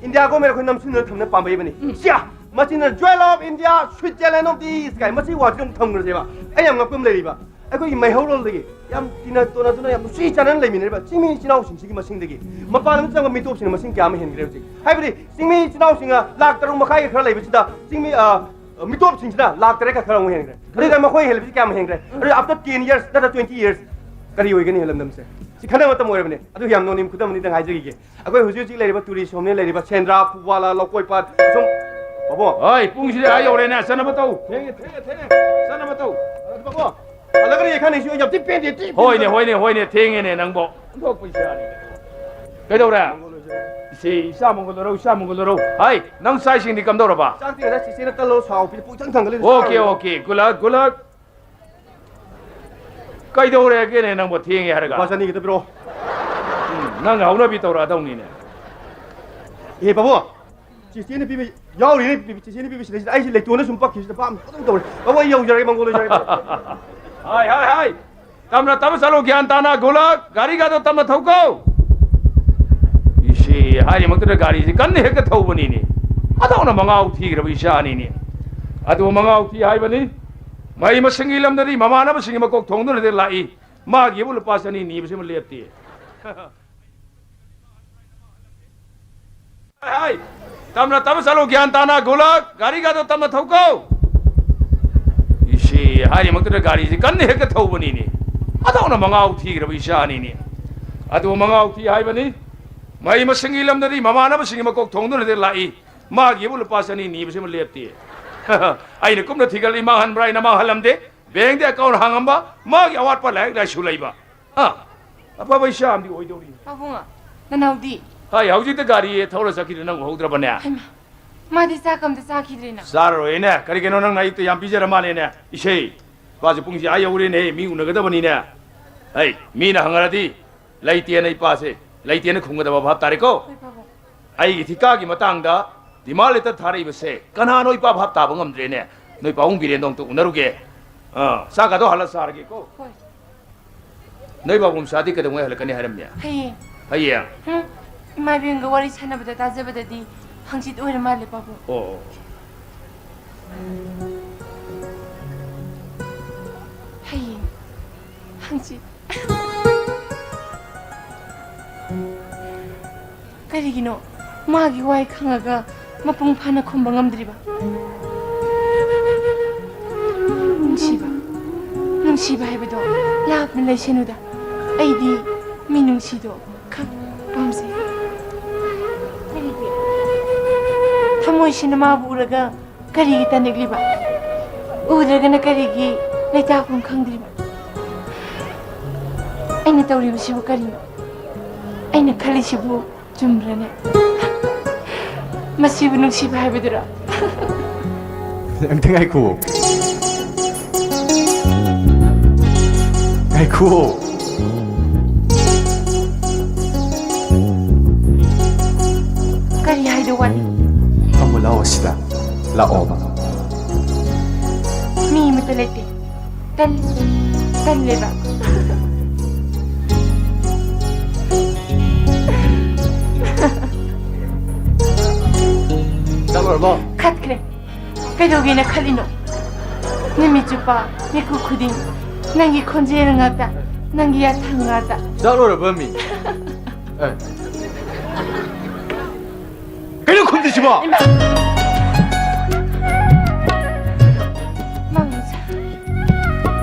India government ꯑꯩꯈꯣꯏ ꯅꯝꯁꯤꯟꯗꯨꯅ ꯊꯝꯅ ꯄꯥꯝꯕꯩꯕꯅꯤ꯫ ꯎꯝ꯫ ꯁꯤꯌꯥ! ꯃꯁꯤꯅ Jewel of India, Switzerland of the East ꯀꯥꯏ ꯃꯁꯤ ꯋꯥꯁꯤ ꯑꯗꯨꯝ ꯊꯝꯈ꯭ꯔꯁꯦꯕ꯫ ꯑꯩ ꯌꯥꯝ ꯉꯛꯄ ꯑꯃ ꯂꯩꯔꯤꯕ, ꯑꯩꯈꯣꯏꯒꯤ ꯃꯩꯍꯧꯔꯣꯜꯗꯒꯤ ꯌꯥꯝ ꯇꯤꯟꯅ ꯇꯣꯟꯅꯗꯨꯅ ꯌꯥꯝ ꯅꯨꯡꯁꯤ ꯆꯥꯟꯅꯅ ꯂꯩꯃꯤꯟꯅꯔꯤꯕ ꯆꯤꯡꯃꯤ ꯏꯆꯤꯟ ꯏꯅꯥꯎꯁꯤꯡꯁꯤꯒꯤ ꯃꯁꯤꯡꯗꯒꯤ ꯃꯄꯥꯟ ꯂꯝꯗ ꯆꯪꯕ ꯃꯤꯇꯣꯞꯁꯤꯡꯒꯤ ꯃꯁꯤꯡ ꯀꯌꯥ ꯑꯃ ꯍꯦꯟꯈ꯭ꯔꯦ ꯍꯧꯖꯤꯛ? ꯍꯥꯏꯕꯗꯤ ꯆꯤꯡꯃꯤ ꯏꯆꯤꯟ ꯏꯅꯥꯎꯁꯤꯡꯅ ꯂꯥꯛ ꯇꯔꯨꯛ ꯃꯈꯥꯏꯒ ꯈꯔ ꯂꯩꯕꯁꯤꯗ ꯆꯤꯡꯃꯤ, ꯑ, ꯃꯤꯇꯣꯞꯁꯤꯡꯁꯤꯅ ꯂꯥꯛ ꯇꯔꯦꯠꯀ ꯈꯔ ꯑꯃꯨꯛ ꯍꯦꯟꯈ꯭ꯔꯦ꯫ ꯑꯗꯨꯒ ꯃꯈꯣꯏ ꯍꯦꯜꯂꯤꯕꯁꯤ ꯀꯌꯥꯝ ꯍꯦꯟꯈ꯭ꯔꯦ? ꯑꯗꯨ after ten years ꯅꯠꯇ꯭ꯔ twenty years ꯀꯔꯤ ꯑꯣꯏꯒꯅꯤ ꯂꯝꯗꯝꯁꯦ? ꯁꯤ ꯈꯟꯅꯕ ꯃꯇꯝ ꯑꯣꯏꯔꯕꯅꯦ꯫ ꯑꯗꯨ ꯌꯥꯝ ꯅꯣꯡꯅꯤꯡ ꯈꯨꯗꯝ ꯑꯅꯤꯗꯪ ꯍꯥꯏꯖꯈꯤꯒꯦ꯫ ꯑꯩꯈꯣꯏ ꯍꯧꯖꯤꯛ ꯍꯧꯖꯤꯛ ꯂꯩꯔꯤꯕ tourist home ꯂꯩꯔꯤꯕ ꯁꯦꯟꯗ꯭ꯔꯥ, ꯐꯨꯋꯥꯂꯥ, ꯂꯧꯀꯣꯏ ꯄꯥꯠ, ꯁꯨꯝ, ꯕꯥꯕꯣ꯫ ꯍꯣꯏ, ꯄꯨꯡꯁꯤꯗꯤ ꯑꯥ ꯌꯧꯔꯦꯅꯦ, ꯆꯠꯅꯕ ꯇꯧ꯫ ꯊꯦꯡꯉꯦ, ꯊꯦꯡꯉꯦ, ꯊꯦꯡꯉꯦ꯫ ꯆꯠꯅꯕ ꯇꯧ꯫ ꯕꯥꯕꯣ, ꯍꯜꯂꯒꯅꯤ ꯈꯟꯅꯩꯁꯤ, ꯑꯩ ꯌꯥꯝ ꯊꯤ ꯄꯦꯟꯗꯦ, ꯊꯤ ꯍꯣꯏꯅꯦ, ꯄꯦꯟꯗꯦ꯫ ꯍꯣꯏꯅꯦ, ꯍꯣꯏꯅꯦ, ꯊꯦꯡꯉꯦꯅꯦ ꯅꯪꯕꯣ꯫ ꯑꯣꯟꯊꯣꯛꯄ ꯏꯆꯥꯅꯤꯅꯦ꯫ ꯀꯩꯗꯧꯔꯦ? ꯏꯆꯦ, ꯏꯆꯥ ꯃꯪꯒꯣꯜꯗꯔꯧ, ꯏꯆꯥ ꯃꯪꯒꯣꯜꯗꯔꯧ꯫ ꯍꯥꯏ, ꯅꯪ ꯆꯥꯛ ꯏꯁꯤꯡꯗꯤ ꯀꯝꯗꯧꯔꯕ? ꯆꯥꯛꯇꯤ ꯉꯁꯥꯏ ꯆꯤꯆꯦꯅ ꯇꯜꯂꯣ ꯁꯥꯎ ꯄꯤ-, ꯄꯨꯛ ꯏꯊꯟ ꯊꯟꯒꯠꯂꯦ, okay, ꯆꯥꯔꯣꯏ꯫ Okay, good luck, good luck꯫ ꯀꯩꯗꯧꯔꯦꯒꯦꯅꯦ ꯅꯪꯕꯨ ꯊꯦꯡꯉꯦ ꯍꯥꯏꯔꯒ? ꯂꯨꯄꯥ ꯆꯅꯤ ꯈꯛꯇ ꯄꯤꯔꯛꯑꯣ꯫ ꯎꯝ, ꯅꯪ ꯍꯧꯅꯕꯤ ꯇꯧꯔꯛꯑꯗꯧꯅꯤꯅꯦ꯫ ꯑꯦ, ꯄꯥꯕꯨꯡ, ꯆꯤꯆꯦꯅ ꯄꯤꯕ ꯌꯥꯎꯔꯤꯅꯦ, ꯄꯤ-, ꯆꯤꯆꯦꯅ ꯄꯤꯕ ꯁꯤꯗꯩꯁꯤꯗ ꯑꯩꯁꯦ ꯂꯩꯇꯣꯟꯗ ꯁꯨꯝ ꯄꯛꯈꯤꯕꯁꯤꯗ ꯄꯥꯝ ꯑꯗꯨꯝ ꯇꯧꯔꯦ꯫ ꯄꯥꯕꯨꯡ, ꯑꯩ ꯌꯧꯖꯔꯒꯦ, ꯃꯪꯒꯣꯜ ꯑꯣꯏꯖꯔꯒꯦ꯫ ꯍꯥꯏ, ꯍꯥꯏ, ꯍꯥꯏ꯫ ꯇꯞꯅ, ꯇꯞꯅ ꯆꯠꯂꯨ, ꯒ꯭ꯌꯥꯟ ꯇꯥꯅ, good luck꯫ ꯒꯥꯔꯤꯒꯗꯣ ꯇꯞꯅ ꯊꯧꯀꯣ꯫ ꯏꯁꯤ, ꯍꯥꯏꯔꯤꯃꯛꯇꯗ ꯒꯥꯔꯤꯁꯤ ꯀꯟꯅ ꯍꯦꯛꯇ ꯊꯧꯕꯅꯤꯅꯦ꯫ ꯑꯗꯧꯅ ꯃꯉꯥꯎ ꯊꯤꯈ꯭ꯔꯕ ꯏꯆꯥꯅꯤꯅꯦ꯫ ꯑꯗꯨ ꯃꯉꯥꯎ ꯊꯤ ꯍꯥꯏꯕꯅꯤ꯫ ꯃꯍꯩ ꯃꯁꯤꯡꯒꯤ ꯂꯝꯗꯗꯤ ꯃꯃꯥꯟꯅꯕꯁꯤꯡꯒꯤ ꯃꯀꯣꯛ ꯊꯣꯡꯗꯨꯅ ꯍꯦꯛꯇ ꯂꯥꯛꯏ꯫ ꯃꯥꯒꯤꯕꯨ ꯂꯨꯄꯥ ꯆꯅꯤ ꯅꯤꯕꯁꯤꯃ ꯂꯦꯞꯇꯦ꯫ ꯍꯥꯏ, ꯇꯞꯅ ꯇꯞꯅ ꯆꯠꯂꯨ, ꯒ꯭ꯌꯥꯟ ꯇꯥꯅ, good luck꯫ ꯒꯥꯔꯤꯒꯗꯣ ꯇꯞꯅ ꯊꯧꯀꯣ꯫ ꯏꯁꯤ, ꯍꯥꯏꯔꯤꯃꯛꯇꯗ ꯒꯥꯔꯤꯁꯤ ꯀꯟꯅ ꯍꯦꯛꯇ ꯊꯧꯕꯅꯤꯅꯦ꯫ ꯑꯗꯧꯅ ꯃꯉꯥꯎ ꯊꯤꯈ꯭ꯔꯕ ꯏꯆꯥꯅꯤꯅꯦ꯫ ꯑꯗꯨ ꯃꯉꯥꯎ ꯊꯤ ꯍꯥꯏꯕꯅꯤ꯫ ꯃꯍꯩ ꯃꯁꯤꯡꯒꯤ ꯂꯝꯗꯗꯤ ꯃꯃꯥꯟꯅꯕꯁꯤꯡꯒꯤ ꯃꯀꯣꯛ ꯊꯣꯡꯗꯨꯅ ꯍꯦꯛꯇ ꯂꯥꯛꯏ꯫ ꯃꯥꯒꯤꯕꯨ ꯂꯨꯄꯥ ꯆꯅꯤ ꯅꯤꯕꯁꯤꯃ ꯂꯦꯞꯇꯦ꯫ ꯑꯩꯅ ꯀꯨꯞꯅ ꯊꯤꯒꯠꯂꯤ, ꯃꯥꯡꯍꯟꯕ꯭ꯔꯥ ꯍꯥꯏꯅ ꯃꯥꯡꯍꯜꯂꯝꯗꯦ꯫ ꯕꯦꯡꯗ ꯑꯦꯀꯥꯎꯟ ꯍꯥꯡꯉꯝꯕ, ꯃꯥꯒꯤ ꯑꯋꯥꯠꯄ ꯂꯥꯏꯔꯤꯛ ꯂꯥꯏꯁꯨ ꯂꯩꯕ꯫ ꯍꯥ? ꯑꯐꯕ ꯏꯆꯥ ꯑꯃꯗꯤ ꯑꯣꯏꯗꯧꯔꯤ꯫ ꯄꯥꯕꯨꯡ, ꯅꯅꯥꯎꯗꯤ? ꯍꯥꯏ, ꯍꯧꯖꯤꯛꯇ ꯒꯥꯔꯤ ꯊꯧꯔ ꯆꯠꯈꯤꯗ ꯅꯪ ꯎꯍꯧꯗ꯭ꯔꯕꯅꯦ? ꯍꯩꯃꯥ, ꯃꯥꯗꯤ ꯆꯥꯛ ꯑꯝꯇ ꯆꯥꯈꯤꯗ꯭ꯔꯦꯅ꯫ ꯆꯥꯔꯔꯣꯏꯅꯦ꯫ ꯀꯔꯤꯒꯤꯅꯣ, ꯅꯪꯅ ꯑꯌꯨꯛꯇ ꯌꯥꯝ ꯄꯤꯖꯔ ꯃꯥꯜꯂꯦꯅꯦ꯫ ꯏꯁꯩ, ꯄꯥꯁꯦ ꯄꯨꯡꯁꯦ ꯑꯥ ꯌꯧꯔꯦꯅꯦ, ꯃꯤ ꯎꯅꯒꯗꯕꯅꯤꯅꯦ꯫ ꯍꯩ, ꯃꯤꯅ ꯍꯪꯉꯔꯗꯤ ꯂꯩꯇꯦꯅ ꯏꯄꯥꯁꯦ, ꯂꯩꯇꯦꯅ ꯈꯨꯝꯒꯗꯕ ꯚꯥꯞ ꯇꯥꯔꯦꯀꯣ? ꯍꯣꯏ, ꯄꯥꯕꯨꯡ꯫ ꯑꯩꯒꯤ ꯊꯤꯀꯥꯒꯤ ꯃꯇꯥꯡꯗ demand letter ꯊꯥꯔꯛꯏꯕꯁꯦ ꯀꯅꯥꯅꯣ ꯏꯄꯥ ꯚꯥꯞ ꯇꯥꯕ ꯉꯝꯗ꯭ꯔꯦꯅꯦ꯫ ꯅꯣꯏ ꯄꯥꯕꯨꯡ ꯕꯤꯔꯦꯟꯗꯣ ꯑꯝꯇ ꯎꯅꯔꯨꯒꯦ꯫ ꯑꯥ, ꯆꯥꯛꯀꯗꯣ ꯍꯜꯂ ꯆꯥꯔꯒꯦꯀꯣ꯫ ꯍꯣꯏ꯫ ꯅꯣꯏ ꯄꯥꯕꯨꯡ ꯆꯥꯗꯤ ꯀꯩꯗꯧꯉꯩ ꯍꯜꯂꯛꯀꯅꯤ ꯍꯥꯏꯔꯝꯃꯤ? ꯍꯌꯦꯡ꯫ ꯍꯌꯦꯡ? ꯍꯨꯝ, ꯏꯃꯥ ꯏꯕꯦꯟꯒ ꯋꯥꯔꯤ ꯁꯥꯟꯅꯕꯗ ꯇꯥꯖꯕꯗꯗꯤ ꯍꯪꯆꯤꯠ ꯑꯣꯏꯔ ꯃꯥꯜꯂꯦ, ꯄꯥꯕꯨꯡ꯫ ꯑꯣ, ꯑꯣ꯫ ꯍꯌꯦꯡ꯫ ꯍꯪꯆꯤꯠ꯫ ꯀꯔꯤꯒꯤꯅꯣ ꯃꯥꯒꯤ ꯋꯥꯍꯩ ꯈꯪꯉꯒ ꯃꯄꯨꯡ ꯐꯥꯅ ꯈꯨꯝꯕ ꯉꯝꯗ꯭ꯔꯤꯕ? ꯅꯨꯡꯁꯤꯕ, ꯅꯨꯡꯁꯤꯕ ꯍꯥꯏꯕꯗꯣ ꯂꯥꯞꯅ ꯂꯩꯁꯅꯨꯗ꯫ ꯑꯩꯗꯤ ꯃꯤꯅꯨꯡꯁꯤꯗꯣ ꯈꯛ ꯄꯥꯝꯖꯩ꯫ ꯀꯔꯤꯒꯤ? ꯊꯃꯣꯏꯁꯤꯅ ꯃꯥꯕꯨ ꯎꯔꯒ ꯀꯔꯤꯒꯤ ꯇꯅꯤꯛꯂꯤꯕ? ꯎꯗ꯭ꯔꯒꯅ ꯀꯔꯤꯒꯤ ꯂꯩꯇꯥꯐꯝ ꯈꯪꯗ꯭ꯔꯤꯕ? ꯑꯩꯅ ꯇꯧꯔꯤꯕꯁꯤꯕꯨ ꯀꯔꯤꯅꯣ? ꯑꯩꯅ ꯈꯜꯂꯤꯁꯤꯕꯨ ꯆꯨꯝꯕ꯭ꯔꯅꯦ? ꯃꯁꯤꯕꯨ ꯅꯨꯡꯁꯤꯕ ꯍꯥꯏꯕꯗꯨꯔꯣ? ꯑꯝꯇ ꯉꯥꯏꯈꯨꯑꯣ꯫ ꯉꯥꯏꯈꯨꯑꯣ꯫ ꯀꯔꯤ ꯍꯥꯏꯗꯧ ꯋꯥꯠꯂꯤ? ꯐꯝꯃꯨ ꯂꯥꯛꯑꯣ ꯁꯤꯗ꯫ ꯂꯥꯛꯑꯣꯕ꯫ ꯃꯤ ꯑꯃꯠꯇ ꯂꯩꯇꯦ꯫ ꯇꯜ-, ꯇꯜꯂꯦꯕ꯫ ꯆꯠꯂꯨꯔꯕꯣ? ꯈꯠꯈ꯭ꯔꯦ꯫ ꯀꯩꯗꯧꯒꯦꯅ ꯈꯜꯂꯤꯅꯣ? ꯅꯨꯃꯤꯠ ꯆꯨꯞꯄ ꯃꯤꯀꯨꯞ ꯈꯨꯗꯤꯡ ꯅꯪꯒꯤ ꯈꯣꯟꯖꯦꯜ ꯉꯥꯛꯇ, ꯅꯪꯒꯤ ꯌꯥꯊꯪ ꯉꯥꯛꯇ꯫ ꯆꯠꯂꯨꯔꯕ ꯃꯤ? ꯑꯦ꯫ ꯀꯩꯅꯣ ꯈꯨꯝꯗ꯭ꯔꯤꯁꯤꯕꯣ? ꯏꯃꯥ! ꯃꯪꯁꯦ꯫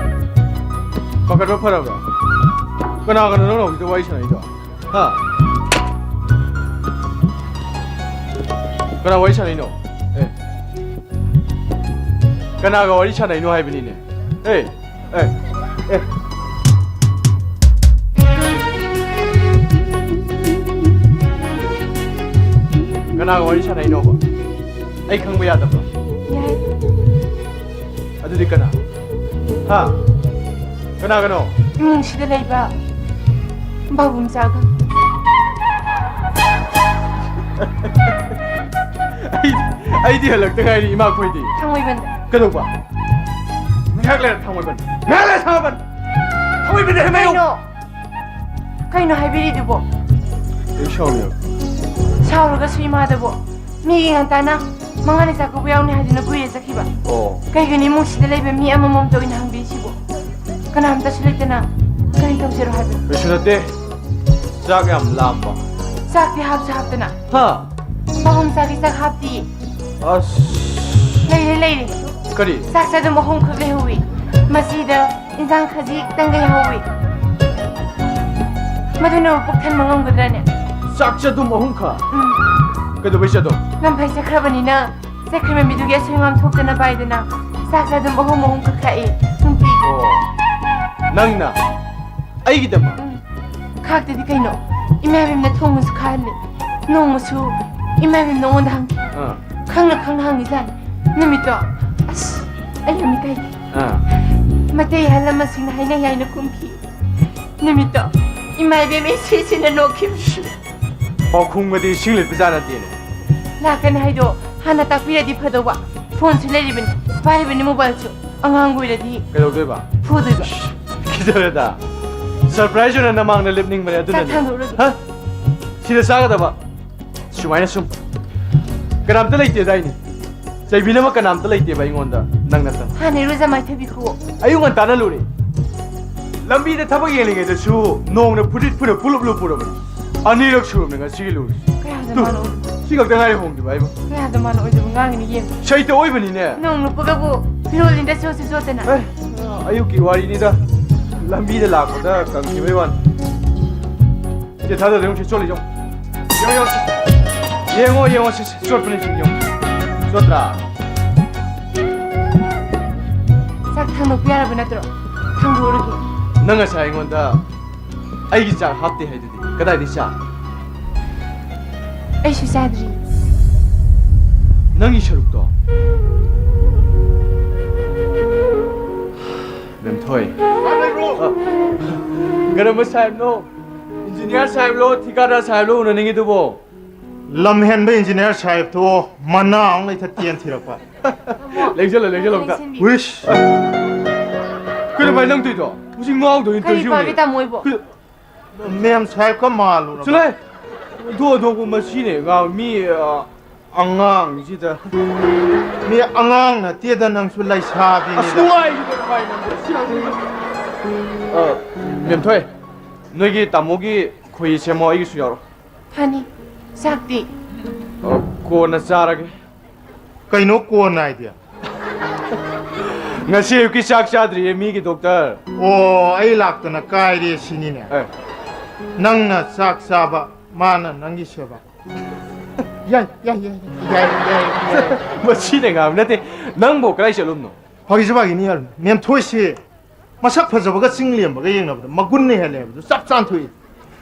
ꯄꯥꯈꯠꯄ ꯐꯔꯕ꯭ꯔꯥ? ꯀꯅꯥ ꯀꯅꯥꯅꯣ ꯅꯪꯅ ꯍꯧꯖꯤꯛꯇ ꯋꯥꯔꯤ ꯁꯥꯟꯅꯩꯗꯣ? ꯍꯥ? ꯀꯅꯥ ꯋꯥꯔꯤ ꯁꯥꯟꯅꯩꯅꯣ? ꯑꯦ꯫ ꯀꯅꯥꯒ ꯋꯥꯔꯤ ꯁꯥꯟꯅꯩꯅꯣ ꯍꯥꯏꯕꯅꯤꯅꯦ꯫ ꯑꯦ, ꯑꯦ, ꯑꯦ꯫ ꯀꯅꯥꯒ ꯋꯥꯔꯤ ꯁꯥꯟꯅꯩꯅꯣꯕ? ꯑꯩ ꯈꯪꯕ ꯌꯥꯗꯕ꯭ꯔꯣ? ꯌꯥꯏ꯫ ꯑꯗꯨꯗꯤ ꯀꯅꯥ? ꯍꯥ? ꯀꯅꯥꯒꯅꯣ? ꯏꯃꯨꯡꯁꯤꯗ ꯂꯩꯕ ꯕꯥꯕꯨꯝꯆꯥꯒ꯫ ꯑꯩ, ꯑꯩꯗꯤ ꯍꯜꯂꯛꯇ ꯉꯥꯏꯔꯤ, ꯏꯃꯥ ꯈꯣꯏꯗꯤ꯫ ꯊꯥꯡꯃꯩꯕꯟꯗ꯫ ꯀꯩꯗꯧꯕ? ꯉꯥꯏꯍꯥꯛ ꯂꯩꯔ ꯊꯥꯡꯃꯩꯕꯟ꯫ ꯉꯥꯏꯍꯥꯛ ꯂꯩꯔ ꯊꯥꯡꯃꯩꯕꯟ꯫ ꯊꯥꯡꯃꯩꯕꯟꯗ ꯍꯦꯟꯃꯦꯌꯣ꯫ ꯀꯩꯅꯣ? ꯀꯩꯅꯣ ꯍꯥꯏꯕꯤꯔꯤꯗꯨꯕꯣ? ꯑꯩ ꯁꯥꯎꯔꯦꯕ꯫ ꯁꯥꯎꯔꯒꯁꯨ ꯏꯃꯥꯗꯕꯣ꯫ ꯃꯤꯒꯤ ꯉꯟꯇꯥꯅ ꯃꯉꯥꯅꯤ ꯆꯥꯛꯀꯧꯕ ꯌꯥꯎꯅꯤ ꯍꯥꯏꯗꯨꯅ ꯀꯨꯏꯔꯦ ꯆꯠꯈꯤꯕ꯫ ꯑꯣ꯫ ꯀꯩꯒꯤꯅꯣ ꯏꯃꯨꯡꯁꯤꯗ ꯂꯩꯕ ꯃꯤ ꯑꯃꯃꯝꯇ ꯑꯣꯏꯅ ꯍꯪꯕꯤꯔꯤꯁꯤꯕꯣ? ꯀꯅꯥꯝꯇꯁꯨ ꯂꯩꯇꯅ ꯀꯔꯤ ꯇꯧꯖꯔꯣ ꯍꯥꯏꯕꯅꯣ? ꯀꯩꯁꯨ ꯅꯠꯇꯦ꯫ ꯆꯥꯛ ꯌꯥꯝ ꯂꯥꯝꯕ꯫ ꯆꯥꯛꯇꯤ ꯍꯥꯞꯁꯨ ꯍꯥꯞꯇꯅ꯫ ꯍꯥ? ꯄꯥꯕꯨꯡ ꯆꯥꯒꯤ ꯆꯥꯛ ꯍꯥꯞꯇꯤꯌꯦ꯫ ꯑꯁ꯫ ꯂꯩꯔꯦ, ꯂꯩꯔꯦ꯫ ꯀꯔꯤ? ꯆꯥꯛ ꯆꯥꯗꯨꯝ ꯑꯍꯨꯝꯈꯛ ꯂꯩꯍꯧꯋꯤ꯫ ꯃꯁꯤꯗ ꯏꯟꯖꯥꯡ ꯈꯖꯤꯛꯇꯪꯒ ꯌꯥꯎꯍꯧꯋꯤ꯫ ꯃꯗꯨꯅꯕꯨ ꯄꯨꯛ ꯊꯟꯕ ꯉꯝꯒꯗ꯭ꯔꯅꯦ? ꯆꯥꯛ ꯆꯗꯨꯝ ꯑꯍꯨꯝꯈꯛ? ꯎꯝ꯫ ꯀꯩꯗꯧꯕꯩ ꯆꯗꯨꯝ? ꯂꯝꯐꯩ ꯆꯠꯈ꯭ꯔꯕꯅꯤꯅ, ꯆꯠꯈ꯭ꯔꯤꯕ ꯃꯤꯗꯨꯒꯤ ꯑꯁꯣꯏ ꯑꯉꯥꯝ ꯊꯣꯛꯇꯅꯕ ꯍꯥꯏꯗꯅ ꯆꯥꯛ ꯆꯗꯨꯝ ꯑꯍꯨꯝ ꯑꯍꯨꯝꯈꯛ ꯈꯥꯛꯏ ꯅꯨꯡꯇꯤꯒꯤ꯫ ꯑꯣ꯫ ꯅꯪꯅ ꯑꯩꯒꯤꯗꯃꯛ? ꯎꯝ꯫ ꯈꯥꯛꯇꯗꯤ ꯀꯩꯅꯣ? ꯏꯃꯥ ꯏꯕꯦꯝꯅ ꯊꯣꯡꯕꯁꯨ ꯈꯥꯛꯍꯜꯂꯦ꯫ ꯅꯣꯡꯃꯁꯨ ꯏꯃꯥ ꯏꯕꯦꯝꯅ ꯑꯩꯉꯣꯟꯗ ꯍꯪꯈꯤ꯫ ꯑꯥ꯫ ꯈꯪꯅ ꯈꯪꯅ ꯍꯪꯉꯤꯖꯥꯠꯅꯤ꯫ ꯅꯨꯃꯤꯠꯇꯣ, ꯑꯁ, ꯑꯩ ꯌꯥꯝ ꯏꯀꯥꯏ꯫ ꯑꯥ꯫ ꯃꯩꯇꯩ ꯑꯍꯜ ꯂꯃꯟꯁꯤꯡꯅ ꯍꯥꯏꯅꯩ ꯍꯥꯏꯅ ꯈꯨꯝꯈꯤ꯫ ꯅꯨꯃꯤꯠꯇꯣ ꯏꯃꯥ ꯏꯕꯦꯝ ꯏꯁꯤ ꯁꯤꯅ ꯅꯣꯛꯈꯤꯕ꯫ ꯄꯥꯎꯈꯨꯝꯒꯗꯤ ꯏꯁꯤꯡ ꯂꯤꯠꯄ ꯖꯥꯠ ꯅꯠꯇꯦꯅꯦ꯫ ꯂꯥꯛꯀꯅꯤ ꯍꯥꯏꯗꯣ ꯍꯥꯟꯅ ꯇꯥꯛꯄꯤꯔꯗꯤ ꯐꯗꯧꯕ꯫ ꯐꯣꯟꯁꯨ ꯂꯩꯔꯤꯕꯅꯤ, ꯄꯥꯏꯔꯤꯕꯅꯤ ꯃꯣꯕꯥꯏꯜꯁꯨ꯫ ꯑꯉꯥꯡ ꯑꯣꯏꯔꯗꯤ ꯀꯩꯗꯧꯗꯣꯏꯕ? ꯐꯨꯗꯣꯏꯕ꯫ ꯈꯤꯖꯔꯦꯗ꯫ ꯁꯔꯄ꯭ꯔꯥꯏꯖ ꯑꯣꯏꯅ ꯅꯃꯥꯡꯗ ꯂꯦꯞꯅꯤꯡꯕꯅꯦ, ꯑꯗꯨꯅꯅꯦ꯫ ꯆꯥꯛ ꯊꯥꯡꯗꯣꯛꯎꯔꯒꯦ꯫ ꯍꯥ? ꯁꯤꯗ ꯆꯥꯒꯗꯕ꯫ ꯁꯨꯃꯥꯏꯅ ꯁꯨꯝ꯫ ꯀꯅꯥꯝꯇ ꯂꯩꯇꯦꯗꯥꯏꯅꯦ? ꯆꯩꯕꯤꯅꯕ ꯀꯅꯥꯝꯇ ꯂꯩꯇꯦꯕ ꯑꯩꯉꯣꯟꯗ, ꯅꯪ ꯅꯠꯇꯅ꯫ ꯍꯥꯟꯅ ꯏꯔꯨꯖ ꯃꯥꯏꯊꯕꯤꯈꯣ꯫ ꯑꯌꯨꯛ ꯉꯟꯇꯥꯅ ꯂꯨꯔꯦ꯫ ꯂꯝꯕꯤꯗ ꯊꯕꯛ ꯌꯦꯡꯂꯤꯉꯩꯗꯁꯨ ꯅꯣꯡꯅ ꯐꯨꯔꯤꯠ ꯐꯨꯔ ꯄꯨꯂꯨꯞ ꯂꯨꯞꯄꯨꯔꯕꯅꯤ꯫ ꯑꯅꯤꯔꯛ ꯁꯨꯔꯕꯅꯤ ꯉꯁꯤꯒꯤ ꯂꯨꯔꯤꯁꯦ꯫ ꯀꯌꯥꯗ ꯇꯨ, ꯃꯥꯅ ꯑꯣꯏ-, ꯁꯤ ꯈꯛꯇ ꯉꯥꯏꯔꯦ ꯍꯣꯡꯈꯤꯕ ꯍꯥꯏꯕ꯫ ꯀꯌꯥꯗ ꯃꯥꯅ ꯑꯣꯏꯗꯕ ꯉꯥꯡꯉꯤꯅꯤ ꯌꯦꯡꯉꯨ꯫ ꯁꯩꯇ ꯑꯣꯏꯕꯅꯤꯅꯦ꯫ ꯅꯣꯡ ꯂꯨꯞꯄꯒꯕꯨ ꯐꯤꯔꯣꯜ ꯂꯤꯟꯗ ꯆꯣꯠꯁꯨ ꯆꯣꯠꯇꯅ꯫ ꯑꯦ, ꯑꯌꯨꯛꯀꯤ ꯋꯥꯔꯤꯅꯤꯗ꯫ ꯂꯝꯕꯤꯗ ꯂꯥꯛꯄꯗ ꯀꯪꯈꯤꯕꯩ ꯋꯥꯅꯤ꯫ ꯁꯦ, ꯊꯥꯗꯔꯦ, ꯌꯦꯡꯉꯨ, ꯁꯤ ꯆꯣꯠꯂꯤ, ꯌꯦꯡꯉꯨ꯫ ꯌꯦꯡꯉꯣ, ꯌꯦꯡꯉꯣ, ꯁꯤ, ꯁꯤ, ꯆꯣꯠꯄꯅꯤ, ꯁꯤ, ꯌꯦꯡꯉꯨ꯫ ꯆꯣꯠꯇ꯭ꯔꯥ? ꯊꯥꯡꯗꯣꯛꯄ ꯌꯥꯔꯕ ꯅꯠꯇ꯭ꯔꯣ? ꯊꯥꯡꯗꯣꯛꯎꯔꯒꯦ꯫ ꯅꯪ ꯉꯁꯥꯏ ꯑꯩꯉꯣꯟꯗ ꯑꯩꯒꯤ ꯆꯥꯛ ꯍꯥꯞꯇꯦ ꯍꯥꯏꯗꯨꯗꯤ, ꯀꯗꯥꯏꯗꯩ ꯆꯥꯛ? ꯑꯩꯁꯨ ꯆꯥꯗ꯭ꯔꯤ꯫ ꯅꯪꯒꯤ ꯁꯔꯨꯛꯇꯣ? ꯃꯦꯝꯊꯣꯏ꯫ ꯑ, ꯀꯔꯝꯕ ꯁꯥꯍꯦꯕꯅꯣ? ꯏꯟꯖꯤꯅꯤꯌꯥꯔ ꯁꯥꯍꯦꯕꯂꯣ, ꯊꯤꯀꯥꯗꯥꯔ ꯁꯥꯍꯦꯕꯂꯣ ꯎꯅꯅꯤꯡꯉꯤꯗꯨꯕꯣ? ꯂꯝ ꯍꯦꯟꯕ ꯏꯟꯖꯤꯅꯤꯌꯥꯔ ꯁꯥꯍꯦꯕꯇꯣ ꯃꯅꯥ ꯑꯃ ꯂꯩꯊꯠꯀꯦꯅ ꯊꯤꯔꯛꯄ꯫ ꯂꯦꯡꯁꯤꯜꯂꯣ, ꯂꯦꯡꯁꯤꯜꯂꯣ ꯑꯝꯇ꯫ ꯂꯦꯡꯁꯤꯟꯕꯤꯌꯨ꯫ ꯋꯤꯁ! ꯀꯩꯅꯣ ꯚꯥꯏ, ꯅꯪ ꯇꯧꯔꯤꯗꯣ? ꯍꯧꯖꯤꯛ ꯉꯥꯎꯗꯣꯏꯅꯤ ꯀꯔꯤ ꯇꯧꯔꯤꯁꯤ ꯄꯥꯕꯤ ꯌꯦꯡꯉꯨꯅꯦ꯫ ꯇꯥꯃꯣ ꯑꯩꯕꯣ? ꯀꯩꯅꯣ? ꯃꯦꯝ ꯁꯥꯍꯦꯕꯀ ꯃꯥꯜꯂꯨꯔꯕ? ꯆꯠꯂꯣꯍꯦ! ꯑꯣꯟꯊꯣꯛ ꯑꯣꯟꯊꯣꯛꯄ ꯃꯁꯤꯅꯦ ꯉꯥꯎ-, ꯃꯤ, ꯑ, ꯑꯉꯥꯡꯁꯤꯗ꯫ ꯃꯤ ꯑꯉꯥꯡ ꯅꯠꯇꯦꯗ, ꯅꯪꯁꯨ ꯂꯩꯁꯥꯕꯤꯅꯤꯗ꯫ ꯑꯁ, ꯅꯨꯡꯉꯥꯏꯈꯤꯗꯦ, ꯅꯨꯡꯉꯥꯏꯈꯤꯗꯦ꯫ ꯁꯤ ꯌꯥꯝ ꯅꯨꯡꯉꯥꯏ꯫ ꯑ, ꯃꯦꯝꯊꯣꯏ, ꯅꯣꯏꯒꯤ ꯇꯥꯃꯣꯒꯤ ꯈꯣꯏꯍꯤ ꯁꯦꯝꯃꯣ, ꯑꯩꯒꯤꯁꯨ ꯌꯥꯎꯔꯣ꯫ ꯐꯅꯤ꯫ ꯆꯥꯛꯇꯤ? ꯑ, ꯀꯣꯟꯅ ꯆꯥꯔꯒꯦ꯫ ꯀꯩꯅꯣ ꯀꯣꯟꯅ ꯍꯥꯏꯗꯤ? ꯉꯁꯤ ꯑꯌꯨꯛꯀꯤ ꯆꯥꯛ ꯆꯥꯗ꯭ꯔꯤꯌꯦ ꯃꯤꯒꯤ ꯗꯣꯛꯇꯔ꯫ ꯑꯣ, ꯑꯩ ꯂꯥꯛꯇꯅ ꯀꯥꯏꯔꯦ ꯁꯤꯅꯤꯅꯦ꯫ ꯑꯦ꯫ ꯅꯪꯅ ꯆꯥꯛ ꯆꯥꯕ, ꯃꯥꯅ ꯅꯪꯒꯤ ꯁꯦꯕ꯫ ꯌꯥꯏ, ꯌꯥꯏ, ꯌꯥꯏ, ꯌꯥꯏ, ꯌꯥꯏ, ꯌꯥꯏ꯫ ꯃꯁꯤꯅ ꯉꯥꯡꯕ ꯅꯠꯇꯦ꯫ ꯅꯪꯕꯨ ꯀꯗꯥꯏ ꯆꯠꯂꯨꯝꯅꯣ? ꯐꯥꯒꯤꯁꯨ ꯐꯥꯒꯤꯅꯤ ꯌꯥꯔꯣꯏ꯫ ꯃꯦꯝꯊꯣꯏꯁꯦ ꯃꯁꯛ ꯐꯖꯕꯒ ꯆꯤꯡ ꯂꯦꯝꯕꯒ ꯌꯦꯡꯅꯕꯗ ꯃꯒꯨꯟꯅ ꯍꯦꯜꯂꯦ ꯍꯥꯏꯕꯗꯨ ꯆꯞ ꯆꯥꯅ ꯊꯣꯛꯏ꯫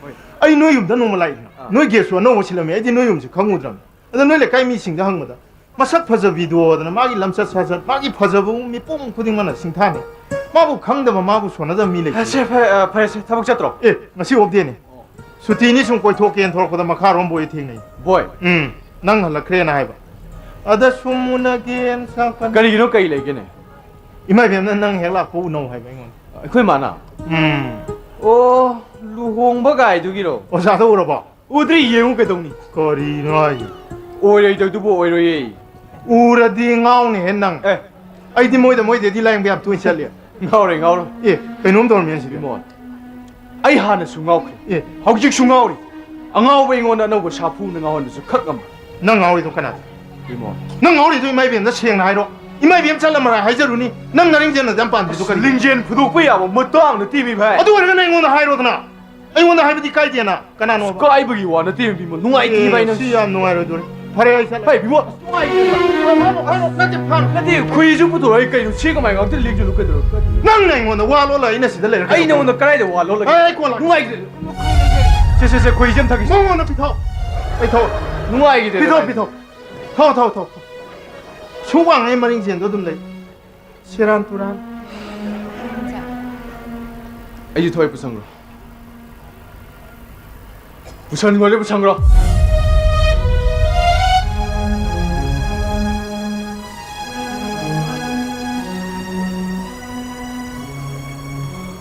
ꯍꯣꯏ꯫ ꯑꯩ ꯅꯣꯏ ꯌꯨꯝꯗ ꯅꯣꯡꯃ ꯂꯥꯛꯏꯗꯅ, ꯑꯥ꯫ ꯅꯣꯏ ꯒꯦꯁꯁꯨ ꯑꯅꯧꯕ ꯁꯤꯜꯂꯝꯃꯤ, ꯑꯩꯗꯤ ꯅꯣꯏ ꯌꯨꯝꯁꯦ ꯈꯪꯉꯨꯗ꯭ꯔꯕꯅꯤ꯫ ꯑꯗ ꯅꯣꯏ ꯂꯩꯀꯥꯏ ꯃꯤꯁꯤꯡꯗ ꯍꯪꯕꯗ ꯃꯁꯛ ꯐꯖꯕꯤꯗꯣꯗꯅ ꯃꯥꯒꯤ ꯂꯝꯆꯠ ꯁꯥꯖꯠ, ꯃꯥꯒꯤ ꯐꯖꯕ ꯃꯤꯄꯨꯝ ꯈꯨꯗꯤꯡꯃꯛꯅ ꯁꯤꯡꯊꯥꯅꯩ꯫ ꯃꯥꯕꯨ ꯈꯪꯗꯕ, ꯃꯥꯕꯨ ꯁꯣꯟꯅꯗꯕ ꯃꯤ ꯂꯩꯇꯦ꯫ ꯑꯦ, ꯁꯦ, ꯐꯔꯦ, ꯑ, ꯐꯔꯦ, ꯁꯦ, ꯊꯕꯛ ꯆꯠꯇ꯭ꯔꯣ? ꯑꯦ, ꯉꯁꯤ ꯑꯣꯐ ꯗꯦꯅꯤ꯫ ꯁꯨꯇꯤꯅꯤ, ꯁꯨꯝ ꯀꯣꯏꯊꯣꯛꯀꯦꯅ ꯊꯣꯛꯂꯛꯄꯗ ꯃꯈꯥꯔꯣꯝ ꯕꯣꯏ ꯊꯦꯡꯅꯩ꯫ ꯕꯣꯏ? ꯎꯝ, ꯅꯪ ꯍꯜꯂꯛꯈ꯭ꯔꯦꯅ ꯍꯥꯏꯕ꯫ ꯑꯗ ꯁꯨꯝ ꯎꯅꯒꯦꯅ ꯁꯥꯀꯟ-, ꯀꯔꯤꯒꯤꯅꯣ, ꯀꯩ ꯂꯩꯒꯦꯅꯦ? ꯏꯃꯥ ꯏꯕꯦꯝꯅ ꯅꯪ ꯍꯦꯛ ꯂꯥꯛꯄ ꯎꯅꯧ ꯍꯥꯏꯕ ꯑꯩꯉꯣꯟꯗ꯫ ꯑꯩꯈꯣꯏ ꯃꯥꯅ? ꯎꯝ꯫ ꯑꯣ, ꯂꯨꯍꯣꯡꯕ ꯀꯥꯏꯗꯨꯒꯤꯔꯣ? ꯑꯣꯖꯥꯗꯣ ꯎꯔꯕꯣ? ꯎꯗ꯭ꯔꯤ, ꯌꯦꯡꯉꯨ ꯀꯩꯗꯧꯅꯤ? ꯀꯔꯤꯅꯣ ꯍꯥꯏꯁꯦ? ꯑꯣꯏꯔꯣꯏꯗꯧꯗꯨꯕꯨ ꯑꯣꯏꯔꯣꯏꯌꯦ꯫ ꯎꯔꯗꯤ ꯉꯥꯎꯅꯤꯍꯦ ꯅꯪ꯫ ꯑꯦ꯫ ꯑꯩꯗꯤ ꯃꯣꯏꯗ, ꯃꯣꯏꯗꯗꯤ ꯂꯥꯏꯌꯦꯡꯕ ꯌꯥꯝ ꯇꯣꯏꯅ ꯆꯠꯂꯦ꯫ ꯉꯥꯎꯔꯦ, ꯉꯥꯎꯔꯦ꯫ ꯑꯦ, ꯀꯩꯅꯣꯝ ꯇꯧꯔꯝꯃꯦ ꯁꯤꯗꯤ꯫ ꯏꯃꯣ, ꯑꯩ ꯍꯥꯟꯅꯁꯨ ꯉꯥꯎꯈ꯭ꯔꯦ꯫ ꯑꯦ꯫ ꯍꯧꯖꯤꯛꯁꯨ ꯉꯥꯎꯔꯤ꯫ ꯑꯉꯥꯎꯕ ꯑꯩꯉꯣꯟꯗ ꯑꯅꯧꯕ ꯁꯥꯐꯨꯅ ꯉꯥꯎꯍꯟꯕꯁꯨ ꯈꯛ ꯉꯝꯃꯣꯏ꯫ ꯅꯪ ꯉꯥꯎꯔꯤꯗꯣ ꯀꯅꯥꯗ? ꯏꯃꯣ꯫ ꯅꯪ ꯉꯥꯎꯔꯤꯗꯣ ꯏꯃꯥ ꯏꯕꯦꯝꯗ ꯁꯦꯡꯅ ꯍꯥꯏꯔꯣ꯫ ꯏꯃꯥ ꯏꯕꯦꯝ ꯆꯠꯂꯝꯃꯔꯥ ꯍꯥꯏꯖꯔꯨꯅꯤ꯫ ꯅꯪ ꯅꯔꯤꯡꯖꯦꯜ ꯅꯗꯝ ꯄꯥꯟꯗ꯭ꯔꯤꯗꯣ ꯀꯔꯤ? ꯂꯤꯡꯖꯦꯜ ꯐꯨꯗꯣꯛꯄ ꯌꯥꯕ ꯃꯇꯥꯡ ꯅꯠꯇꯦ ꯃꯤ ꯚꯥꯏ꯫ ꯑꯗꯨ ꯑꯣꯏꯔꯒꯅ ꯑꯩꯉꯣꯟꯗ ꯍꯥꯏꯔꯣꯗꯅ꯫ ꯑꯩꯉꯣꯟꯗ ꯍꯥꯏꯕꯗꯤ ꯀꯥꯏꯗꯦꯅ꯫ ꯀꯅꯥꯅꯣꯕ? ꯀꯥꯏꯕꯒꯤ ꯋꯥ ꯅꯠꯇꯦ ꯏꯕꯦꯝꯃ, ꯅꯨꯡꯉꯥꯏꯇꯦ ꯑꯦ, ꯚꯥꯏ ꯅꯪ꯫ ꯁꯤ ꯌꯥꯝ ꯅꯨꯡꯉꯥꯏꯔꯣꯏꯗꯣꯔꯤ꯫ ꯐꯔꯦ, ꯑꯩ ꯆꯠꯂꯦ꯫ ꯍꯩ, ꯕꯤꯃꯣꯜ, ꯅꯨꯡꯉꯥꯏꯇꯦ꯫ ꯍꯥꯏꯔꯣ, ꯍꯥꯏꯔꯣ, ꯍꯥꯏꯔꯣ, ꯅꯠꯇꯦ, ꯐꯥꯔꯣ꯫ ꯅꯠꯇꯦ, ꯈꯣꯏꯍꯤꯁꯨ ꯄꯨꯊꯣꯔꯛꯑꯣ, ꯑꯩ ꯀꯩꯅꯣ? ꯁꯤ ꯀꯃꯥꯏꯅ ꯉꯥꯛꯇ ꯂꯦꯡꯁꯤꯜꯂꯨ ꯀꯩꯗꯧꯔꯒꯦ? ꯅꯪꯅ ꯑꯩꯉꯣꯟꯗ ꯋꯥ ꯂꯣꯜꯂ ꯑꯩꯅ ꯁꯤꯗ ꯂꯩꯔꯒ ꯑꯩ ꯅꯉꯣꯟꯗ ꯀꯗꯥꯏꯗ ꯋꯥ ꯂꯣꯜꯂꯒꯦ? ꯑꯦ, ꯑꯩ ꯀꯣꯟꯅ ꯅꯨꯡꯉꯥꯏꯇꯦ꯫ ꯁꯦ, ꯁꯦ, ꯁꯦ, ꯈꯣꯏꯍꯤ ꯑꯃ ꯊꯛꯈꯤꯁꯦ꯫ ꯃꯉꯣꯟꯗ ꯄꯤꯊꯣꯛ꯫ ꯑꯩ ꯊꯛꯑꯣ꯫ ꯅꯨꯡꯉꯥꯏꯈꯤꯗꯦ ꯄꯤꯊꯣꯛ, ꯅꯪ꯫ ꯄꯤꯊꯣꯛ꯫ ꯊꯛꯑꯣ, ꯊꯛꯑꯣ, ꯊꯛꯑꯣ, ꯊꯛꯑꯣ꯫ ꯁꯨ ꯋꯥꯡꯉꯦ ꯃꯔꯤꯡ ꯆꯦꯟꯗꯣ ꯑꯗꯨꯝ ꯂꯩ꯫ ꯁꯦꯔꯥꯟ ꯇꯨꯔꯥꯟ꯫ ꯑꯩꯁꯨ ꯊꯣꯛꯑꯦ, ꯄꯨꯁꯟꯈ꯭ꯔꯣ꯫ ꯄꯨꯁꯟꯈ꯭ꯔꯣꯗꯤ ꯄꯨꯁꯟꯈ꯭ꯔꯣ꯫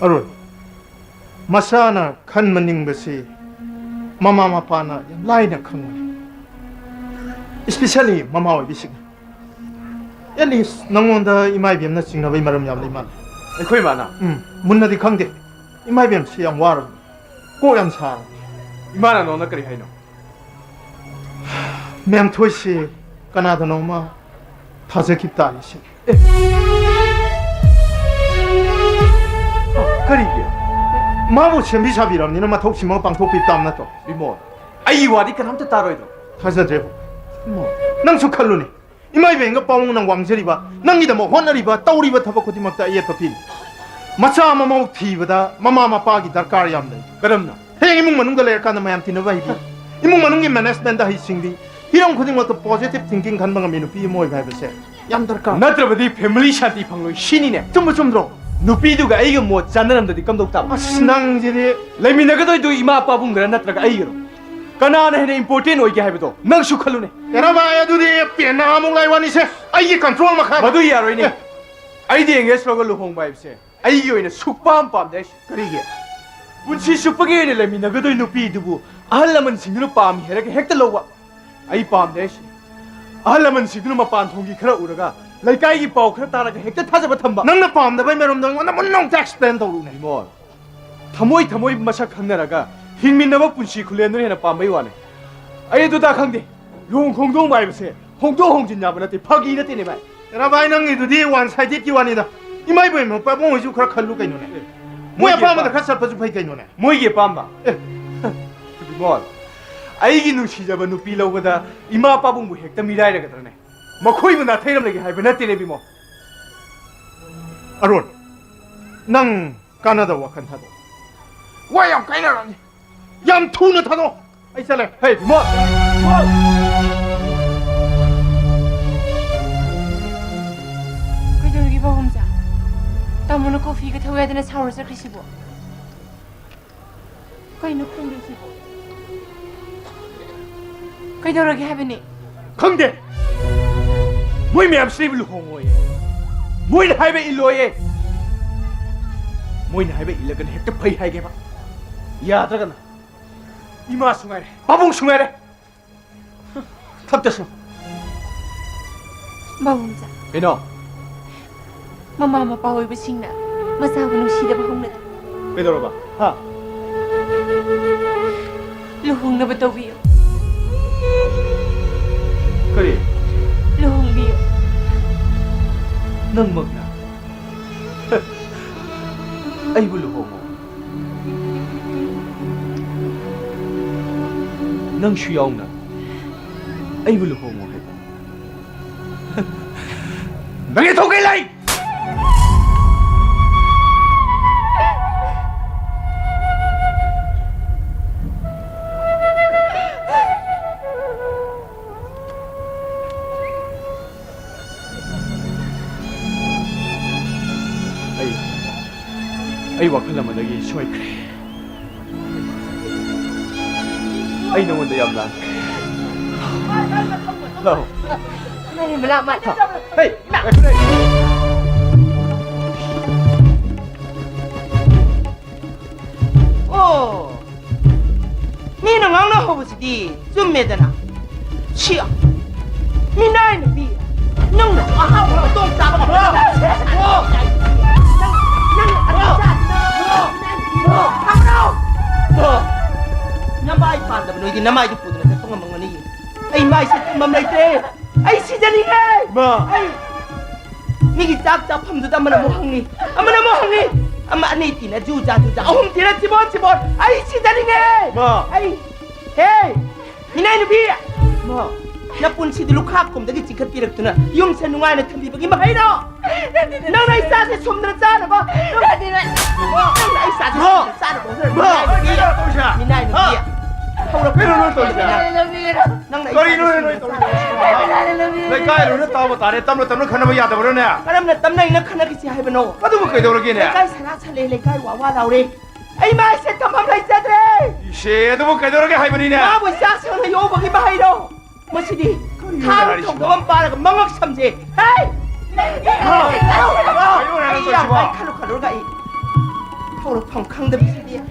ꯑꯔꯨꯟ, ꯃꯆꯥꯅ ꯈꯟꯕ ꯅꯤꯡꯕꯁꯤ ꯃꯃꯥ ꯃꯄꯥꯅ ꯌꯥꯝ ꯂꯥꯏꯅ ꯈꯪꯕꯅꯤ, especially ꯃꯃꯥ ꯑꯣꯏꯕꯤꯁꯤꯡꯅ꯫ At least ꯅꯪꯉꯣꯟꯗ ꯏꯃꯥ ꯏꯕꯦꯝꯅ ꯆꯤꯡꯅꯕꯒꯤ ꯃꯔꯝ ꯌꯥꯝ ꯂꯩ ꯃꯥꯜꯂꯦ꯫ ꯑꯩꯈꯣꯏ ꯏꯃꯥꯅ? ꯎꯝ, ꯃꯨꯟꯅꯗꯤ ꯈꯪꯗꯦ꯫ ꯏꯃꯥ ꯏꯕꯦꯝꯁꯤ ꯌꯥꯝ ꯋꯥꯔꯕꯅꯤ, ꯀꯣꯛ ꯌꯥꯝ ꯁꯥꯔꯕꯅꯤ꯫ ꯏꯃꯥꯅ ꯅꯉꯣꯟꯗ ꯀꯔꯤ ꯍꯥꯏꯅꯣ? ꯃꯦꯝꯊꯣꯏꯁꯤ ꯀꯅꯥꯗꯅꯣꯃ ꯊꯥꯖꯈꯤꯕ ꯇꯥꯔꯦ ꯁꯤ꯫ ꯑꯦ꯫ ꯀꯔꯤꯒꯤ? ꯃꯥꯕꯨ ꯁꯦꯝꯕꯤ ꯁꯥꯕꯤꯔꯕꯅꯤꯅ ꯃꯊꯧꯁꯤꯃ ꯄꯥꯡꯊꯣꯛꯄꯤꯕ ꯇꯥꯕ ꯅꯠꯇ꯭ꯔꯣ? ꯕꯤꯃꯣꯜ, ꯑꯩꯒꯤ ꯋꯥꯗꯤ ꯀꯅꯥꯝꯇ ꯇꯥꯔꯣꯏꯗ꯭ꯔꯣ? ꯊꯥꯖꯗ꯭ꯔꯦꯕꯨ꯫ ꯕꯤꯃꯣꯜ, ꯅꯪꯁꯨ ꯈꯜꯂꯨꯅꯦ꯫ ꯏꯃꯥ ꯏꯕꯦꯟꯒ ꯄꯥꯎꯅ ꯋꯥꯡꯖꯔꯤꯕ, ꯅꯪꯒꯤꯗꯃꯛ ꯍꯣꯠꯅꯔꯤꯕ, ꯇꯧꯔꯤꯕ ꯊꯕꯛ ꯈꯨꯗꯤꯡꯃꯛꯇ ꯑꯌꯦꯠꯄ ꯄꯤꯔꯤ꯫ ꯃꯆꯥ ꯃꯃꯧ ꯊꯤꯕꯗ ꯃꯃꯥ ꯃꯄꯥꯒꯤ ꯗꯔꯀꯥꯔ ꯌꯥꯝ ꯂꯩ꯫ ꯀꯔꯝꯅ? ꯍꯌꯦꯡ ꯏꯃꯨꯡ ꯃꯅꯨꯡꯗ ꯂꯩꯔꯀꯥꯟꯗ ꯃꯌꯥꯝ ꯇꯤꯟꯅꯕ ꯍꯩꯕꯤ, ꯏꯃꯨꯡ ꯃꯅꯨꯡꯒꯤ ꯃꯦꯅꯦꯖꯃꯦꯟꯗ ꯍꯩꯁꯤꯡꯕꯤ, ꯍꯤꯔꯝ ꯈꯨꯗꯤꯡꯃꯛꯇ ꯄꯣꯖꯤꯇꯤꯚ ꯊꯤꯡꯀꯤꯡ ꯈꯟꯕ ꯉꯝꯕꯤ ꯅꯨꯄꯤ ꯑꯃ ꯑꯣꯏꯕ ꯍꯥꯏꯕꯁꯦ ꯌꯥꯝ ꯗꯔꯀꯥꯔ꯫ ꯅꯠꯇ꯭ꯔꯕꯗꯤ ꯐꯦꯃꯤꯂꯤ ꯁꯥꯟꯇꯤ ꯐꯪꯂꯣꯏ, ꯁꯤꯅꯤꯅꯦ꯫ ꯆꯨꯝꯕ ꯆꯨꯝꯗ꯭ꯔꯣ? ꯅꯨꯄꯤꯗꯨꯒ ꯑꯩꯒ ꯃꯣꯠ ꯆꯥꯟꯅꯔꯝꯗꯗꯤ ꯀꯝꯗꯧ ꯇꯥꯕ? ꯑꯁ, ꯅꯪꯁꯤꯗꯤ꯫ ꯂꯩꯃꯤꯟꯅꯒꯗꯣꯏꯗꯨ ꯏꯃꯥ ꯄꯥꯕꯨꯡꯒꯔ ꯅꯠꯇ꯭ꯔꯒ ꯑꯩꯒꯔꯣ? ꯀꯅꯥꯅ ꯍꯦꯟꯅ ꯏꯝꯄꯣꯔꯇꯦꯟ ꯑꯣꯏꯒꯦ ꯍꯥꯏꯕꯗꯣ ꯅꯪꯁꯨ ꯈꯜꯂꯨꯅꯦ꯫ ꯑꯦꯔꯥ ꯚꯥꯏ, ꯑꯗꯨꯗꯤ ꯄꯦꯟꯅ ꯑꯃꯨꯛ ꯂꯥꯏ ꯋꯥꯅꯤꯁꯦ, ꯑꯩꯒꯤ ꯀꯟꯇ꯭ꯔꯣꯜ ꯃꯈꯥꯗ꯫ ꯃꯗꯨ ꯌꯥꯔꯣꯏꯅꯦ꯫ ꯑꯦ꯫ ꯑꯩꯗꯤ ꯑꯦꯡꯒꯦꯖ ꯇꯧꯔꯒ ꯂꯨꯍꯣꯡꯕ ꯍꯥꯏꯕꯁꯦ ꯑꯩꯒꯤ ꯑꯣꯏꯅ ꯁꯨꯛꯄꯥꯝ ꯄꯥꯝꯗꯦ꯫ ꯀꯔꯤꯒꯤ? ꯄꯨꯟꯁꯤ ꯆꯨꯞꯄꯒꯤ ꯑꯣꯏꯅ ꯂꯩꯃꯤꯟꯅꯒꯗꯣꯏ ꯅꯨꯄꯤꯗꯨꯕꯨ ꯑꯍꯜ ꯂꯃꯟꯁꯤꯡꯗꯨꯅ ꯄꯥꯝꯃꯤ ꯍꯥꯏꯔꯒ ꯍꯦꯛꯇ ꯂꯧꯕ꯫ ꯑꯩ ꯄꯥꯝꯗꯦ ꯍꯥꯏꯁꯤꯅꯤ꯫ ꯑꯍꯜ ꯂꯃꯟꯁꯤꯡꯗꯨꯅ ꯃꯄꯥꯟ ꯊꯣꯡꯒꯤ ꯈꯔ ꯎꯔꯒ, ꯂꯩꯀꯥꯏꯒꯤ ꯄꯥꯎ ꯈꯔ ꯇꯥꯔꯒ ꯍꯦꯛꯇ ꯊꯥꯖꯕ ꯊꯝꯕ꯫ ꯅꯪꯅ ꯄꯥꯝꯗꯕꯩ ꯃꯔꯝꯗꯣ ꯑꯩꯉꯣꯟꯗ ꯃꯨꯟꯅ ꯑꯃꯨꯛꯇ ꯑꯦꯛꯁꯄ꯭ꯂꯦꯟ ꯇꯧꯔꯛꯎꯅꯦ꯫ ꯕꯤꯃꯣꯜ, ꯊꯃꯣꯏ ꯊꯃꯣꯏ ꯃꯁꯛ ꯈꯪꯅꯔꯒ ꯍꯤꯡꯃꯤꯟꯅꯕ ꯄꯨꯟꯁꯤ ꯈꯨꯂꯦꯟꯗꯨꯅ ꯍꯦꯟꯅ ꯄꯥꯝꯕꯩ ꯋꯥꯅꯦ꯫ ꯑꯩ ꯑꯗꯨꯗ ꯈꯪꯗꯦ꯫ ꯂꯨꯍꯣꯡ ꯈꯣꯡꯗꯣꯡꯕ ꯍꯥꯏꯕꯁꯦ ꯍꯣꯡꯗꯣꯛ ꯍꯣꯡꯖꯤꯟ ꯌꯥꯕ ꯅꯠꯇꯦ, ꯐꯥꯒꯤ ꯅꯠꯇꯦꯅꯦ ꯚꯥꯏ꯫ ꯑꯦꯔꯥ ꯚꯥꯏ, ꯅꯪꯒꯤꯗꯨꯗꯤ ꯋꯥꯟ ꯁꯥꯏꯗꯦꯗꯀꯤ ꯋꯥꯅꯤꯗ꯫ ꯏꯃꯥ ꯏꯕꯦꯝꯃ ꯄꯥꯕꯨꯡ ꯍꯣꯏꯁꯨ ꯈꯔ ꯈꯜꯂꯨ ꯀꯩꯅꯣꯅꯦ꯫ ꯑꯦ, ꯃꯣꯏ ꯃꯣꯏꯒꯤ ꯑꯄꯥꯝꯕꯗ ꯑꯄꯥꯝꯕ꯫ ꯈꯔ ꯆꯠꯄꯁꯨ ꯐꯩ ꯀꯩꯅꯣꯅꯦ꯫ ꯃꯣꯏꯒꯤ ꯑꯄꯥꯝꯕ꯫ ꯑꯦ꯫ ꯕꯤꯃꯣꯜ, ꯑꯩꯒꯤ ꯅꯨꯡꯁꯤꯖꯕ ꯅꯨꯄꯤ ꯂꯧꯕꯗ ꯏꯃꯥ ꯄꯥꯕꯨꯡꯕꯨ ꯍꯦꯛꯇ ꯃꯤꯔꯥꯏꯔꯒꯗ꯭ꯔꯅꯦ? ꯃꯈꯣꯏꯕꯨ ꯅꯥꯊꯩꯔꯝꯂꯒꯦ ꯍꯥꯏꯕ ꯅꯠꯇꯦꯅꯦ, ꯏꯕꯨꯡꯉꯣ꯫ ꯑꯔꯣꯟ, ꯅꯪ ꯀꯥꯟꯅꯗꯕ ꯋꯥꯈꯜ ꯊꯥꯗꯣꯛ꯫ ꯋꯥ ꯌꯥꯝ ꯀꯥꯏꯅꯔꯅꯤ꯫ ꯌꯥꯝ ꯊꯨꯅ ꯊꯥꯗꯣꯛ꯫ ꯑꯩ ꯆꯠꯂꯦ꯫ ꯍꯦ, ꯏꯕꯨꯡꯉꯣ! ꯏꯕꯨꯡꯉꯣ! ꯀꯩꯗꯧꯔꯒꯦ, ꯄꯥꯕꯨꯡꯆꯥ? ꯇꯥꯃꯣꯅ ꯀꯣꯐꯤꯒ ꯊꯛꯎ ꯌꯥꯗꯅ ꯁꯥꯎꯔ ꯆꯠꯈ꯭ꯔꯤꯁꯤꯕꯣ? ꯀꯩꯅꯣ ꯈꯪꯗꯦ ꯁꯤꯕꯣ? ꯀꯩꯗꯧꯔꯒꯦ ꯍꯥꯏꯕꯅꯤ? ꯈꯪꯗꯦ꯫ ꯃꯣꯏ ꯃꯌꯥꯝꯁꯤꯅ ꯑꯩꯕꯨ ꯂꯨꯍꯣꯡꯉꯣꯌꯦ꯫ ꯃꯣꯏꯅ ꯍꯥꯏꯕ ꯏꯜꯂꯣꯌꯦ꯫ ꯃꯣꯏꯅ ꯍꯥꯏꯕ ꯏꯜꯂꯒꯅ ꯍꯦꯛꯇ ꯐꯩ ꯍꯥꯏꯒꯦꯕ꯫ ꯌꯥꯗ꯭ꯔꯒꯅ ꯏꯃꯥꯁꯨ ꯉꯥꯏꯔꯦ, ꯄꯥꯕꯨꯡꯁꯨ ꯉꯥꯏꯔꯦ꯫ ꯊꯛꯇꯁꯅꯨ꯫ ꯄꯥꯕꯨꯡꯆꯥ꯫ ꯀꯩꯅꯣ? ꯃꯃꯥ ꯃꯄꯥ ꯑꯣꯏꯕꯁꯤꯡꯅ ꯃꯆꯥꯕꯨ ꯅꯨꯡꯁꯤꯗꯕ ꯍꯧꯅꯗꯦ꯫ ꯀꯩꯗꯧꯔꯕ? ꯍꯥ? ꯂꯨꯍꯣꯡꯅꯕ ꯇꯧꯕꯤꯌꯨ꯫ ꯀꯔꯤ? ꯂꯨꯍꯣꯡꯕꯤꯌꯨ꯫ ꯅꯪꯃꯛꯅ ꯑꯩꯕꯨ ꯂꯨꯍꯣꯡꯉꯣ꯫ ꯅꯪꯁꯨ ꯌꯥꯎꯅ ꯑꯩꯕꯨ ꯂꯨꯍꯣꯡꯉꯣ ꯍꯥꯏꯕ꯫ ꯅꯪꯒꯤ ꯊꯧ ꯀꯩ ꯂꯩ? ꯑꯩ, ꯑꯩ ꯋꯥꯈꯜ ꯑꯃꯗꯒꯤ ꯁꯣꯏꯈ꯭ꯔꯦ꯫ ꯑꯩ ꯅꯉꯣꯟꯗ ꯌꯥꯝ ꯂꯥꯟꯈ꯭ꯔꯦ꯫ ꯂꯥꯛꯑꯣ꯫ ꯃꯥꯅꯦ, ꯃꯅꯥ, ꯃꯥꯅꯦ꯫ ꯍꯦ! ꯑꯣ, ꯃꯤꯅ ꯉꯥꯡꯅꯍꯧꯕꯁꯤꯗꯤ ꯆꯨꯝꯃꯦꯗꯅ꯫ ꯁꯤ ꯃꯤꯅꯥꯏ ꯅꯨꯄꯤ, ꯅꯪꯅ ꯑꯍꯥꯎꯕ ꯃꯇꯣꯡ ꯆꯥꯕ ꯉꯝꯗꯕ꯫ ꯑꯣ, ꯅꯪ, ꯅꯪ ꯑꯗꯨ ꯆꯥꯗꯅ꯫ ꯅꯃꯥꯏ ꯄꯥꯟꯗꯕ ꯅꯣꯏꯗꯤ ꯅꯃꯥꯏꯗꯨ ꯄꯨꯗꯅ ꯆꯠꯄ ꯉꯝꯃꯝꯒꯅꯤ꯫ ꯑꯩ ꯃꯥꯏꯁꯦ ꯇꯨꯝꯐꯝ ꯂꯩꯇ꯭ꯔꯦ꯫ ꯑꯩ ꯁꯤꯖꯅꯤꯡꯉꯦ꯫ ꯃꯥ꯫ ꯑꯩ ꯃꯤꯒꯤ ꯆꯥꯛ ꯆꯥꯐꯝꯗꯨꯗ ꯑꯃꯅ ꯑꯃꯨꯛ ꯍꯪꯉꯤ, ꯑꯃꯅ ꯑꯃꯨꯛ ꯍꯪꯉꯤ, ꯑꯃ ꯑꯅꯤ ꯊꯤꯅ ꯖꯨ ꯖꯥ ꯖꯨ ꯖꯥ, ꯑꯍꯨꯝ ꯊꯤꯅ ꯆꯤꯕꯣꯟ ꯆꯤꯕꯣꯟ꯫ ꯑꯩ ꯁꯤꯖꯅꯤꯡꯉꯦ꯫ ꯃꯥ꯫ ꯑꯩ ꯍꯦ! ꯃꯤꯅꯥꯏ ꯅꯨꯄꯤ! ꯃꯣ, ꯅꯄꯨꯟꯁꯤꯗꯨ ꯂꯨꯈꯥꯛ ꯀꯨꯝꯗꯒꯤ ꯆꯤꯡꯈꯠꯄꯤꯔꯛꯇꯨꯅ ꯌꯨꯝꯁꯦ ꯅꯨꯡꯉꯥꯏꯅ ꯊꯝꯕꯤꯕꯒꯤ ꯃꯍꯩꯔꯣ? ꯅꯪꯅ ꯏꯆꯥꯁꯦ ꯁꯨꯝꯗꯅ ꯆꯥꯅꯕ? ꯅꯪꯅ ꯏꯆꯥꯁꯦ ꯁꯨꯝꯗꯅ ꯆꯥꯅꯕ ꯍꯣꯠꯅꯔ ꯃꯤꯅꯥꯏ ꯅꯨꯄꯤ! ꯃꯤꯅꯥꯏ ꯅꯨꯄꯤ! ꯍꯧꯔꯛꯄ ꯀꯩꯅꯣ ꯅꯪ ꯇꯧꯔꯤꯁꯦ? ꯅꯪꯅ ꯀꯔꯤꯅꯣ ꯏꯆꯥꯁꯦ ꯅꯣꯏ ꯁꯨꯝꯗꯅ ꯇꯧꯔꯤꯁꯦ? ꯆꯥꯅꯕ ꯍꯣꯠꯅꯔ ꯂꯩꯀꯥꯏ ꯂꯣꯏꯅ ꯇꯥꯕ ꯇꯥꯔꯦ꯫ ꯇꯞꯅ ꯇꯞꯅ ꯈꯟꯅꯕ ꯌꯥꯗꯕ꯭ꯔꯥꯅꯦ? ꯀꯔꯝꯅ ꯇꯞꯅ ꯏꯪꯅ ꯈꯟꯅꯈꯤꯁꯤ ꯍꯥꯏꯕꯅꯣ? ꯑꯗꯨꯕꯨ ꯀꯩꯗꯧꯔꯒꯦꯅꯦ? ꯂꯩꯀꯥꯏ ꯁꯅꯥ ꯁꯟꯂꯦ, ꯂꯩꯀꯥꯏ ꯋꯥ ꯋꯥ ꯂꯥꯎꯔꯦ꯫ ꯑꯩ ꯃꯥꯏꯁꯦ ꯊꯝꯐꯝ ꯂꯩꯖꯗ꯭ꯔꯦ꯫ ꯏꯁꯦ, ꯑꯗꯨꯕꯨ ꯀꯩꯗꯧꯔꯒꯦ ꯍꯥꯏꯕꯅꯤꯅꯦ? ꯃꯥꯕꯨ ꯏꯆꯥꯁꯤꯡꯅ ꯌꯣꯛꯄꯒꯤ ꯃꯍꯩꯔꯣ? ꯃꯁꯤꯗꯤ ꯀꯔꯤꯅꯣ ꯊꯥꯔꯨ ꯍꯥꯏꯔꯤꯁꯤꯕꯣ? ꯊꯣꯡꯗꯕ ꯑꯃ ꯄꯥꯔꯒ ꯃꯉꯛ ꯁꯝꯖꯦ꯫ ꯍꯦ! ꯀꯩꯅꯣ ꯑꯩ ꯌꯥꯝ ꯍꯥꯏꯔꯤꯁꯤꯕꯣ? ꯀꯥꯏ ꯈꯜꯂꯨ ꯈꯜꯂꯨꯔꯒ ꯑꯩ ꯍꯧꯔꯛꯐꯝ ꯈꯪꯗꯕꯁꯤꯗꯤ꯫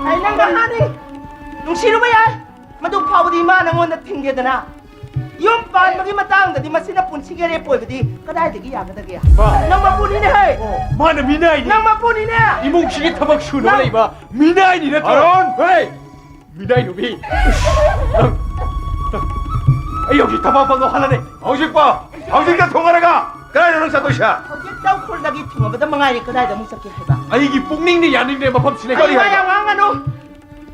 ꯑꯩ ꯅꯪ ꯅꯍꯥꯟꯅꯤ ꯅꯨꯡꯁꯤꯔꯨꯕ ꯌꯥꯏ, ꯃꯗꯨ ꯐꯥꯎꯕꯗꯤ ꯏꯃꯥ ꯅꯪꯉꯣꯟꯗ ꯊꯤꯡꯒꯦꯗꯅ꯫ ꯌꯨꯝ ꯄꯥꯟꯕꯒꯤ ꯃꯇꯥꯡꯗꯗꯤ ꯃꯁꯤꯅ ꯄꯨꯟꯁꯤꯒꯤ ꯑꯔꯦꯞꯄ ꯑꯣꯏꯕꯗꯤ ꯀꯗꯥꯏꯗꯒꯤ ꯌꯥꯒꯗꯒꯦ? ꯕꯥ꯫ ꯅꯪ ꯃꯄꯨꯅꯤꯅꯦ ꯍꯦ! ꯑꯣ, ꯃꯥꯅ ꯃꯤꯅꯥꯏꯅꯤ꯫ ꯅꯪ ꯃꯄꯨꯅꯤꯅꯦ! ꯏꯃꯨꯡꯁꯤꯒꯤ ꯊꯕꯛ ꯁꯨꯅꯕ ꯅꯪ ꯂꯩꯕ ꯃꯤꯅꯥꯏꯅꯤ ꯅꯠꯇ꯭ꯔꯣ? ꯑꯔꯣꯟ! ꯍꯦ! ꯃꯤꯅꯥꯏ ꯅꯨꯄꯤ! ꯅꯪ, ꯅꯪ, ꯑꯩ ꯍꯧꯖꯤꯛ ꯊꯕꯛ ꯐꯪꯗꯣ ꯍꯜꯂꯅꯤ꯫ ꯍꯧꯖꯤꯛꯄꯣ? ꯍꯧꯖꯤꯛꯇ ꯊꯨꯡꯉꯔꯒ ꯀꯗꯥꯏꯗ ꯅꯪ ꯆꯠꯇꯣꯏꯁꯦ? ꯍꯧꯖꯤꯛ ꯇꯧꯈ꯭ꯔꯨꯜꯗꯒꯤ ꯊꯨꯡꯉꯕꯗ ꯃꯉꯥꯏꯔꯦ, ꯀꯗꯥꯏꯗ ꯑꯃꯨꯛ ꯆꯠꯀꯦ ꯍꯥꯏꯕ? ꯑꯩꯒꯤ ꯄꯨꯛꯅꯤꯡꯅ ꯌꯥꯅꯤꯡꯗꯦ ꯃꯐꯝꯁꯤ ꯂꯩ꯫ ꯀꯔꯤ ꯍꯥꯏꯕ? ꯌꯥꯝ ꯉꯥꯡꯒꯅꯨ꯫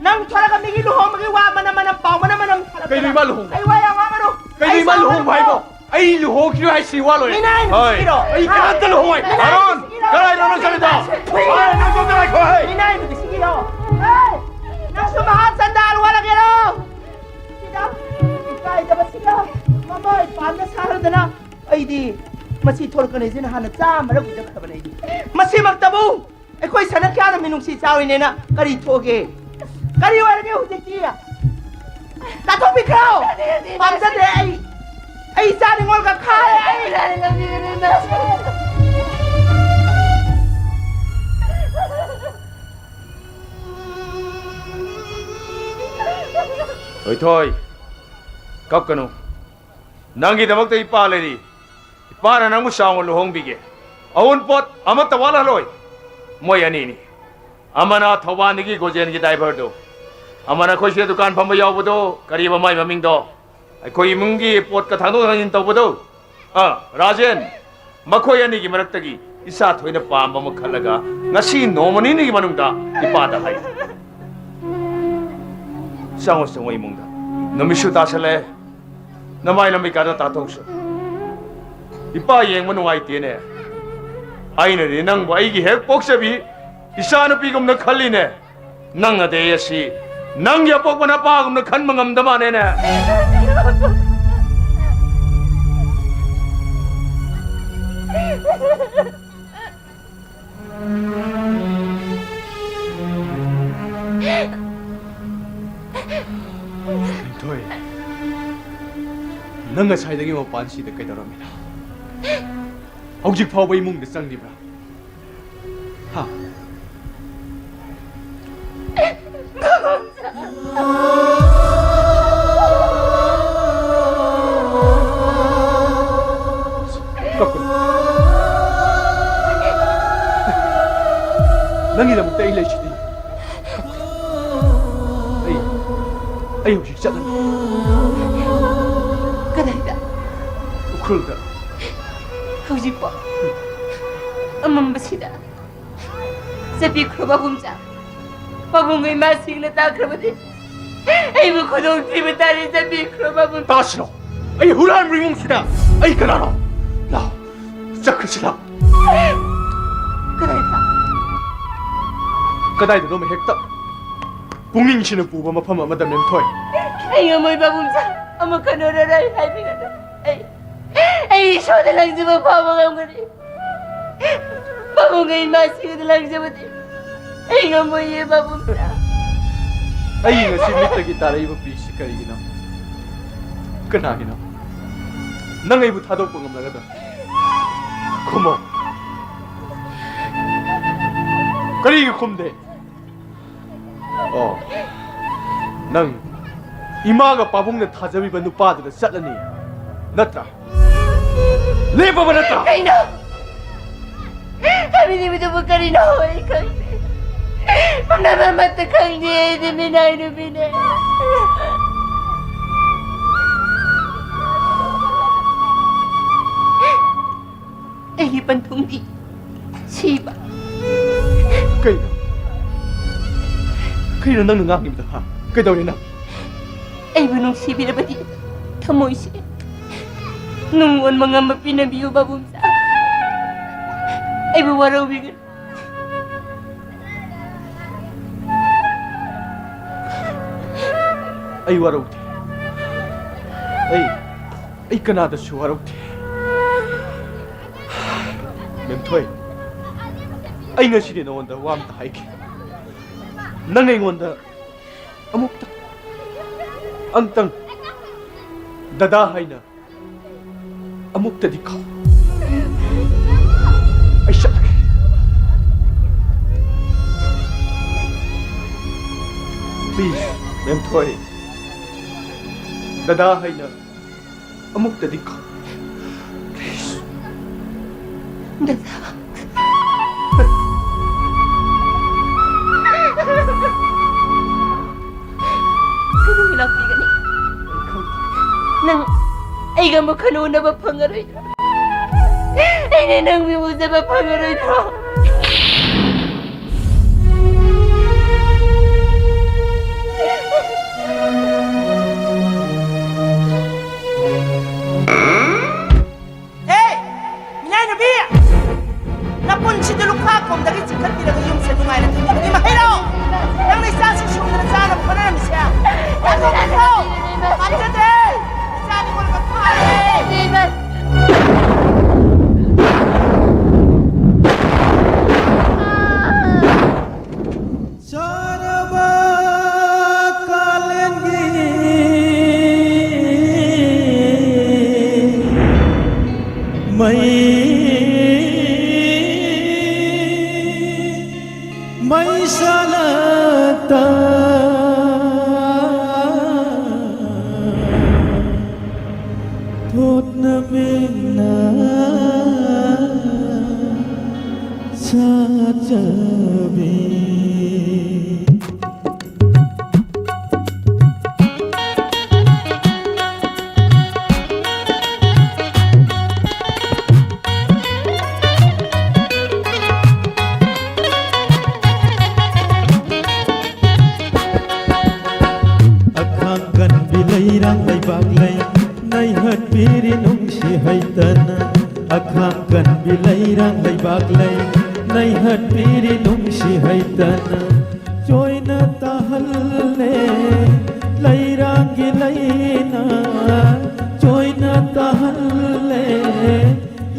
ꯅꯪ ꯊꯣꯔꯒ ꯃꯤꯒꯤ ꯂꯨꯍꯣꯡꯕꯒꯤ ꯋꯥ ꯃꯅꯝ ꯃꯅꯝ ꯄꯥꯎ ꯃꯅꯝ ꯃꯅꯝ ꯊꯥꯔꯛꯇꯅ꯫ ꯀꯩꯅꯣ ꯏꯃꯥ ꯂꯨꯍꯣꯡꯕ? ꯑꯩ ꯋꯥ ꯌꯥꯝ ꯉꯥꯡꯒꯅꯨ꯫ ꯀꯩꯅꯣ ꯑꯩ ꯏꯃꯥ ꯁꯥꯎꯒꯅꯨ꯫ ꯂꯨꯍꯣꯡꯕ ꯍꯥꯏꯕꯣ? ꯑꯩ ꯂꯨꯍꯣꯡꯈꯤꯔꯣꯏ ꯍꯥꯏꯁꯤ ꯋꯥ ꯂꯣꯏꯔꯦ꯫ ꯃꯤꯅꯥꯏ ꯍꯣꯏ꯫ ꯅꯨꯄꯤꯁꯤꯒꯤꯔꯣ? ꯑꯩ ꯀꯅꯥꯝꯇ ꯂꯨꯍꯣꯡꯉꯣꯏ꯫ ꯃꯤꯅꯥꯏ ꯑꯔꯣꯟ! ꯅꯨꯄꯤꯁꯤꯒꯤꯔꯣ? ꯀꯗꯥꯏꯗꯅꯣ ꯅꯪ ꯆꯠꯂꯤꯗꯣ? ꯊꯨꯏ! ꯍꯣꯏ, ꯅꯪ ꯁꯣꯝꯗ ꯉꯥꯏꯈꯣ, ꯍꯩ! ꯃꯤꯅꯥꯏ ꯅꯨꯄꯤꯁꯤꯒꯤꯔꯣ? ꯍꯩ! ꯅꯪꯁꯨ ꯃꯍꯥ ꯆꯟꯗꯥꯜ ꯋꯥꯠꯂꯒꯦꯔꯣ? ꯁꯤꯗ ꯏꯀꯥꯏꯗꯕꯁꯤꯒ ꯃꯃꯥ ꯏꯄꯥꯝꯗ ꯁꯥꯔꯗꯅ ꯑꯩꯗꯤ ꯃꯁꯤ ꯊꯣꯛꯂꯛꯀꯅꯤ ꯍꯥꯏꯅ ꯍꯥꯟꯅ ꯆꯥꯝꯃꯔꯛ ꯎꯖꯈ꯭ꯔꯕꯅꯦ ꯑꯩꯗꯤ꯫ ꯃꯁꯤꯃꯛꯇꯕꯨ ꯑꯩꯈꯣꯏ ꯁꯅꯥ ꯀꯌꯥꯅ ꯃꯤꯅꯨꯡꯁꯤ ꯆꯥꯎꯔꯤꯅꯦꯅ ꯀꯔꯤ ꯊꯣꯛꯑꯒꯦ? ꯀꯔꯤ ꯑꯣꯏꯔꯒꯦ ꯍꯧꯖꯤꯛꯇꯤ? ꯇꯥꯊꯣꯛꯄꯤꯈ꯭ꯔꯣ! ꯄꯥꯝꯖꯗ꯭ꯔꯦ ꯑꯩ! ꯑꯩ ꯏꯆꯥ ꯅꯤꯉꯣꯜꯒ ꯈꯥꯔꯦ ꯑꯩ! ꯊꯣꯏꯊꯣꯏ, ꯀꯞꯀꯅꯨ꯫ ꯅꯪꯒꯤꯗꯃꯛꯇ ꯏꯄꯥ ꯂꯩꯔꯤ꯫ ꯏꯄꯥꯅ ꯅꯪꯕꯨ ꯆꯥꯎꯅ ꯂꯨꯍꯣꯡꯕꯤꯒꯦ꯫ ꯑꯑꯣꯟꯄꯣꯠ ꯑꯃꯠꯇ ꯋꯥꯠꯍꯜꯂꯣꯏ꯫ ꯃꯣꯏ ꯑꯅꯤꯅꯤ꯫ ꯑꯃꯅ ꯊꯧꯕꯥꯜꯗꯒꯤ ꯒꯣꯖꯦꯟꯒꯤ ꯗ꯭ꯔꯥꯏꯚꯔꯗꯨ, ꯑꯃꯅ ꯑꯩꯈꯣꯏ ꯁꯤꯗ ꯗꯨꯀꯥꯟ ꯐꯝꯕ ꯌꯥꯎꯕꯗꯣ, ꯀꯔꯤꯕ ꯃꯥꯏ ꯃꯃꯤꯡꯗꯣ? ꯑꯩꯈꯣꯏ ꯏꯃꯨꯡꯒꯤ ꯄꯣꯠꯀ ꯊꯥꯡꯗꯣꯛ ꯊꯥꯡꯖꯤꯟ ꯇꯧꯕꯗꯣ꯫ ꯑꯥ, ꯔꯥꯖꯦꯟ, ꯃꯈꯣꯏ ꯑꯅꯤꯒꯤ ꯃꯔꯛꯇꯒꯤ ꯏꯆꯥ ꯊꯣꯏꯅ ꯄꯥꯝꯕ ꯑꯃ ꯈꯜꯂꯒ ꯉꯁꯤ ꯅꯣꯡꯃ ꯅꯤꯅꯤꯒꯤ ꯃꯅꯨꯡꯗ ꯏꯄꯥꯗ ꯍꯥꯏꯌꯨ꯫ ꯆꯪꯉꯣ, ꯆꯪꯉꯣ ꯏꯃꯨꯡꯗ꯫ ꯅꯨꯃꯤꯠꯁꯨ ꯇꯥꯁꯜꯂꯦ꯫ ꯅꯃꯥꯏ ꯅꯃꯤꯠꯀꯥꯗꯣ ꯇꯥꯊꯣꯛꯁꯨ꯫ ꯏꯄꯥ ꯌꯦꯡꯕ ꯅꯨꯡꯉꯥꯏꯇꯦꯅꯦ꯫ ꯑꯩꯅꯗꯤ ꯅꯪꯕꯨ ꯑꯩꯒꯤ ꯍꯦꯛ ꯄꯣꯛꯆꯕꯤ ꯏꯆꯥꯅꯨꯄꯤꯒꯨꯝꯅ ꯈꯜꯂꯤꯅꯦ꯫ ꯅꯪꯅꯗꯤ ꯑꯩ ꯑꯁꯤ ꯅꯪꯒꯤ ꯑꯄꯣꯛꯄ ꯅꯄꯥꯒꯨꯝꯅ ꯈꯟꯕ ꯉꯝꯗ ꯃꯥꯅꯦꯅꯦ꯫ ꯂꯤꯟꯊꯣꯏ, ꯅꯪ ꯉꯁꯥꯏꯗꯒꯤ ꯃꯄꯥꯟꯁꯤꯗ ꯀꯩꯗꯧꯔꯝꯃꯤꯅꯣ? ꯍꯧꯖꯤꯛ ꯐꯥꯎꯕ ꯏꯃꯨꯡꯗ ꯆꯪꯗ꯭ꯔꯤꯕ꯭ꯔꯥ? ꯍꯥ? ꯀꯞꯀꯅꯨ꯫ ꯅꯪꯒꯤꯗꯃꯛꯇ ꯑꯩ ꯂꯩꯁꯤꯗꯤ꯫ ꯑꯩ, ꯑꯩ ꯍꯧꯖꯤꯛ ꯆꯠꯂꯅꯤ꯫ ꯀꯗꯥꯏꯗ? ꯎꯈ꯭ꯔꯨꯜꯗ꯫ ꯍꯧꯖꯤꯛꯄꯣ? ꯑꯃꯝꯕꯁꯤꯗ? ꯆꯠꯄꯤꯈ꯭ꯔꯣ ꯄꯥꯕꯨꯡꯆꯥ꯫ ꯄꯥꯕꯨꯡ ꯏꯃꯥꯁꯤꯡꯅ ꯇꯥꯈ꯭ꯔꯕꯗꯤ ꯑꯩꯕꯨ ꯈꯨꯗꯣꯡꯊꯤꯕ ꯇꯥꯔꯦ꯫ ꯆꯠꯄꯤꯈ꯭ꯔꯣ ꯄꯥꯕꯨꯡ꯫ ꯇꯥꯁꯤꯔꯣ? ꯑꯩ ꯍꯨꯔꯥꯟꯕ ꯏꯃꯨꯡꯁꯤꯗ ꯑꯩ ꯀꯅꯥꯅꯣ? ꯂꯥꯎ, ꯆꯠꯈ꯭ꯔꯁꯤ ꯂꯥꯎ꯫ ꯀꯗꯥꯏꯗ? ꯀꯗꯥꯏꯗꯅꯣꯃ ꯍꯦꯛꯇ꯫ ꯄꯨꯛꯅꯤꯡꯁꯤꯅ ꯄꯨꯕ ꯃꯐꯝ ꯑꯃꯗ ꯃꯦꯝꯊꯣꯏ꯫ ꯑꯩ ꯉꯝꯃꯣꯏ ꯄꯥꯕꯨꯡꯆꯥ, ꯑꯃꯨꯛ ꯀꯟꯅ ꯍꯥꯏꯕꯤꯒꯅꯨ꯫ ꯑꯩ, ꯑꯩ ꯏꯁꯣꯔꯗ ꯂꯪꯖꯕ ꯐꯥꯎꯕ ꯉꯝꯒꯅꯤ꯫ ꯄꯥꯕꯨꯡꯒ ꯏꯃꯥꯁꯤꯡꯒꯗ ꯂꯪꯖꯕꯗꯤ ꯑꯩ ꯉꯝꯃꯣꯏꯌꯦ ꯄꯥꯕꯨꯡꯆꯥ꯫ ꯑꯩꯒꯤ ꯉꯁꯤ ꯃꯤꯠꯇꯒꯤ ꯇꯥꯔꯛꯏꯕ ꯄꯤꯁꯤ ꯀꯔꯤꯒꯤꯅꯣ? ꯀꯅꯥꯒꯤꯅꯣ? ꯅꯪ ꯑꯩꯕꯨ ꯊꯥꯗꯣꯛꯄ ꯉꯝꯂꯒꯗ꯭ꯔꯥ? ꯈꯨꯝꯃꯣ꯫ ꯀꯔꯤꯒꯤ ꯈꯨꯝꯗꯦ? ꯑꯣ, ꯅꯪ ꯏꯃꯥꯒ ꯄꯥꯕꯨꯡꯅ ꯊꯥꯖꯕꯤꯕ ꯅꯨꯄꯥꯗꯨꯗ ꯆꯠꯂꯅꯤ, ꯅꯠꯇ꯭ꯔꯥ? ꯂꯦꯞꯄꯕ ꯅꯠꯇ꯭ꯔꯥ? ꯀꯩꯅꯣ? ꯍꯥꯏꯕꯤꯔꯤꯕꯗꯨꯕꯨ ꯀꯔꯤꯅꯣ? ꯑꯩ ꯈꯪꯗꯦ꯫ ꯄꯨꯝꯅꯃꯛ ꯑꯃꯠꯇ ꯈꯪꯗꯦ꯫ ꯑꯩꯗꯤ ꯃꯤꯅꯥꯏ ꯅꯨꯄꯤꯅꯦ꯫ ꯑꯩꯒꯤ ꯄꯟꯊꯨꯡꯗꯤ ꯁꯤꯕ꯫ ꯀꯩꯅꯣ? ꯀꯩꯅꯣ ꯅꯪꯅ ꯉꯥꯡꯉꯤꯕꯗꯣ, ꯍꯥ? ꯀꯩꯗꯧꯔꯦ ꯅꯪ? ꯑꯩꯕꯨ ꯅꯨꯡꯁꯤꯕꯤꯔꯕꯗꯤ ꯊꯃꯣꯏꯁꯦ ꯅꯨꯡ ꯑꯣꯟꯕ ꯉꯝꯕ ꯄꯤꯅꯕꯤꯌꯨ, ꯄꯥꯕꯨꯡꯖꯥ꯫ ꯑꯩꯕꯨ ꯋꯥꯔꯧꯕꯤꯒꯅꯨ꯫ ꯑꯩ ꯋꯥꯔꯧꯗꯦ꯫ ꯑꯩ, ꯑꯩ ꯀꯅꯥꯗꯁꯨ ꯋꯥꯔꯧꯗꯦ꯫ ꯃꯦꯝꯊꯣꯏ, ꯑꯩ ꯉꯁꯤꯗꯤ ꯅꯉꯣꯟꯗ ꯋꯥ ꯑꯝꯇ ꯍꯥꯏꯒꯦ꯫ ꯅꯪ ꯑꯩꯉꯣꯟꯗ ꯑꯃꯨꯛꯇ, ꯑꯝꯇꯪ ꯗꯗꯥ ꯍꯥꯏꯅ ꯑꯃꯨꯛꯇꯗꯤ ꯀꯧ꯫ ꯑꯩ ꯆꯠꯂꯒꯦ꯫ Please, ꯃꯦꯝꯊꯣꯏ꯫ ꯗꯗꯥ ꯍꯥꯏꯅ ꯑꯃꯨꯛꯇꯗꯤ ꯀꯧ꯫ Please. ꯗꯗꯥ꯫ ꯀꯩꯗꯧꯉꯩ ꯂꯥꯛꯄꯤꯒꯅꯤ? ꯅꯪ ꯑꯩꯒ ꯑꯃꯨꯛ ꯍꯟꯅ ꯎꯅꯕ ꯐꯪꯉꯔꯣꯏꯗ꯭ꯔꯣ? ꯑꯩꯅ ꯅꯪ ꯃꯤ ꯎꯖꯕ ꯐꯪꯉꯔꯣꯏꯗ꯭ꯔꯣ? ꯍꯦ! ꯃꯤꯅꯥꯏ ꯅꯨꯄꯤ! ꯅꯄꯨꯟꯁꯤꯗ ꯂꯨꯈꯥ ꯈꯣꯡꯗꯒꯤ ꯆꯤꯡꯈꯠꯄꯤꯔꯒ ꯌꯨꯝꯁꯦ ꯅꯨꯡꯉꯥꯏꯅ ꯊꯝꯕꯤꯕꯒꯤ ꯃꯍꯩꯔꯣ? ꯅꯪꯅ ꯏꯆꯥꯁꯤꯡ ꯁꯨꯝꯗꯅ ꯆꯥꯅꯕ ꯍꯣꯠꯅꯔꯝꯃꯤꯁꯦ? ꯄꯥꯝꯖꯗ꯭ꯔꯦ! ꯏꯆꯥ ꯅꯤꯉꯣꯜ ꯀꯠꯄ ꯍꯥꯏꯔꯦ! ꯏꯔꯥꯡ ꯂꯩꯕꯥꯛ ꯂꯩ, ꯅꯩꯍꯠꯄꯤꯔꯤ ꯅꯨꯡꯁꯤ ꯍꯩꯇꯅ꯫ ꯑꯈꯥꯡ ꯀꯟꯕꯤ ꯂꯩꯔꯥꯡ ꯂꯩꯕꯥꯛ ꯂꯩ, ꯅꯩꯍꯠꯄꯤꯔꯤ ꯅꯨꯡꯁꯤ ꯍꯩꯇꯅ꯫ ꯆꯣꯏꯅ ꯇꯥꯍꯜꯂꯦ ꯂꯩꯔꯥꯡꯒꯤ ꯂꯩꯅ, ꯆꯣꯏꯅ ꯇꯥꯍꯜꯂꯦ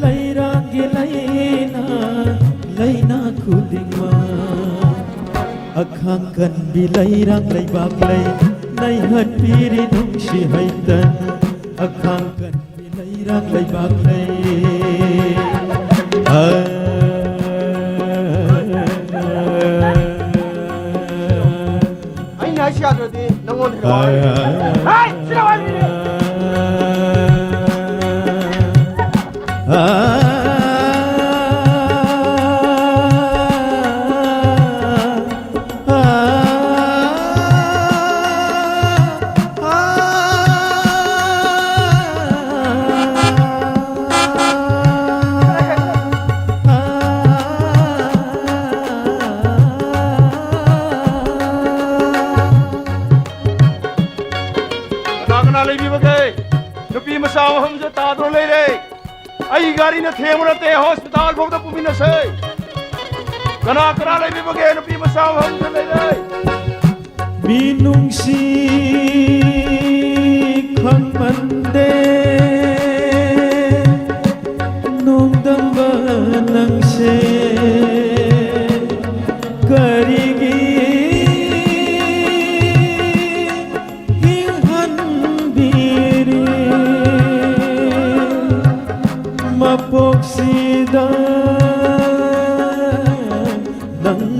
ꯂꯩꯔꯥꯡꯒꯤ ꯂꯩꯅ, ꯂꯩꯅꯥ ꯈꯨꯗꯤꯡꯃꯛ꯫ ꯑꯈꯥꯡ ꯀꯟꯕꯤ ꯂꯩꯔꯥꯡ ꯂꯩꯕꯥꯛ ꯂꯩ, ꯅꯩꯍꯠꯄꯤꯔꯤ ꯅꯨꯡꯁꯤ ꯍꯩꯇꯅ꯫ ꯑꯈꯥꯡ ꯀꯟꯕꯤ ꯂꯩꯔꯥꯡ ꯂꯩꯕꯥꯛ ꯂꯩ꯫ ꯑ, ꯑꯩꯅ ꯍꯥꯏꯁꯤ ꯌꯥꯗ꯭ꯔꯗꯤ ꯅꯪꯉꯣꯟꯗ ꯑ, ꯍꯥꯏ, ꯁꯤꯗ ꯍꯥꯏꯕꯤꯔꯦ꯫ ꯀꯅꯥ ꯀꯅꯥ ꯂꯩꯕꯤꯕꯒꯦ? ꯅꯨꯄꯤ ꯃꯆꯥ ꯑꯍꯨꯝꯁꯦ ꯇꯥꯗꯨꯅ ꯂꯩꯔꯦ꯫ ꯑꯩ ꯒꯥꯔꯤꯅ ꯊꯦꯡꯕ ꯅꯠꯇꯦ, ꯍꯣꯁꯄꯤꯇꯥꯜ ꯐꯥꯎꯗ ꯄꯨꯃꯤꯟꯅꯁꯦ꯫ ꯀꯅꯥ ꯀꯅꯥ ꯂꯩꯕꯤꯕꯒꯦ? ꯅꯨꯄꯤ ꯃꯆꯥ ꯑꯍꯨꯝꯁꯦ ꯂꯩꯔꯦ꯫ ꯃꯤꯅꯨꯡꯁꯤ ꯈꯪꯃꯟꯗꯦ ꯅꯣꯡꯗꯝꯕ ꯅꯪꯁꯦ ꯀꯔꯤꯒꯤ ꯍꯤꯡꯍꯟꯕꯤꯔꯤ ꯃꯄꯣꯛꯁꯤꯗ ꯅꯪꯅ꯫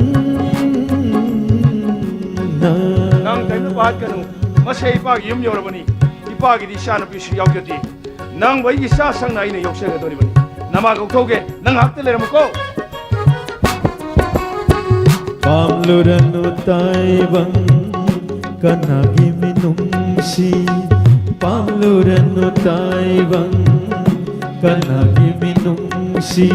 ꯅꯪ ꯀꯩꯝꯇ ꯄꯥꯈꯠꯀꯅꯨ꯫ ꯃꯁꯦ ꯏꯄꯥꯒꯤ ꯌꯨꯝ ꯌꯧꯔꯕꯅꯤ꯫ ꯏꯄꯥꯒꯤꯗꯤ ꯏꯆꯥꯅꯨꯄꯤꯁꯨ ꯌꯥꯎꯖꯗꯦ꯫ ꯅꯪꯕꯨ ꯑꯩꯒꯤ ꯏꯆꯥ ꯁꯪꯅ ꯑꯩꯅ ꯌꯣꯛꯆꯒꯗꯧꯔꯤꯕꯅꯤ꯫ ꯅꯃꯥ ꯀꯧꯊꯣꯛꯎꯒꯦ, ꯅꯪ ꯉꯥꯏꯍꯥꯛꯇ ꯂꯩꯔꯝꯃꯨꯀꯣ꯫ ꯄꯥꯝꯂꯨꯔꯅꯨ ꯇꯥꯏꯕꯪ ꯀꯅꯥꯒꯤ ꯃꯤꯅꯨꯡꯁꯤ, ꯄꯥꯝꯂꯨꯔꯅꯨ ꯇꯥꯏꯕꯪ ꯀꯅꯥꯒꯤ ꯃꯤꯅꯨꯡꯁꯤ꯫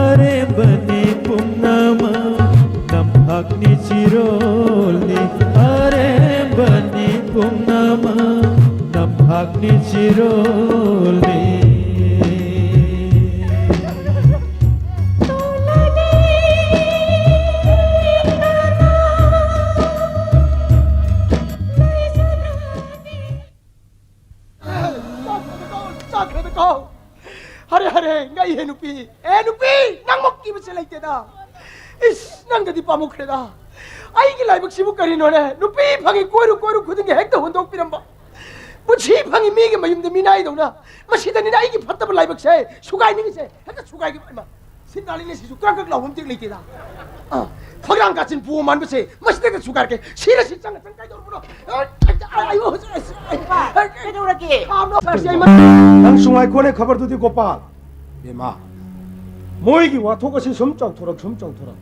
ꯑꯔꯦꯝꯕꯅꯤ ꯄꯨꯝꯅꯃꯛ ꯅꯝꯍꯥꯛꯅꯤ ꯆꯤꯔꯣꯜꯅꯤ, ꯑꯔꯦꯝꯕꯅꯤ ꯄꯨꯝꯅꯃꯛ ꯆꯠꯈ꯭ꯔꯦꯗꯀꯣ꯫ ꯍꯔꯦ, ꯍꯔꯦ, ꯉꯛꯏꯍꯦ ꯅꯨꯄꯤ꯫ ꯑꯦ ꯅꯨꯄꯤ, ꯅꯪꯃꯨꯛ ꯀꯤꯕꯁꯦ ꯂꯩꯇꯦꯗ꯫ ꯏꯁ, ꯅꯪꯒꯗꯤ ꯄꯥꯝꯃꯨꯈ꯭ꯔꯦꯗ꯫ ꯑꯩꯒꯤ ꯂꯥꯏꯕꯛꯁꯤꯕꯨ ꯀꯔꯤꯅꯣꯅꯦ? ꯅꯨꯄꯤ ꯐꯪꯉꯤ ꯀꯣꯏꯔꯨ ꯀꯣꯏꯔꯨ ꯈꯨꯗꯤꯡꯒꯤ ꯍꯦꯛꯇ ꯍꯨꯟꯗꯣꯛꯄꯤꯔꯝꯕ꯫ ꯄꯨꯟꯁꯤ ꯐꯪꯉꯤ ꯃꯤꯒꯤ ꯃꯌꯨꯝꯗ ꯃꯤꯅꯥꯏꯗꯧꯅ꯫ ꯃꯁꯤꯗꯅꯤꯅꯦ ꯑꯩꯒꯤ ꯐꯠꯇꯕ ꯂꯥꯏꯕꯛꯁꯦ ꯁꯨꯒꯥꯏꯅꯤꯡꯉꯤꯁꯦ꯫ ꯍꯦꯛꯇ ꯁꯨꯒꯥꯏꯒꯦ꯫ ꯏꯃꯥ, ꯁꯤꯟꯗꯥꯂꯤꯅꯦ ꯁꯤꯁꯨ ꯀ꯭ꯔꯛ ꯀ꯭ꯔꯛ ꯂꯥꯎꯕ ꯑꯝꯇ ꯂꯩꯇꯦꯗ꯫ ꯑ, ꯐꯛꯂꯥꯡ ꯀꯥꯆꯤꯟ ꯄꯨ ꯃꯥꯟꯕꯁꯦ ꯃꯁꯤꯗꯒ ꯁꯨꯒꯥꯏꯔꯛꯀꯦ꯫ ꯁꯤꯔ ꯁꯤ ꯆꯪꯉ ꯆꯪ ꯀꯩꯗꯧꯔꯕꯅꯣ? ꯑ, ꯑ, ꯑ, ꯑꯌꯣ, ꯑꯁ, ꯑꯁ, ꯑ, ꯀꯩꯗꯧꯔꯒꯦ? ꯈꯥꯝꯂꯣ, ꯁꯥꯔꯁꯤ, ꯑꯩ ꯃ- ꯅꯪ ꯁꯨꯡꯉꯥꯏꯈꯣꯅꯦ ꯈꯕꯔꯗꯨꯗꯤ ꯒꯣꯄꯥꯜ꯫ ꯕꯦꯝꯃ, ꯃꯣꯏꯒꯤ ꯋꯥꯊꯣꯛ ꯑꯁꯤ ꯁꯨꯝ ꯆꯥꯎꯊꯣꯔꯛ, ꯁꯨꯝ ꯆꯥꯎꯊꯣꯔꯛ꯫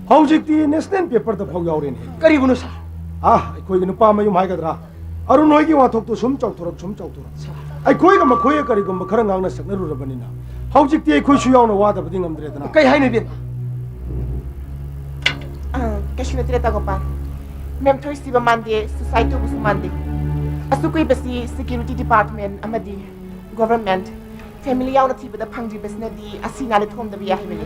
ꯍꯧꯖꯤꯛꯇꯤ ꯅꯦꯁꯅꯦꯜ ꯄꯦꯄꯔꯗ ꯐꯥꯎ ꯌꯥꯎꯔꯦꯅꯦ꯫ ꯀꯔꯤꯕꯨꯅꯣ ꯁꯥꯔ? ꯑꯥ, ꯑꯩꯈꯣꯏꯒꯤ ꯅꯨꯄꯥ ꯃꯌꯨꯝ ꯍꯥꯏꯒꯗ꯭ꯔꯥ? ꯑꯔꯨꯟ ꯍꯣꯏꯒꯤ ꯋꯥꯊꯣꯛꯇꯨ ꯁꯨꯝ ꯆꯥꯎꯊꯣꯔꯛ, ꯁꯨꯝ ꯆꯥꯎꯊꯣꯔꯛ꯫ ꯁꯥꯔ꯫ ꯑꯩꯈꯣꯏꯒ ꯃꯈꯣꯏꯒ ꯀꯔꯤꯒꯨꯝꯕ ꯈꯔ ꯉꯥꯡꯅ ꯁꯛꯅꯔꯨꯔꯕꯅꯤꯅ ꯍꯧꯖꯤꯛꯇꯤ ꯑꯩꯈꯣꯏꯁꯨ ꯌꯥꯎꯅ ꯋꯥꯗꯕꯗꯤ ꯉꯝꯗ꯭ꯔꯦꯗꯅ꯫ ꯀꯩ ꯍꯥꯏꯅꯣ ꯏꯕꯦꯝ? ꯑ, ꯀꯩꯁꯨ ꯅꯠꯇꯦꯗ, ꯇꯥ ꯒꯣꯄꯥꯜ꯫ ꯃꯦꯝ ꯊꯣꯏꯁꯤꯕ ꯃꯥꯟꯗꯦ, ꯁꯨꯁꯥꯏꯠ ꯇꯧꯕꯁꯨ ꯃꯥꯟꯗꯦ꯫ ꯑꯁꯨꯛ ꯀꯨꯏꯕꯁꯤ ꯁꯦꯀ꯭ꯌꯨꯔꯤꯇꯤ ꯗꯤꯄꯥꯔꯠꯃꯦꯟ ꯑꯃꯗꯤ ꯒꯣꯚꯔꯟꯃꯦꯟꯠ ꯐꯦꯃꯤꯂꯤ ꯌꯥꯎꯅ ꯊꯤꯕꯗ ꯐꯪꯗ꯭ꯔꯤꯕꯁꯤꯅꯗꯤ ꯑꯁꯤ ꯅꯥꯅ ꯊꯣꯝꯗꯕ ꯌꯥꯏ ꯍꯥꯏꯕꯅꯤ꯫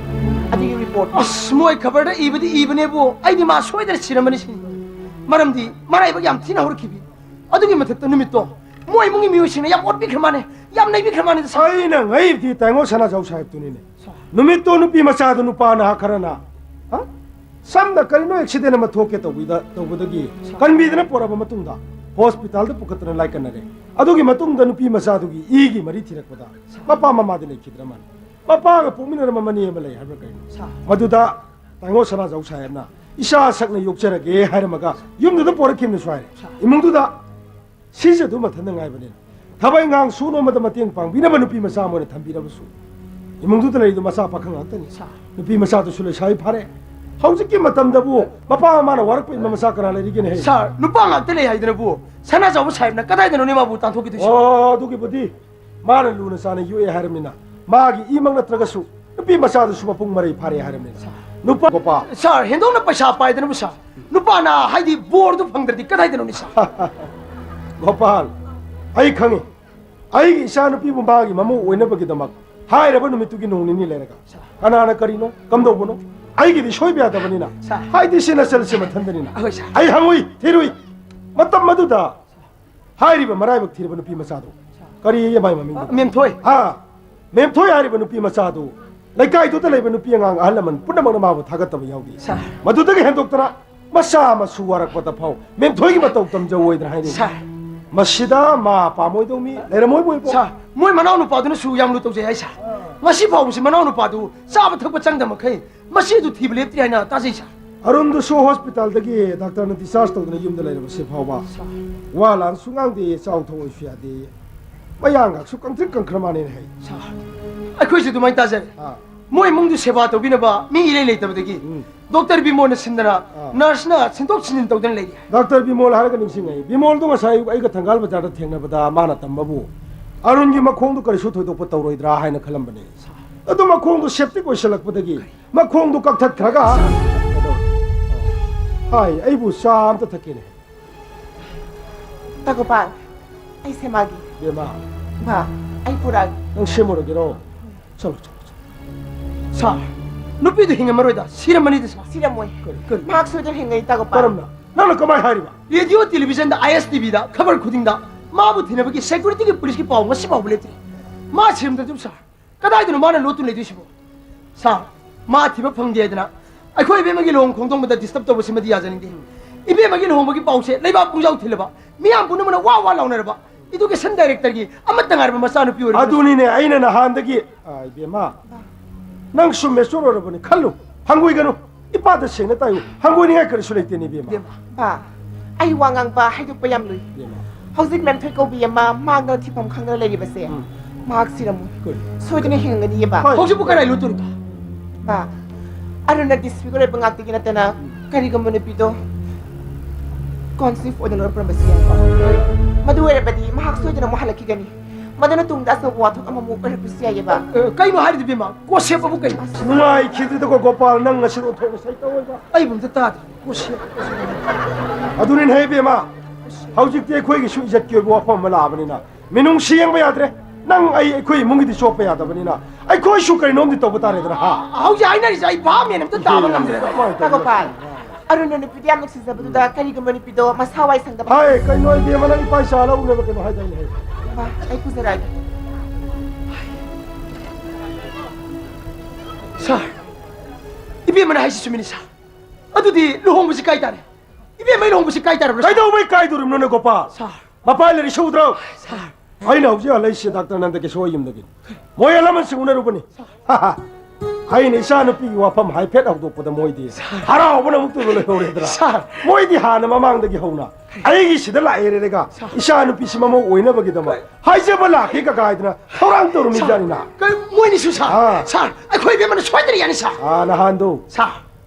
ꯑꯗꯨꯒꯤ ꯔꯤꯄꯣꯔꯠ꯫ ꯑꯁ, ꯃꯣꯏ ꯈꯕꯔꯗ ꯏꯕꯗꯤ ꯏꯕꯅꯦꯕꯨ, ꯑꯩꯗꯤ ꯃꯥ ꯁꯣꯏꯗꯅ ꯁꯤꯔꯝꯃꯅꯤ ꯁꯤꯅꯤ꯫ ꯃꯔꯝꯗꯤ ꯃꯔꯥꯏꯕꯛ ꯌꯥꯝ ꯊꯤꯅ ꯍꯧꯔꯛꯈꯤꯕꯤ꯫ ꯑꯗꯨꯒꯤ ꯃꯊꯛꯇ ꯅꯨꯃꯤꯠꯇꯣ ꯃꯣꯏ ꯏꯃꯨꯡꯒꯤ ꯃꯤꯑꯣꯏꯁꯤꯡꯅ ꯌꯥꯝ ꯑꯣꯠꯄꯤꯈ꯭ꯔ ꯃꯥꯅꯦ, ꯌꯥꯝ ꯅꯩꯕꯤꯈ꯭ꯔ ꯃꯥꯅꯦ꯫ ꯑꯩꯅ ꯉꯛꯏꯕꯗꯤ ꯇꯥꯏꯉꯣ ꯁꯅꯥꯖꯥꯎ ꯁꯥꯍꯦꯕꯇꯨꯅꯤꯅꯦ꯫ ꯁꯥ- ꯅꯨꯃꯤꯠꯇꯣ ꯅꯨꯄꯤ ꯃꯆꯥꯗꯨ ꯅꯨꯄꯥ ꯅꯍꯥ ꯈꯔꯅ, ꯍꯥ? ꯁꯝꯅ ꯀꯔꯤꯅꯣ ꯑꯦꯛꯁꯤꯗꯦꯟ ꯑꯃ ꯊꯣꯛꯀꯦ ꯇꯧꯕꯤꯗ-, ꯇꯧꯕꯗꯒꯤ ꯁꯥ- ꯀꯟꯕꯤꯗꯅ ꯄꯨꯔꯛꯑꯕ ꯃꯇꯨꯡꯗ ꯍꯣꯁꯄꯤꯇꯥꯜꯗ ꯄꯨꯈꯠꯇꯅ ꯂꯥꯏꯀꯠꯅꯔꯦ꯫ ꯑꯗꯨꯒꯤ ꯃꯇꯨꯡꯗ ꯅꯨꯄꯤ ꯃꯆꯥꯗꯨꯒꯤ ꯏꯒꯤ ꯃꯔꯤ ꯊꯤꯔꯛꯄꯗ ꯃꯄꯥ ꯃꯃꯥꯗꯤ ꯂꯩꯈꯤꯗ꯭ꯔ ꯃꯥꯜꯂꯦ꯫ ꯃꯄꯥꯒ ꯄꯣꯛꯃꯤꯟꯅꯔꯝꯕ ꯃꯅꯦ ꯑꯃ ꯂꯩ ꯍꯥꯏꯕ꯭ꯔꯥ ꯀꯩꯅꯣ? ꯁꯥ- ꯃꯗꯨꯗ ꯇꯥꯏꯉꯣ ꯁꯅꯥꯖꯥꯎ ꯁꯥꯍꯦꯕꯅ ꯏꯆꯥ ꯁꯛꯅ ꯌꯣꯛꯆꯔꯒꯦ ꯍꯥꯏꯔꯝꯃꯒ ꯌꯨꯝꯗꯨꯗ ꯄꯣꯔꯛꯈꯤꯕꯅꯁꯨ ꯍꯥꯏꯔꯦ꯫ ꯁꯥ- ꯏꯃꯨꯡꯗꯨꯗ ꯁꯤꯖꯗꯨ ꯃꯊꯟꯇ ꯉꯥꯏꯕꯅꯤꯅ ꯊꯕꯛ ꯏꯪꯈꯥꯡ ꯁꯨ ꯅꯣꯝꯕꯗ ꯃꯇꯦꯡ ꯄꯥꯡꯕꯤꯅꯕ ꯅꯨꯄꯤ ꯃꯆꯥ ꯑꯃ ꯑꯣꯏꯅ ꯊꯝꯕꯤꯔꯕꯁꯨ ꯏꯃꯨꯡꯗꯨꯗ ꯂꯩꯔꯤꯗꯨ ꯃꯆꯥ ꯄꯥꯈꯪ ꯉꯥꯛꯇꯅꯤ꯫ ꯁꯥ- ꯅꯨꯄꯤ ꯃꯆꯥꯗꯨꯁꯨ ꯂꯩꯁꯥꯕꯤ ꯐꯥꯔꯦ꯫ ꯍꯧꯖꯤꯛꯀꯤ ꯃꯇꯝꯗꯕꯨ ꯃꯄꯥ ꯃꯃꯥꯅ ꯋꯥꯔꯛꯄ ꯏꯟꯕ ꯃꯆꯥ ꯀꯅꯥ ꯂꯩꯔꯤꯒꯦꯅꯦ ꯍꯦ? ꯁꯥꯔ, ꯅꯨꯄꯥ ꯉꯥꯛꯇ ꯂꯩ ꯍꯥꯏꯗꯅꯕꯨ ꯁꯅꯥꯖꯥꯎꯕ ꯁꯥꯍꯦꯕꯅ ꯀꯗꯥꯏꯗꯅꯣꯅꯦ ꯃꯥꯕꯨ ꯇꯥꯟꯊꯣꯛꯈꯤꯗꯣꯏꯁꯦ? ꯑꯣ, ꯑꯗꯨꯒꯤꯕꯨꯗꯤ ꯃꯥꯅ ꯂꯨꯅ ꯆꯥꯅ ꯌꯣꯛꯑꯦ ꯍꯥꯏꯔꯃꯤꯅ ꯃꯥꯒꯤ ꯏꯃꯛ ꯅꯠꯇ꯭ꯔꯒꯁꯨ ꯅꯨꯄꯤ ꯃꯆꯥꯗꯨꯁꯨ ꯃꯄꯨꯡ ꯃꯔꯩ ꯐꯥꯔꯦ ꯍꯥꯏꯔꯃꯤꯅ ꯅꯨꯄꯥ ꯒꯣꯄꯥꯜ꯫ ꯁꯥꯔ, ꯍꯦꯟꯗꯣꯛꯅ ꯄꯩꯁꯥ ꯄꯥꯏꯗꯅꯕꯨ ꯁꯥꯔ, ꯅꯨꯄꯥꯅ ꯍꯥꯏꯗꯤ ꯕꯣꯔꯗꯨ ꯐꯪꯗ꯭ꯔꯗꯤ ꯀꯗꯥꯏꯗꯅꯣꯅꯦ ꯁꯥꯔ? ꯒꯣꯄꯥꯜ, ꯑꯩ ꯈꯪꯉꯤ꯫ ꯑꯩꯒꯤ ꯏꯆꯥꯅꯨꯄꯤꯕꯨ ꯃꯥꯒꯤ ꯃꯃꯧ ꯑꯣꯏꯅꯕꯒꯤꯗꯃꯛ ꯍꯥꯏꯔꯕ ꯅꯨꯃꯤꯠꯇꯨꯒꯤ ꯅꯣꯡ ꯅꯤꯅꯤ ꯂꯩꯔꯒ, ꯁꯥꯔ꯫ ꯀꯅꯥꯅ ꯀꯔꯤꯅꯣ, ꯀꯝꯗꯧꯕꯅꯣ? ꯑꯩꯒꯤꯗꯤ ꯁꯣꯏꯕ ꯌꯥꯗꯕꯅꯤꯅ꯫ ꯁꯥꯔ꯫ ꯍꯥꯏꯗꯤ ꯁꯤ ꯅꯆꯜꯁꯤ ꯃꯊꯟꯗꯅꯤꯅ꯫ ꯑꯍꯣꯏ, ꯁꯥꯔ꯫ ꯑꯩ ꯍꯪꯉꯨꯏ, ꯊꯤꯔꯨꯏ꯫ ꯃꯇꯝ ꯑꯗꯨꯗ ꯍꯥꯏꯔꯤꯕ ꯃꯔꯥꯏꯕꯛ ꯊꯤꯔꯕ ꯅꯨꯄꯤ ꯃꯆꯥꯗꯣ, ꯁꯥꯔ꯫ ꯀꯔꯤ ꯃꯥꯏ ꯃꯃꯤꯡꯗꯣ? ꯑ, ꯃꯦꯝꯊꯣꯏ꯫ ꯑꯥ, ꯃꯦꯝꯊꯣꯏ ꯍꯥꯏꯔꯤꯕ ꯅꯨꯄꯤ ꯃꯆꯥꯗꯨ ꯂꯩꯀꯥꯏꯗꯨꯗ ꯂꯩꯕ ꯅꯨꯄꯤ ꯑꯉꯥꯡ ꯑꯍꯜ ꯂꯃꯟ ꯄꯨꯝꯅꯃꯛꯅ ꯃꯥꯕꯨ ꯊꯥꯒꯠꯇꯕ ꯌꯥꯎꯗꯦ꯫ ꯁꯥꯔ꯫ ꯃꯗꯨꯗꯒꯤ ꯍꯦꯟꯗꯣꯛꯇꯅ ꯃꯆꯥ ꯃꯁꯨ ꯋꯥꯔꯛꯄꯗ ꯐꯥꯎ ꯃꯦꯝꯊꯣꯏꯒꯤ ꯃꯇꯧ ꯇꯝꯖꯧ ꯑꯣꯏꯗꯅ ꯍꯥꯏꯅꯩ꯫ ꯁꯥꯔ꯫ ꯃꯁꯤꯗ ꯃꯥ ꯄꯥꯝꯃꯣꯏꯗꯧ ꯃꯤ ꯂꯩꯔꯝꯃꯣꯏꯕꯣ꯫ ꯁꯥꯔ, ꯃꯣꯏ ꯃꯅꯥꯎ ꯅꯨꯄꯥꯗꯨꯅꯁꯨ ꯌꯥꯝ ꯂꯨ ꯇꯧꯖꯩ ꯍꯥꯏ, ꯁꯥꯔ꯫ ꯉꯁꯤ ꯐꯥꯎꯕꯁꯤ ꯃꯅꯥꯎ ꯅꯨꯄꯥꯗꯨ ꯆꯥꯕ ꯊꯛꯄ ꯆꯪꯗ ꯃꯈꯩ ꯃꯁꯤ ꯑꯗꯨ ꯊꯤꯕ ꯂꯦꯞꯇ꯭ꯔꯤ ꯍꯥꯏꯅ ꯇꯥꯖꯩ, ꯁꯥꯔ꯫ ꯑꯔꯨꯟꯗꯨꯁꯨ ꯍꯣꯁꯄꯤꯇꯥꯜꯗꯒꯤ ꯗꯥꯛꯇꯔꯅ ꯗꯤꯁꯆꯥꯔꯖ ꯇꯧꯗꯨꯅ ꯌꯨꯝꯗ ꯂꯩꯔꯕꯁꯤ ꯐꯥꯎꯕ ꯁꯥꯔ꯫ ꯋꯥ ꯂꯥꯟꯁꯨ ꯉꯥꯡꯗꯦ, ꯆꯥꯎ ꯊꯛꯑꯣꯏꯁꯨ ꯌꯥꯗꯦ꯫ ꯃꯌꯥꯡꯒꯁꯨ ꯀꯪꯇ꯭ꯔꯤꯛ ꯀꯪꯈ꯭ꯔ ꯃꯥꯅꯦꯅ ꯍꯥꯏ꯫ ꯁꯥꯔ, ꯑꯩꯈꯣꯏꯁꯨ ꯑꯗꯨꯃꯥꯏꯅ ꯇꯥꯖꯔꯦ꯫ ꯑꯥ꯫ ꯃꯣꯏ ꯏꯃꯨꯡꯗꯨ ꯁꯦꯕꯥ ꯇꯧꯕꯤꯅꯕ ꯃꯤ ꯏꯔꯩ ꯂꯩꯇꯕꯗꯒꯤ ꯎꯝ꯫ ꯗꯣꯛꯇꯔ ꯕꯤꯃꯣꯜꯅ ꯁꯤꯟꯗꯅ ꯑꯥ꯫ ꯅꯔꯁꯅ ꯁꯤꯟꯗꯣꯛ ꯁꯤꯟꯖꯤꯟ ꯇꯧꯗꯨꯅ ꯂꯩꯔꯤ꯫ ꯗꯥꯛꯇꯔ ꯕꯤꯃꯣꯜ ꯍꯥꯏꯔꯒ ꯅꯤꯡꯁꯤꯡꯉꯛꯏ꯫ ꯕꯤꯃꯣꯜꯗꯣ ꯉꯁꯥꯏ ꯑꯌꯨꯛ ꯑꯩꯒ ꯊꯪꯒꯥꯜ ꯕꯖꯥꯔꯗ ꯊꯦꯡꯅꯕꯗ ꯃꯥꯅ ꯇꯝꯕꯕꯨ ꯑꯔꯨꯟꯒꯤ ꯃꯈꯣꯡꯗꯨ ꯀꯔꯤꯁꯨ ꯊꯣꯏꯗꯣꯛꯄ ꯇꯧꯔꯣꯏꯗ꯭ꯔꯥ ꯍꯥꯏꯅ ꯈꯜꯂꯝꯕꯅꯦ꯫ ꯑꯗꯨ ꯃꯈꯣꯡꯗꯨ ꯁꯦꯞꯇꯤꯛ ꯑꯣꯏꯁꯤꯜꯂꯛꯄꯗꯒꯤ ꯃꯈꯣꯡꯗꯨ ꯀꯛꯊꯠꯈ꯭ꯔꯒ, ꯍꯥꯏ, ꯑꯩꯕꯨ ꯆꯥ ꯑꯝꯇ ꯊꯛꯀꯦꯅꯦ꯫ ꯇꯥꯒꯣꯄꯥꯜ, ꯑꯩ ꯁꯦꯝꯃꯛꯑꯒꯦ꯫ ꯕꯦꯝꯃ꯫ ꯕꯥ, ꯑꯩ ꯄꯨꯔꯛꯑꯒꯦ꯫ ꯅꯪ ꯁꯦꯝꯃꯨꯔꯒꯦꯔꯣ? ꯆꯠꯂꯣ, ꯆꯠꯂꯣ, ꯆꯠꯂꯣ꯫ ꯁꯥꯔ, ꯅꯨꯄꯤꯗꯨ ꯍꯤꯡꯉꯝꯃꯔꯣꯏꯗ, ꯁꯤꯔꯝꯃꯅꯤꯗ, ꯁꯥꯔ꯫ ꯁꯤꯔꯝꯃꯣꯏ꯫ ꯀꯔꯤ, ꯀꯔꯤ? ꯃꯍꯥꯛ ꯁꯣꯏꯗꯅ ꯍꯤꯡꯒꯅꯤ, ꯇꯥꯒꯣꯄꯥꯜ꯫ ꯀꯔꯝꯅ? ꯅꯪꯅ ꯀꯃꯥꯏ ꯍꯥꯏꯔꯤꯕ? ꯔꯦꯗꯤꯑꯣ, ꯇꯦꯂꯤꯚꯤꯖꯟꯗ, ꯑꯥꯏ ꯑꯦꯁ ꯇꯤ ꯚꯤꯗ ꯈꯕꯔ ꯈꯨꯗꯤꯡꯗ ꯃꯥꯕꯨ ꯊꯤꯅꯕꯒꯤ ꯁꯦꯀ꯭ꯌꯨꯔꯤꯇꯤꯒꯤ ꯄꯨꯂꯤꯁꯀꯤ ꯄꯥꯎ ꯉꯁꯤ ꯐꯥꯎꯕ ꯂꯦꯞꯇ꯭ꯔꯤ꯫ ꯃꯥ ꯁꯤꯔꯝꯗ꯭ꯔꯗꯨꯕꯨ, ꯁꯥꯔ, ꯀꯗꯥꯏꯗꯅꯣ ꯃꯥꯅ ꯂꯣꯠꯇꯨꯅ ꯂꯩꯗꯣꯏꯁꯤꯕꯣ? ꯁꯥꯔ, ꯃꯥ ꯊꯤꯕ ꯐꯪꯗꯦ ꯍꯥꯏꯗꯅ ꯑꯩꯈꯣꯏ ꯏꯕꯦꯝꯃꯒꯤ ꯂꯨꯍꯣꯡ ꯈꯣꯡꯗꯣꯡꯕꯗ ꯗꯤꯁꯇꯔꯕ ꯇꯧꯕꯁꯤꯃꯗꯤ ꯌꯥꯖꯅꯤꯡꯗꯦ꯫ ꯏꯕꯦꯝꯃꯒꯤ ꯂꯨꯍꯣꯡꯕꯒꯤ ꯄꯥꯎꯁꯦ ꯂꯩꯕꯥꯛ ꯄꯨꯡꯖꯥꯎ ꯊꯤꯜꯂꯕ, ꯃꯤꯌꯥꯝ ꯄꯨꯝꯅꯃꯛꯅ ꯋꯥ ꯋꯥ ꯂꯥꯎꯅꯔꯕ, ꯏꯗꯨꯀꯦꯁꯟ ꯗꯥꯏꯔꯦꯛꯇꯔꯒꯤ ꯑꯃꯠꯇ ꯉꯥꯏꯔꯕ ꯃꯆꯥꯅꯨꯄꯤ ꯑꯣꯏꯔꯕ ꯑꯗꯨꯅꯤꯅꯦ ꯑꯩꯅ ꯅꯍꯥꯟꯗꯒꯤ, ꯑ, ꯏꯕꯦꯝꯃ, ꯅꯪꯁꯨ ꯃꯦꯆꯣꯔ ꯑꯣꯏꯔꯕꯅꯤ ꯈꯜꯂꯨ, ꯍꯪꯒꯣꯏꯒꯅꯨ꯫ ꯏꯄꯥꯗ ꯁꯦꯡꯅ ꯇꯥꯏꯌꯨ, ꯍꯪꯒꯣꯏꯅꯤꯡꯉꯥꯏ ꯀꯔꯤꯁꯨ ꯂꯩꯇꯦꯅꯦ, ꯏꯕꯦꯝꯃ꯫ ꯏꯕꯦꯝꯃ꯫ ꯕꯥ, ꯑꯩ ꯋꯥ ꯉꯥꯡꯕ ꯍꯥꯏꯗꯣꯛꯄ ꯌꯥꯝ ꯂꯨꯏ꯫ ꯏꯕꯦꯝꯃ꯫ ꯍꯧꯖꯤꯛ ꯃꯦꯝꯊꯣꯏ ꯀꯧꯕꯤ ꯑꯃ ꯃꯥꯡꯗꯅ ꯊꯤꯐꯝ ꯈꯪꯗꯅ ꯂꯩꯔꯤꯕꯁꯦ, ꯎꯝ꯫ ꯃꯍꯥꯛ ꯁꯤꯔꯝꯃꯣꯏ꯫ ꯀꯔꯤ? ꯁꯣꯏꯗꯅ ꯍꯤꯡꯒꯅꯤꯌꯦ, ꯕꯥ꯫ ꯍꯣꯏ꯫ ꯍꯧꯖꯤꯛꯄꯨ ꯀꯗꯥꯏ ꯂꯣꯠꯇꯣꯔꯤꯕ? ꯕꯥ, ꯑꯔꯨꯟꯅ ꯗꯤꯁꯐꯤꯒꯔ ꯑꯣꯏꯕ ꯉꯥꯛꯇꯒꯤ ꯅꯠꯇꯅ, ꯎꯝ꯫ ꯀꯔꯤꯒꯨꯝꯕ ꯅꯨꯄꯤꯗꯣ ꯀꯣꯟꯁꯤꯚ ꯑꯣꯏꯅ ꯂꯧꯔꯛꯄꯔꯝꯕꯁꯨ ꯌꯥꯏ꯫ ꯃꯗꯨ ꯑꯣꯏꯔꯕꯗꯤ ꯃꯍꯥꯛ ꯁꯣꯏꯗꯅ ꯑꯃꯨꯛ ꯍꯜꯂꯛꯈꯤꯒꯅꯤ꯫ ꯃꯗꯨꯅ ꯇꯨꯡꯗ ꯑꯆꯧꯕ ꯋꯥꯊꯣꯛ ꯑꯃꯃꯨꯛ ꯑꯣꯏꯔꯛꯄꯁꯨ ꯌꯥꯏꯌꯦꯕ꯫ ꯑ, ꯀꯩꯅꯣ ꯍꯥꯏꯔꯤꯗꯨ, ꯕꯦꯝꯃ? ꯀꯣꯁꯦꯞ ꯑꯕꯨ ꯀꯩꯅꯣ? ꯑꯁ꯫ ꯅꯨꯡꯉꯥꯏꯈꯤꯗ꯭ꯔꯤꯗꯀꯣ, ꯒꯣꯄꯥꯜ, ꯅꯪ ꯉꯁꯤ ꯑꯣꯟꯊꯣꯛꯅ ꯁꯩꯇ ꯑꯣꯏꯕ꯫ ꯑꯩꯕꯨ ꯑꯝꯇ ꯇꯥꯗ꯭ꯔꯤ꯫ ꯀꯣꯁꯦꯞ꯫ ꯑꯗꯨꯅꯤꯅꯦ, ꯍꯦ ꯕꯦꯝꯃ, ꯍꯧꯖꯤꯛꯇꯤ ꯑꯩꯈꯣꯏꯒꯤꯁꯨ ꯏꯖꯠꯀꯤ ꯑꯣꯏꯕ ꯋꯥꯐꯝ ꯑꯃ ꯂꯥꯛꯑꯕꯅꯤꯅ, ꯃꯤꯅꯨꯡꯁꯤ ꯌꯦꯡꯕ ꯌꯥꯗ꯭ꯔꯦ꯫ ꯅꯪ ꯑꯩ ꯑꯩꯈꯣꯏ ꯏꯃꯨꯡꯒꯤꯗꯤ ꯆꯣꯞꯄ ꯌꯥꯗꯕꯅꯤꯅ ꯑꯩꯈꯣꯏꯁꯨ ꯀꯩꯅꯣꯝꯗꯤ ꯇꯧꯕ ꯇꯥꯔꯦꯗꯅ, ꯍꯥ? ꯍꯧꯖꯤꯛ ꯍꯥꯏꯅꯔꯤꯁꯦ ꯑꯩ ꯚꯥꯞ ꯃꯦꯟ ꯑꯝꯇ ꯇꯥꯕ ꯉꯝꯗ꯭ꯔꯦꯗ꯫ ꯀꯃꯥꯏꯅ ꯇꯧꯅꯤ? ꯒꯣꯄꯥꯜ, ꯑꯔꯨꯟꯅ ꯅꯨꯄꯤꯗ ꯌꯥꯝ ꯅꯨꯡꯁꯤꯖꯕꯗꯨꯗ ꯀꯔꯤꯒꯨꯝꯕ ꯅꯨꯄꯤꯗꯣ ꯃꯁꯥ ꯋꯥꯏ ꯁꯪꯗꯕ? ꯍꯥꯏ, ꯀꯩꯅꯣ, ꯏꯕꯦꯝꯃ, ꯅꯪ ꯏꯄꯥ ꯏꯆꯥ ꯂꯧꯅꯕ ꯀꯩꯅꯣ ꯍꯥꯏꯗꯥꯏꯅꯦ? ꯍꯥꯏ꯫ ꯏꯃꯥ, ꯑꯩ ꯄꯨꯖꯔꯛꯑꯒꯦ꯫ ꯁꯥꯔ, ꯏꯕꯦꯝꯃꯅ ꯍꯥꯏꯁꯤ ꯆꯨꯝꯃꯤꯅꯤ, ꯁꯥꯔ꯫ ꯑꯗꯨꯗꯤ ꯂꯨꯍꯣꯡꯕꯁꯤ ꯀꯥꯏ ꯇꯥꯔꯦ? ꯏꯕꯦꯝꯃ, ꯂꯨꯍꯣꯡꯕꯁꯤ ꯀꯥꯏ ꯇꯥꯔꯕ꯭ꯔꯣ, ꯁꯥꯔ? ꯀꯩꯗꯧꯕꯩ ꯀꯥꯏꯗꯣꯔꯤꯕꯅꯣꯅꯦ, ꯒꯣꯄꯥꯜ? ꯁꯥꯔ꯫ ꯃꯄꯥ ꯂꯩꯔꯤ ꯁꯧꯗ꯭ꯔꯣ? ꯁꯥꯔ꯫ ꯑꯩꯅ ꯍꯧꯖꯤꯛ ꯍꯜꯂꯛꯏꯁꯦ ꯗꯥꯛꯇꯔ ꯅꯟꯗ ꯀꯦꯁꯣ ꯌꯨꯝꯗꯒꯤ꯫ ꯃꯣꯏ ꯑꯍꯜ ꯂꯃꯟꯁꯤꯡ ꯎꯅꯔꯨꯕꯅꯤ꯫ ꯍꯥ, ꯍꯥ꯫ ꯑꯩꯅ ꯏꯆꯥ ꯅꯨꯄꯤꯒꯤ ꯋꯥꯐꯝ ꯍꯥꯏꯐꯦꯠ ꯍꯧꯗꯣꯛꯄꯗ ꯃꯣꯏꯗꯤ ꯍꯔꯥꯎꯕꯅ ꯑꯃꯨꯛꯇꯣꯏꯕ ꯂꯣꯏꯍꯧꯔꯦꯗꯅ꯫ ꯁꯥꯔ꯫ ꯃꯣꯏꯗꯤ ꯍꯥꯟꯅ ꯃꯃꯥꯡꯗꯒꯤ ꯍꯧꯅ ꯑꯩꯒꯤ ꯁꯤꯗ ꯂꯥꯛꯑꯦꯔꯦꯒ ꯁꯥꯔ꯫ ꯏꯆꯥ ꯅꯨꯄꯤꯁꯤ ꯃꯃꯧ ꯑꯣꯏꯅꯕꯒꯤꯗꯃꯛ ꯍꯥꯏꯖꯕ ꯂꯥꯛꯀꯦ ꯀꯀꯥ ꯍꯥꯏꯗꯅ ꯊꯧꯔꯥꯡ ꯇꯧꯔꯝꯃꯤꯖꯥꯠꯅꯤꯅ꯫ ꯁꯥꯔ, ꯀꯩ-, ꯃꯣꯏꯅꯤꯁꯨ ꯁꯥꯔ꯫ ꯑꯥ꯫ ꯁꯥꯔ, ꯑꯩꯈꯣꯏ ꯏꯕꯦꯝꯃꯅ ꯁꯣꯏꯗꯅ ꯌꯥꯅꯤ, ꯁꯥꯔ꯫ ꯑꯥ, ꯅꯍꯥꯟꯗꯣ ꯁꯥꯔ꯫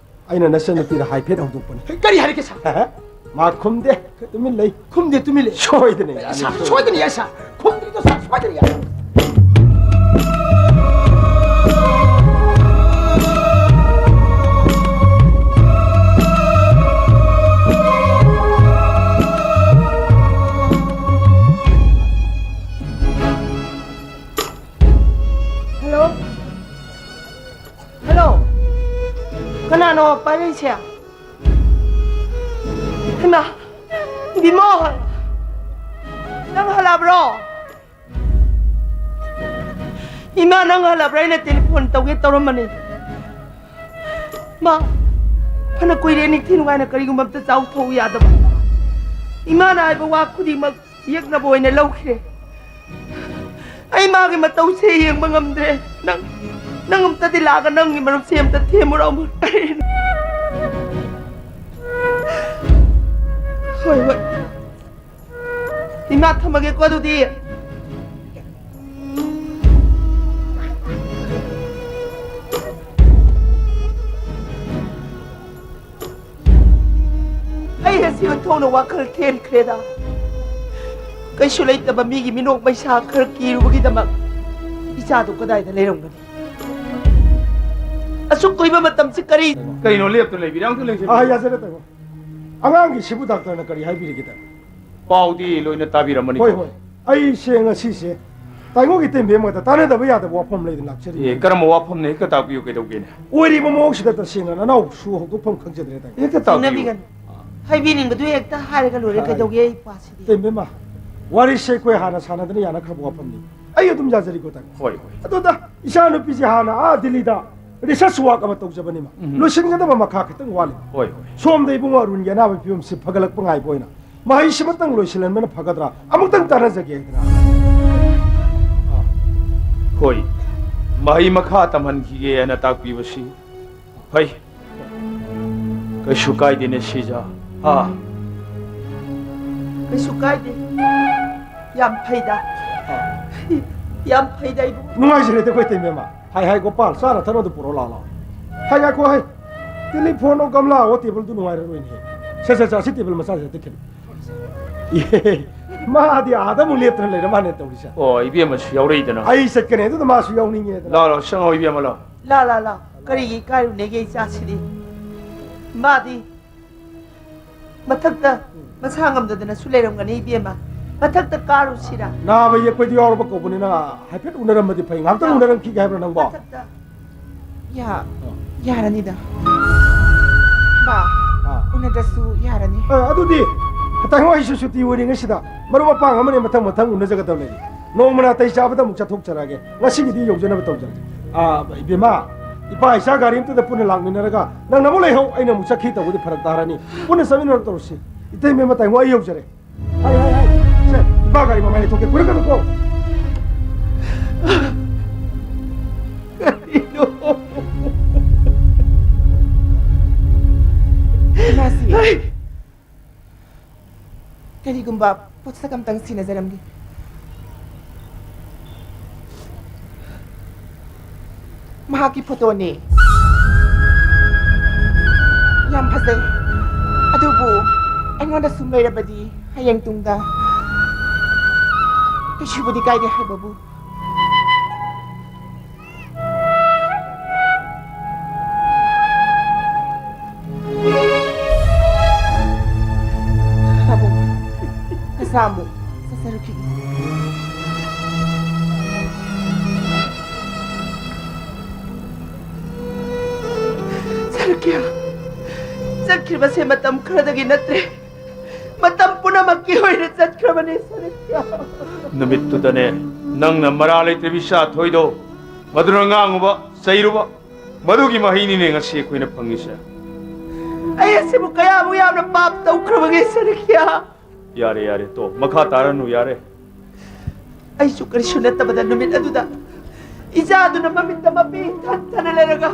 ꯑꯩꯅ ꯅꯆꯟꯅꯨꯄꯤꯗ ꯍꯥꯏꯐꯦꯠ ꯍꯧꯗꯣꯛꯄꯅꯤ꯫ ꯀꯔꯤ ꯍꯥꯏꯔꯛꯀꯦ, ꯁꯥꯔ? ꯃꯥ ꯈꯨꯝꯗꯦ, ꯇꯨꯃꯤꯟ ꯂꯩ꯫ ꯈꯨꯝꯗꯦ, ꯇꯨꯃꯤꯟ ꯂꯩ꯫ ꯁꯣꯏꯗꯅ ꯌꯥꯅꯤ꯫ ꯁꯥꯔ, ꯁꯣꯏꯗꯅ ꯌꯥꯏ, ꯁꯥꯔ꯫ ꯈꯨꯝꯗ꯭ꯔꯤꯗꯣ, ꯁꯥꯔ, ꯁꯣꯏꯗꯅ ꯌꯥꯏ꯫ ꯍꯜꯂꯣ꯫ ꯍꯜꯂꯣ꯫ ꯀꯅꯥꯅꯣ ꯄꯥꯏꯔꯛꯏꯁꯦ? ꯍꯩꯃꯥ, ꯕꯤꯃꯣꯜ! ꯅꯪ ꯍꯜꯂꯛꯑꯕ꯭ꯔꯣ? ꯏꯃꯥ, ꯅꯪ ꯍꯜꯂꯛꯑꯕ꯭ꯔꯥ? ꯑꯩꯅ ꯇꯦꯂꯤꯐꯣꯟ ꯇꯧꯒꯦ ꯇꯧꯔꯝꯕꯅꯤ꯫ ꯃꯥ, ꯐꯅ ꯀꯨꯏꯔꯦ ꯅꯤꯡꯊꯤ ꯅꯨꯡꯉꯥꯏꯅ ꯀꯔꯤꯒꯨꯝꯕ ꯑꯝꯇ ꯆꯥꯎ ꯊꯛꯎ ꯌꯥꯗꯕ꯫ ꯏꯃꯥꯅ ꯍꯥꯏꯕ ꯋꯥ ꯈꯨꯗꯤꯡꯃꯛ ꯌꯦꯛꯅꯕ ꯑꯣꯏꯅ ꯂꯧꯈ꯭ꯔꯦ꯫ ꯑꯩ ꯃꯥꯒꯤ ꯃꯇꯧꯁꯦ ꯌꯦꯡꯕ ꯉꯝꯗ꯭ꯔꯦ꯫ ꯅꯪ, ꯅꯪ ꯑꯝꯇꯗꯤ ꯂꯥꯛꯑꯒ ꯅꯪꯒꯤ ꯃꯔꯨꯞꯁꯦ ꯑꯝꯇ ꯊꯦꯝꯃꯨꯔꯣ꯫ ꯍꯣꯏ, ꯍꯣꯏ꯫ ꯏꯃꯥ, ꯊꯝꯃꯒꯦꯀꯣ ꯑꯗꯨꯗꯤ꯫ ꯑꯩ ꯑꯁꯤ ꯑꯣꯟꯊꯣꯛꯅ ꯋꯥꯈꯜ ꯊꯦꯝꯈ꯭ꯔꯦꯗ꯫ ꯀꯩꯁꯨ ꯂꯩꯇꯕ ꯃꯤꯒꯤ ꯃꯤꯅꯣꯛ ꯃꯩꯁꯥ ꯈꯔ ꯀꯤꯔꯨꯕꯒꯤꯗꯃꯛ ꯏꯆꯥꯗꯨ ꯀꯗꯥꯏꯗ ꯂꯩꯔꯝꯒꯅꯤ? ꯑꯁꯨꯛ ꯀꯨꯏꯕ ꯃꯇꯝꯁꯤ ꯀꯔꯤ? ꯀꯩꯅꯣ ꯂꯦꯞꯇ ꯂꯩꯕꯤꯔꯤ? ꯑꯝꯇ ꯂꯦꯡꯁꯤꯜꯂꯨ꯫ ꯑꯥ, ꯌꯥꯖꯔꯦ, ꯇꯥꯃꯣ꯫ ꯑꯉꯥꯡꯒꯤꯁꯤꯕꯨ ꯗꯥꯛꯇꯔꯅ ꯀꯔꯤ ꯍꯥꯏꯕꯤꯔꯒꯦ, ꯇꯥꯃꯣ? ꯄꯥꯎꯗꯤ ꯂꯣꯏꯅ ꯇꯥꯕꯤꯔꯝꯃꯅꯤ? ꯍꯣꯏ, ꯍꯣꯏ꯫ ꯑꯩꯁꯦ ꯉꯁꯤꯁꯦ ꯇꯥꯏꯉꯣꯒꯤ ꯏꯇꯩꯃ ꯑꯃꯒ ꯇꯥꯟꯅꯗꯕ ꯌꯥꯗꯕ ꯋꯥꯐꯝ ꯂꯩꯗꯅ ꯂꯥꯛꯆꯔꯤꯅꯤ꯫ ꯑꯦ, ꯀꯔꯝꯕ ꯋꯥꯐꯝꯅꯣ? ꯍꯦꯛꯇ ꯇꯥꯛꯄꯤꯌꯨ, ꯀꯩꯗꯧꯒꯦꯅꯦ? ꯑꯣꯏꯔꯤꯕ ꯃꯑꯣꯡꯁꯤꯗ ꯇꯁꯦꯡꯅ ꯅꯅꯥꯎꯁꯨ ꯍꯧꯗꯣꯛꯐꯝ ꯈꯪꯖꯗ꯭ꯔꯦ ꯇꯥꯏꯉꯣ꯫ ꯍꯦꯛꯇ ꯇꯥꯛꯄꯤꯌꯨ꯫ ꯆꯤꯡꯅꯕꯤꯒꯅꯨ꯫ ꯍꯥꯏꯕꯤꯅꯤꯡꯕꯗꯨ ꯍꯦꯛꯇ ꯍꯥꯏꯔꯒ ꯂꯣꯏꯔꯦ꯫ ꯍꯥꯏ꯫ ꯀꯩꯗꯧꯒꯦ ꯑꯩ ꯏꯄꯥꯁꯤꯗꯤ? ꯏꯇꯩꯃ, ꯋꯥꯔꯤꯁꯦ ꯑꯩꯈꯣꯏ ꯍꯥꯟꯅ ꯁꯥꯟꯅꯗꯅ ꯌꯥꯅꯈ꯭ꯔꯕ ꯋꯥꯐꯝꯅꯤ꯫ ꯑꯩ ꯑꯗꯨꯝ ꯌꯥꯖꯔꯤꯀꯣ ꯇꯥꯏꯉꯣ꯫ ꯍꯣꯏ, ꯍꯣꯏ꯫ ꯑꯗꯨꯗ ꯏꯆꯥꯅꯨꯄꯤꯁꯦ ꯍꯥꯟꯅ ꯑꯥ ꯗꯤꯜꯂꯤꯗ research work ꯑꯃ ꯇꯧꯖꯕꯅꯤꯃ꯫ ꯎꯝ꯫ ꯂꯣꯏꯁꯤꯟꯒꯗꯕ ꯃꯈꯥ ꯈꯤꯇꯪ ꯋꯥꯠꯂꯤ꯫ ꯍꯣꯏ, ꯍꯣꯏ꯫ ꯁꯣꯝꯗ ꯏꯕꯨꯡꯉꯣ ꯑꯔꯨꯟꯒꯤ ꯑꯅꯥꯕ ꯐꯤꯕꯝꯁꯤ ꯐꯒꯠꯂꯛꯄ ꯉꯥꯏꯕ ꯑꯣꯏꯅ ꯃꯍꯩꯁꯤꯃꯇꯪ ꯂꯣꯏꯁꯤꯜꯍꯟꯕꯅ ꯐꯒꯗ꯭ꯔꯥ? ꯑꯃꯨꯛꯇꯪ ꯇꯥꯟꯅꯖꯒꯦ ꯍꯥꯏꯗꯅ꯫ ꯑꯥ꯫ ꯍꯣꯏ, ꯃꯍꯩ ꯃꯈꯥ ꯇꯝꯍꯟꯈꯤꯒꯦ ꯍꯥꯏꯅ ꯇꯥꯛꯄꯤꯕꯁꯤ ꯐꯩ꯫ ꯀꯩꯁꯨ ꯀꯥꯏꯗꯦꯅꯦ ꯁꯤꯖꯥ꯫ ꯑꯥ꯫ ꯀꯩꯁꯨ ꯀꯥꯏꯗꯦ꯫ ꯌꯥꯝ ꯐꯩꯗ꯫ ꯑꯥ꯫ ꯌꯥꯝ ꯐꯩꯗ ꯏꯕꯨꯡꯉꯣ꯫ ꯅꯨꯡꯉꯥꯏꯖꯔꯦꯗ ꯑꯩꯈꯣꯏ ꯇꯩꯃꯦꯝꯃ꯫ ꯍꯥꯏ ꯍꯥꯏ ꯒꯣꯄꯥꯜ, ꯆꯥꯅ ꯊꯛꯅꯕꯗꯨ ꯄꯨꯔꯛꯑꯣ ꯂꯥꯛꯑꯣ, ꯂꯥꯛꯑꯣ꯫ ꯍꯥꯏ ꯉꯥꯏꯈꯣ ꯍꯥꯏ꯫ ꯇꯦꯂꯤꯐꯣꯟ ꯑꯣ ꯒꯝꯂꯥ ꯑꯣ ꯇꯦꯕꯜꯗꯨ ꯅꯨꯡꯉꯥꯏꯔꯔꯣꯏꯅꯦ꯫ ꯁꯦ ꯁꯦ ꯁꯦ, ꯑꯁꯤ ꯇꯦꯕꯜ ꯃꯆꯥꯁꯤꯗ ꯇꯤꯛꯈꯤꯅꯤ꯫ ꯏꯍꯦ, ꯃꯥꯗꯤ ꯑꯥꯗ ꯑꯃꯨꯛ ꯂꯦꯞꯇꯅ ꯂꯩꯔ ꯃꯥꯅꯦ ꯇꯧꯔꯤꯁꯦ꯫ ꯑꯣ, ꯏꯕꯦꯝꯃꯁꯨ ꯌꯥꯎꯔꯛꯏꯗꯅ꯫ ꯑꯩ ꯆꯠꯀꯅꯤ, ꯑꯗꯨꯗ ꯃꯥꯁꯨ ꯌꯥꯎꯅꯤꯡꯉꯦꯗꯅ꯫ ꯂꯥꯛꯑꯣ, ꯂꯥꯛꯑꯣ, ꯆꯪꯉꯛꯑꯣ, ꯏꯕꯦꯝꯃ, ꯂꯥꯛꯑꯣ꯫ ꯂꯥ ꯂꯥ ꯂꯥ, ꯀꯔꯤꯒꯤ ꯏꯀꯥꯏꯔꯨꯅꯦꯒꯦ ꯏꯆꯥꯁꯤꯗꯤ? ꯃꯥꯗꯤ ꯃꯊꯛꯇ ꯃꯁꯥ ꯉꯝꯗꯗꯅꯁꯨ ꯂꯩꯔꯝꯒꯅꯤ, ꯏꯕꯦꯝꯃ꯫ ꯃꯊꯛꯇ ꯀꯥꯔꯨꯁꯤꯔꯥ? ꯅꯥꯕ ꯌꯦꯛꯄꯗꯤ ꯌꯥꯎꯔꯕ ꯀꯧꯕꯅꯤꯅ ꯍꯥꯏꯐꯦꯠ ꯎꯅꯔꯝꯃꯗꯤ ꯐꯩ꯫ ꯉꯥꯏꯍꯥꯛꯇꯪ ꯎꯅꯔꯝꯈꯤꯒꯦ ꯍꯥꯏꯕ꯭ꯔꯥ ꯅꯪꯕꯣ? ꯃꯊꯛꯇ꯫ ꯌꯥ-, ꯑ꯫ ꯌꯥꯔꯅꯤꯗ꯫ ꯕꯥ, ꯑ꯫ ꯎꯅꯗ꯭ꯔꯁꯨ ꯌꯥꯔꯅꯤ꯫ ꯑ, ꯑꯗꯨꯗꯤ ꯇꯥꯏꯉꯣ, ꯑꯩꯁꯨ ꯁꯨꯇꯤ ꯑꯣꯏꯔꯤꯉꯩꯁꯤꯗ ꯃꯔꯨꯞ ꯃꯄꯥꯡ ꯑꯃꯅꯤ ꯃꯊꯪ ꯃꯊꯪ ꯎꯅꯖꯒꯗꯕ ꯂꯩꯔꯤ꯫ ꯅꯣꯡꯃ ꯅꯥꯇꯩ ꯆꯥꯕꯗ ꯑꯃꯨꯛ ꯆꯠꯊꯣꯛꯆꯔꯛꯑꯒꯦ꯫ ꯉꯁꯤꯒꯤꯗꯤ ꯌꯧꯖꯅꯕ ꯇꯧꯖꯔꯒꯦ꯫ ꯑ, ꯏꯕꯦꯝꯃ, ꯏꯄꯥ ꯏꯆꯥ ꯒꯥꯔꯤ ꯑꯃꯇꯗ ꯄꯨꯟꯅ ꯂꯥꯛꯃꯤꯟꯅꯔꯒ ꯅꯪꯅ ꯑꯃꯨꯛ ꯂꯩꯍꯧ, ꯑꯩꯅ ꯑꯃꯨꯛ ꯆꯠꯈꯤ ꯇꯧꯕꯗꯤ ꯐꯔꯛ ꯇꯥꯔꯅꯤ꯫ ꯄꯨꯟꯅ ꯆꯠꯃꯤꯟꯅꯔ ꯇꯧꯔꯁꯤ꯫ ꯏꯇꯩꯃ, ꯇꯥꯏꯉꯣ, ꯑꯩ ꯌꯧꯖꯔꯦ꯫ ꯍꯥꯏ, ꯍꯥꯏ, ꯍꯥꯏ꯫ ꯁꯦ, ꯏꯄꯥ ꯒꯥꯔꯤ ꯃꯃꯥꯏ ꯂꯩꯊꯣꯛꯀꯦ, ꯀꯨꯏꯔꯛꯀꯅꯨꯀꯣ꯫ ꯀꯔꯤꯅꯣ? ꯏꯃꯥꯁꯤ꯫ ꯍꯩ! ꯀꯔꯤꯒꯨꯝꯕ ꯄꯣꯠꯁꯛ ꯑꯝꯇꯪ ꯁꯤꯟꯅꯖꯔꯝꯒꯦ꯫ ꯃꯍꯥꯛꯀꯤ ꯐꯣꯇꯣꯅꯦ꯫ ꯌꯥꯝ ꯐꯖꯩ꯫ ꯑꯗꯨꯕꯨ ꯑꯩꯉꯣꯟꯗ ꯁꯨꯝ ꯂꯩꯔꯕꯗꯤ ꯍꯌꯦꯡ ꯇꯨꯡꯗ ꯀꯩꯁꯨꯕꯨꯗꯤ ꯀꯥꯏꯗꯦ ꯍꯥꯏꯕꯕꯨ꯫ ꯄꯥꯕꯨꯡ, ꯅꯁꯥ ꯑꯃꯨꯛ ꯆꯠꯆꯔꯨꯈꯤꯒꯦ꯫ ꯁꯔꯨꯛꯌꯥ, ꯆꯠꯈ꯭ꯔꯤꯕꯁꯦ ꯃꯇꯝ ꯈꯔꯗꯒꯤ ꯅꯠꯇ꯭ꯔꯦ, ꯃꯇꯝ ꯄꯨꯝꯅꯃꯛꯀꯤ ꯑꯣꯏꯅ ꯆꯠꯈ꯭ꯔꯕꯅꯦ, ꯁꯔꯨꯛꯌꯥ꯫ ꯅꯨꯃꯤꯠꯇꯨꯗꯅꯦ, ꯅꯪꯅ ꯃꯔꯥ ꯂꯩꯇ꯭ꯔꯕꯤ ꯏꯆꯥ ꯊꯣꯏꯗꯣ, ꯃꯗꯨꯅ ꯉꯥꯡꯉꯨꯕ, ꯆꯩꯔꯨꯕ, ꯃꯗꯨꯒꯤ ꯃꯍꯩꯅꯤꯅꯦ ꯉꯁꯤ ꯑꯩꯈꯣꯏꯅ ꯐꯪꯉꯤꯁꯦ꯫ ꯑꯩ ꯑꯁꯤꯕꯨ ꯀꯌꯥꯃꯨꯛ ꯌꯥꯝꯅ ꯄꯥꯞ ꯇꯧꯈ꯭ꯔꯕꯒꯦ, ꯁꯔꯨꯛꯌꯥ? ꯌꯥꯔꯦ, ꯌꯥꯔꯦ, ꯇꯣ, ꯃꯈꯥ ꯇꯥꯔꯅꯨ, ꯌꯥꯔꯦ꯫ ꯑꯩꯁꯨ ꯀꯔꯤꯁꯨ ꯅꯠꯇꯕꯗ ꯅꯨꯃꯤꯠ ꯑꯗꯨꯗ ꯏꯆꯥꯗꯨꯅ ꯃꯃꯤꯠꯇ ꯃꯄꯤ ꯊꯟ ꯊꯟꯅ ꯂꯩꯔꯒ,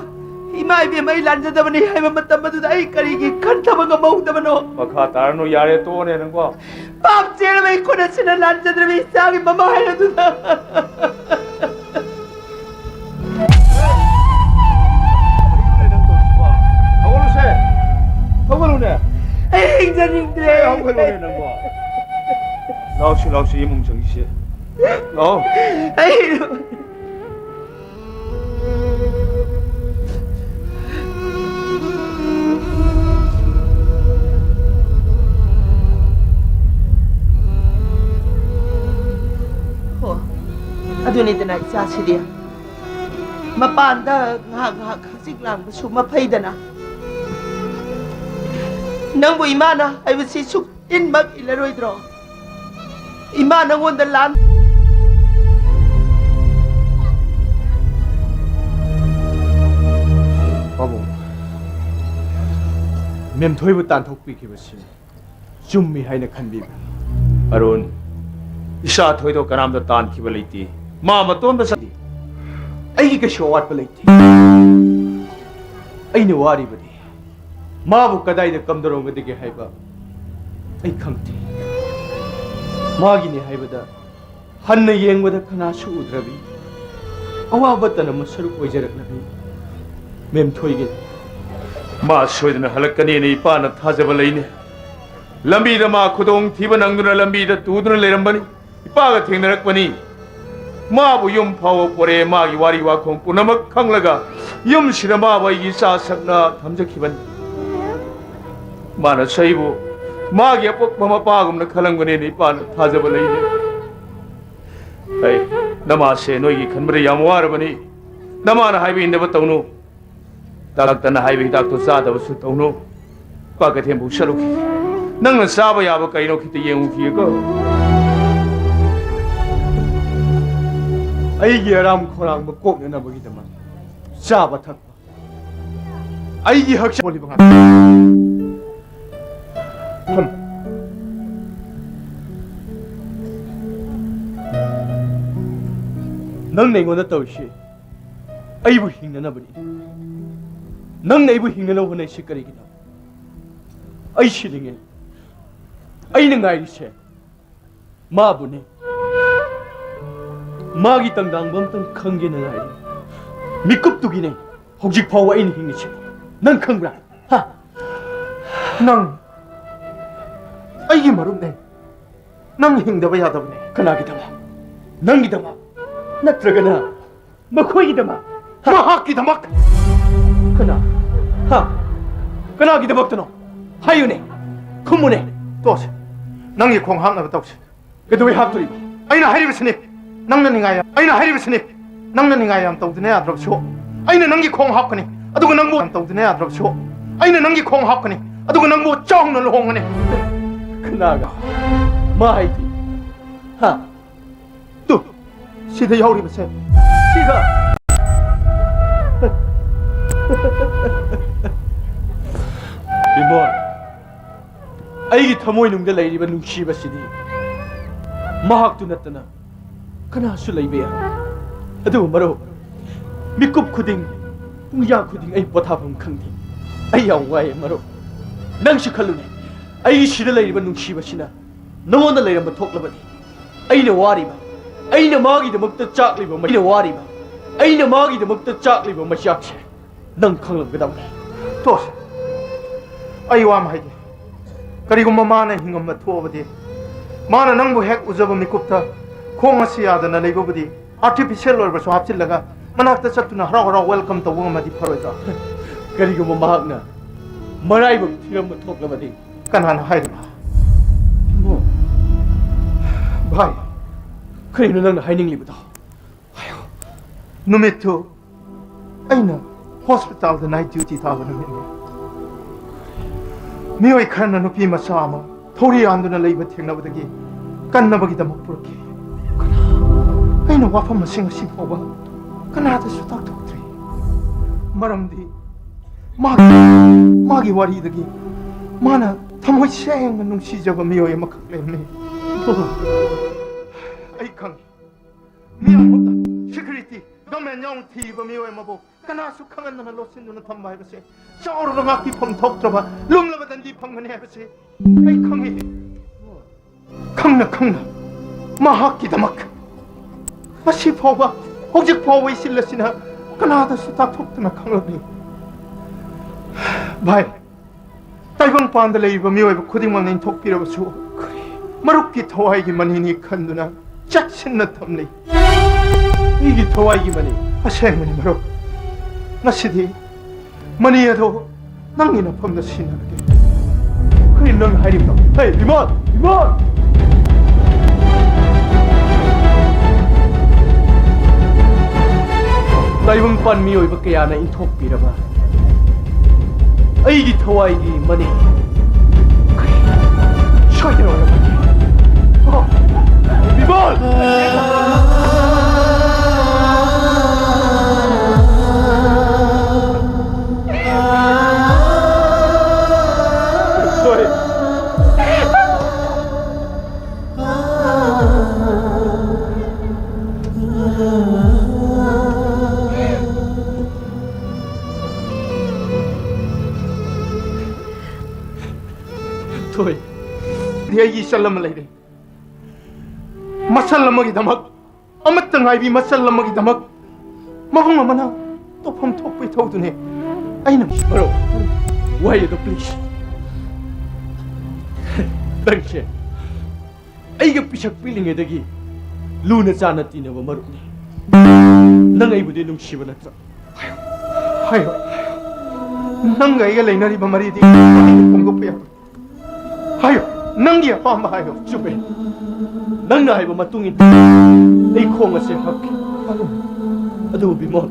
"ꯏꯃꯥ ꯏꯕꯦꯝꯃ, ꯑꯩ ꯂꯥꯟꯖꯗꯕꯅꯤ" ꯍꯥꯏꯕ ꯃꯇꯝ ꯑꯗꯨꯗ ꯑꯩ ꯀꯔꯤꯒꯤ ꯈꯟꯊꯕ ꯉꯝꯍꯧꯗꯕꯅꯣ? ꯃꯈꯥ ꯇꯥꯔꯅꯨ, ꯌꯥꯔꯦ, ꯇꯣꯛꯑꯣꯅꯦ ꯅꯪꯕꯣ꯫ ꯄꯥꯞ ꯆꯦꯜꯂꯕ ꯑꯩꯈꯣꯏꯅ ꯁꯤꯅ ꯂꯥꯟꯖꯗ꯭ꯔꯕ ꯏꯆꯥꯒꯤ ꯃꯃꯥ ꯍꯥꯏ ꯑꯗꯨꯗ꯫ ꯍꯧꯒꯠꯂꯨꯁꯦ꯫ ꯍꯧꯒꯠꯂꯨꯅꯦ꯫ ꯑꯩ ꯍꯤꯡꯖꯅꯤꯡꯗ꯭ꯔꯦ꯫ ꯑꯦ, ꯍꯧꯒꯠꯂꯨꯅꯦ ꯅꯪꯕꯣ꯫ ꯂꯥꯛꯁꯤ, ꯂꯥꯛꯁꯤ, ꯏꯃꯨꯡ ꯆꯪꯁꯤ꯫ ꯂꯥꯛꯑꯣ꯫ ꯑꯩ ꯍꯣ, ꯑꯗꯨꯅꯤꯗꯅ ꯏꯆꯥꯁꯤꯗꯤ꯫ ꯃꯄꯥꯟꯗ ꯉꯥꯏꯍꯥꯛ ꯉꯥꯏꯍꯥꯛ ꯍꯛꯆꯤꯛ ꯂꯥꯡꯕꯁꯨ ꯃꯐꯩꯗꯅ꯫ ꯅꯪꯕꯨ ꯏꯃꯥꯅ ꯍꯥꯏꯕꯁꯤ ꯁꯨꯛ ꯏꯟꯃꯛ ꯏꯜꯂꯔꯣꯏꯗ꯭ꯔꯣ? ꯏꯃꯥ ꯅꯪꯉꯣꯟꯗ ꯂꯥꯟ- ꯄꯥꯕꯨꯡ, ꯃꯦꯝꯊꯣꯏꯕꯨ ꯇꯥꯟꯊꯣꯛꯄꯤꯈꯤꯕꯁꯤ ꯆꯨꯝꯃꯤ ꯍꯥꯏꯅ ꯈꯟꯕꯤꯕ꯭ꯔꯥ? ꯑꯔꯨꯟ, ꯏꯆꯥ ꯊꯣꯏꯗꯣꯛ ꯀꯅꯥꯝꯇ ꯇꯥꯟꯈꯤꯕ ꯂꯩꯇꯦ꯫ ꯃꯥ ꯃꯇꯣꯝꯇ ꯆꯠꯂꯤ꯫ ꯑꯩꯒꯤ ꯀꯩꯁꯨ ꯑꯋꯥꯠꯄ ꯂꯩꯇꯦ꯫ ꯑꯩꯅ ꯋꯥꯔꯤꯕꯗꯤ ꯃꯥꯕꯨ ꯀꯗꯥꯏꯗ ꯀꯝꯗꯧꯔꯝꯒꯗꯒꯦ ꯍꯥꯏꯕ ꯑꯩ ꯈꯪꯗꯦ꯫ ꯃꯥꯒꯤꯅꯤ ꯍꯥꯏꯕꯗ ꯍꯟꯅ ꯌꯦꯡꯕꯗ ꯀꯅꯥꯁꯨ ꯎꯗ꯭ꯔꯕꯤ, ꯑꯋꯥꯕꯇꯅ ꯃꯁꯔꯨꯛ ꯑꯣꯏꯖꯔꯛꯂꯕꯤ ꯃꯦꯝꯊꯣꯏꯒꯤꯅꯤ꯫ ꯃꯥ ꯁꯣꯏꯗꯅ ꯍꯜꯂꯛꯀꯅꯤꯅ ꯏꯄꯥꯅ ꯊꯥꯖꯕ ꯂꯩꯅꯦ꯫ ꯂꯝꯕꯤꯗ ꯃꯥ ꯈꯨꯗꯣꯡ ꯊꯤꯕ ꯅꯪꯗꯨꯅ ꯂꯝꯕꯤꯗ ꯇꯨꯗꯨꯅ ꯂꯩꯔꯝꯕꯅꯤ꯫ ꯏꯄꯥꯒ ꯊꯦꯡꯅꯔꯛꯄꯅꯤ꯫ ꯃꯥꯕꯨ ꯌꯨꯝ ꯐꯥꯎꯕ ꯄꯣꯔꯛꯑꯦ꯫ ꯃꯥꯒꯤ ꯋꯥꯔꯤ ꯋꯥꯈꯣꯡ ꯄꯨꯝꯅꯃꯛ ꯈꯪꯂꯒ ꯌꯨꯝꯁꯤꯗ ꯃꯥꯕꯨ ꯑꯩꯒꯤ ꯏꯆꯥ ꯁꯛꯅ ꯊꯝꯖꯈꯤꯕꯅꯤ꯫ ꯃꯥꯅꯁꯨ ꯑꯩꯕꯨ ꯃꯥꯒꯤ ꯑꯄꯣꯛꯄ ꯃꯄꯥꯒꯨꯝꯅ ꯈꯜꯂꯝꯒꯅꯤꯅ ꯏꯄꯥꯅ ꯊꯥꯖꯕ ꯂꯩꯅꯦ꯫ ꯑꯩ, ꯅꯃꯥꯁꯦ ꯅꯣꯏꯒꯤ ꯈꯟꯕꯗ ꯌꯥꯝ ꯋꯥꯔꯕꯅꯤ꯫ ꯅꯃꯥꯅ ꯍꯥꯏꯕ ꯏꯟꯅꯕ ꯇꯧꯅꯨ꯫ ꯗꯥꯛꯇꯔꯅ ꯍꯥꯏꯕ ꯍꯤꯗꯥꯛꯇꯣ ꯆꯥꯗꯕꯁꯨ ꯇꯧꯅꯨ꯫ ꯏꯄꯥ ꯀꯩꯊꯦꯜꯐꯥꯎ ꯆꯠꯂꯨꯈꯤ꯫ ꯅꯪꯅ ꯆꯥꯕ ꯌꯥꯕ ꯀꯩꯅꯣ ꯈꯤꯇ ꯌꯦꯡꯉꯨꯈꯤꯒꯦꯀꯣ꯫ ꯑꯩꯒꯤ ꯑꯔꯥꯝ ꯈꯧꯔꯥꯡꯕ ꯀꯣꯛꯅꯅꯕꯒꯤꯗꯃꯛ ꯆꯥꯕ ꯊꯛꯄ, ꯑꯩꯒꯤ ꯍꯛꯆꯥꯡ ꯄꯣꯜꯂꯤꯕ ꯉꯥꯛꯇ꯫ ꯐꯝ꯫ ꯅꯪꯅ ꯑꯩꯉꯣꯟꯗ ꯇꯧꯔꯤꯁꯤ ꯑꯩꯕꯨ ꯍꯤꯡꯅꯅꯕꯅꯤ꯫ ꯅꯪꯅ ꯑꯩꯕꯨ ꯍꯤꯡꯅꯅꯕ ꯍꯣꯠꯅꯩꯁꯤ ꯀꯔꯤꯒꯤꯅꯣ? ꯑꯩ ꯁꯤꯅꯤꯡꯉꯦ꯫ ꯑꯩꯅ ꯉꯥꯏꯔꯤꯁꯦ ꯃꯥꯕꯨꯅꯦ꯫ ꯃꯥꯒꯤ ꯇꯪꯗꯥꯡꯕ ꯑꯝꯇꯪ ꯈꯪꯒꯦꯅ ꯉꯥꯏꯔꯤ꯫ ꯃꯤꯀꯨꯞꯇꯨꯒꯤꯅꯦ ꯍꯧꯖꯤꯛ ꯐꯥꯎꯕ ꯑꯩꯅ ꯍꯤꯡꯉꯤꯁꯦ꯫ ꯅꯪ ꯈꯪꯕ꯭ꯔꯥ? ꯍꯥ? ꯅꯪ ꯑꯩꯒꯤ ꯃꯔꯨꯞꯅꯦ꯫ ꯅꯪ ꯍꯤꯡꯗꯕ ꯌꯥꯗꯕꯅꯦ꯫ ꯀꯅꯥꯒꯤꯗꯃꯛ? ꯅꯪꯒꯤꯗꯃꯛ? ꯅꯠꯇ꯭ꯔꯒꯅ ꯃꯈꯣꯏꯒꯤꯗꯃꯛ? ꯍꯥ? ꯃꯍꯥꯛꯀꯤꯗꯃꯛ! ꯀꯅꯥ? ꯍꯥ? ꯀꯅꯥꯒꯤꯗꯃꯛꯇꯅꯣ? ꯍꯥꯏꯌꯨꯅꯦ꯫ ꯈꯨꯝꯃꯨꯅꯦ꯫ ꯇꯣꯁꯦ꯫ ꯅꯪꯒꯤ ꯈꯣꯡ ꯍꯥꯞꯅꯕ ꯇꯧꯁꯦ꯫ ꯀꯩꯗꯧꯕꯩ ꯍꯥꯞꯇꯣꯔꯤꯕ? ꯑꯩꯅ ꯍꯥꯏꯔꯤꯕꯁꯤꯅꯤ꯫ ꯅꯪꯅ ꯅꯤꯡꯉꯥꯏ ꯌꯥꯝ, ꯑꯩꯅ ꯍꯥꯏꯔꯤꯕꯁꯤꯅꯤ꯫ ꯅꯪꯅ ꯅꯤꯡꯉꯥꯏ ꯌꯥꯝ ꯇꯧꯗꯨꯅ ꯌꯥꯗ꯭ꯔꯕꯁꯨ, ꯑꯩꯅ ꯅꯪꯒꯤ ꯈꯣꯡ ꯍꯥꯞꯀꯅꯤ꯫ ꯑꯗꯨꯒ ꯅꯪꯕꯨ ꯌꯥꯝ ꯇꯧꯗꯨꯅ ꯌꯥꯗ꯭ꯔꯕꯁꯨ, ꯑꯩꯅ ꯅꯪꯒꯤ ꯈꯣꯡ ꯍꯥꯞꯀꯅꯤ꯫ ꯑꯗꯨꯒ ꯅꯪꯕꯨ ꯆꯥꯎꯅ ꯂꯨꯍꯣꯡꯒꯅꯤ꯫ ꯀꯅꯥꯒ? ꯃꯥ ꯍꯥꯏꯗꯤ? ꯍꯥ? ꯇꯨ, ꯁꯤꯗ ꯌꯥꯎꯔꯤꯕꯁꯦ꯫ ꯁꯤꯒ꯫ ꯏꯕꯣ, ꯑꯩꯒꯤ ꯊꯃꯣꯏꯅꯨꯡꯗ ꯂꯩꯔꯤꯕ ꯅꯨꯡꯁꯤꯕꯁꯤꯗꯤ ꯃꯍꯥꯛꯇꯨ ꯅꯠꯇꯅ ꯀꯅꯥꯁꯨ ꯂꯩꯕ ꯌꯥꯏ꯫ ꯑꯗꯨꯕꯨ ꯃꯔꯨꯞ, ꯃꯤꯀꯨꯞ ꯈꯨꯗꯤꯡ, ꯄꯨꯡꯌꯥ ꯈꯨꯗꯤꯡ ꯑꯩ ꯄꯣꯊꯥꯐꯝ ꯈꯪꯗꯦ꯫ ꯑꯩ ꯌꯥꯝ ꯋꯥꯏꯑꯦ ꯃꯔꯨꯞ꯫ ꯅꯪꯁꯨ ꯈꯜꯂꯨꯅꯦ, ꯑꯩꯒꯤ ꯁꯤꯗ ꯂꯩꯔꯤꯕ ꯅꯨꯡꯁꯤꯕꯁꯤꯅ ꯅꯉꯣꯟꯗ ꯂꯩꯔꯝꯕ ꯊꯣꯛꯂꯕꯗꯤ, ꯑꯩꯅ ꯋꯥꯔꯤꯕ, ꯑꯩꯅ ꯃꯥꯒꯤꯗꯃꯛꯇ ꯆꯥꯛꯂꯤꯕ, ꯑꯩꯅ ꯋꯥꯔꯤꯕ, ꯑꯩꯅ ꯃꯥꯒꯤꯗꯃꯛꯇ ꯆꯥꯛꯂꯤꯕ ꯃꯆꯥꯛꯁꯦ ꯅꯪ ꯈꯪꯂꯝꯒꯗꯕꯅꯤ꯫ ꯇꯣꯁ, ꯑꯩ ꯋꯥ ꯑꯃ ꯍꯥꯏꯒꯦ꯫ ꯀꯔꯤꯒꯨꯝꯕ ꯃꯥꯅ ꯍꯤꯡꯉꯝꯕ ꯊꯣꯛꯑꯕꯗꯤ, ꯃꯥꯅ ꯅꯪꯕꯨ ꯍꯦꯛ ꯎꯖꯕ ꯃꯤꯀꯨꯞꯇ ꯈꯣꯡ ꯑꯁꯤ ꯌꯥꯗꯅ ꯂꯩꯕꯕꯨꯗꯤ ꯑꯥꯔꯇꯤꯐꯤꯁꯤꯌꯦꯜ ꯑꯣꯏꯔꯕꯁꯨ ꯍꯥꯞꯆꯤꯜꯂꯒ ꯃꯅꯥꯛꯇ ꯆꯠꯇꯨꯅ ꯍꯔꯥꯎ ꯍꯔꯥꯎ ꯋꯦꯜꯀꯝ ꯇꯧꯕ ꯉꯝꯃꯗꯤ ꯐꯔꯣꯏꯗ꯭ꯔꯣ? ꯀꯔꯤꯒꯨꯝꯕ ꯃꯍꯥꯛꯅ ꯃꯔꯥꯏꯕꯛ ꯊꯤꯔꯝꯕ ꯊꯣꯛꯂꯕꯗꯤ? ꯀꯅꯥꯅ ꯍꯥꯏꯔꯤꯕ? ꯚꯥꯏ, ꯀꯔꯤꯅꯣ ꯅꯪꯅ ꯍꯥꯏꯅꯤꯡꯂꯤꯕꯗꯣ? ꯍꯥꯏꯌꯣ꯫ ꯅꯨꯃꯤꯠꯇꯨ ꯑꯩꯅ ꯍꯣꯁꯄꯤꯇꯥꯜꯗ ꯅꯥꯏꯠ ꯗ꯭ꯌꯨꯇꯤ ꯇꯥꯕ ꯅꯨꯃꯤꯠꯅꯤ꯫ ꯃꯤꯑꯣꯏ ꯈꯔꯅ ꯅꯨꯄꯤ ꯃꯆꯥ ꯑꯃ ꯊꯧꯔꯤ ꯌꯥꯟꯗꯨꯅ ꯂꯩꯕ ꯊꯦꯡꯅꯕꯗꯒꯤ ꯀꯟꯅꯕꯒꯤꯗꯃꯛ ꯄꯨꯔꯛꯈꯤ꯫ ꯑꯩꯅ ꯋꯥꯐꯝ ꯑꯁꯤ ꯉꯁꯤ ꯐꯥꯎꯕ ꯀꯅꯥꯗꯁꯨ ꯇꯥꯛꯊꯣꯛꯇ꯭ꯔꯤ꯫ ꯃꯔꯝꯗꯤ ꯃꯥꯒꯤ, ꯃꯥꯒꯤ ꯋꯥꯔꯤꯗꯒꯤ ꯃꯥꯅ ꯊꯃꯣꯏ ꯁꯦꯡꯅ ꯅꯨꯡꯁꯤꯖꯕ ꯃꯤꯑꯣꯏ ꯑꯃꯈꯛ ꯂꯩꯔꯝꯃꯤ꯫ ꯑꯩ ꯈꯪꯏ, ꯃꯤꯌꯥꯝ ꯄꯨꯝꯅ, ꯁꯦꯀ꯭ꯌꯨꯔꯤꯇꯤ, ꯒꯃꯦꯟ ꯌꯥꯎꯅ ꯊꯤꯕ ꯃꯤꯑꯣꯏ ꯑꯃꯕꯨ ꯀꯅꯥꯁꯨ ꯈꯪꯍꯟꯗꯅ ꯂꯣꯠꯁꯤꯟꯗꯨꯅ ꯊꯝꯕ ꯍꯥꯏꯕꯁꯦ ꯆꯥꯎꯔꯕ ꯉꯥꯛꯄꯤꯐꯝ ꯊꯣꯛꯇ꯭ꯔꯕ, ꯂꯨꯝꯂꯕ ꯗꯟꯗꯤ ꯐꯝꯒꯅꯤ ꯍꯥꯏꯕꯁꯦ ꯑꯩ ꯈꯪꯏ꯫ ꯈꯪꯅ ꯈꯪꯅ ꯃꯍꯥꯛꯀꯤꯗꯃꯛ ꯉꯁꯤ ꯐꯥꯎꯕ, ꯍꯧꯖꯤꯛ ꯐꯥꯎꯕ ꯏꯆꯤꯜ ꯑꯁꯤꯅ ꯀꯅꯥꯗꯁꯨ ꯇꯥꯛꯊꯣꯛꯇꯅ ꯈꯪꯂꯛꯂꯤ꯫ ꯚꯥꯏ, ꯇꯥꯏꯕꯪꯄꯥꯟꯗ ꯂꯩꯔꯤꯕ ꯃꯤꯑꯣꯏꯕ ꯈꯨꯗꯤꯡꯃꯛꯅ ꯏꯟꯊꯣꯛꯄꯤꯔꯕꯁꯨ, ꯃꯔꯨꯞꯀꯤ ꯊꯋꯥꯏꯒꯤ ꯃꯅꯤꯅꯤ ꯈꯟꯗꯨꯅ ꯆꯦꯛꯁꯤꯟꯅ ꯊꯝꯂꯤ꯫ ꯑꯩꯒꯤ ꯊꯋꯥꯏꯒꯤ ꯃꯅꯤ꯫ ꯑꯁꯦꯡꯕꯅꯤ ꯃꯔꯨꯞ, ꯉꯁꯤꯗꯤ ꯃꯅꯤ ꯑꯗꯣ ꯅꯪꯒꯤ ꯅꯐꯝꯗ ꯁꯤꯟꯅꯔꯒꯦ꯫ ꯀꯔꯤ ꯅꯪ ꯍꯥꯏꯔꯤꯕꯅꯣ? ꯍꯦ, ꯏꯃꯥ! ꯏꯃꯥ! ꯇꯥꯏꯕꯪꯄꯥꯟ ꯃꯤꯑꯣꯏꯕ ꯀꯌꯥꯅ ꯏꯟꯊꯣꯛꯄꯤꯔꯕ ꯑꯩꯒꯤ ꯊꯋꯥꯏꯒꯤ ꯃꯅꯤ ꯁꯣꯏꯗꯅ ꯑꯣꯏꯔꯝꯃꯅꯤ꯫ ꯑꯣ, ꯏꯃꯥ! ꯁꯣꯔꯤ꯫ ꯊꯣꯏ, ꯑꯩꯒꯤ ꯏꯆꯜ ꯑꯃ ꯂꯩꯔꯦ꯫ ꯃꯆꯜ ꯑꯃꯒꯤꯗꯃꯛ, ꯑꯃꯠꯇ ꯉꯥꯏꯕꯤ ꯃꯆꯜ ꯑꯃꯒꯤꯗꯃꯛ ꯃꯕꯨꯡ ꯑꯃꯅ ꯇꯧꯐꯝ ꯊꯣꯛꯄ ꯏꯊꯧꯗꯨꯅꯦ ꯑꯩꯅ꯫ ꯃꯔꯨꯞ, ꯋꯥꯍꯩ ꯑꯗꯨ please꯫ ꯅꯪꯁꯦ ꯑꯩꯒ ꯄꯤꯁꯛ ꯄꯤꯛꯂꯤꯉꯩꯗꯒꯤ ꯂꯨꯅ ꯆꯥꯟꯅ ꯇꯤꯟꯅꯕ ꯃꯔꯨꯞꯅꯤ꯫ ꯅꯪ ꯑꯩꯕꯨꯗꯤ ꯅꯨꯡꯁꯤꯕ ꯅꯠꯇ꯭ꯔꯣ? ꯍꯥꯏꯌꯣ, ꯍꯥꯏꯌꯣ꯫ ꯅꯪꯒ ꯑꯩꯒ ꯂꯩꯅꯔꯤꯕ ꯃꯔꯤꯗꯤ ꯐꯣꯡꯗꯣꯛꯄ ꯌꯥꯕ꯫ ꯍꯥꯏꯌꯣ, ꯅꯪꯒꯤ ꯑꯄꯥꯝꯕ ꯍꯥꯏꯌꯣ꯫ ꯆꯨꯝꯃꯦ꯫ ꯅꯪꯅ ꯍꯥꯏꯕ ꯃꯇꯨꯡ ꯏꯟꯅ ꯑꯩ ꯈꯣꯡ ꯑꯁꯦ ꯍꯥꯞꯈꯤ꯫ ꯑꯗꯨꯕꯨ ꯕꯤꯃꯣꯜ,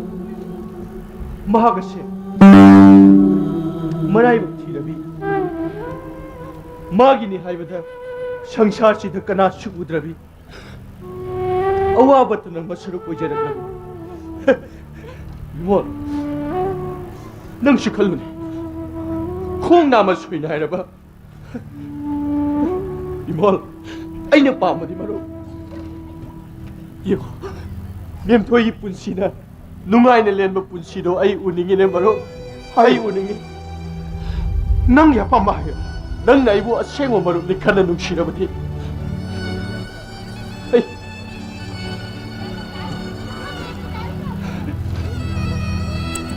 ꯃꯍꯥꯛ ꯑꯁꯦ ꯃꯔꯥꯏꯕꯛ ꯊꯤꯔꯕꯤ, ꯃꯥꯒꯤꯅꯤ ꯍꯥꯏꯕꯗ ꯁꯪꯁꯥꯔꯁꯤꯗ ꯀꯅꯥꯁꯨ ꯎꯗ꯭ꯔꯕꯤ, ꯑꯋꯥꯕꯇꯅ ꯃꯁꯔꯨꯛ ꯑꯣꯏꯖꯔꯛꯂꯕꯤ꯫ ꯕꯤꯃꯣꯜ, ꯅꯪꯁꯨ ꯈꯜꯂꯨꯅꯦ, ꯈꯣꯡ ꯅꯥꯝꯃ ꯁꯣꯏꯅ ꯍꯥꯏꯔꯕ꯫ ꯕꯤꯃꯣꯜ, ꯑꯩꯅ ꯄꯥꯝꯕꯗꯤ, ꯃꯔꯨꯞ, ꯌꯦꯡꯉꯣ, ꯃꯦꯝꯊꯣꯏꯒꯤ ꯄꯨꯟꯁꯤꯅ ꯅꯨꯡꯉꯥꯏꯅ ꯂꯦꯟꯕ ꯄꯨꯟꯁꯤꯗꯣ ꯑꯩ ꯎꯅꯤꯡꯉꯤꯅꯦ, ꯃꯔꯨꯞ꯫ ꯑꯩ ꯎꯅꯤꯡꯉꯤ꯫ ꯅꯪꯒꯤ ꯑꯄꯥꯝꯕ ꯍꯥꯏꯌꯣ꯫ ꯅꯪꯅ ꯑꯩꯕꯨ ꯑꯁꯦꯡꯕ ꯃꯔꯨꯞꯅꯤ ꯈꯟꯅ ꯅꯨꯡꯁꯤꯔꯕꯗꯤ, ꯑꯩ,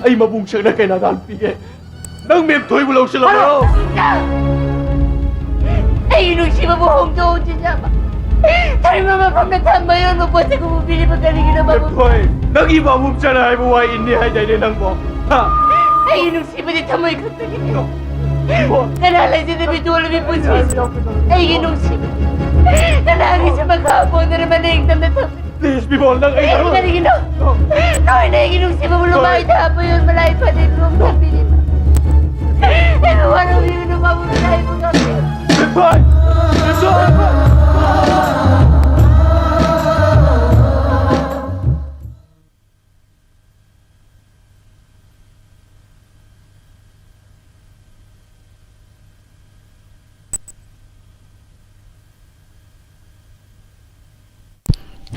ꯑꯩ ꯃꯕꯨꯡ ꯁꯪꯅ ꯀꯩꯅꯥꯗꯥꯟ ꯄꯤꯒꯦ꯫ ꯅꯪ ꯃꯦꯝꯊꯣꯏꯕꯨ ꯂꯧꯁꯤꯜꯂꯣ꯫ ꯑꯩꯒꯤ ꯅꯨꯡꯁꯤꯕꯕꯨ ꯍꯣꯡꯗꯣꯛ ꯍꯣꯡꯖꯤꯟꯅꯕ, ꯊꯔꯤꯕ ꯃꯐꯝꯗ ꯊꯝꯕ ꯌꯣꯟꯕ ꯄꯣꯠꯁꯛ ꯎꯕꯤꯔꯤꯕ ꯀꯔꯤꯒꯤꯅꯣ, ꯃꯕꯨꯡ? ꯃꯦꯝꯊꯣꯏ, ꯅꯪꯒꯤ ꯃꯕꯨꯡ ꯆꯅ ꯍꯥꯏꯕ ꯋꯥ ꯏꯟꯅꯤ ꯍꯥꯏꯗꯥꯏꯅꯦ ꯅꯪꯕꯣ? ꯍꯥ? ꯑꯩꯒꯤ ꯅꯨꯡꯁꯤꯕꯗꯤ ꯊꯃꯣꯏ ꯈꯛꯇꯒꯤꯅꯤ꯫ ꯏꯕꯣ꯫ ꯀꯅꯥ ꯂꯩꯖꯗꯕꯤ ꯇꯣꯜꯂꯕꯤ ꯄꯨꯟꯁꯤ? ꯑꯩꯒꯤ ꯅꯨꯡꯁꯤꯕ ꯀꯅꯥꯒꯤꯁꯨ ꯃꯈꯥ ꯄꯣꯟꯗꯅ ꯃꯅꯤꯡ ꯇꯝꯅ ꯊꯝ Please, ꯕꯤꯃꯣꯜ, ꯅꯪ ꯑꯩ ꯑꯩ ꯀꯔꯤꯒꯤꯅꯣ? ꯅꯣꯏꯅ ꯑꯩꯒꯤ ꯅꯨꯡꯁꯤꯕꯕꯨ ꯂꯨꯃꯥꯏ ꯊꯥꯕ ꯌꯣꯟꯕ ꯂꯥꯏ ꯐꯅꯦꯛ ꯂꯣꯝ ꯊꯝꯕꯤꯔꯤꯕ? ꯑꯩꯕꯨ ꯋꯥꯔꯧꯕꯤꯒꯅꯨ, ꯃꯕꯨꯡ, ꯑꯩꯕꯨ ꯉꯝꯕꯤꯌꯨ꯫ ꯕꯤꯃꯣꯜ!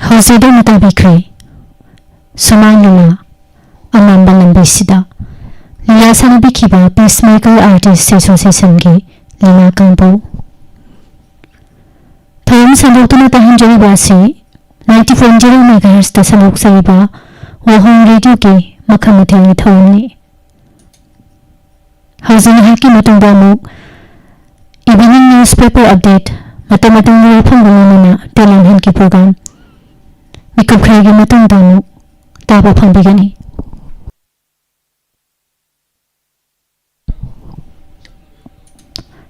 ꯍꯧꯖꯤꯛ ꯑꯃ ꯇꯥꯕꯤꯈ꯭ꯔꯦ꯫ ꯁꯨꯃꯥꯡ ꯂꯤꯂꯥ, ꯑꯃꯝꯕ ꯂꯝꯕꯤꯁꯤꯗ꯫ ꯂꯤꯂꯥ ꯁꯥꯟꯅꯕꯤꯈꯤꯕ Peacemaker Artist Associationꯒꯤ ꯂꯤꯂꯥ ꯀꯥꯡꯕꯨ꯫ ꯊꯧꯔꯝ ꯁꯟꯗꯣꯛꯇꯨꯅ ꯇꯥꯍꯟꯖꯔꯤꯕ ꯑꯁꯤ ninety four zero megahertzꯇ ꯁꯟꯗꯣꯛꯆꯔꯤꯕ ꯋꯥꯍꯣꯡ ꯔꯦꯗꯤꯑꯣꯒꯤ ꯃꯈꯜ ꯃꯊꯦꯜꯒꯤ ꯊꯧꯔꯝꯅꯤ꯫ ꯍꯧꯖꯤꯛ ꯉꯥꯏꯍꯥꯛꯀꯤ ꯃꯇꯨꯡꯗ ꯑꯃꯨꯛ Evening Newspaper Update, ꯃꯇꯝ ꯃꯇꯝꯒꯤ ꯋꯥꯐꯝꯒ ꯂꯣꯏꯅꯅ ꯇꯦꯂꯦꯟ ꯍꯟꯀꯤ program, ꯃꯤꯀꯨꯞ ꯈꯔꯒꯤ ꯃꯇꯨꯡꯗ ꯑꯃꯨꯛ ꯇꯥꯕ ꯐꯪꯕꯤꯒꯅꯤ꯫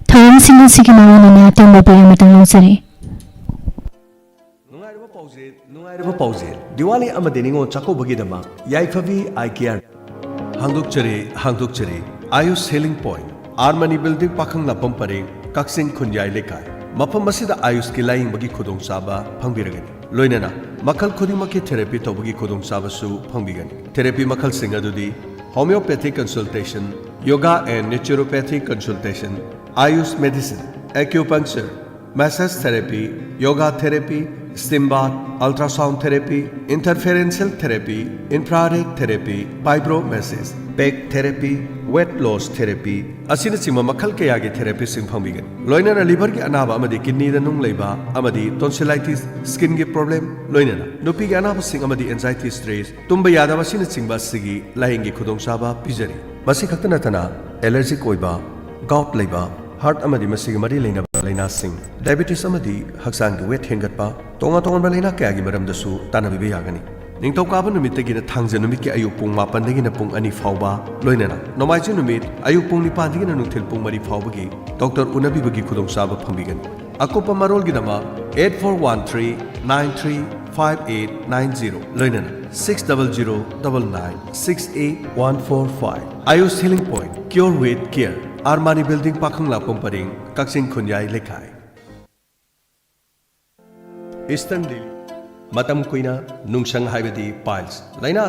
ꯊꯧꯔꯝꯁꯤꯡ ꯑꯁꯤꯒꯤ ꯃꯔꯨꯑꯣꯏꯅ ꯑꯇꯦꯟꯕ break ꯑꯃꯇꯪ ꯂꯧꯖꯔꯤ꯫ ꯅꯨꯡꯉꯥꯏꯔꯕ ꯄꯥꯎꯖꯦꯜ, ꯗꯤꯋꯥꯂꯤ ꯑꯃꯗꯤ ꯅꯤꯉꯣꯜ ꯆꯥꯛꯀꯧꯕꯒꯤꯗꯃꯛ ꯌꯥꯏꯐꯕꯤ ꯑꯥꯏ ꯀꯦꯌꯔ ꯍꯥꯡꯗꯣꯛꯆꯔꯤ, ꯍꯥꯡꯗꯣꯛꯆꯔꯤ꯫ Ayush healing point, R Mani building, ꯄꯥꯈꯪ ꯂꯥꯛꯐꯝ ꯄꯔꯦꯡ, ꯀꯛꯆꯤꯡ ꯈꯨꯟꯌꯥꯏ ꯂꯩꯀꯥꯏ꯫ ꯃꯐꯝ ꯑꯁꯤꯗ ꯑꯌꯨꯁꯀꯤ ꯂꯥꯌꯦꯡꯕꯒꯤ ꯈꯨꯗꯣꯡꯆꯥꯕ ꯐꯪꯕꯤꯔꯒꯅꯤ, ꯂꯣꯏꯅꯅ ꯃꯈꯜ ꯈꯨꯗꯤꯡꯃꯛꯀꯤ ꯊꯦꯔꯥꯄꯤ ꯇꯧꯕꯒꯤ ꯈꯨꯗꯣꯡꯆꯥꯕꯁꯨ ꯐꯪꯕꯤꯒꯅꯤ꯫ ꯊꯦꯔꯥꯄꯤ ꯃꯈꯜꯁꯤꯡ ꯑꯗꯨꯗꯤ homeopathic consultation, yoga and naturopathic consultation, Ayush medicine, acupuncture, massage therapy, yoga therapy, steam bath, ultrasound therapy, interferential therapy, infrared therapy, fibro massage, peg therapy, weight loss therapy ꯑꯁꯤꯅꯆꯤꯡꯕ ꯃꯈꯜ ꯀꯌꯥꯒꯤ ꯊꯦꯔꯥꯄꯤꯁꯤꯡ ꯐꯪꯕꯤꯒꯅꯤ꯫ ꯂꯣꯏꯅꯅ ꯂꯤꯚꯔꯒꯤ ꯑꯅꯥꯕ ꯑꯃꯗꯤ ꯀꯤꯗꯅꯤꯗ ꯅꯨꯡ ꯂꯩꯕ ꯑꯃꯗꯤ ꯇꯣꯟꯁꯤꯂꯥꯏꯇꯤꯁ, ꯁ꯭ꯀꯤꯟꯒꯤ ꯄ꯭ꯔꯣꯕ꯭ꯂꯦꯝ, ꯂꯣꯏꯅꯅ ꯅꯨꯄꯤꯒꯤ ꯑꯅꯥꯕꯁꯤꯡ ꯑꯃꯗꯤ ꯑꯦꯟꯖꯥꯏꯇꯤ, ꯁ꯭ꯇ꯭ꯔꯦꯁ, ꯇꯨꯝꯕ ꯌꯥꯗꯕ ꯑꯁꯤꯅꯆꯤꯡꯕ ꯑꯁꯤꯒꯤ ꯂꯥꯌꯦꯡꯒꯤ ꯈꯨꯗꯣꯡꯆꯥꯕ ꯄꯤꯖꯔꯤ꯫ ꯃꯁꯤ ꯈꯛꯇ ꯅꯠꯇꯅ ꯑꯦꯂꯔꯖꯤꯛ ꯑꯣꯏꯕ, ꯒꯥꯎꯠ ꯂꯩꯕ, ꯍꯥꯔꯠ ꯑꯃꯗꯤ ꯃꯁꯤꯒꯤ ꯃꯔꯤ ꯂꯩꯅꯕ ꯂꯥꯏꯅꯥꯁꯤꯡ, ꯗꯥꯏꯕꯦꯇꯤꯁ ꯑꯃꯗꯤ ꯍꯛꯆꯥꯡꯒꯤ ꯋꯦꯠ ꯍꯦꯟꯒꯠꯄ, ꯇꯣꯉꯥꯟ ꯇꯣꯉꯥꯟꯕ ꯂꯥꯏꯅꯥ ꯀꯌꯥꯒꯤ ꯃꯔꯝꯗꯁꯨ ꯇꯥꯟꯅꯕꯤꯕ ꯌꯥꯒꯅꯤ꯫ ꯅꯤꯡꯊꯧꯀꯥꯕ ꯅꯨꯃꯤꯠꯇꯒꯤꯅ ꯊꯥꯡꯖ ꯅꯨꯃꯤꯠꯀꯤ ꯑꯌꯨꯛ ꯄꯨꯡ ꯃꯥꯄꯟꯗꯒꯤꯅ ꯄꯨꯡ ꯑꯅꯤ ꯐꯥꯎꯕ, ꯂꯣꯏꯅꯅ ꯅꯣꯡꯃꯥꯏꯖꯤꯡ ꯅꯨꯃꯤꯠ ꯑꯌꯨꯛ ꯄꯨꯡ ꯅꯤꯄꯥꯟꯗꯒꯤꯅ ꯅꯨꯡꯊꯤꯜ ꯄꯨꯡ ꯃꯔꯤ ꯐꯥꯎꯕꯒꯤ ꯗꯣꯛꯇꯔ ꯎꯅꯕꯤꯕꯒꯤ ꯈꯨꯗꯣꯡꯆꯥꯕ ꯐꯪꯕꯤꯒꯅꯤ꯫ ꯑꯀꯨꯞꯄ ꯃꯔꯣꯜꯒꯤꯗꯃꯛ eight four one three nine three five eight nine zero, ꯂꯣꯏꯅꯅ six double zero double nine six eight one four five꯫ Ayush Healing Point, Cure with Care, R Mani building, ꯄꯥꯈꯪ ꯂꯥꯛꯐꯝ ꯄꯔꯦꯡ, ꯀꯛꯆꯤꯡ ꯈꯨꯟꯌꯥꯏ ꯂꯩꯀꯥꯏ꯫ ꯏꯁꯇꯔꯟ ꯗꯤꯜꯂꯤ꯫ ꯃꯇꯝ ꯀꯨꯏꯅ ꯅꯨꯡꯁꯪ ꯍꯥꯏꯕꯗꯤ ꯄꯥꯏꯜꯁ ꯂꯥꯏꯅꯥ